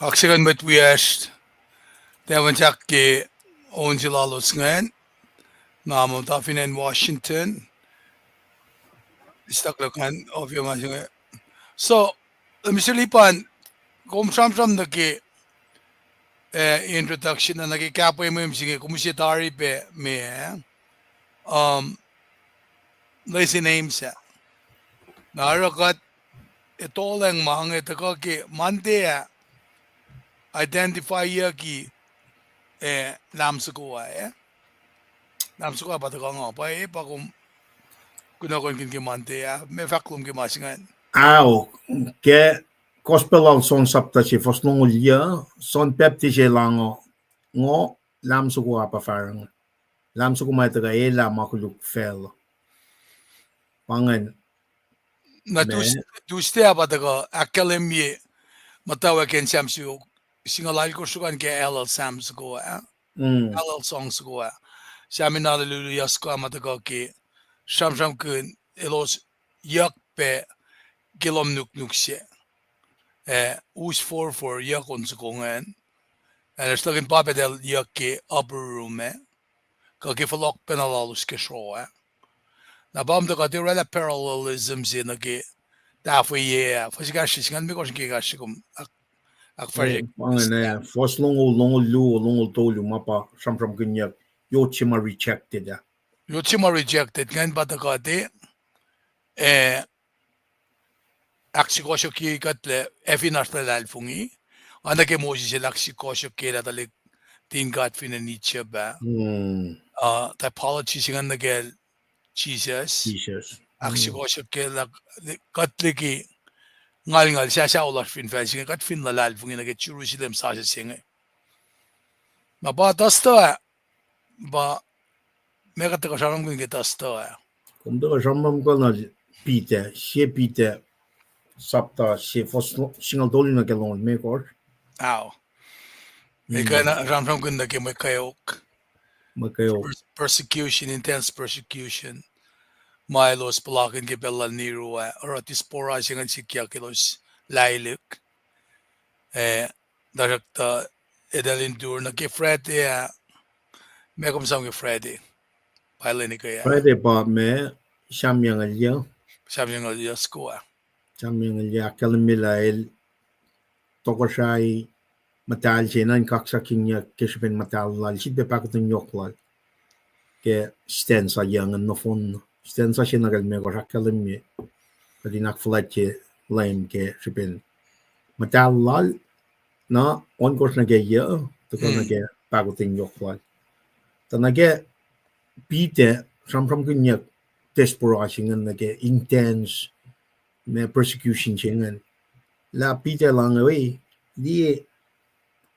Kaksakihn mwet wiyacsr, tamuhlwel, ke on se lalos ingacn, na muhta fin acn Washington. Istak luhk an, ofio ma se inge. So, Mister Lipan, kom sramsram nuh ke, eh, introduction, nuh ke kapwemwem se inge, kom use tari pac me, um, last name sac. Na oruh kuht etolacng ma inge tuhkuh ke Monday ah, identify-yucki, eh, lahm soko ah, eh? Lahm soko ah pa tuhkuh nga, pa e pa kom kunohkohn kihn ke Monday ah, ma fahk lom ke ma se ingacn. Ao, ke Gospel lal John sapta se, fuhs longoul yuc, John Baptist el ango, ngo, lahm soko ah pa fareng. Lahm soko ma tuhkuh elah ma koluk facluh. Pa ingacn. Na Tuesday ah pa tuhkuh ahkkahlwemye muhtwacwacack in Sam singucul alkosr soko an ke Hallel Sam soko ah. Hallel song soko ah. Sam in Hallelujah soko ah ma tuhkuh ke sramsramkihn elos yuck pac ke lohm nuknuk se. Eh, us forfor yuck on soko ingacn. Ac elos tuhkihn pa pacl el yuck ke upper room ah, kuh ke fohlohk pacna lalos ke sroh ah. Na pa muhta kuht oraclah parallelism se nuh ke tahfweyac ah, fuhs ekahsr se singucul limekohsr ke ekahsr se kom ahk-, ahkfahsrye. Fuhs longoul, longoul luo, longoul tolu ma pa sramsramkihnyuck, yot se ma rejected ah. Yot se ma rejected ingacn pa tuhkuh te, eh, ahksukohsohkye kuht lah ac fin oasr luhlahlfongi, oacna ke Moses el ahksukohsohkye lah tuhlihk nuhtin God fin acn Egypt ah. Uh, typology se ingacn nuh kacl Jisus. Ahksukohsohkye lah kuht liki ngalngal sasuc lasr fin facl se inge, kuht fin luhlahlfongi nuh ke Jerusalem sasuc se inge. Na pa Thursday ah, pa, ma kuht tuhkuh sramsramkihn ke Thursday ah. Kom tuhkuh sramsramkihn na Peter, sie Peter, sapta se, fuhs singucul tolu nuh ke longoul limekohsr. Ao. Ekuh na sramsramkihn nuh ke mwe kweok. Mwe kweok. Persecution, intense persecution. Ma elos puhlakihn ke pacl lal Nero ah, oruh diaspora se ingacn sikyak elos lailihk. Eh, tuhsruhktuh, eltahl endure nuh ke Friday ah, ma kom sang ke Friday. Pa lwen ekuh ah. Friday pa ma, Sam yucngucul yuc. Sam yucngucul yuc soko ah. Sam yucngucul yuc, ahkkahlwemye lah el tohkohsrahi muhtahl se na in kaksakihnyuck ke srihpen muhtahl lal, sifilpac pahkotwen yohk lal. Ke stanza yuc ingacn nohfohn, stanza se nuh ke limekohsr ahkkahlwemye, kuht in ahkfuhlwactye Leum ke srihpen muhtahl lal, na ohnkohsr nuh ke yuc, tuhkuh nuh ke pahkotwen yohk lal. Tuh nuh ke Peter, sramsramkihnyuck diaspora se ingacn nuh ke intense, ma persecution se ingacn. Lah Peter el ange, liye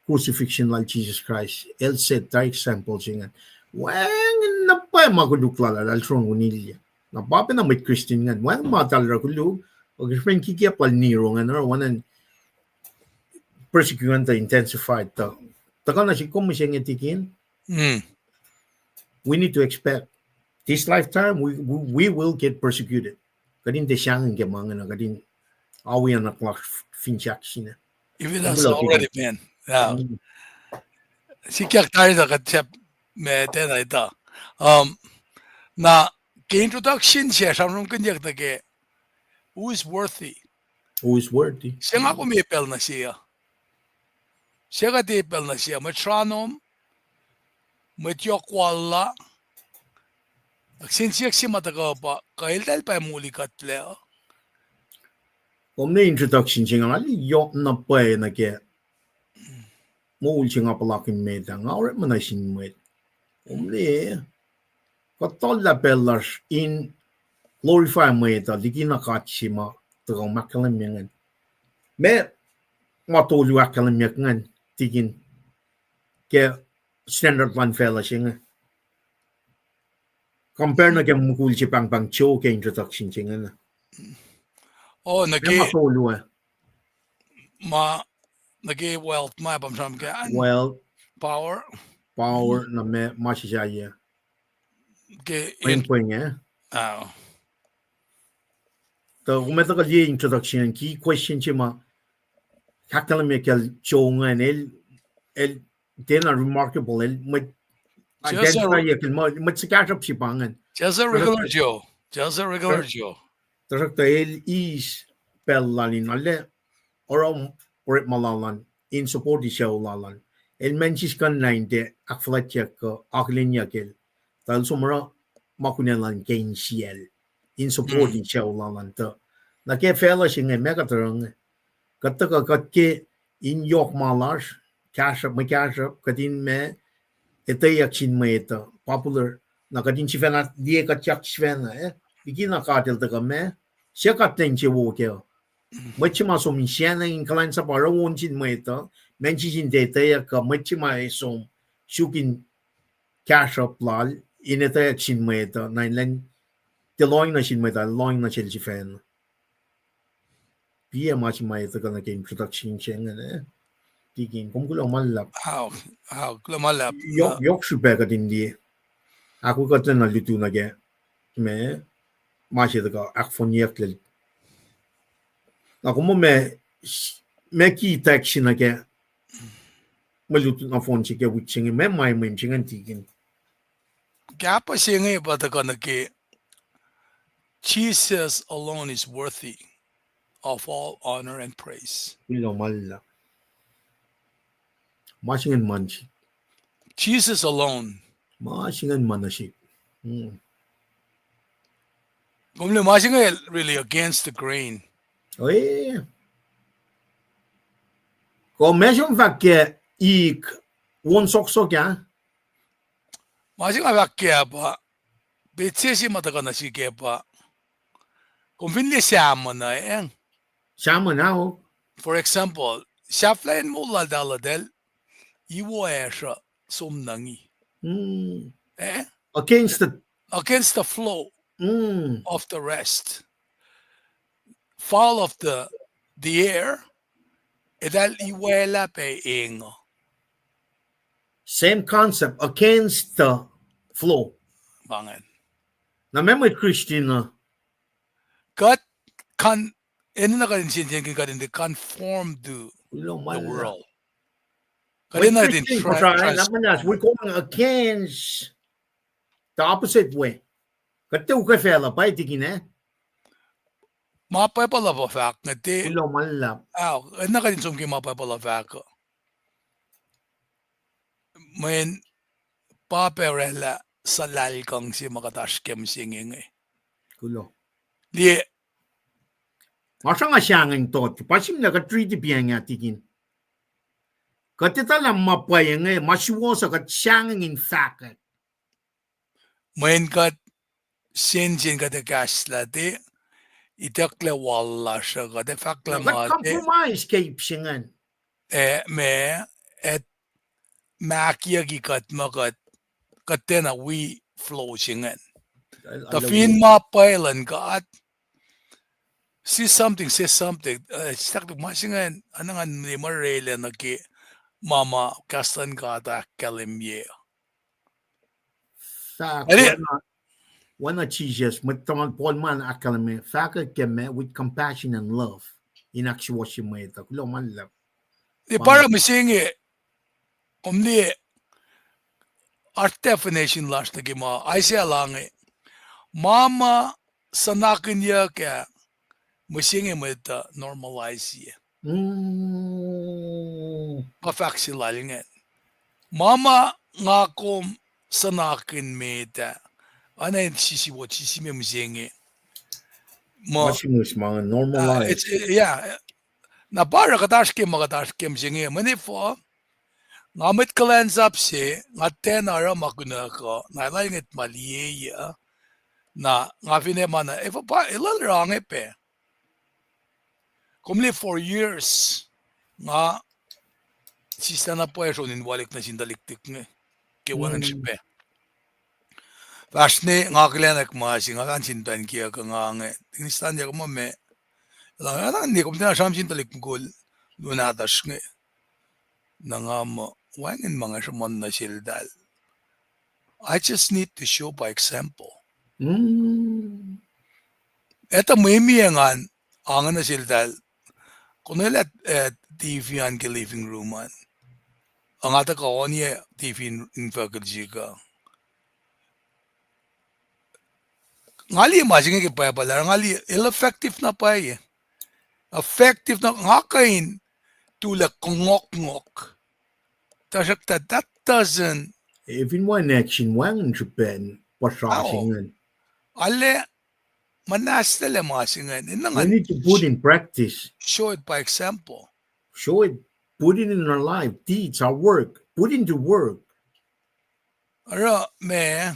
crucifixion lal Jisus Kraist, el set tari example se ingacn. Wacngihn na pwacye ma koluk lal ah, lal srongunilya. Na pa pacna mwet Christian ingacn, wacngihn ma eltahl oruh koluk, ke srihpen kikiap lal Nero ingacn, oruh oacna persecute tuh intensified tuh. Tuhkuh na sik kom mihsenge tikin, we need to expect this lifetime we, we, we will get persecuted. Kuht in tiac sahngweng ke ma ingacn, kuht in awi anak lasr finsrak sina. Even that's already been. Sikyak tari tuh kuht sahp ma tiacna etuh. Um, na ke introduction se sramsramkihnyuck nuh ke who is worthy. Who is worthy. Se nga kom e pacl nuh se uh. Se kuht e pacl nuh se uh. Mwet sranom, mwet yohk walla, ahksensenkackse ma tuhkuh pa kuh eltahl pa moli kuhtlac uh. Kom ne introduction se nga lal yohk na pwacye nuh ke moul se nga puhlakihn met ah, nga orekma nuh sin mwet. Kom ne, kuht tuhlac pacl lasr in glorify mwet uh, likina God se ma tuhkuh ahkkahlwemye ingacn. Ma, ma tolu ahkkahlwemyeyuck ingacn, tikin, ke standard luhn facluh se inge. Compare nuh ke mukul se pahngpahng Joe ke introduction se ingena. Oh, nuh ke ma tolu ah. Ma, nuh ke wealth ma pa sramsram ke wealth, power, power, na ma, ma se sahyac. Ke pwengpweng ah. Tuh kom etuh kuh liye introduction, key question se ma ahkkahlwemye kacl Joe ingacn, el, el tiacna remarkable, el mwet identify-yuck, el mwet suhkahsruhp se pa ingacn. Just a regular Joe. Just a regular Joe. Tuhsruhktuh el eis pacl lal in arlac oruh orekma lal an in support-i sucu lal an. El macnsis kuh na in tiac ahkfuhlwactyak kuh akihlenyuck el. Tuh el som oruh ma kunacl an ke insiyacl in support-i sucu lal an tuh. Na ke facluh se inge ma kuht oruh inge, kuht tuhkuh kuht ke in yohk ma lasr, kahsruhp, mwe kahsruhp, kuht in ma, etweyuck sin mwet uh, popular, na kuht in sifacna liye kuht yak sifacna, eh? Liki na God El tuhkuh ma, se kuht lwen se wo kac. Mwet se ma som in sifacna in kuhlwacnsapuh oruh on sin mwet uh, macnsis in tiac etweyuck kuh mwet se ma som suk in kahsruhp lal, in etweyuck sin mwet uh, na in lwen tiac lohng nuh sin mwet uh, lohng nuh sel sifacna. Piyac ma se ma etuh kuh nuh ke introduction se inge, eh? Tikin, kom kuloh ma luhlahp. Ao, ao, kuloh ma luhlahp. Yohk, yohk srihpac kuht in liye. Ahkwe kuht lwen na lutu nuh ke, ma, ma se tuhkuh ahkfohnyucklac. Na kom ma, ma ki text se nuh ke, mwe lutlut nohfohn se ke wik se inge, ma, ma mwe se inge tikin. Kahpah se inge pa tuhkuh nuh ke, Jesus alone is worthy of all honor and praise. Kuloh ma luhlahp. Ma se ingacn ma nuh sihk. Jesus alone. Ma se ingacn ma nuh sihk. Kom liye ma se inge really against the grain. Kom ma som fahk ke ik won soksok ah. Ma se nga fahk ke pa, petsac se ma tuhkuh nuh sihk pa, kom fin liye sahmo na, eh? Sahmo na, oh. For example, sahflah in moul lal talatacl, iwo asr uh som nuh ngi. Eh? Against the, against the flow of the rest. Fowl of the, the air, eltahl iwaclah pac eng uh. Same concept, against the flow. Pa ingacn. Na ma mwet Christian uh, kuht con-, enenuh kuht in sensenkackihn kuht in tiac conform to the world. Kuht enenuh kuht in transform. We're going against the opposite way. Kuht tiac ukwe facluh, pa tikin ah. Ma Bible uh pa fahk inge, tiac, kuloh ma luhlahp. Ao, enenuh kuht in som ke ma Bible uh fahk uh. Mweyen pa pac oraclah suhlahlkihn se ma kuht oasr ke mihsenge inge. Kuloh. Liye. Ma sruhnga sahngweng tot, pa sihmlac kuht riti piacng ah tikin. Kuht etuh lah ma pwacye inge, ma suwohs uh kuht sahngweng in fahkwack. Mweyen kuht sensen kuht ac kahslah tiac, itucklac wal lasr uh kuht ac fahk lah ma tiac compromise ke ip se ingacn. Eh, ma, ac mahkiyucki kuht muh kuht, kuht tiacna wi flow se ingacn. Tuh fin ma pwacye luhn God, see something, say something. Eh, staktuk ma se ingacn, anangan ne ma orwaclah nuh ke ma ma kahs luhn God ahkkahlwemye. Fahk, oacna, oacna Jisus, mwet tuhma Paul ma ahkkahlwemye, fahkwack ke ma with compassion and love. In ahksuwohsye mwet uh, kuloh ma luhlahp. Liye pa oruh mihsenge, kom liye, oasr definition lasr nuh ke ma Isaiah el inge. Ma ma suhnakihnyuck ah, mihsenge mwet uh normalize-ye. Ma fahk se lal ingacn. Ma ma nga kom suhnakihn met ah, oacna in sisiwot sisi me mihsenge. Ma, normalize. Yeah. Na pa oruh kuht oasr ke ma kuht oasr ke mihsenge, mweyen efuh, nga mwet kuhlwacnsap se, nga tiacna oruh ma kunuhk uh, na lal ngwet ma liyeyuc, na nga finne ma na, efuh pa, elal oruh inge pac. Kom liye for years, nga sislah na pwacye sron in walek nuh sin tuhlihk inge, ke wacngihn srihpac. Fahsr ne nga akihlenak ma se, nga kan sin pacl kiyuhk uh nga inge, Tikin Stanley, kom ma me, elan, elan ne kom tiacna sram sin tuhlihk mukul luo nahtuhsr inge. Na nga muh, wacngihn ma nga sruhmuhn nuh seltahl. I just need to show by example. Etuh mwe mie ngan ange nuh seltahl, konwelah, eh, T V an ke living room an. Ac nga tuhkuh on T V in, in fahkul sika. Nga liye ma se inge ke Bible ah, nga liye el effective na pwacye. Effective na nga kuh in tulac kongokngok. Tuhsruhktuh that doesn't. Fin wacngihn action, wacngihn srihpen puhsra se ingacn. Arlac muhnahslac ma se ingacn. We need to put in practice. Show it by example. Show it. Put it in our life. Deeds, our work. Put into work. Oruh ma,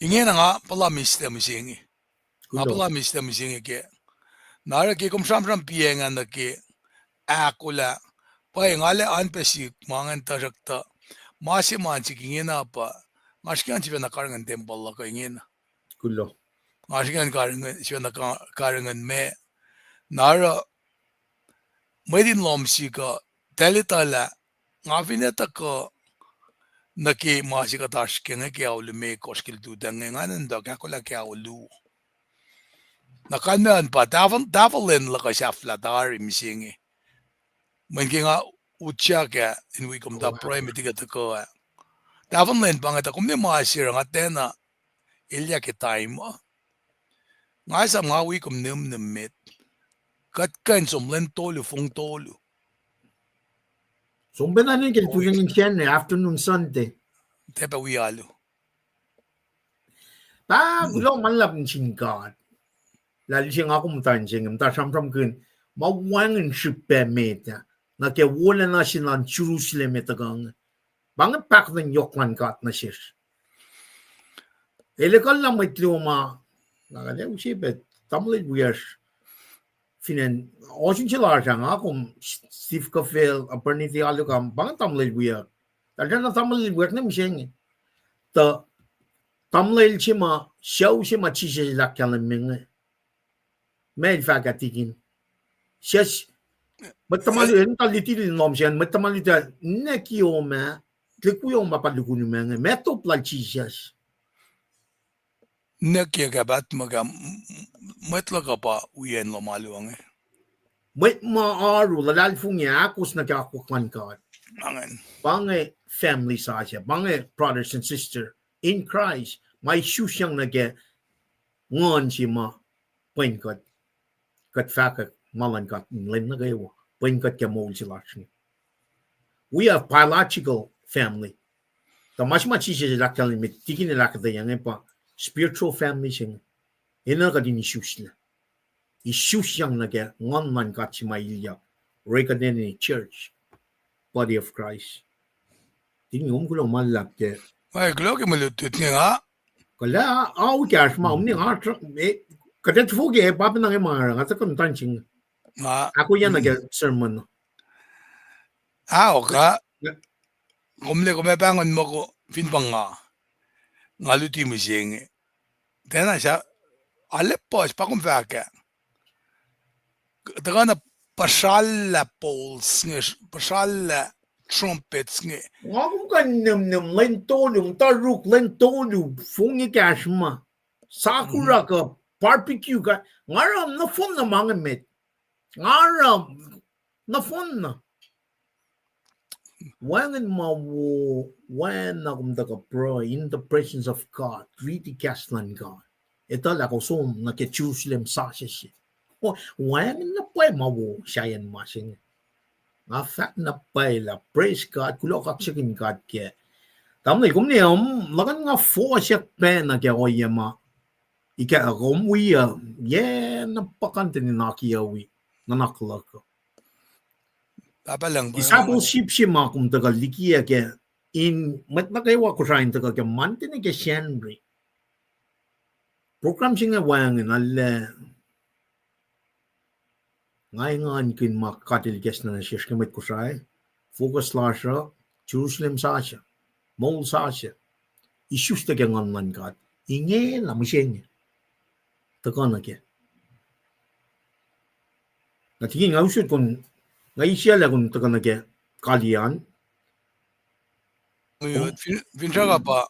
ingena nga puhla mihslac mihsenge. Nga puhla mihslac mihsenge ke. Na oruh ke kom sramsram piacng ah nuh ke ahkolah, pwacye nga lac oan pac sihk ma ingacn tuhsruhktuh ma se ma sihk ingena pa, nga srihke an sifacna karihngihn tempuhl luhk uh ingena. Kuloh. Nga srihke an karihngihn, sifacna ka-, karihngihn ma. Na oruh mwet in lohm sihk uh, tuhlihk tuh lah, nga finne tuhkuh nuh ke ma se kuht oasr ke inge ke ao limekohsr ke lututacng inge, nga nuhnkuh ahkolah ke ao luo. Na kalmac an pa tahfuh, tahfuh lwen luhk uh sahflah tari mihsenge. Mweyen ke nga utyak ah in wi kom tuh pruhe met ke tuhkuh ah. Tahfuh lwen pa inge tuh kom ne ma se oruh nga tiacna elyah ke time uh. Nga esam nga wi kom nihmnihm met. Kuht kuh in som lwen tolu, fong tolu. Som pacna ne ke tuhlihk in Sacnri, afternoon Sunday. Tiac pac wi alu. Pa kuloh ma luhlahp nuh sin God. Lah lise nga kom muhta in se inge, muhta sramsramkihn ma wacngihn srihpac met ah, nuh ke wolacna se lun Jerusalem ac tuhkuh inge. Pa inge pahkotwen yohk luhn God nuh sesr. El ekuhllah mwet luo ma, nga kuht ac use pac tamuhlwel wiyacsr fin acn, ohsun se lasr ah nga kom Steve Kafel, Abernethy Alukam, pa inge tamuhlwel wiyuck. Tuh sacna tamuhlwel wiyuck ne mihsenge. Tuh tamuhlwel se ma, sucu se ma Jisus el ahkkahlwemye inge. Ma el fahk ah tikin. Sias, mwet tuhma luti, el muhta luti lun lohm sacn, mwet tuhma luti ah, ninac kiom ah, tuhlihk wiom ah pa lukun ma inge, ma top lal Jisus. Ninac kiom ah paht ma ke, mwet luhk uh pa wi acn lohm alu inge. Mwet ma oaru luhlahlfongi ahkos nuh ke akwuck luhn God. Pa inge family sasuc, pa inge brothers and sister in Christ, ma isusyang nuh ke nguhn se ma pwen kuht, kuht fahkwack ma luhn God in lwen nuh kwewa, pwen kuht ke moul se lasr inge. We have biological family. Tuh ma se ma Jisus el ahkkahlwemye, tikin el ahkuhtweyac inge pa spiritual family se inge. Enenuh kuht in isuslac. Isusyang nuh ke nguhn luhn God se ma ilyak. Orekma church, body of Christ. Tikin, kom kuloh ma luhlahp ke. Kuloh ke mwe lutlut inge nga. Kuloh, ao kahsr ma, omni nga, kuht ac tufoki, pa pacna inge ma nga tuhkuh muhta in se inge. Ahkolah nuh ke sermon. Ao kuh, kom liye kom ac pahngon muh ko fin pa nga, nga luti mihsenge. Tiacna sa, arlac puhs pa kom fahk ah. Tuhkuh na puhsrallah bowls inge, puhsrallah trumpets inge. Nga kom kuh in nihmnihm lwen tolu, muhta ruk lwen tolu, fong ekahsr ma. Sakura kuh barbecue kuh, nga oruh nohfohn na ma inge met. Nga oruh nohfohn na. Wacngihn ma wo, wacngihn na kom tuhkuh pruhe in the presence of God, riti kahs luhn God. Etuh lah kom som nuh ke Jerusalem sasuc se. Wacngihn na pwacye ma wo sahyacn ma se inge. Nga fahk na pwacye lah, praise God, kuloh kaksakihn God ke. Tamuhlwel, kom ne, um, luhkuhn nga fohsack pacna ke ohiyac ma ika kom wi uh, yac na puhkantwen in akiyac wi nuhnak luhk uh. Discipleship se ma kom tuhkuh likiyac ke in mwet nuh kwewa Kosrae in tuhkuh ke Monday nuh ke Sacnri. Program se inge wacngihn, arlac nga engankihn ma God El ikacslah nuh sesr ke mwet Kosrae, focus lasr uh Jerusalem sasuc, moul sasuc, isuslac ke nguhn luhn God, ingena mihsenge tuhkuh nuh ke. Na tikin nga usot kom, nga eisyalah kom tuhkuh nuh ke kalian. Finsrak uh pa,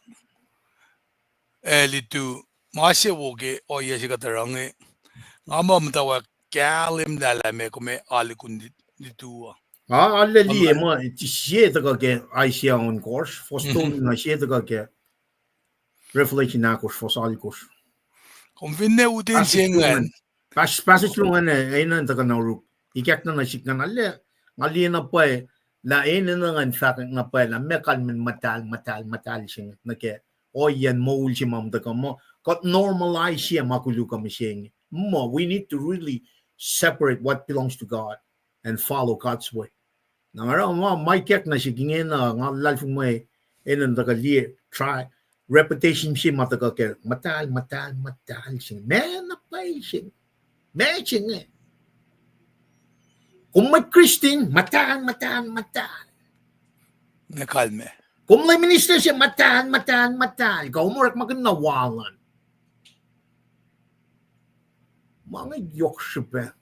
eh, lutu, ma se wo ke ohiyac se kuht oruh inge, nga muh muhtwacwacack kahlwem lah lah meac kom ac alu kom lutu uh. Arlac liye ma, sie tuhkuh ke Isaiah ohnkohsr, fuhs tolu, na sie tuhkuh ke Revelation ahkosr, fuhs alkosr. Kom finne utin se ingacn, Passage luhn ingacn, enenuh in tuhkuh na oruk. Ikackna nuh sihk ingacn, nga liye na pwacye lah enenuh in fahk na pwacye lah meac kalmacn muhtahl, muhtahl, muhtahl se inge nuh ke ohiyacn moul se ma tuhkuh muh kuht normalize ma koluk uh mihsenge. Muh we need to really separate what belongs to God and follow God's way. Na oruh ma, ma ikack nuh sihk ingena, nga luhlahlfongi mwe enenuh in tuhkuh liye, try, repetition se ma tuhkuh ke muhtahl, muhtahl, muhtahl se inge. Meac na pwacye se inge? Meac se inge? Kom mwet Christian, muhtahl, muhtahl, muhtahl. Meac kalmac? Kom lay minister se, muhtahl, muhtahl, muhtahl. Kom orekmakihn na wal an. Ma inge yohk srihpac.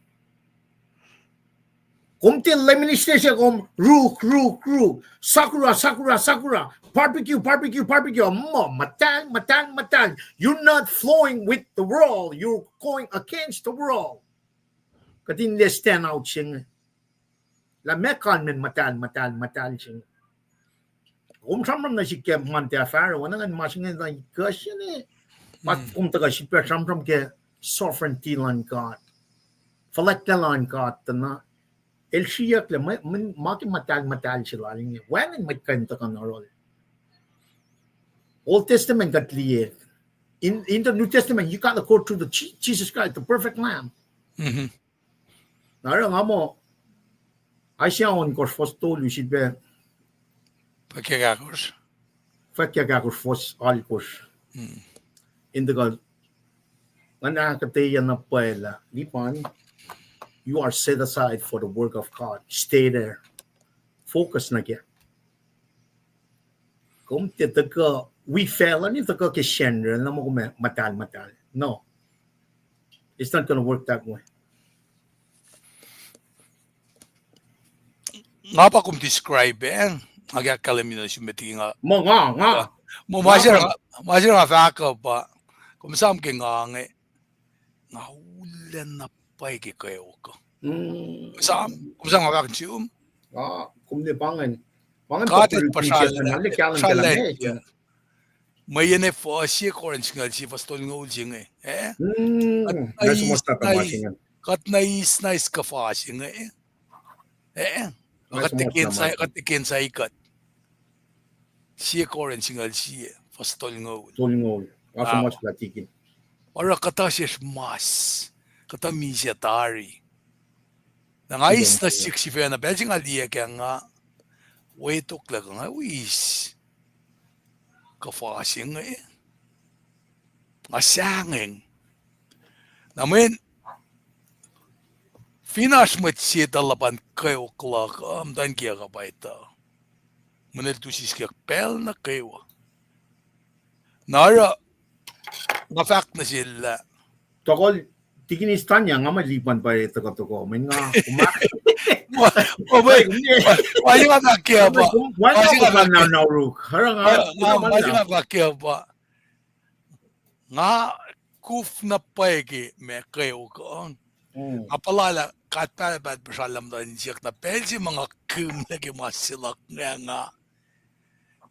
Kom tiac lay minister se kom ruk, ruk, ruk. Sakura, sakura, sakura. Barbecue, barbecue, barbecue. Muh, muhtahl, muhtahl, muhtahl. You're not flowing with the world. You're going against the world. Kuht in liye stand out se inge. Lah meac kalmacn muhtahl, muhtahl, muhtahl se inge. Kom sramsram nuh sihk ke Monday Pharaoh, oacna ngan ma se inge na ikuh se inge. Pat kom tuhkuh sifilpac sramsram ke sovereignty luhn God. Fuhlwactlacna luhn God tuh na. El sriyucklac, ma ke muhtahl, muhtahl se lal inge. Wacngihn mwet kuh in tuhkuh nuh yohrohl. Old Testament kuht liye. In, in the New Testament, you gotta go through the Je-, Jesus Christ, the perfect Lamb. Na oruh nga muh, Isaiah ohnkohsr fuhs tolu sifilpac. Fwackyak ahkosr. Fwackyak ahkosr fuhs alkosr. In tuhkuh, ngan ahkuhtweyac na pwacye lah, Lipan, you are set aside for the work of God. Stay there. Focus nuh kac. Kom tiac tuhkuh wi facluh, tiac tuhkuh ke sacnri na muh kom muhtahl, muhtahl. No. It's not gonna work that way. Nga pa kom describe, eh? Nga ke ahkkahlwemye nuh sum met liki nga. Muh nga, nga. Muh ma se, ma se nga fahk uh pa, kom esam ke nga inge, nga ullac na pwacye ke kweok uh. Kom esam, kom esam nga fahk nuh sum? Kom ne pa ingacn. God el puhsra, puhsra lal. Mweyen fuhs sie Corinth singucul sie fuhs tolngoul se inge, eh? Kuht na eis, na eis kuhfa se inge, eh? Kuht tiac ke insaik kuht. Sie Corinth singucul sie fuhs tolngoul. Oruh kuhtuh sesr mas, kuhtuh misac tari. Na nga eis nuh sihk sifacna, pacl se nga liye ke nga wetoklac kuh nga eis kuhfa se inge, nga sahngweng. Na mweyen fin oasr mwet se tuh luhpan kweok luhk uh, muhtwacn kiyuhk uh pa etuh. Mweyen el tu siskiyuck pacl nuh kwewa. Na oruh nga fahk nuh sel lah, tohkohl, tikinis Tanya, nga ma Lipan pa tuhkuh tohkoh, mweyen nga, ma se nga fahk ke pa, ma se nga fahk ke pa, nga kuf na pwacye ke ma kweok uh. Nga puhla lah God Pahpah El puhsra lah muhta insiyuck na pacl se ma nga kihm nuh ke ma se luhk inge nga,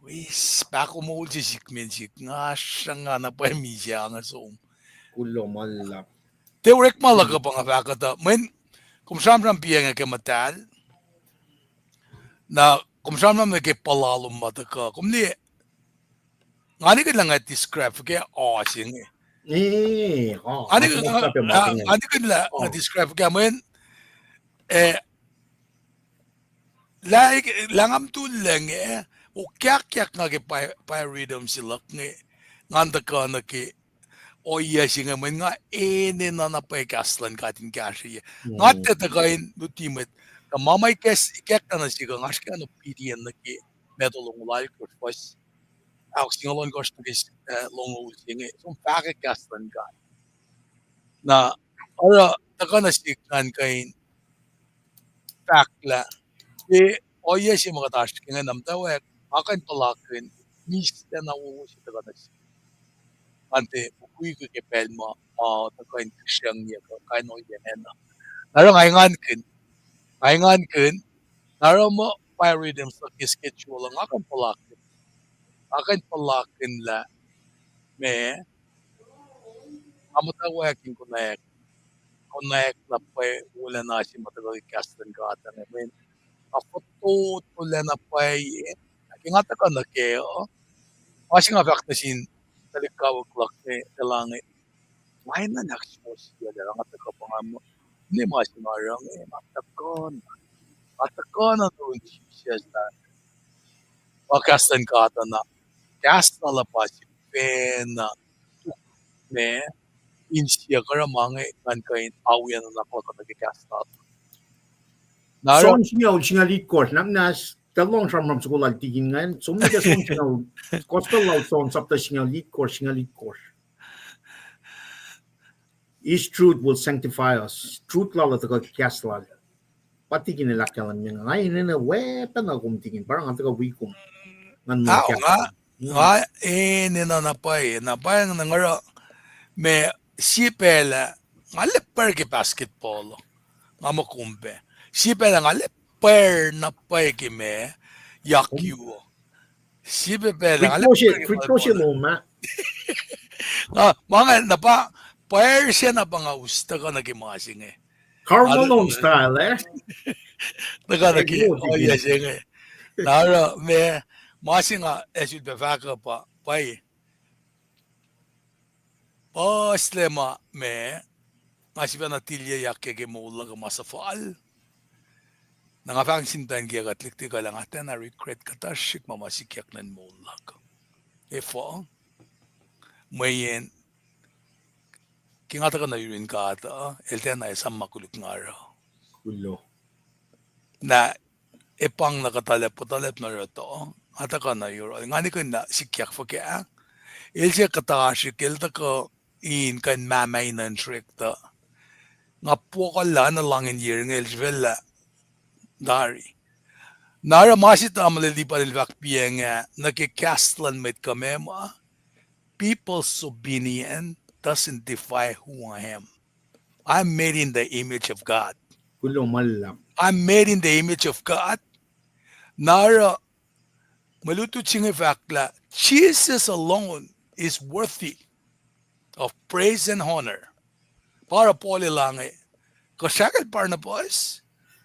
wis, pahkomuhl se sihk men sihk, nga sruhnga na pwacye misac nga som. Kuloh ma luhlahp. Tiac orekma luhk uh pa nga fahk kuhtuh, mweyen kom sramsram piac inge ke muhtahl. Na kom sramsram nuh ke puhla lom ma tuhkuh, kom liye, nga nikihn lah nga describe ke o se inge. Nga nikihn lah nga describe ke mweyen, eh, lah, lah nga mutullac inge, okakyak nga ke pyrethrum se luhk inge, ngan tuhkuh nuh ke ohiyac se inge mweyen nga enenuh na pwacye kahs luhn God in kahsrweyuc. Nga tiac tuhkuh in luti mwet, tuh ma ma ikackna nuh sihk uh, nga srihke ngan obedient nuh ke Matthew longoul alkosr fuhs, ahok, singucul ohnkohsr nuh ke, eh, longoul se inge, som fahkwack kahs luhn God. Na oruh tuhkuh nuh sihk ngan kuh in fahk lah ke ohiyac se ma kuht oasr ke inge na muhtwacwacack, nga kuh in puhlakihn mislac na wowo se tuhkuh nuh sihk. Ngan tiac mukwikwi ke pacl ma, ma tuhkuh in kihsrucngyuck uh, kain ohiyac ingena. Na oruh nga engankihn, nga engankihn, na oruh muh pyrethrum se ke schedule uh, nga kuh in puhlakihn, nga kuh in puhlakihn lah meac, nga muhtwacwacack in konwacack konwacack lah pwacye wolacna se ma tuhkuh ke kahs luhn God inge, mweyen nga fototo lacna pwacye, ke nga tuhkuh nuh kac uh, ma se nga fahk nuh sin tuhlihk kawuck luhk inge, elan inge, nga enenuh in ahksuwohsyelah, nga tuhkuh pa nga muh, ne ma se nga oruh inge, nga tuhkuh na, nga tuhkuh na lun Jisus lah, pa kahs luhn God uh na, kahs na lah pa sifacna tuk me, insiyuck oruh ma inge ngan kuh in awi nuhnak luhk uh nuh ke kahs lal. Na oruh John singucul, singucul itkohsr, na muhnahs, tuh lohng sramsram soko lal tikin ingacn, som nuh ke John singucul, Gospel lal John chapter singucul itkohsr, singucul itkohsr. His truth will sanctify us. Truth lal uh tuhkuh kahs lal. Pa tikin el ahkkahlwemye, nga enenuh weacng pacna kom tikin, pa oruh nga tuhkuh wi kom. Ngan, nga, nga enenuh na pwacye, na pwacye nga oruh, ma sie pacl ah, nga lipar ke basketball, nga muh kom pac. Sie pacl ah nga lipar na pwacye ke ma, yak yu. Sie pacl ah nga lipar ke volleyball. Nga, ma nga na pa, pwacr se na pa nga us tuhkuh nuh ke ma se inge. Karl Malone style, eh? Tuhkuh nuh ke ohiyac se inge. Na oruh ma, ma se nga ac sulpac fahk uh pa, pwacye. Puhslac ma, ma, nga sifacna tilyeyuck ke moul luhk uh ma suhfal. Na nga fahk sin tuh in ke kuht lihktikuh lah nga tiacna regret kuhtuh srihk ma ma sikyak nuh in moul luhk. Efuh? Mweyen ke nga tuhkuh nuh yurin God uh, el tiacna esam ma koluk nga oruh. Na epang na kuhtuhlacp, kuhtuhlacp na oruh tuh, nga tuhkuh nuh yohrohl, nga nikihn na sikyak fuhkah. El se kuhtasrihk, el tuhkuh in kuh in mahmah in srihk tuh. Nga pohkuhlah na lain yac inge el sifacna tari. Na oruh ma se tamuhlwel Lipan el fahk piacng ah, nuh ke kahs luhn mwet kuh meac ma, people's opinion doesn't define who I am. I'm made in the image of God. Kuloh ma luhlahp. I'm made in the image of God. Na oruh mwe lutlut se inge fahk lah Jesus alone is worthy of praise and honor. Pa oruh Paul el ah inge, kuh srahkel Barnabas,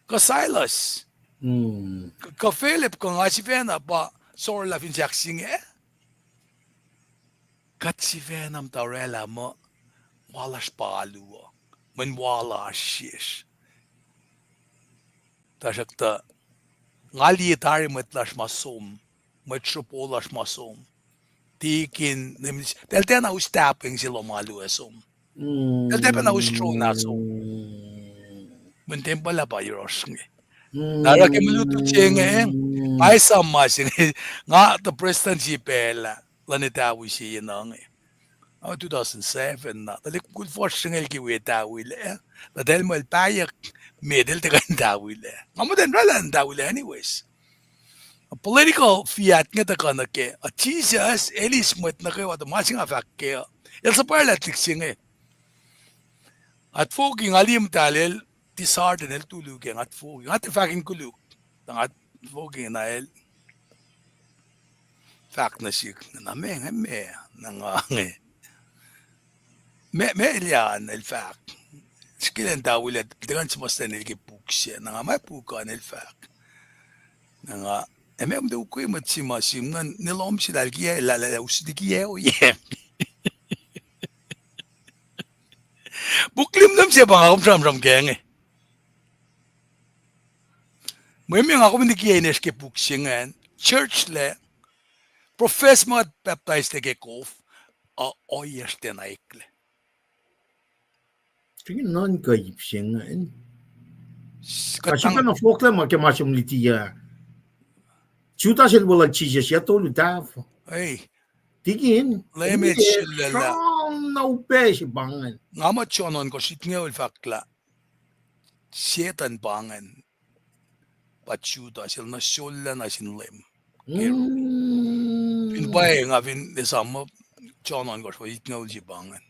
kuh Silas, kuh Philip, kuh nga sifacna pa sorlah fin sahk se inge. Kuht sifacna muhta orwaclah muh ma lasr pa alu uh, mweyen ma lasr sesr. Tuhsruhktuh nga liye tari mwet lasr ma som, mwet sropo lasr ma som. Tikin, el tiacna us tahpweng se lom alu ac som. El tiacna us srolah som. Mweyen tempuhl ah pa yohrohsr inge. Na oruh ke mwe lutlut se inge, nga esam ma se inge, nga tuh prestuhn se pacl ah luhn etawi se inge. Nga two thousand seven na, tuhlihk mukul fuhsr se inge el ke wi etawilac, na tuh el muh el pahyuck met el tiac kuh in etawilac. Nga muh tiac orwaclah in etawilac anyways. Political fiat inge tuhkuh nuh kac, a Jesus el eis mwet nuh kwewa tuh ma se nga fahk kac, el suhpwacrlah tuhlihk se inge. Atfoki nga liye muhtahl el dishearten, el tulu kac, nga atfoki, nga tiac fahk in koluk. Tuh nga atfoki na el fahk nuh sihk, na meac, meac, na nga inge, meac, meac el an, el fahk. Srihke elan etawilac, tiac kuh in suhmuhslah el ke puk se, na nga ma puk an el fahk. Na nga, e, meac kom tuh ukwe mwet se ma sim ingacn, ne lohm se lal kiyac, lal, lal, us liki yac oyac. Puk limlim se pa nga kom sramsram kac inge. Mwe, mwe nga kom liki yac in eis ke puk se ingacn, church lac, profess ma baptize lac ke kof, a ohiyacsr tiacna eklac. Srihke nuhnkuh ip se ingacn. Kuht sifacna fohlohklac ma ke ma som liki ah. Judas el weluhl Jisus yac tolu tafo. Tikin, Leum el sulaclah. Sramna upac se pa ingacn. Nga muh John ohnkohsr itngucul fahk lah Setuhn pa ingacn, pa Judas el nuh sulaclah nuh sin Leum. Fin pwacye nga fin esam muh John ohnkohsr itngucul se pa ingacn.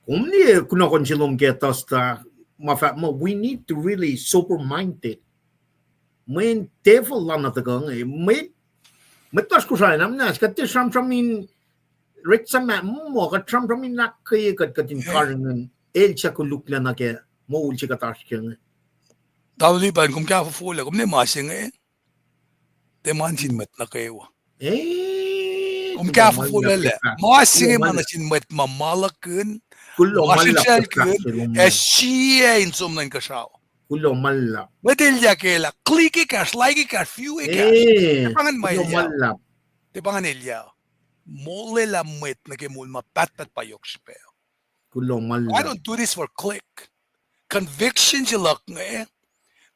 Kom liye kunohkohn se lom ke tuhstuh, ma fahk muh we need to really sober-minded. Mweyen devil lana tuhkuh inge, mwet, mwet lasr Kosrae na muhnahs, kuht tiac sramsram in, orekma muh kuht sramsram in ahkkweye kuht, kuht in karihngihn. el suc koluklac nuh ke moul se kuht oasr ke inge. Tamuhlwel Lipan, kom ke fohlohk, kom ne ma se inge, tiac ma nuh sin mwet nuh kwewa. Eh, kom ke fohlohklac. Ma se inge ma nuh sin mwet ma ma luhkihn, ma srihsraclkihn, ac sie in som nuh inkuhsrao. Kuloh ma luhlahp. Mwet elyah ke lah, click ekahsr, like ekahsr, view ekahsr. Tiac pa ingacn ma elyah. Tiac pa ingacn elyah. Molwelah mwet nuh ke moul ma pahtpaht pa yohk srihpac. Kuloh ma luhlahp. I don't do this for click. Conviction se luhk inge,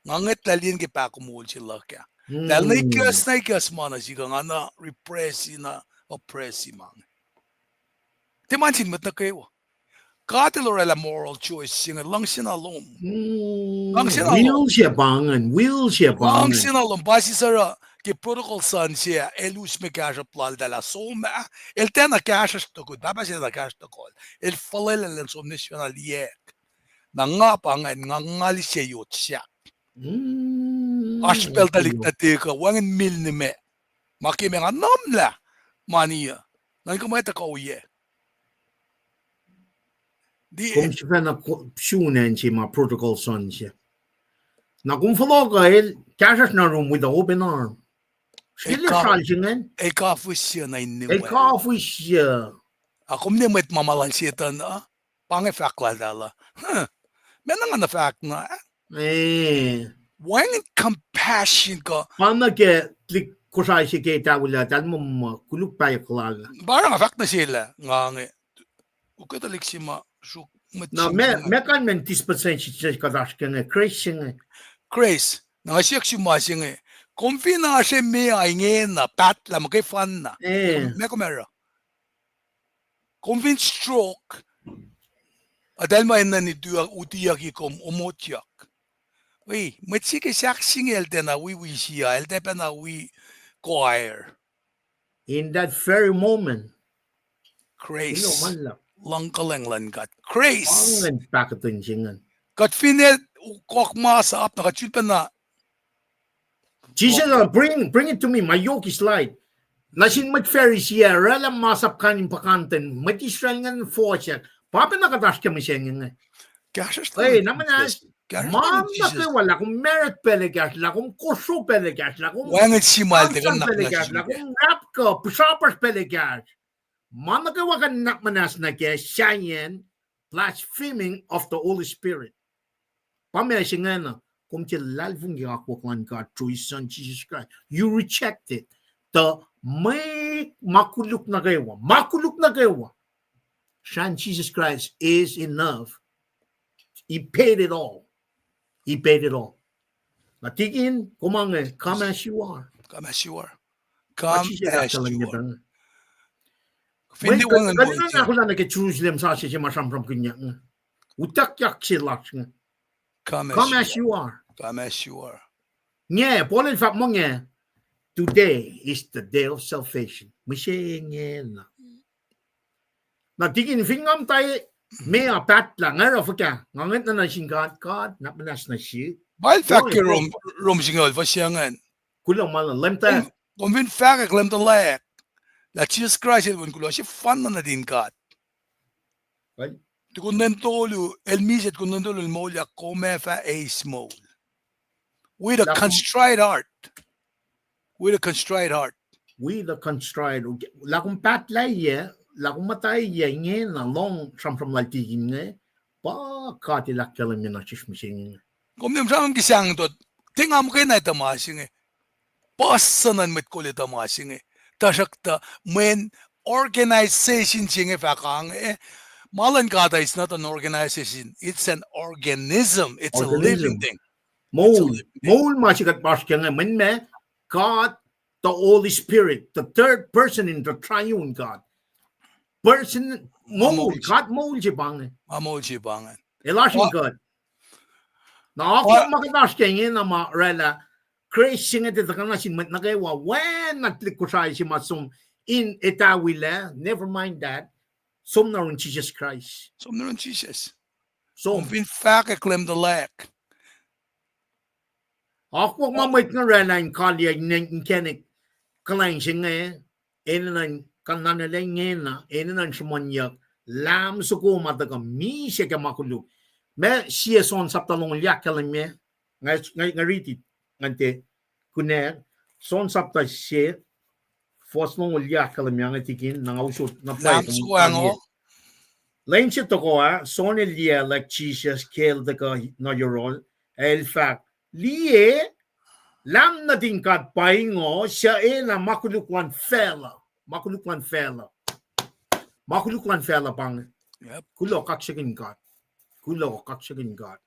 nga ngwetlah liyacn ke pahkomuhl se luhk ah. Lah na ikacs, na ikacs ma nuh sihk, nga na repress, na oppress ma inge. Tiac ma nuh sin mwet nuh kwewa. God El orwaclah moral choice se inge, luhngse na lom. Luhngse na lom. Will se pa ingacn, will se pa ingacn. Luhngse na lom, pa sisora ke prodigal son se, el us me kahsruhp laltahl ah, som ah, el tiacna kahsruhsr tohkohl, pahpah se tiacna kahsruhsr tohkohl. El fuhlwelah elan som nuh sifacna liyacack. Na nga pa ingacn, nga ngal ise yot sahk. Oasr pacl tuhlihk nuhtik uh, wacngihn mil nime. Ma ke ma nga nuhnlah mani uh, nuhnkuh mwet uh kuh oyac. Kom sifacna sun acn se ma prodigal son se. Na kom fohlohk uh, el kahsruhsr nuh room with open arm. Srihke sral se ingacn. El kafihsye na in nime. El kafihsye. A kom ne mwet ma ma lal Setan uh, pa inge fahk laltahl uh. Meac na nga na fahk na? Wacngihn compassion kuh. Pa na ke tuhlihk Kosrae se ke tahfwelah, tahl muh koluk pahyuck lal. Pa oruh nga fahk nuh sel ah, nga inge. Ukwe tuhlihk se ma suk mwet. Na meac kalmacn dispensation se kuht oasr ke inge, grace se inge. Grace. Na nga siyuck sum ma se inge. Kom fin oasr meac ingena, pahtlah muhkwena. Meac kom oruh? Kom fin stroke, eltahl ma enenuh in utiyucki kom, omotyak. Wi, mwet se ke sahk se inge el tiacna wi wi sia, el tiac pacna wi choir. In that very moment, grace. Luhngkuhlwacng luhn God. Grace. Kuht fin el koack masap, na kuht sulpacna Jisus, uh, bring, bring it to me, ma yohk slide. Nuh sin mwet Pharisee ah, oraclah masap kain in puhkantwen, mwet Israel ingacn fohsack. Pa pacna kuht oasr ke mihsenge inge. Kahsruhsr. Oi, na muhnahs, ma nuh kwewa, lah kom married pacl ekahsr, lah kom kosro pacl ekahsr, lah kom wacngihn sima el tiac kuh in pacl ekahsr, lah kom rapkuh, pihsrapasr pacl ekahsr. Ma nuh kwewa kuh in nuhnak muhnahs nuh ke sahyacn blaspheming of the Holy Spirit. Pa ma se ingena, kom tiac luhlahlfongi ke akwuck luhn God through His Son Jesus Christ. You reject it. Tuh mwe, ma koluk nuh kwewa, ma koluk nuh kwewa. Srahn Jesus Christ is enough. He paid it all. He paid it all. Na tikin, kom inge, come as you are. Come as you are. Come as you are. Fin tiac wacngihn kuh in ahkolah nuh ke Jerusalem sasuc se ma sramsramkihnyuck inge. Utuckyak se lasr inge. Come as you are. Come as you are. Inge, Paul el fahk muh inge, today is the day of salvation. Mihsenge na. Na tikin fin nga muhta meac pahtlah, nga oruh fuhkah, nga ngwet nuh sin God, God, nuhnak muhnahs nuh sihk. Pa el fahk ke Rom, Rom singucul fuhs se ingacn. Kuloh ma luhlahp, Leum ta. Kom fin fahkwack Leum tuhlac, lah Jisus Kraist el wen kuloh, sefanna nuhtin God. Tukun lwen tolu, el misac tukun lwen tolu el moulyak, kom ac fah eis moul. With a contrite heart. With a contrite heart. With a contrite. Lah kom pahtlac, lah kom muhta ingena lohng sramsram lal tikin inge, pa God el ahkkahlwemye nuh sesr mihsenge. Kom ne sramsram ke sahngtuh, tiac nga muhkwena etuh ma se inge. Puhs suc nuh in mwet kol etuh ma se inge. Tuhsruhktuh mweyen organization se inge fahk inge, ma luhn God uh is not an organization, it's an organism, it's a living thing. Moul, moul ma se kuht oasr ke inge, mweyen ma God, the Holy Spirit, the third person in the triune God. Person, moul, God moul se pa inge. Ma moul se pa inge. El oasr in God. Na akwuck ma kuht oasr ke ingena ma oraclah, Kraist se inge tiac tuhkuh nuh sin mwet nuh kwewa, oacna tuhlihk Kosrae se ma som in etawilac, never mind that. Som nuh yurin Jisus Kraist. Som nuh yurin Jisus. Som. Kom fin fahkwack Leum tuhlac. Akwuck ma mwet inge oraclah in kaliyac inkacnek kuhlwacng se inge, enenuh in kuhnnanwellah ingena, enenuh in sruhmuhnyuck, Lahm soko ma tuhkuh misac ke ma koluk. Ma sie John sapta longoul ahkkahlwemye. Nga, nga, nga riti, nga tiac kunac. John sapta sie, fuhs longoul ahkkahlwemye, nga tikin, na nga usot na pwacye. Lahm soko ango. Lwen se tohkoh ah, John el liyaclwack Jisus ke el tuhkuh nuh yohrohl, ac el fahk, Liye, Lahm nuhtin God pa ingoh, suc enenuh ma koluk luhn facluh, ma koluk luhn facluh. Ma koluk luhn facluh pa inge. Kuloh, kaksakihn God. Kuloh, kaksakihn God.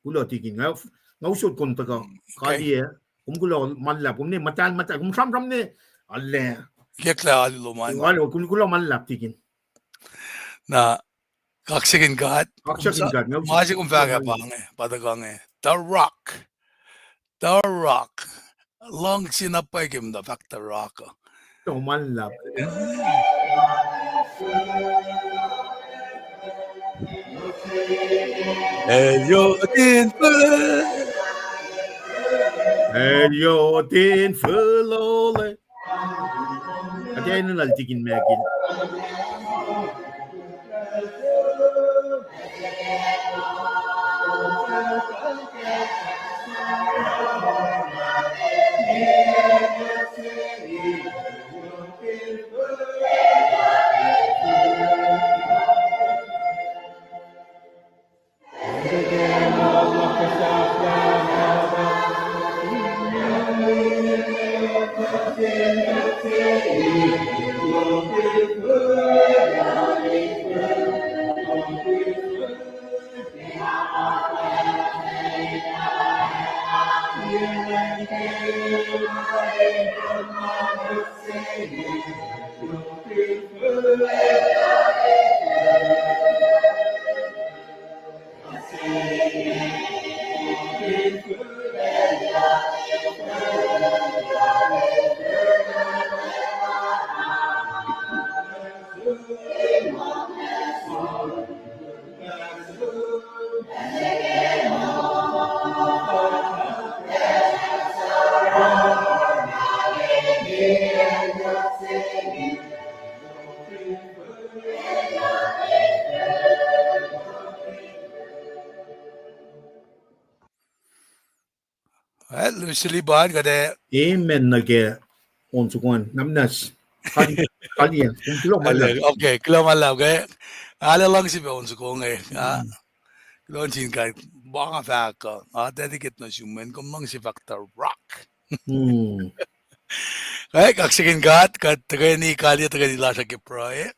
Kuloh tikin. Nga, nga usot kom tuhkuh. Kaliyac. Kom kuloh ma luhlahp. Kom ne muhtahl, muhtahl. Kom sramsram ne. Alu. Keklah alu lom an. Alu, kuloh ma luhlahp tikin. Na, kaksakihn God. Kaksakihn God. Ma se kom fahk ah pa inge, pa tuhkuh inge. The Rock. The Rock. Luhngse na pwacye ke muhta fahk The Rock uh. Kuloh ma luhlahp. El yot in fil-, el yot in fihloleh. Ate enenuh lal tikin Mackin. Well, Lucy Liban, kuht ac. Amen nuh ke on soko an. Namnas. Kali-, kaliyac. Kom kuloh ma luhlahp. Okay, kuloh ma luhlahp, okay. Arlac luhngse pac on soko inge. Ah, kuloh sin God. Pa nga fahk uh, ah, dedicate nuh sum, mweyen kom luhngse fahk The Rock. Hmm. Right, kaksakihn God, kuht tuhkweni kaliyac, tuhkweni lasr uh ke pruhe.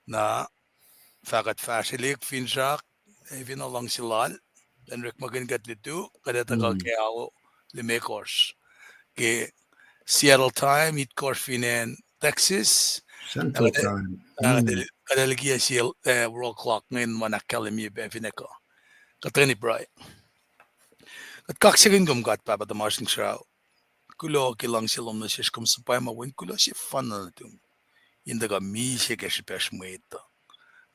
Na, fah kuht fahsrwelihk finsrak, ac fin luhngse Lal, then orekmakihn kuht lutu, kuht ac tuhkuh ke ao limekohsr. Ke Seattle time, itkohsr fin acn Texas. Central time. Kuht ac likiyac Seattle, eh, world clock inge in ma ahkkahlwemye pac fin ekuh. Kuht tuhkweni pruhe. Kuht kaksakihn kom God Pahpah tuhmasr Inkuhsrao. Kuloh ke luhngse lom nuh sesr, kom suhpwacma wen kuloh sefanna nuhtum. In tuhkuh misac ke srihpacsr mwet uh.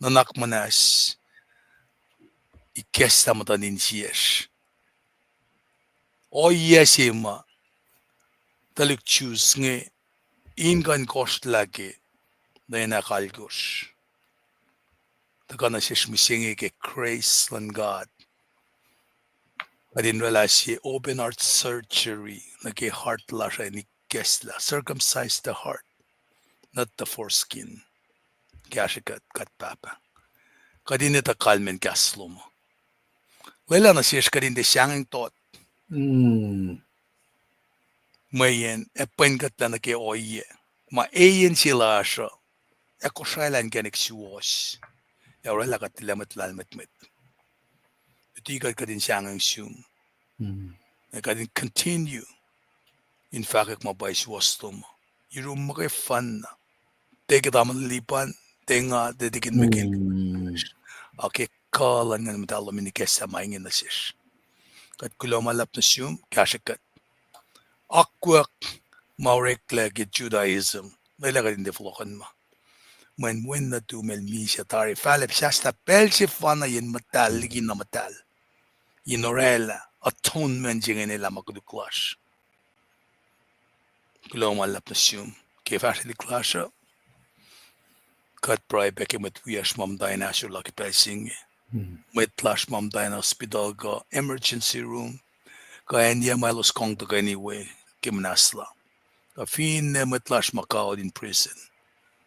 Nuhnak muhnahs ikacslah muhtuhn insiyacsr. Ohiyac se ma tuhlihk Jews inge in kuh in kohsrlah ke lwen ahkalkosr. Tuhkuh nuh sesr mihsenge ke grace luhn God. Kuht in oraclah sie open heart surgery nuh ke heart lasr uh in ikacslah, circumcise the heart, not the foreskin. Kahsrwe kuht, kuht Pahpah. Kuht in etuh kalmacn kahs lom uh. Lwelah nuh sesr kuht in tiac sahngweng tot. Mweyen ac pwen kuhtlac nuh ke ohiyac ma eyan se lasr uh, ac kosraelah inkacnek suwohs, ac oraclah kuht tilac mwet lahlmwetmwet. Luti kuht, kuht in sahngweng sum. Ac kuht in continue in fahkwack ma pwacye suwohs lom uh. Yurum muhkwena. Tiac ke tamuhlwel Lipan, tiac nga, tiac tikin Mekil. Ac ke kuh luhn Nguhn Muhtahl lom in ikacslah ma inge nuh sesr. Kuht kuloh ma luhlahp nuh sum, kahsrwe kuht. Akwuck ma oreklac ke Judaism, lwelah kuht in tiac fohlohkohnma. Mweyen wen nuhtum el misac tari, fahlac sahslah pacl sefanna yen muhtahl liki na muhtahl, in oraclah atonement se inge in elah ma koluk lasr. Kuloh ma luhlahp nuh sum ke fahsrwelihk lasr uh. Kuht pruhe pac ke mwet wiyacsr ma muhta in ahsor la ke pacl se inge. Mwet lasr ma muhta in hospital kuh emergency room, kuh acn yac ma elos kang tuhkweni we ke muhnahslah. Kuh finne mwet lasr ma kaot in prison.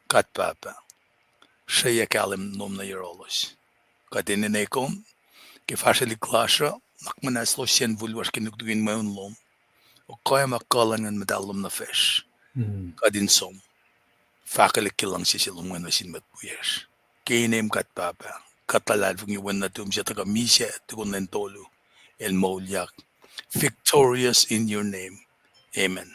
Kuht Pahpah, srweyuc kahlwem lom nuh yohrohlos. Kuht enenuh kom ke fahsrwelihk lasr uh, nuhnak muhnahs lasr, sacn fihl lasr ke nuknuk in mweun lom. Kuh ma kuhlwacng Nguhn Muhtahl lom nuh facsr. Kuht in som fahkwelihk ke luhngse se lom ingacn nuh sin mwet wiyacsr. Ke inem Kuht Pahpah, kuht luhlahlfongi Wen nuhtum se tuhkuh misac tukun lwen tolu, el moulyak. Victorious in your name. Amen.